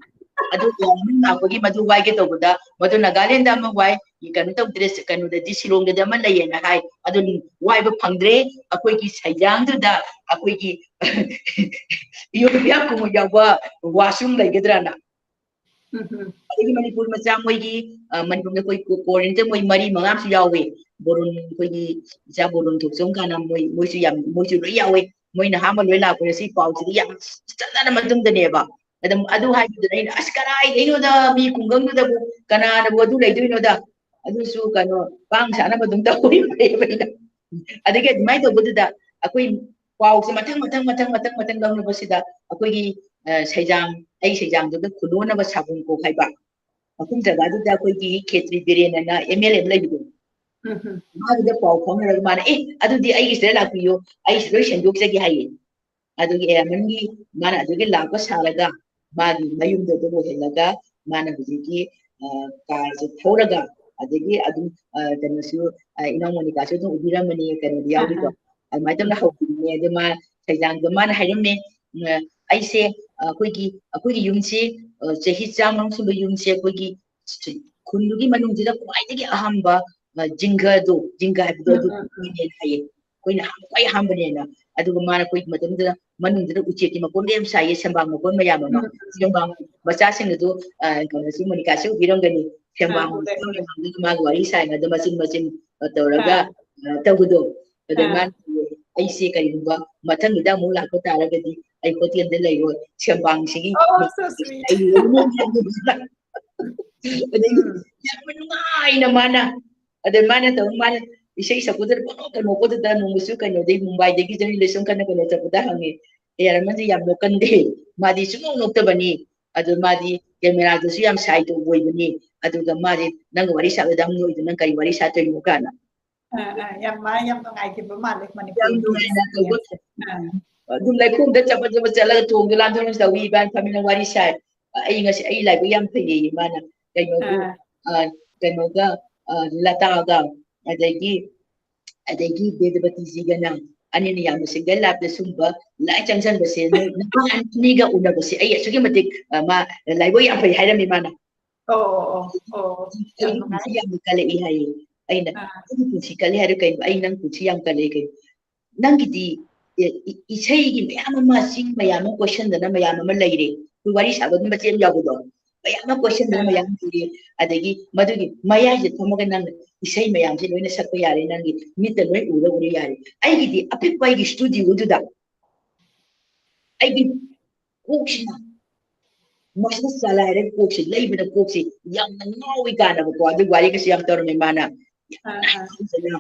ꯑꯗꯨ ꯃꯌꯥꯝ ꯂꯥꯛꯄꯒꯤ ꯃꯗꯨ ꯋꯥꯏꯒꯦ ꯇꯧꯕꯗ, ꯃꯗꯨ ꯅꯥꯒꯥꯂꯦꯟꯗ ꯑꯃ ꯋꯥꯏ, ꯀꯩꯅꯣ ꯇꯧꯗ꯭ꯔꯦ, ꯀꯩꯅꯣꯗꯗꯤ ꯁꯤꯂꯣꯡꯗꯗꯤ ꯑꯃ ꯂꯩꯌꯦꯅ ꯍꯥꯏ, ꯑꯗꯨ ꯋꯥꯏꯕ ꯐꯪꯗ꯭ꯔꯦ꯫ ꯑꯩꯈꯣꯏꯒꯤ ꯁꯩꯖꯥꯡꯗꯨꯗ ꯑꯩꯈꯣꯏꯒꯤ ꯏꯌꯣꯄꯤꯌꯥ ꯀꯨꯝꯃꯣꯏ ꯌꯥꯎꯕ ꯋꯥꯁꯔꯨꯝ ꯂꯩꯒꯗ꯭ꯔꯅ꯫ ꯎꯝ, ꯎꯝ꯫ ꯑꯗꯒꯤ ꯃꯅꯤꯄꯨꯔ ꯃꯆꯥ ꯃꯣꯏꯒꯤ, ꯑ, ꯃꯅꯤꯄꯨꯔꯗ ꯑꯩꯈꯣꯏ ꯀꯣ-, ꯀꯣꯔꯤꯌꯟꯗ ꯃꯣꯏ ꯃꯔꯤ ꯃꯉꯥ ꯑꯃꯁꯨ ꯌꯥꯎꯋꯦ꯫ ꯕꯣꯔꯨꯟ, ꯑꯩꯈꯣꯏꯒꯤ ꯏꯆꯥ ꯕꯣꯔꯨꯟ ꯊꯣꯛꯆꯣꯝ ꯀꯥꯏꯅ ꯃꯣꯏ, ꯃꯣꯏꯁꯨ ꯌꯥꯝ, ꯃꯣꯏꯁꯨ ꯂꯣꯏ ꯌꯥꯎꯋꯦ꯫ ꯃꯣꯏꯅ ꯑꯍꯥꯟꯕ ꯂꯣꯏ ꯂꯥꯛꯄꯗ ꯁꯤ ꯄꯥꯎꯁꯤꯗꯤ ꯌꯥꯝ ꯆꯠꯅꯔ ꯃꯇꯨꯡꯗꯅꯦꯕ꯫ ꯑꯗꯨꯝ ꯑꯗꯨ ꯍꯥꯏꯕꯗꯨꯗ ꯑꯩꯅ, "ꯑꯁ, ꯀꯗꯥꯏꯗꯩꯅꯣꯗ, ꯃꯤ ꯈꯨꯡꯒꯪꯗꯨꯗꯕꯨ ꯀꯅꯥꯅꯕꯨ ꯑꯗꯨ ꯂꯩꯗꯣꯏꯅꯣꯗ? ꯑꯗꯨꯁꯨ ꯀꯩꯅꯣ, ꯄꯥꯡ ꯁꯥꯅꯕ ꯑꯗꯨꯝ ꯇꯧꯋꯦꯕ ꯑꯩꯅ꯫" ꯑꯗꯒꯤ ꯑꯗꯨꯃꯥꯏꯅ ꯇꯧꯕꯗꯨꯗ ꯑꯩꯈꯣꯏ ꯄꯥꯎꯁꯦ ꯃꯊꯪ, ꯃꯊꯪ, ꯃꯊꯪ, ꯃꯊꯪ, ꯃꯊꯪ ꯂꯧꯅꯕꯁꯤꯗ ꯑꯩꯈꯣꯏꯒꯤ, ꯑ, ꯁꯩꯖꯥꯡ, ꯑꯩ ꯁꯩꯖꯥꯡꯗꯨꯗ ꯈꯨꯂꯣꯟꯅꯕ ꯁꯥꯒꯨꯝ ꯀꯣꯛ ꯍꯥꯏꯕ ꯃꯐꯝ ꯖꯒꯥꯗꯨꯗ ꯑꯩꯈꯣꯏꯒꯤ ꯈꯦꯇ꯭ꯔꯤ ꯕꯤꯔꯦꯟ ꯑꯅ M L A ꯑꯃ ꯂꯩꯕꯗꯣ, ꯎꯝ, ꯎꯝ꯫ ꯃꯥꯒꯤꯗ ꯄꯥꯎ ꯐꯥꯎꯅꯔꯒ ꯃꯥꯅ, "ꯑꯦ, ꯑꯗꯨꯗꯤ ꯑꯩꯒꯤꯁꯤꯗ ꯂꯥꯛꯄꯤꯌꯣ, ꯑꯩꯁꯤ ꯂꯣꯏ ꯁꯦꯡꯗꯣꯛꯆꯒꯦ" ꯍꯥꯏꯌꯦ꯫ ꯑꯗꯨꯒꯤ ꯑꯦꯌꯥꯔꯃꯟꯒꯤ ꯃꯥꯅ ꯑꯗꯨꯒꯤ ꯂꯥꯛꯄ ꯁꯥꯔꯒ ꯃꯥꯒꯤ ꯃꯌꯨꯝꯗ ꯑꯗꯨꯝ ꯑꯣꯏꯍꯜꯂꯒ ꯃꯥꯅ ꯍꯧꯖꯤꯛꯀꯤ, ꯑ, ꯀꯥꯔꯁꯦ ꯊꯧꯔꯒ ꯑꯗꯒꯤ ꯑꯗꯨꯝ, ꯑ, ꯀꯩꯅꯣꯁꯨ, ꯑ, ꯏꯅꯥꯎ ꯃꯣꯅꯤꯀꯥꯁꯨ ꯑꯗꯨꯝ ꯎꯕꯤꯔꯝꯃꯅꯤ, ꯀꯩꯅꯣꯗ ꯑꯥ, ꯌꯥꯎꯔꯤꯗꯣ꯫ ꯑꯥ꯫ ꯑꯗꯨꯃꯥꯏꯅ ꯇꯧꯅ ꯎꯝ꯫ ꯍꯧꯕꯅꯦ꯫ ꯑꯗꯨ ꯃꯥ ꯁꯩꯖꯥꯡꯗꯣ ꯃꯥꯅ ꯍꯥꯏꯔꯝꯃꯦ, ꯎꯝ, ꯑ, "ꯑꯩꯁꯦ, ꯑ, ꯑꯩꯈꯣꯏꯒꯤ, ꯑꯩꯈꯣꯏꯒꯤ ꯌꯨꯝꯁꯤ, ꯑ, ꯆꯍꯤ ꯆꯥꯝꯃ ꯁꯨꯕ ꯌꯨꯝꯁꯦ ꯑꯩꯈꯣꯏꯒꯤ ꯈꯨꯟꯗꯨꯒꯤ ꯃꯅꯨꯡꯁꯤꯗ ꯈ꯭ꯋꯥꯏꯗꯒꯤ ꯑꯍꯥꯟꯕ, ꯑ, ꯖꯤꯡꯒꯗꯣ, ꯖꯤꯡꯒ ꯍꯥꯏꯕꯗꯣ ꯎꯝ, ꯑꯗꯨ ꯎꯝ, ꯎꯝ꯫ ꯑꯣꯏꯅꯦꯅ ꯍꯥꯏꯌꯦ꯫ ꯑꯩꯈꯣꯏꯅ ꯑꯍꯥꯟꯕ, ꯈ꯭ꯋꯥꯏ ꯑꯍꯥꯟꯕꯅꯦꯅ"꯫ ꯑꯗꯨꯒ ꯃꯥꯅ ꯑꯩꯈꯣꯏ ꯃꯇꯝꯗꯨꯗ ꯃꯅꯨꯡꯗꯨꯗ ꯎꯆꯦꯛꯀꯤ ꯃꯀꯣꯟꯒ ꯌꯥꯝ ꯁꯥꯏꯌꯦ, ꯁꯦꯝꯕꯥꯡ ꯃꯀꯣꯟ ꯃꯌꯥꯝ ꯑꯃ꯫ ꯎꯝ, ꯎꯝ, ꯎꯝ꯫ ꯁꯦꯝꯕꯥꯡ ꯃꯆꯥꯁꯤꯡ ꯑꯗꯨ, ꯑ, ꯀꯩꯅꯣꯁꯨ, ꯃꯣꯅꯤꯀꯥꯁꯨ ꯎꯕꯤꯔꯝꯒꯅꯤ꯫ ꯑꯥ, ꯁꯦꯝꯕꯥꯡ ꯎꯔꯦ, ꯃꯀꯣꯟ ꯎꯔꯦ꯫ ꯃꯌꯥꯝꯗꯨꯒꯤ ꯃꯥꯒ ꯋꯥꯔꯤ ꯁꯥꯏꯉꯩꯗ ꯃꯆꯤꯟ ꯃꯆꯤꯟ, ꯑ, ꯇꯧꯔꯒ, ꯑꯥ꯫ ꯑ, ꯇꯧꯕꯗꯣ꯫ ꯑꯗ ꯑꯥ꯫ ꯃꯥꯅ ꯍꯥꯏꯌꯦ, "ꯑꯩꯁꯦ ꯀꯔꯤꯒꯨꯝꯕ ꯃꯊꯪꯒꯤꯗ ꯑꯃꯨꯛ ꯂꯥꯛꯄ ꯇꯥꯔꯒꯗꯤ ꯑꯩ ꯍꯣꯇꯦꯜꯗ ꯂꯩꯔꯣꯏ, ꯁꯦꯝꯕꯥꯡꯁꯤꯒꯤ Oh, so sweet. ꯑꯩ ꯂꯣꯏꯅ ꯌꯦꯡꯉꯦ꯫" ꯑꯗꯒꯤ ꯎꯝ꯫ ꯌꯥꯝ ꯅꯨꯡꯉꯥꯏꯅ ꯃꯥꯅ, ꯑꯗ ꯃꯥꯅ ꯇꯧ, ꯃꯥꯅ ꯏꯁꯩ ꯁꯛꯄꯗꯨꯗ ꯄꯪꯅꯣꯛꯇ ꯅꯣꯛꯄꯗꯨꯗ ꯅꯣꯡꯃꯁꯨ ꯀꯩꯅꯣꯗꯒꯤ, ꯃꯨꯝꯕꯥꯏꯗꯒꯤ ꯖꯔꯅꯦꯂꯤꯁ ꯑꯃꯈꯛꯅ ꯀꯩꯅꯣ ꯆꯠꯄꯗ ꯍꯪꯉꯦ, "ꯑꯦ, ꯌꯥꯔꯝꯃꯗꯤ ꯌꯥꯝ ꯅꯣꯛꯀꯟꯗꯦ, ꯃꯥꯗꯤ ꯁꯨꯡꯅꯣꯛ ꯅꯣꯛꯇꯕꯅꯤ, ꯑꯗꯨ ꯃꯥꯗꯤ ꯀꯦꯃꯦꯔꯥꯗꯁꯨ ꯌꯥꯝ ꯁꯥꯏꯗꯣ ꯑꯣꯏꯕꯅꯤ, ꯑꯗꯨꯒ ꯃꯥꯗꯤ ꯅꯪꯒ ꯋꯥꯔꯤ ꯁꯥꯕꯗ ꯌꯥꯝ ꯅꯣꯛꯏꯗꯣ, ꯅꯪ ꯀꯔꯤ ꯋꯥꯔꯤ ꯁꯥꯗꯣꯏꯅꯣ?" ꯀꯥꯏꯅ꯫ ꯑꯥ, ꯑꯥ, ꯌꯥꯝ ꯃꯥ ꯌꯥꯝ ꯅꯨꯡꯉꯥꯏꯈꯤꯕ ꯃꯥꯜꯂꯦ ꯌꯥꯝ ꯃꯅꯤꯄꯨꯔꯒꯤ ꯅꯨꯡꯉꯥꯏꯅ ꯇꯧꯕ꯫ experience꯫ ꯑꯥ꯫ ꯑꯗꯨꯝ ꯂꯩꯈꯣꯝꯗ ꯆꯠꯄ ꯆꯠꯄ ꯆꯠꯂꯒ ꯊꯣꯡꯗ ꯂꯥꯟꯊꯣꯛꯅ ꯇꯧꯏ, ꯏꯕꯥꯅꯤ ꯐꯝꯃꯤꯟꯅ ꯋꯥꯔꯤ ꯁꯥꯏ꯫ ꯑꯩ ꯉꯁꯤ, ꯑꯩ ꯂꯥꯏꯕꯛ ꯌꯥꯝ ꯐꯩꯌꯦ ꯃꯥꯅ꯫ ꯀꯩꯅꯣꯕꯨ, ꯑꯥ꯫ ꯑ, ꯀꯩꯅꯣꯒ, ꯑ, ꯂꯇꯥꯒ, ꯑꯗꯒꯤ, ꯑꯗꯒꯤ ꯕꯦꯗꯄꯇꯤꯖꯤꯒꯅ ꯑꯅꯤꯅ ꯌꯥꯝꯅ single life ꯇ ꯁꯨꯝꯕ ꯂꯥꯏ ꯆꯪꯁꯟꯕꯁꯦ, ꯅꯣꯏ ꯅꯨꯄꯥ ꯑꯅꯤꯒ ꯎꯅꯕꯁꯦ ꯑꯩ ꯑꯁꯨꯛꯀꯤ ꯃꯇꯤꯛ, ꯑ, ꯃꯥ ꯂꯥꯏꯕꯛ ꯌꯥꯝ ꯐꯩ ꯍꯥꯏꯔꯝꯃꯤ ꯃꯥꯅ꯫ ꯑꯣ, ꯑꯣ, ꯑꯣ, ꯑꯣ, ꯌꯥꯝ ꯑꯩꯒꯤ ꯅꯨꯡꯉꯥꯏ꯫ ꯄꯨꯟꯁꯤ ꯌꯥꯝꯅ ꯀꯜꯂꯛꯏ ꯍꯥꯏꯌꯦ꯫ ꯑꯩꯅ, ꯑꯥ꯫ "ꯑꯩꯒꯤ ꯄꯨꯟꯁꯤ ꯀꯜꯂꯤ ꯍꯥꯏꯔ ꯀꯩꯅꯣ? ꯑꯩ ꯅꯪ ꯄꯨꯟꯁꯤ ꯌꯥꯝ ꯀꯜꯂꯦ ꯀꯩꯅꯣ?" ꯅꯪꯒꯤꯗꯤ, ꯑꯦ, ꯏ-, ꯏꯁꯩꯒꯤ ꯃꯌꯥꯝ ꯑꯃ, ꯆꯤꯡ ꯃꯌꯥꯝ ꯑꯃ ꯀꯣꯏꯁꯟꯗꯅ ꯃꯌꯥꯝ ꯑꯃ ꯂꯩꯔꯦ꯫ ꯑꯩꯈꯣꯏ ꯋꯥꯔꯤ ꯁꯥꯕꯒꯤ ꯃꯆꯦꯠ ꯑꯃ ꯌꯥꯎꯕꯗꯣ꯫ ꯃꯌꯥꯝ ꯑꯃ ꯀꯣꯏꯁꯟꯗꯅ ꯑꯥ꯫ ꯃꯌꯥꯝ ꯂꯩꯔꯦ꯫ ꯑꯗꯒꯤ ꯃꯗꯨꯒꯤ ꯃꯌꯥꯏꯁꯦ ꯐꯝꯃꯒ ꯅꯪ ꯏꯁꯩ ꯃꯌꯥꯝꯁꯦ ꯂꯣꯏꯅ ꯁꯛꯄ ꯌꯥꯔꯦ꯫ ꯅꯪꯒꯤ ꯃꯤꯠꯇ ꯂꯣꯏ ꯎꯔ ꯎꯔ ꯌꯥꯔꯦ꯫ ꯑꯩꯒꯤꯗꯤ ꯑꯄꯤꯛꯄ ꯑꯩꯒꯤ studio ꯗꯨꯗ ꯑꯩꯒꯤ ꯀꯣꯛꯁꯤꯅ ꯃꯁꯥ ꯆꯂꯥꯏꯔꯦ, ꯀꯣꯛꯁꯤ ꯂꯩꯕꯗ ꯀꯣꯛꯁꯤ ꯌꯥꯝꯅ ꯉꯥꯎꯏ ꯀꯥꯟꯅꯕꯀꯣ꯫ ꯑꯗꯨ ꯋꯥꯔꯤꯒꯁꯨ ꯌꯥꯝ ꯇꯧꯔꯝꯃꯦ ꯃꯥꯅ꯫ ꯑꯥ, ꯑꯥ꯫ ꯐꯖꯅ꯫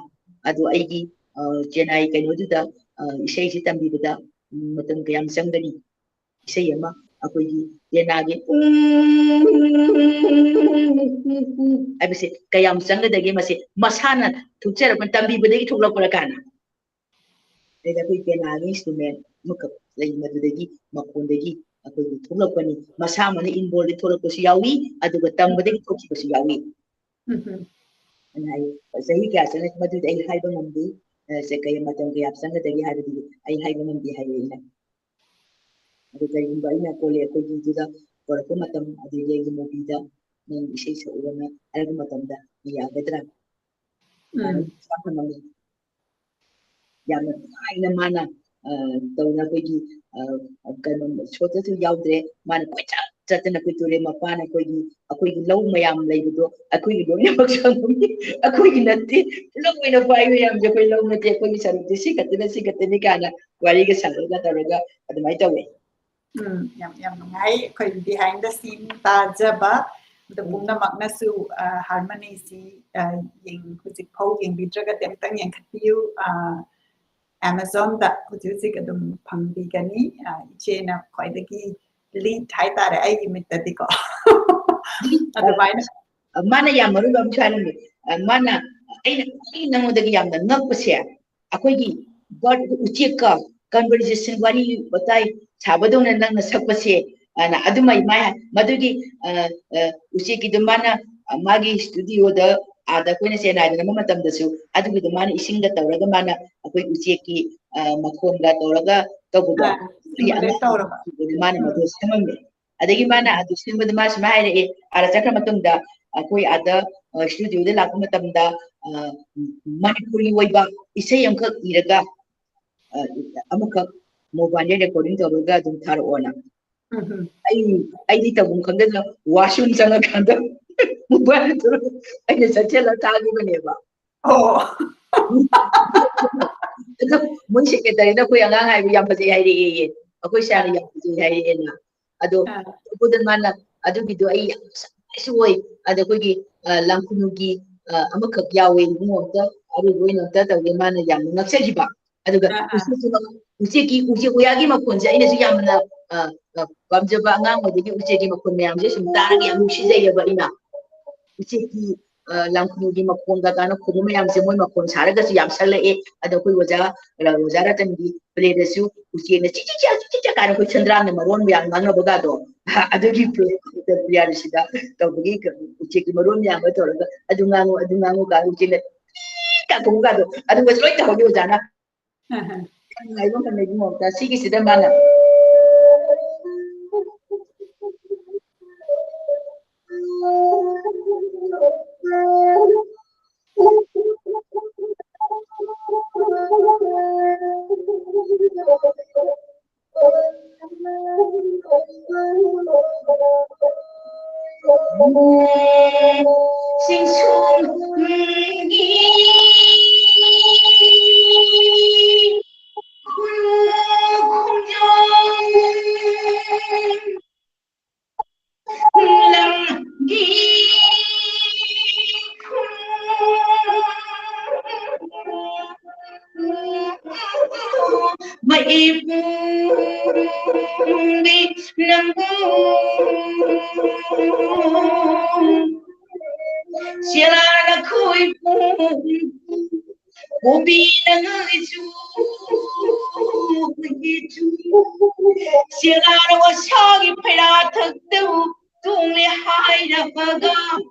ꯑꯗꯣ ꯑꯩꯒꯤ, ꯑ, ꯆꯦꯟꯅꯥꯏ ꯀꯩꯅꯣꯗꯨꯗ, ꯑ, ꯏꯁꯩꯁꯤ ꯇꯝꯕꯤꯕꯗ, ꯎꯝ, ꯃꯇꯝ ꯀꯌꯥꯝ ꯆꯪꯒꯅꯤ? ꯏꯁꯩ ꯑꯃ ꯑꯩꯈꯣꯏꯒꯤ ꯄꯦꯅꯥꯒꯤ ꯎꯝ ꯍꯥꯏꯕꯁꯦ ꯀꯌꯥꯝ ꯆꯪꯒꯗꯒꯦ? ꯃꯁꯤ ꯃꯁꯥꯅ ꯊꯣꯛꯆꯔꯛꯄ, ꯇꯝꯕꯤꯕꯗꯒꯤ ꯊꯣꯛꯂꯛꯄ꯭ꯔꯥ ꯀꯥꯏꯅ꯫ ꯑꯗꯩꯗ ꯑꯩꯈꯣꯏ ꯄꯦꯅꯥꯒꯤ instrument ꯑꯃꯈꯛ ꯂꯩ, ꯃꯗꯨꯗꯒꯤ, ꯃꯈꯣꯟꯗꯒꯤ ꯑꯩꯈꯣꯏꯒꯤ ꯊꯣꯛꯂꯛꯄꯅꯤ꯫ ꯃꯁꯥ ꯑꯃꯅ inborn ꯗꯒꯤ ꯊꯣꯛꯂꯛꯄꯁꯨ ꯌꯥꯎꯏ, ꯑꯗꯨꯒ ꯇꯝꯕꯗꯒꯤ ꯊꯣꯛꯈꯤꯕꯁꯨ ꯌꯥꯎꯏ꯫ ꯎꯝ, ꯎꯝ꯫ ꯑꯩꯅ ꯍꯥꯏ, ꯆꯍꯤ ꯀꯌꯥ ꯆꯪꯉꯦ, ꯃꯗꯨꯗꯤ ꯑꯩ ꯍꯥꯏꯕ ꯉꯝꯗꯦ꯫ ꯑ, ꯁꯦ, ꯀꯩ ꯃꯇꯝ ꯀꯌꯥ ꯆꯪꯒꯗꯒꯦ ꯍꯥꯏꯕꯗꯨꯗꯤ ꯑꯩ ꯍꯥꯏꯕ ꯉꯝꯗꯦ ꯍꯥꯏꯔꯦ ꯑꯩꯅ꯫ ꯑꯗꯨ ꯀꯔꯤꯒꯨꯝꯕ ꯑꯩꯅ ꯀꯣꯂꯦ-, ꯑꯩꯈꯣꯏꯒꯤꯗꯨꯗ ꯄꯨꯔꯛꯄ ꯃꯇꯝ, ꯑꯗꯒꯤ ꯑꯩꯒꯤ movie ꯗ ꯅꯪ ꯏꯁꯩ ꯁꯛꯎꯔꯅ ꯍꯥꯏꯔꯛꯄ ꯃꯇꯝꯗ ꯌꯥꯒꯗ꯭ꯔꯥ? ꯃꯥꯅ ꯎꯝ꯫ ꯄꯩꯁꯥ ꯐꯪꯉꯝꯃꯤ꯫ ꯌꯥꯝꯅ ꯅꯨꯡꯉꯥꯏꯅ ꯃꯥꯅ, ꯑ, ꯇꯧꯅ ꯑꯩꯈꯣꯏꯒꯤ, ꯑ, ꯀꯩꯅꯣ, ꯁꯣꯠꯇꯁꯨ ꯌꯥꯎꯗ꯭ꯔꯦ꯫ ꯃꯥꯅ ꯀꯣꯏꯆꯠ ꯆꯠꯇꯅ ꯑꯩꯈꯣꯏ ꯇꯨꯔꯦꯜ ꯃꯄꯥꯟ, ꯑꯩꯈꯣꯏꯒꯤ, ꯑꯩꯈꯣꯏꯒꯤ ꯂꯧ ꯃꯌꯥꯝ ꯂꯩꯕꯗꯣ ꯑꯩꯈꯣꯏꯒꯤ ꯂꯣꯏꯅꯃꯛ ꯁꯪꯉꯝꯃꯤ꯫ ꯑꯩꯈꯣꯏꯒꯤ ꯅꯠꯇꯦ, ꯄꯨꯂꯞ ꯑꯣꯏꯅ ꯄꯥꯏ ꯃꯌꯥꯝꯁꯦ ꯑꯩꯈꯣꯏ ꯂꯧ ꯅꯠꯇꯦ, ꯑꯩꯈꯣꯏꯒꯤ ꯁꯔꯨꯛꯇꯤ ꯁꯤ ꯈꯛꯇꯅ, ꯁꯤ ꯈꯛꯇꯅꯤ ꯀꯥꯏꯅ ꯋꯥꯔꯤꯒ ꯁꯥꯟꯅꯔꯒ ꯇꯧꯔꯒ ꯑꯗꯨꯃꯥꯏꯅ ꯇꯧꯋꯦ꯫ ꯎꯝ, ꯌꯥꯝ, ꯌꯥꯝ ꯅꯨꯡꯉꯥꯏ꯫ ꯑꯩꯈꯣꯏ behind the scene ꯇꯥꯖꯕ, ꯑꯗꯨ ꯎꯝ꯫ ꯄꯨꯝꯅꯃꯛꯅꯁꯨ, ꯑ, Harmony ꯁꯤ, ꯑ, ꯌꯦꯡ-, ꯍꯧꯖꯤꯛ ꯐꯥꯎ ꯌꯦꯡꯕꯤꯗ꯭ꯔꯒꯗꯤ ꯑꯃꯨꯛꯇꯪ ꯌꯦꯡꯈꯠꯄꯤꯌꯨ꯫ ꯑ, Amazon ꯗ ꯍꯧꯖꯤꯛ ꯍꯧꯖꯤꯛ ꯑꯗꯨꯝ ꯐꯪꯕꯤꯒꯅꯤ꯫ ꯑ, ꯏꯆꯦꯅ ꯈ꯭ꯋꯥꯏꯗꯒꯤ lead ꯍꯥꯏꯇꯥꯔꯦ ꯑꯩꯒꯤ ꯃꯤꯠꯇꯗꯤꯀꯣ꯫ ꯑꯗꯨꯃꯥꯏꯅ꯫ ꯃꯥꯅ ꯌꯥꯝ ꯃꯔꯨ ꯑꯃ ꯁꯥꯔꯝꯃꯤ꯫ ꯑ, ꯃꯥꯅ, ꯑꯩꯅ, ꯑꯩ ꯅꯉꯣꯟꯗꯒꯤ ꯌꯥꯝꯅ ꯉꯛꯄꯁꯦ, ꯑꯩꯈꯣꯏꯒꯤ bird, ꯎꯆꯦꯛꯀ conversation, ꯋꯥꯔꯤ ꯋꯥꯇꯥꯏ ꯁꯥꯕꯗꯧꯅ ꯅꯪꯅ ꯁꯛꯄꯁꯦ, ꯑꯅ ꯑꯗꯨꯃꯥꯏ, ꯃꯥꯏ, ꯃꯗꯨꯒꯤ, ꯑ, ꯑ, ꯎꯆꯦꯛꯀꯤꯗꯣ ꯃꯥꯅ, ꯑ, ꯃꯥꯒꯤ studio ꯗ, ꯑꯥꯗ ꯑꯩꯈꯣꯏꯅ ꯆꯦꯟꯅꯥꯏꯗ ꯅꯝꯕ ꯃꯇꯝꯗꯁꯨ ꯑꯗꯨꯒꯤꯗꯣ ꯃꯥꯅ ꯏꯁꯤꯡꯒ ꯇꯧꯔꯒ ꯃꯥꯅ ꯑꯩꯈꯣꯏ ꯎꯆꯦꯛꯀꯤ, ꯑ, ꯃꯈꯣꯟꯒ ꯇꯧꯔꯒ ꯇꯧꯕꯗꯣ, ꯑꯥ, ꯑꯗꯨꯒꯤ simulate ꯑꯉꯥꯡ ꯇꯧꯔꯒ꯫ ꯃꯥꯅ ꯎꯝ꯫ ꯃꯗꯨ ꯁꯦꯝꯃꯝꯃꯦ꯫ ꯑꯗꯒꯤ ꯃꯥꯅ ꯑꯗꯨ ꯁꯦꯝꯕꯗ ꯃꯥ ꯁꯨꯃꯥꯏꯅ ꯍꯥꯏꯔꯛꯑꯦ, ꯑꯥꯗ ꯆꯠꯈ꯭ꯔ ꯃꯇꯨꯡꯗ ꯑꯩꯈꯣꯏ ꯑꯥꯗ, ꯑ, studio ꯗ ꯂꯥꯛꯄ ꯃꯇꯝꯗ, ꯑ, ꯃꯅꯤꯄꯨꯔꯤ ꯑꯣꯏꯕ ꯏꯁꯩ ꯑꯃꯈꯛ ꯏꯔꯒ, ꯑ, ꯑꯃꯈꯛ mobile ꯗ recording ꯇꯧꯔꯒ ꯑꯗꯨꯝ ꯊꯥꯔꯛꯑꯣꯅ꯫ ꯎꯝ, ꯎꯝ꯫ ꯑꯩ, ꯑꯩꯗꯤ ꯇꯧꯐꯝ ꯈꯪꯗꯅ washroom ꯆꯪꯉꯀꯥꯟꯗ mobile ꯗꯣ ꯑꯩꯅ ꯆꯠꯁꯤꯜꯂ ꯊꯥꯈꯤꯕꯅꯦꯕ꯫ ꯑꯣ꯫ ꯑꯗꯣ ꯃꯣꯏ secretary ꯅ ꯑꯩꯈꯣꯏ ꯑꯉꯥꯡ ꯍꯥꯏꯕ ꯌꯥꯝ ꯐꯖꯩ ꯍꯥꯏꯔꯛꯑꯦꯌꯦ꯫ ꯑꯩꯈꯣꯏ ꯁꯥꯔꯅ ꯑꯥ꯫ ꯌꯥꯝ ꯐꯖꯩ ꯍꯥꯏꯔꯛꯑꯦꯅ꯫ ꯑꯗꯣ ꯑꯥ꯫ ꯇꯧꯕꯗ ꯃꯥꯅ ꯑꯗꯨꯒꯤꯗꯣ ꯑꯩ ꯌꯥꯝ surprise ꯑꯣꯏ꯫ ꯑꯗ ꯑꯩꯈꯣꯏꯒꯤ, ꯑ, ꯂꯥꯡꯈꯨꯅꯨꯒꯤ, ꯑ, ꯑꯃꯈꯛ ꯌꯥꯎꯋꯦ, ꯏꯕꯨꯡꯉꯣ ꯑꯝꯇ ꯑꯔꯣꯏꯕ ꯑꯣꯏꯅ ꯑꯝꯇ ꯇꯧꯒꯦ, ꯃꯥꯅ ꯌꯥꯝꯅ ꯉꯛꯆꯈꯤꯕ꯫ ꯑꯗꯨꯒ ꯑꯥ, ꯑꯥ꯫ ꯎꯆꯦꯛꯀꯤ ꯃ-, ꯎꯆꯦꯛꯀꯤ, ꯎꯆꯦꯛ ꯎꯌꯥꯒꯤ ꯃꯈꯣꯟꯁꯦ ꯑꯩꯅꯁꯨ ꯌꯥꯝꯅ, ꯑ, ꯑ, ꯄꯥꯝꯖꯕ, ꯑꯉꯥꯡ ꯑꯣꯏꯗꯒꯤ ꯎꯆꯦꯛꯀꯤ ꯃꯈꯣꯟ ꯃꯌꯥꯝꯁꯦ ꯁꯨꯝ ꯇꯥꯔꯒ ꯌꯥꯝ ꯅꯨꯡꯁꯤꯖꯩꯌꯦꯕ ꯑꯩꯅ꯫ ꯎꯆꯦꯛꯀꯤ, ꯑ, ꯂꯥꯡꯈꯨꯅꯨꯒꯤ ꯃꯈꯣꯟꯒ ꯀꯥꯏꯅ ꯈꯣꯡꯕ ꯃꯌꯥꯝꯁꯦ ꯃꯣꯏ ꯃꯈꯣꯟ ꯁꯥꯔꯒꯁꯨ ꯌꯥꯝ ꯁꯛꯂꯛꯑꯦ꯫ ꯑꯗꯣ ꯑꯩꯈꯣꯏ ꯑꯣꯖꯥ, ꯑꯣꯖꯥ ꯔꯇꯟꯒꯤ playꯗꯁꯨ ꯎꯆꯦꯛꯅ ꯆꯤꯛ ꯆꯤꯛ ꯆꯤꯛ ꯆꯤꯛ ꯆꯤꯛ ꯀꯥꯏꯅ ꯑꯩꯈꯣꯏ ꯁꯦꯟꯗ꯭ꯔꯥꯡꯅ ꯃꯔꯣꯟ ꯃꯌꯥꯝ ꯉꯥꯡꯅꯕꯒꯗꯣ, ꯑꯗꯨꯒꯤ play ꯄ꯭ꯔꯤꯌꯥꯅꯨꯁꯤꯗ ꯇꯧꯕꯒꯤ ꯎꯆꯦꯛꯀꯤ ꯃꯔꯣꯟ ꯃꯌꯥꯝꯒ ꯇꯧꯔꯒ ꯑꯗꯨ ꯉꯥꯡꯉꯨ, ꯑꯗꯨ ꯉꯥꯡꯉꯨ ꯀꯥꯏꯅ ꯎꯆꯦꯛꯅ ꯆꯤꯛ ꯀꯥꯏ ꯈꯣꯡꯕꯒꯗꯣ ꯑꯗꯨꯒꯁꯨ ꯂꯣꯏ ꯇꯧꯍꯧꯔꯤ ꯑꯣꯖꯥꯅ꯫ ꯌꯥꯝ ꯅꯨꯡꯉꯥꯏꯕ ꯑꯃ ꯂꯩꯕ ꯃꯑꯣꯡꯗ ꯁꯤꯒꯤꯁꯤꯗ ꯃꯥꯅ ꯁꯦꯒꯥꯏꯔꯕ ꯁꯥꯒꯤ ꯐꯩꯔꯥ ꯊꯛꯇꯕꯨ ꯇꯣꯡꯂꯦ ꯍꯥꯏꯔꯒ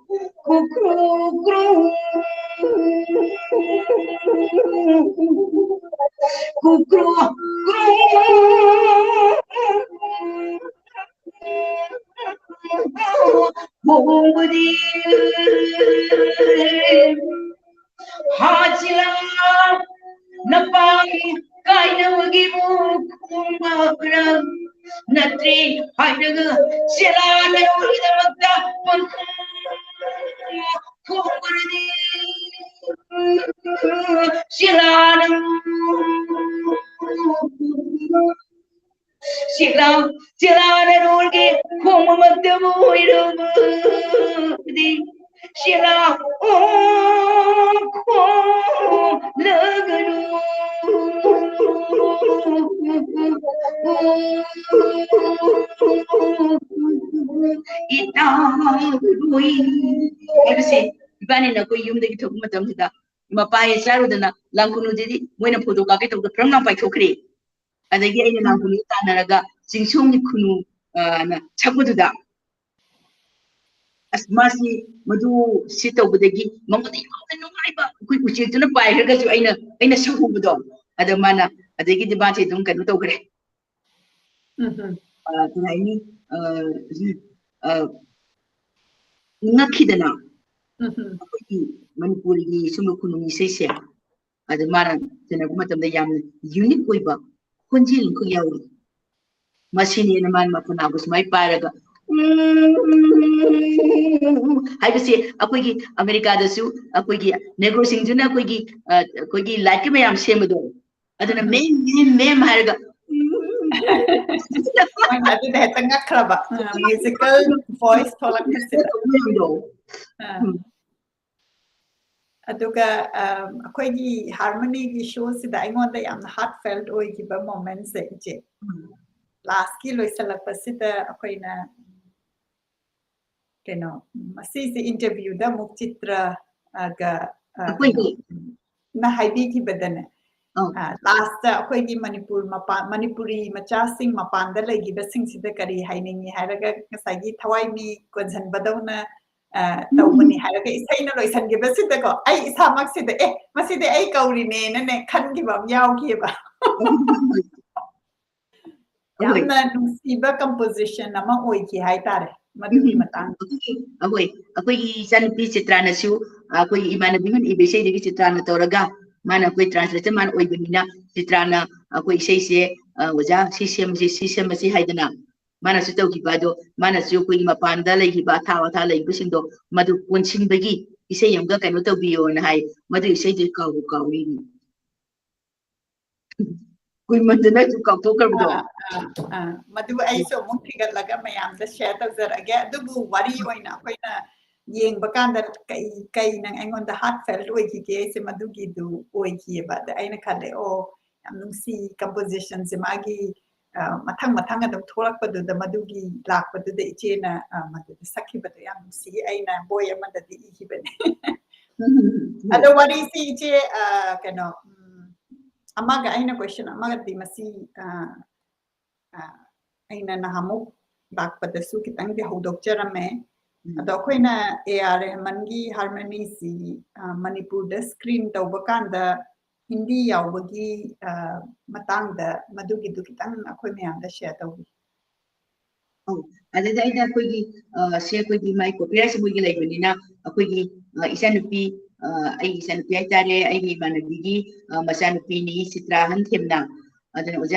ꯀꯨꯀ꯭ꯔꯨ ꯀ꯭ꯔꯨ, ꯀꯨꯀ꯭ꯔꯨ ꯀ꯭ꯔꯨ꯫ ꯍꯣꯡꯕꯗꯤ ꯍꯥꯆꯤꯂꯥ ꯅꯄꯥꯒꯤ ꯀꯥꯏꯅꯕꯒꯤ ꯃꯈꯣꯡ ꯃꯔꯛ ꯅꯠꯇ꯭ꯔꯤ ꯍꯥꯏꯔꯒ ꯁꯦꯂꯥꯅ ꯅꯪꯒꯤꯗꯃꯛꯇ ꯄꯣꯟꯈꯣꯡ ꯈꯣꯡꯕꯗꯤ ꯁꯦꯂꯥꯅ ꯆꯦꯂꯥ, ꯆꯦꯂꯥꯅ ꯅꯣꯔꯒꯤ ꯈꯣꯡꯕꯃꯛꯇꯕꯨ ꯑꯣꯏꯔꯕꯗꯤ, ꯆꯦꯂꯥ, ꯑꯣ, ꯈꯣꯡꯂꯒꯅꯨ꯫ ꯏꯇꯥ ꯍꯥꯏꯕꯁꯦ, ꯏꯕꯥꯅꯤꯅ ꯑꯩꯈꯣꯏ ꯌꯨꯝꯗꯒꯤ ꯊꯣꯛꯄ ꯃꯇꯝꯁꯤꯗ ꯃꯄꯥ ꯍꯦꯛ ꯆꯥꯔꯨꯗꯅ ꯂꯥꯡꯈꯨꯅꯨꯗꯨꯗꯤ ꯃꯣꯏꯅ ꯐꯣꯇꯣ ꯀꯥꯞꯀꯦ ꯇꯧꯕꯗ ꯐ꯭ꯔꯝ ꯂꯥꯎ ꯄꯥꯏꯊꯣꯛꯈ꯭ꯔꯦ꯫ ꯑꯗꯒꯤ ꯑꯩꯅ ꯂꯥꯡꯈꯨꯅꯨ ꯇꯥꯟꯅꯔꯒ ꯆꯤꯡꯁꯣꯡꯒꯤ ꯈꯨꯅꯨ, ꯑ, ꯅ ꯁꯛꯄꯗꯨꯗ, ꯑꯁ, ꯃꯥꯁꯤ ꯃꯗꯨ ꯁꯤ ꯇꯧꯕꯗꯒꯤ ꯃꯉꯣꯟꯗ ꯌꯥꯝꯅ ꯅꯨꯡꯉꯥꯏꯕ, ꯑꯩꯈꯣꯏ ꯎꯆꯦꯛꯇꯨꯅ ꯄꯥꯏꯈ꯭ꯔꯒꯁꯨ ꯑꯩꯅ, ꯑꯩꯅ ꯁꯛꯍꯧꯕꯗꯣ, ꯑꯗ ꯃꯥꯅ, ꯑꯗꯒꯤꯗꯤ ꯃꯥꯁꯦ ꯑꯗꯨꯝ ꯀꯩꯅꯣ ꯇꯧꯈ꯭ꯔꯦ꯫ ꯎꯝ, ꯎꯝ꯫ ꯑ, ꯀꯩ ꯍꯥꯏꯅꯤ? ꯑ, ꯎꯝ, ꯑ, ꯉꯛꯈꯤꯗꯅ꯫ ꯎꯝ, ꯎꯝ꯫ ꯑꯩꯈꯣꯏꯒꯤ ꯃꯅꯤꯄꯨꯔꯒꯤ ꯁꯨꯝꯕ ꯈꯨꯅꯨꯡ ꯏꯁꯩꯁꯦ, ꯑꯗ ꯃꯥꯅ ꯁꯦꯟꯅꯕ ꯃꯇꯝꯗ ꯌꯥꯝꯅ ꯌꯨꯅꯤꯛ ꯑꯣꯏꯕ ꯈꯣꯟꯖꯦꯜ ꯑꯃꯈꯛ ꯌꯥꯎꯏ꯫ ꯃꯁꯤꯅꯦꯅ ꯃꯥꯅ ꯃꯈꯣꯟꯅꯥꯎꯒ ꯁꯨꯃꯥꯏꯅ ꯄꯥꯏꯔꯒ, "ꯎꯝ" ꯍꯥꯏꯕꯁꯦ ꯑꯩꯈꯣꯏꯒꯤ ꯑꯃꯦꯔꯤꯀꯥꯗꯁꯨ ꯑꯩꯈꯣꯏꯒꯤ ꯅꯦꯒ꯭ꯔꯣꯁꯤꯡꯗꯨꯅ ꯑꯩꯈꯣꯏꯒꯤ, ꯑ, ꯑꯩꯈꯣꯏꯒꯤ ꯂꯥꯏꯠꯀꯤ ꯃꯌꯥꯝ ꯁꯦꯝꯕꯗꯣ, ꯑꯗꯨꯅ, ꯎꯝ, "ꯃꯦꯝ, ꯃꯦꯝ, ꯃꯦꯝ" ꯍꯥꯏꯔꯒ, ꯎꯝ꯫ ꯃꯣꯏꯅ ꯑꯗꯨꯗ ꯍꯦꯛꯇ ꯉꯛꯈ꯭ꯔꯕ, ꯑ, ꯃ꯭ꯌꯨꯖꯤꯀꯦꯜ ꯚꯣꯏꯁ ꯊꯣꯛꯂꯛꯄꯁꯤꯗ꯫ ꯃꯌꯥꯝꯗꯣ꯫ ꯑ꯫ ꯎꯝ꯫ ꯑꯗꯨꯒ, ꯑ, ꯑꯩꯈꯣꯏꯒꯤ ꯍꯥꯔꯃꯣꯅꯤꯒꯤ ꯁꯣꯁꯤꯗ ꯑꯩꯉꯣꯟꯗ ꯌꯥꯝꯅ ꯍꯥꯔꯠ ꯐꯦꯜꯠ ꯑꯣꯏꯈꯤꯕ ꯃꯣꯃꯦꯟꯠꯁꯦ, ꯏꯆꯦ꯫ ꯎꯝ꯫ ꯂꯥꯁꯀꯤ ꯂꯣꯏꯁꯤꯜꯂꯛꯄꯁꯤꯗ ꯑꯩꯈꯣꯏꯅ, ꯀꯩꯅꯣ, ꯃꯁꯤꯁꯦ ꯏꯟꯇꯔꯚ꯭ꯌꯨꯗ ꯑꯃꯨꯛ ꯆꯤꯇ꯭ꯔꯒ, ꯑ, ꯑꯩꯈꯣꯏꯒꯤ ꯀꯩꯅꯣ, ꯅ ꯍꯥꯏꯕꯤꯈꯤꯕꯗꯅꯦ, ꯑꯧ꯫ ꯑ, ꯂꯥꯁꯇ ꯑꯩꯈꯣꯏꯒꯤ ꯃꯅꯤꯄꯨꯔ ꯃꯄꯥꯟ, ꯃꯅꯤꯄꯨꯔꯤ ꯃꯆꯥꯁꯤꯡ ꯃꯄꯥꯟꯗ ꯂꯩꯈꯤꯕꯁꯤꯡꯁꯤꯗ ꯀꯔꯤ ꯍꯥꯏꯅꯤꯡꯉꯤ ꯍꯥꯏꯔꯒ ꯉꯁꯥꯏꯒꯤ ꯊꯋꯥꯏ ꯃꯤ ꯀꯣꯟꯁꯤꯟꯕꯗꯧꯅ, ꯑ, ꯇꯧꯕꯅꯤ ꯍꯥꯏꯔꯒ ꯏꯁꯩꯅ ꯂꯣꯏꯁꯤꯟꯈꯤꯕꯁꯤꯗꯀꯣ, ꯑꯩ ꯏꯁꯥꯃꯛꯁꯤꯗ, "ꯑꯦ, ꯃꯁꯤꯗꯤ ꯑꯩ ꯀꯧꯔꯤꯅꯦꯅꯅꯦ" ꯈꯟꯈꯤꯕ ꯑꯃ ꯌꯥꯎꯈꯤꯑꯕ꯫ ꯑꯍꯣꯏ꯫ ꯌꯥꯝꯅ ꯅꯨꯡꯁꯤꯕ ꯀꯝꯄꯣꯖꯤꯁꯟ ꯑꯃ ꯑꯣꯏꯈꯤ ꯍꯥꯏꯇꯥꯔꯦ ꯃꯗꯨꯒꯤ ꯎꯝ꯫ ꯃꯇꯥꯡꯗ꯫ ꯑꯩꯈꯣꯏꯒꯤ, ꯑꯍꯣꯏ, ꯑꯩꯈꯣꯏꯒꯤ ꯏꯆꯥꯅꯨꯄꯤ ꯆꯤꯇ꯭ꯔꯥꯅꯁꯨ, ꯑꯩꯈꯣꯏꯒꯤ ꯏꯃꯥꯟꯅꯕꯤ ꯑꯃꯅ ꯏꯕ ꯏꯁꯩꯗꯒꯤ ꯆꯤꯇ꯭ꯔꯥꯅ ꯇꯧꯔꯒ ꯃꯥꯅ ꯑꯩꯈꯣꯏ ꯇ꯭ꯔꯥꯟꯁꯂꯦꯇꯔ ꯃꯥꯅ ꯑꯣꯏꯕꯅꯤꯅ ꯆꯤꯇ꯭ꯔꯥꯅ ꯑꯩꯈꯣꯏ ꯏꯁꯩꯁꯦ, ꯑ, "ꯑꯣꯖꯥ, ꯁꯤ ꯁꯦꯝꯁꯤ, ꯁꯤ ꯁꯦꯝꯃꯁꯤ" ꯍꯥꯏꯗꯅ ꯃꯥꯅꯁꯨ ꯇꯧꯈꯤꯕ꯫ ꯑꯗꯣ ꯃꯥꯅꯁꯨ ꯑꯩꯈꯣꯏꯒꯤ ꯃꯄꯥꯟꯗ ꯂꯩꯈꯤꯕ ꯑꯊꯥ ꯑꯊꯥ ꯂꯩꯕꯁꯤꯡꯗꯣ ꯃꯗꯨ ꯀꯣꯟꯁꯤꯟꯕꯒꯤ ꯏꯁꯩ ꯑꯃꯒ ꯀꯩꯅꯣ ꯇꯧꯕꯤꯌꯣꯅ ꯍꯥꯏ꯫ ꯃꯗꯨ ꯏꯁꯩꯗꯨ ꯀꯥꯎꯕꯨ ꯀꯥꯎꯔꯤꯅꯤ꯫ ꯀꯨꯏꯃꯟꯗꯅ ꯑꯗꯨ ꯀꯥꯎꯊꯣꯛꯈ꯭ꯔꯕꯗꯣ꯫ ꯑꯥ, ꯑꯥ, ꯑꯥ꯫ ꯃꯗꯨ ꯑꯩꯁꯨ ꯑꯃꯨꯛ ꯊꯤꯒꯠꯂꯒ ꯃꯌꯥꯝꯗ share ꯇꯧꯖꯔꯛꯑꯒꯦ꯫ ꯑꯗꯨꯕꯨ ꯋꯥꯔꯤ ꯑꯣꯏꯅ ꯑꯩꯈꯣꯏꯅ ꯌꯦꯡꯕ ꯀꯥꯟꯗ ꯀꯩ, ꯀꯩ ꯅꯪ ꯑꯩꯉꯣꯟꯗ heartfelt ꯑꯣꯏꯈꯤꯒꯦ ꯍꯥꯏꯁꯦ ꯃꯗꯨꯒꯤꯗꯨ ꯑꯣꯏꯈꯤꯑꯕ꯫ ꯑꯗ ꯑꯩꯅ ꯈꯜꯂꯦ, "ꯑꯣ, ꯌꯥꯝ ꯅꯨꯡꯁꯤ composition ꯁꯦ ꯃꯥꯒꯤ, ꯑ, ꯃꯊꯪ ꯃꯊꯪ ꯑꯗꯨꯝ ꯊꯣꯛꯂꯛꯄꯗꯨꯗ ꯃꯗꯨꯒꯤ ꯂꯥꯛꯄꯗꯨꯗ ꯏꯆꯦꯅ, ꯑ, ꯃꯗꯨꯗ ꯁꯛꯈꯤꯕꯗꯣ ꯌꯥꯝ ꯅꯨꯡꯁꯤ꯫ ꯑꯩꯅ ꯕꯣꯏ ꯑꯃꯗꯗꯤ ꯏꯈꯤꯕꯅꯦ꯫" ꯑꯗꯣ ꯋꯥꯔꯤꯁꯤ ꯏꯆꯦ, ꯑ, ꯀꯩꯅꯣ, ꯎꯝ, ꯑꯃꯒ ꯑꯩꯅ question ꯑꯃꯒꯗꯤ ꯃꯁꯤ, ꯑ, ꯑ, ꯑꯩꯅ ꯅꯍꯥꯟꯃꯨꯛ ꯂꯥꯛꯄꯗꯁꯨ ꯈꯤꯇꯪꯗꯤ ꯍꯧꯗꯣꯛꯆꯔꯝꯃꯦ꯫ ꯎꯝ꯫ ꯑꯗꯣ ꯑꯩꯈꯣꯏꯅ A R ꯔꯦꯍꯃꯟꯒꯤ harmony ꯁꯤ, ꯑ, ꯃꯅꯤꯄꯨꯔꯗ screen ꯇꯧꯕ ꯀꯥꯟꯗ ꯍꯤꯟꯗꯤ ꯌꯥꯎꯕꯒꯤ, ꯑ, ꯃꯇꯥꯡꯗ ꯃꯗꯨꯒꯤꯗꯨ ꯈꯤꯇꯪ ꯑꯩꯈꯣꯏ ꯃꯌꯥꯝꯗ share ꯇꯧꯕꯤꯌꯨ꯫ ꯑꯧ, ꯑꯗꯨꯗ ꯑꯩꯅ ꯑꯩꯈꯣꯏꯒꯤ, ꯑ, ꯁꯦ ꯑꯩꯈꯣꯏꯒꯤ ꯃꯥꯏ copyright ꯁꯦ ꯃꯣꯏꯒꯤ ꯂꯩꯕꯅꯤꯅ ꯑꯩꯈꯣꯏꯒꯤ, ꯑ, ꯏꯆꯥꯅꯨꯄꯤ, ꯑ, ꯑꯩꯒꯤ ꯏꯆꯥꯅꯨꯄꯤ ꯍꯥꯏꯇꯥꯔꯦ, ꯑꯩꯒꯤ ꯏꯃꯥꯟꯅꯕꯤꯒꯤ, ꯑ, ꯃꯆꯥꯅꯨꯄꯤꯅꯤ ꯁꯤꯇ꯭ꯔꯥ ꯍꯟꯊꯦꯝꯅ꯫ ꯑꯗꯨꯅ ꯑꯣꯖꯥ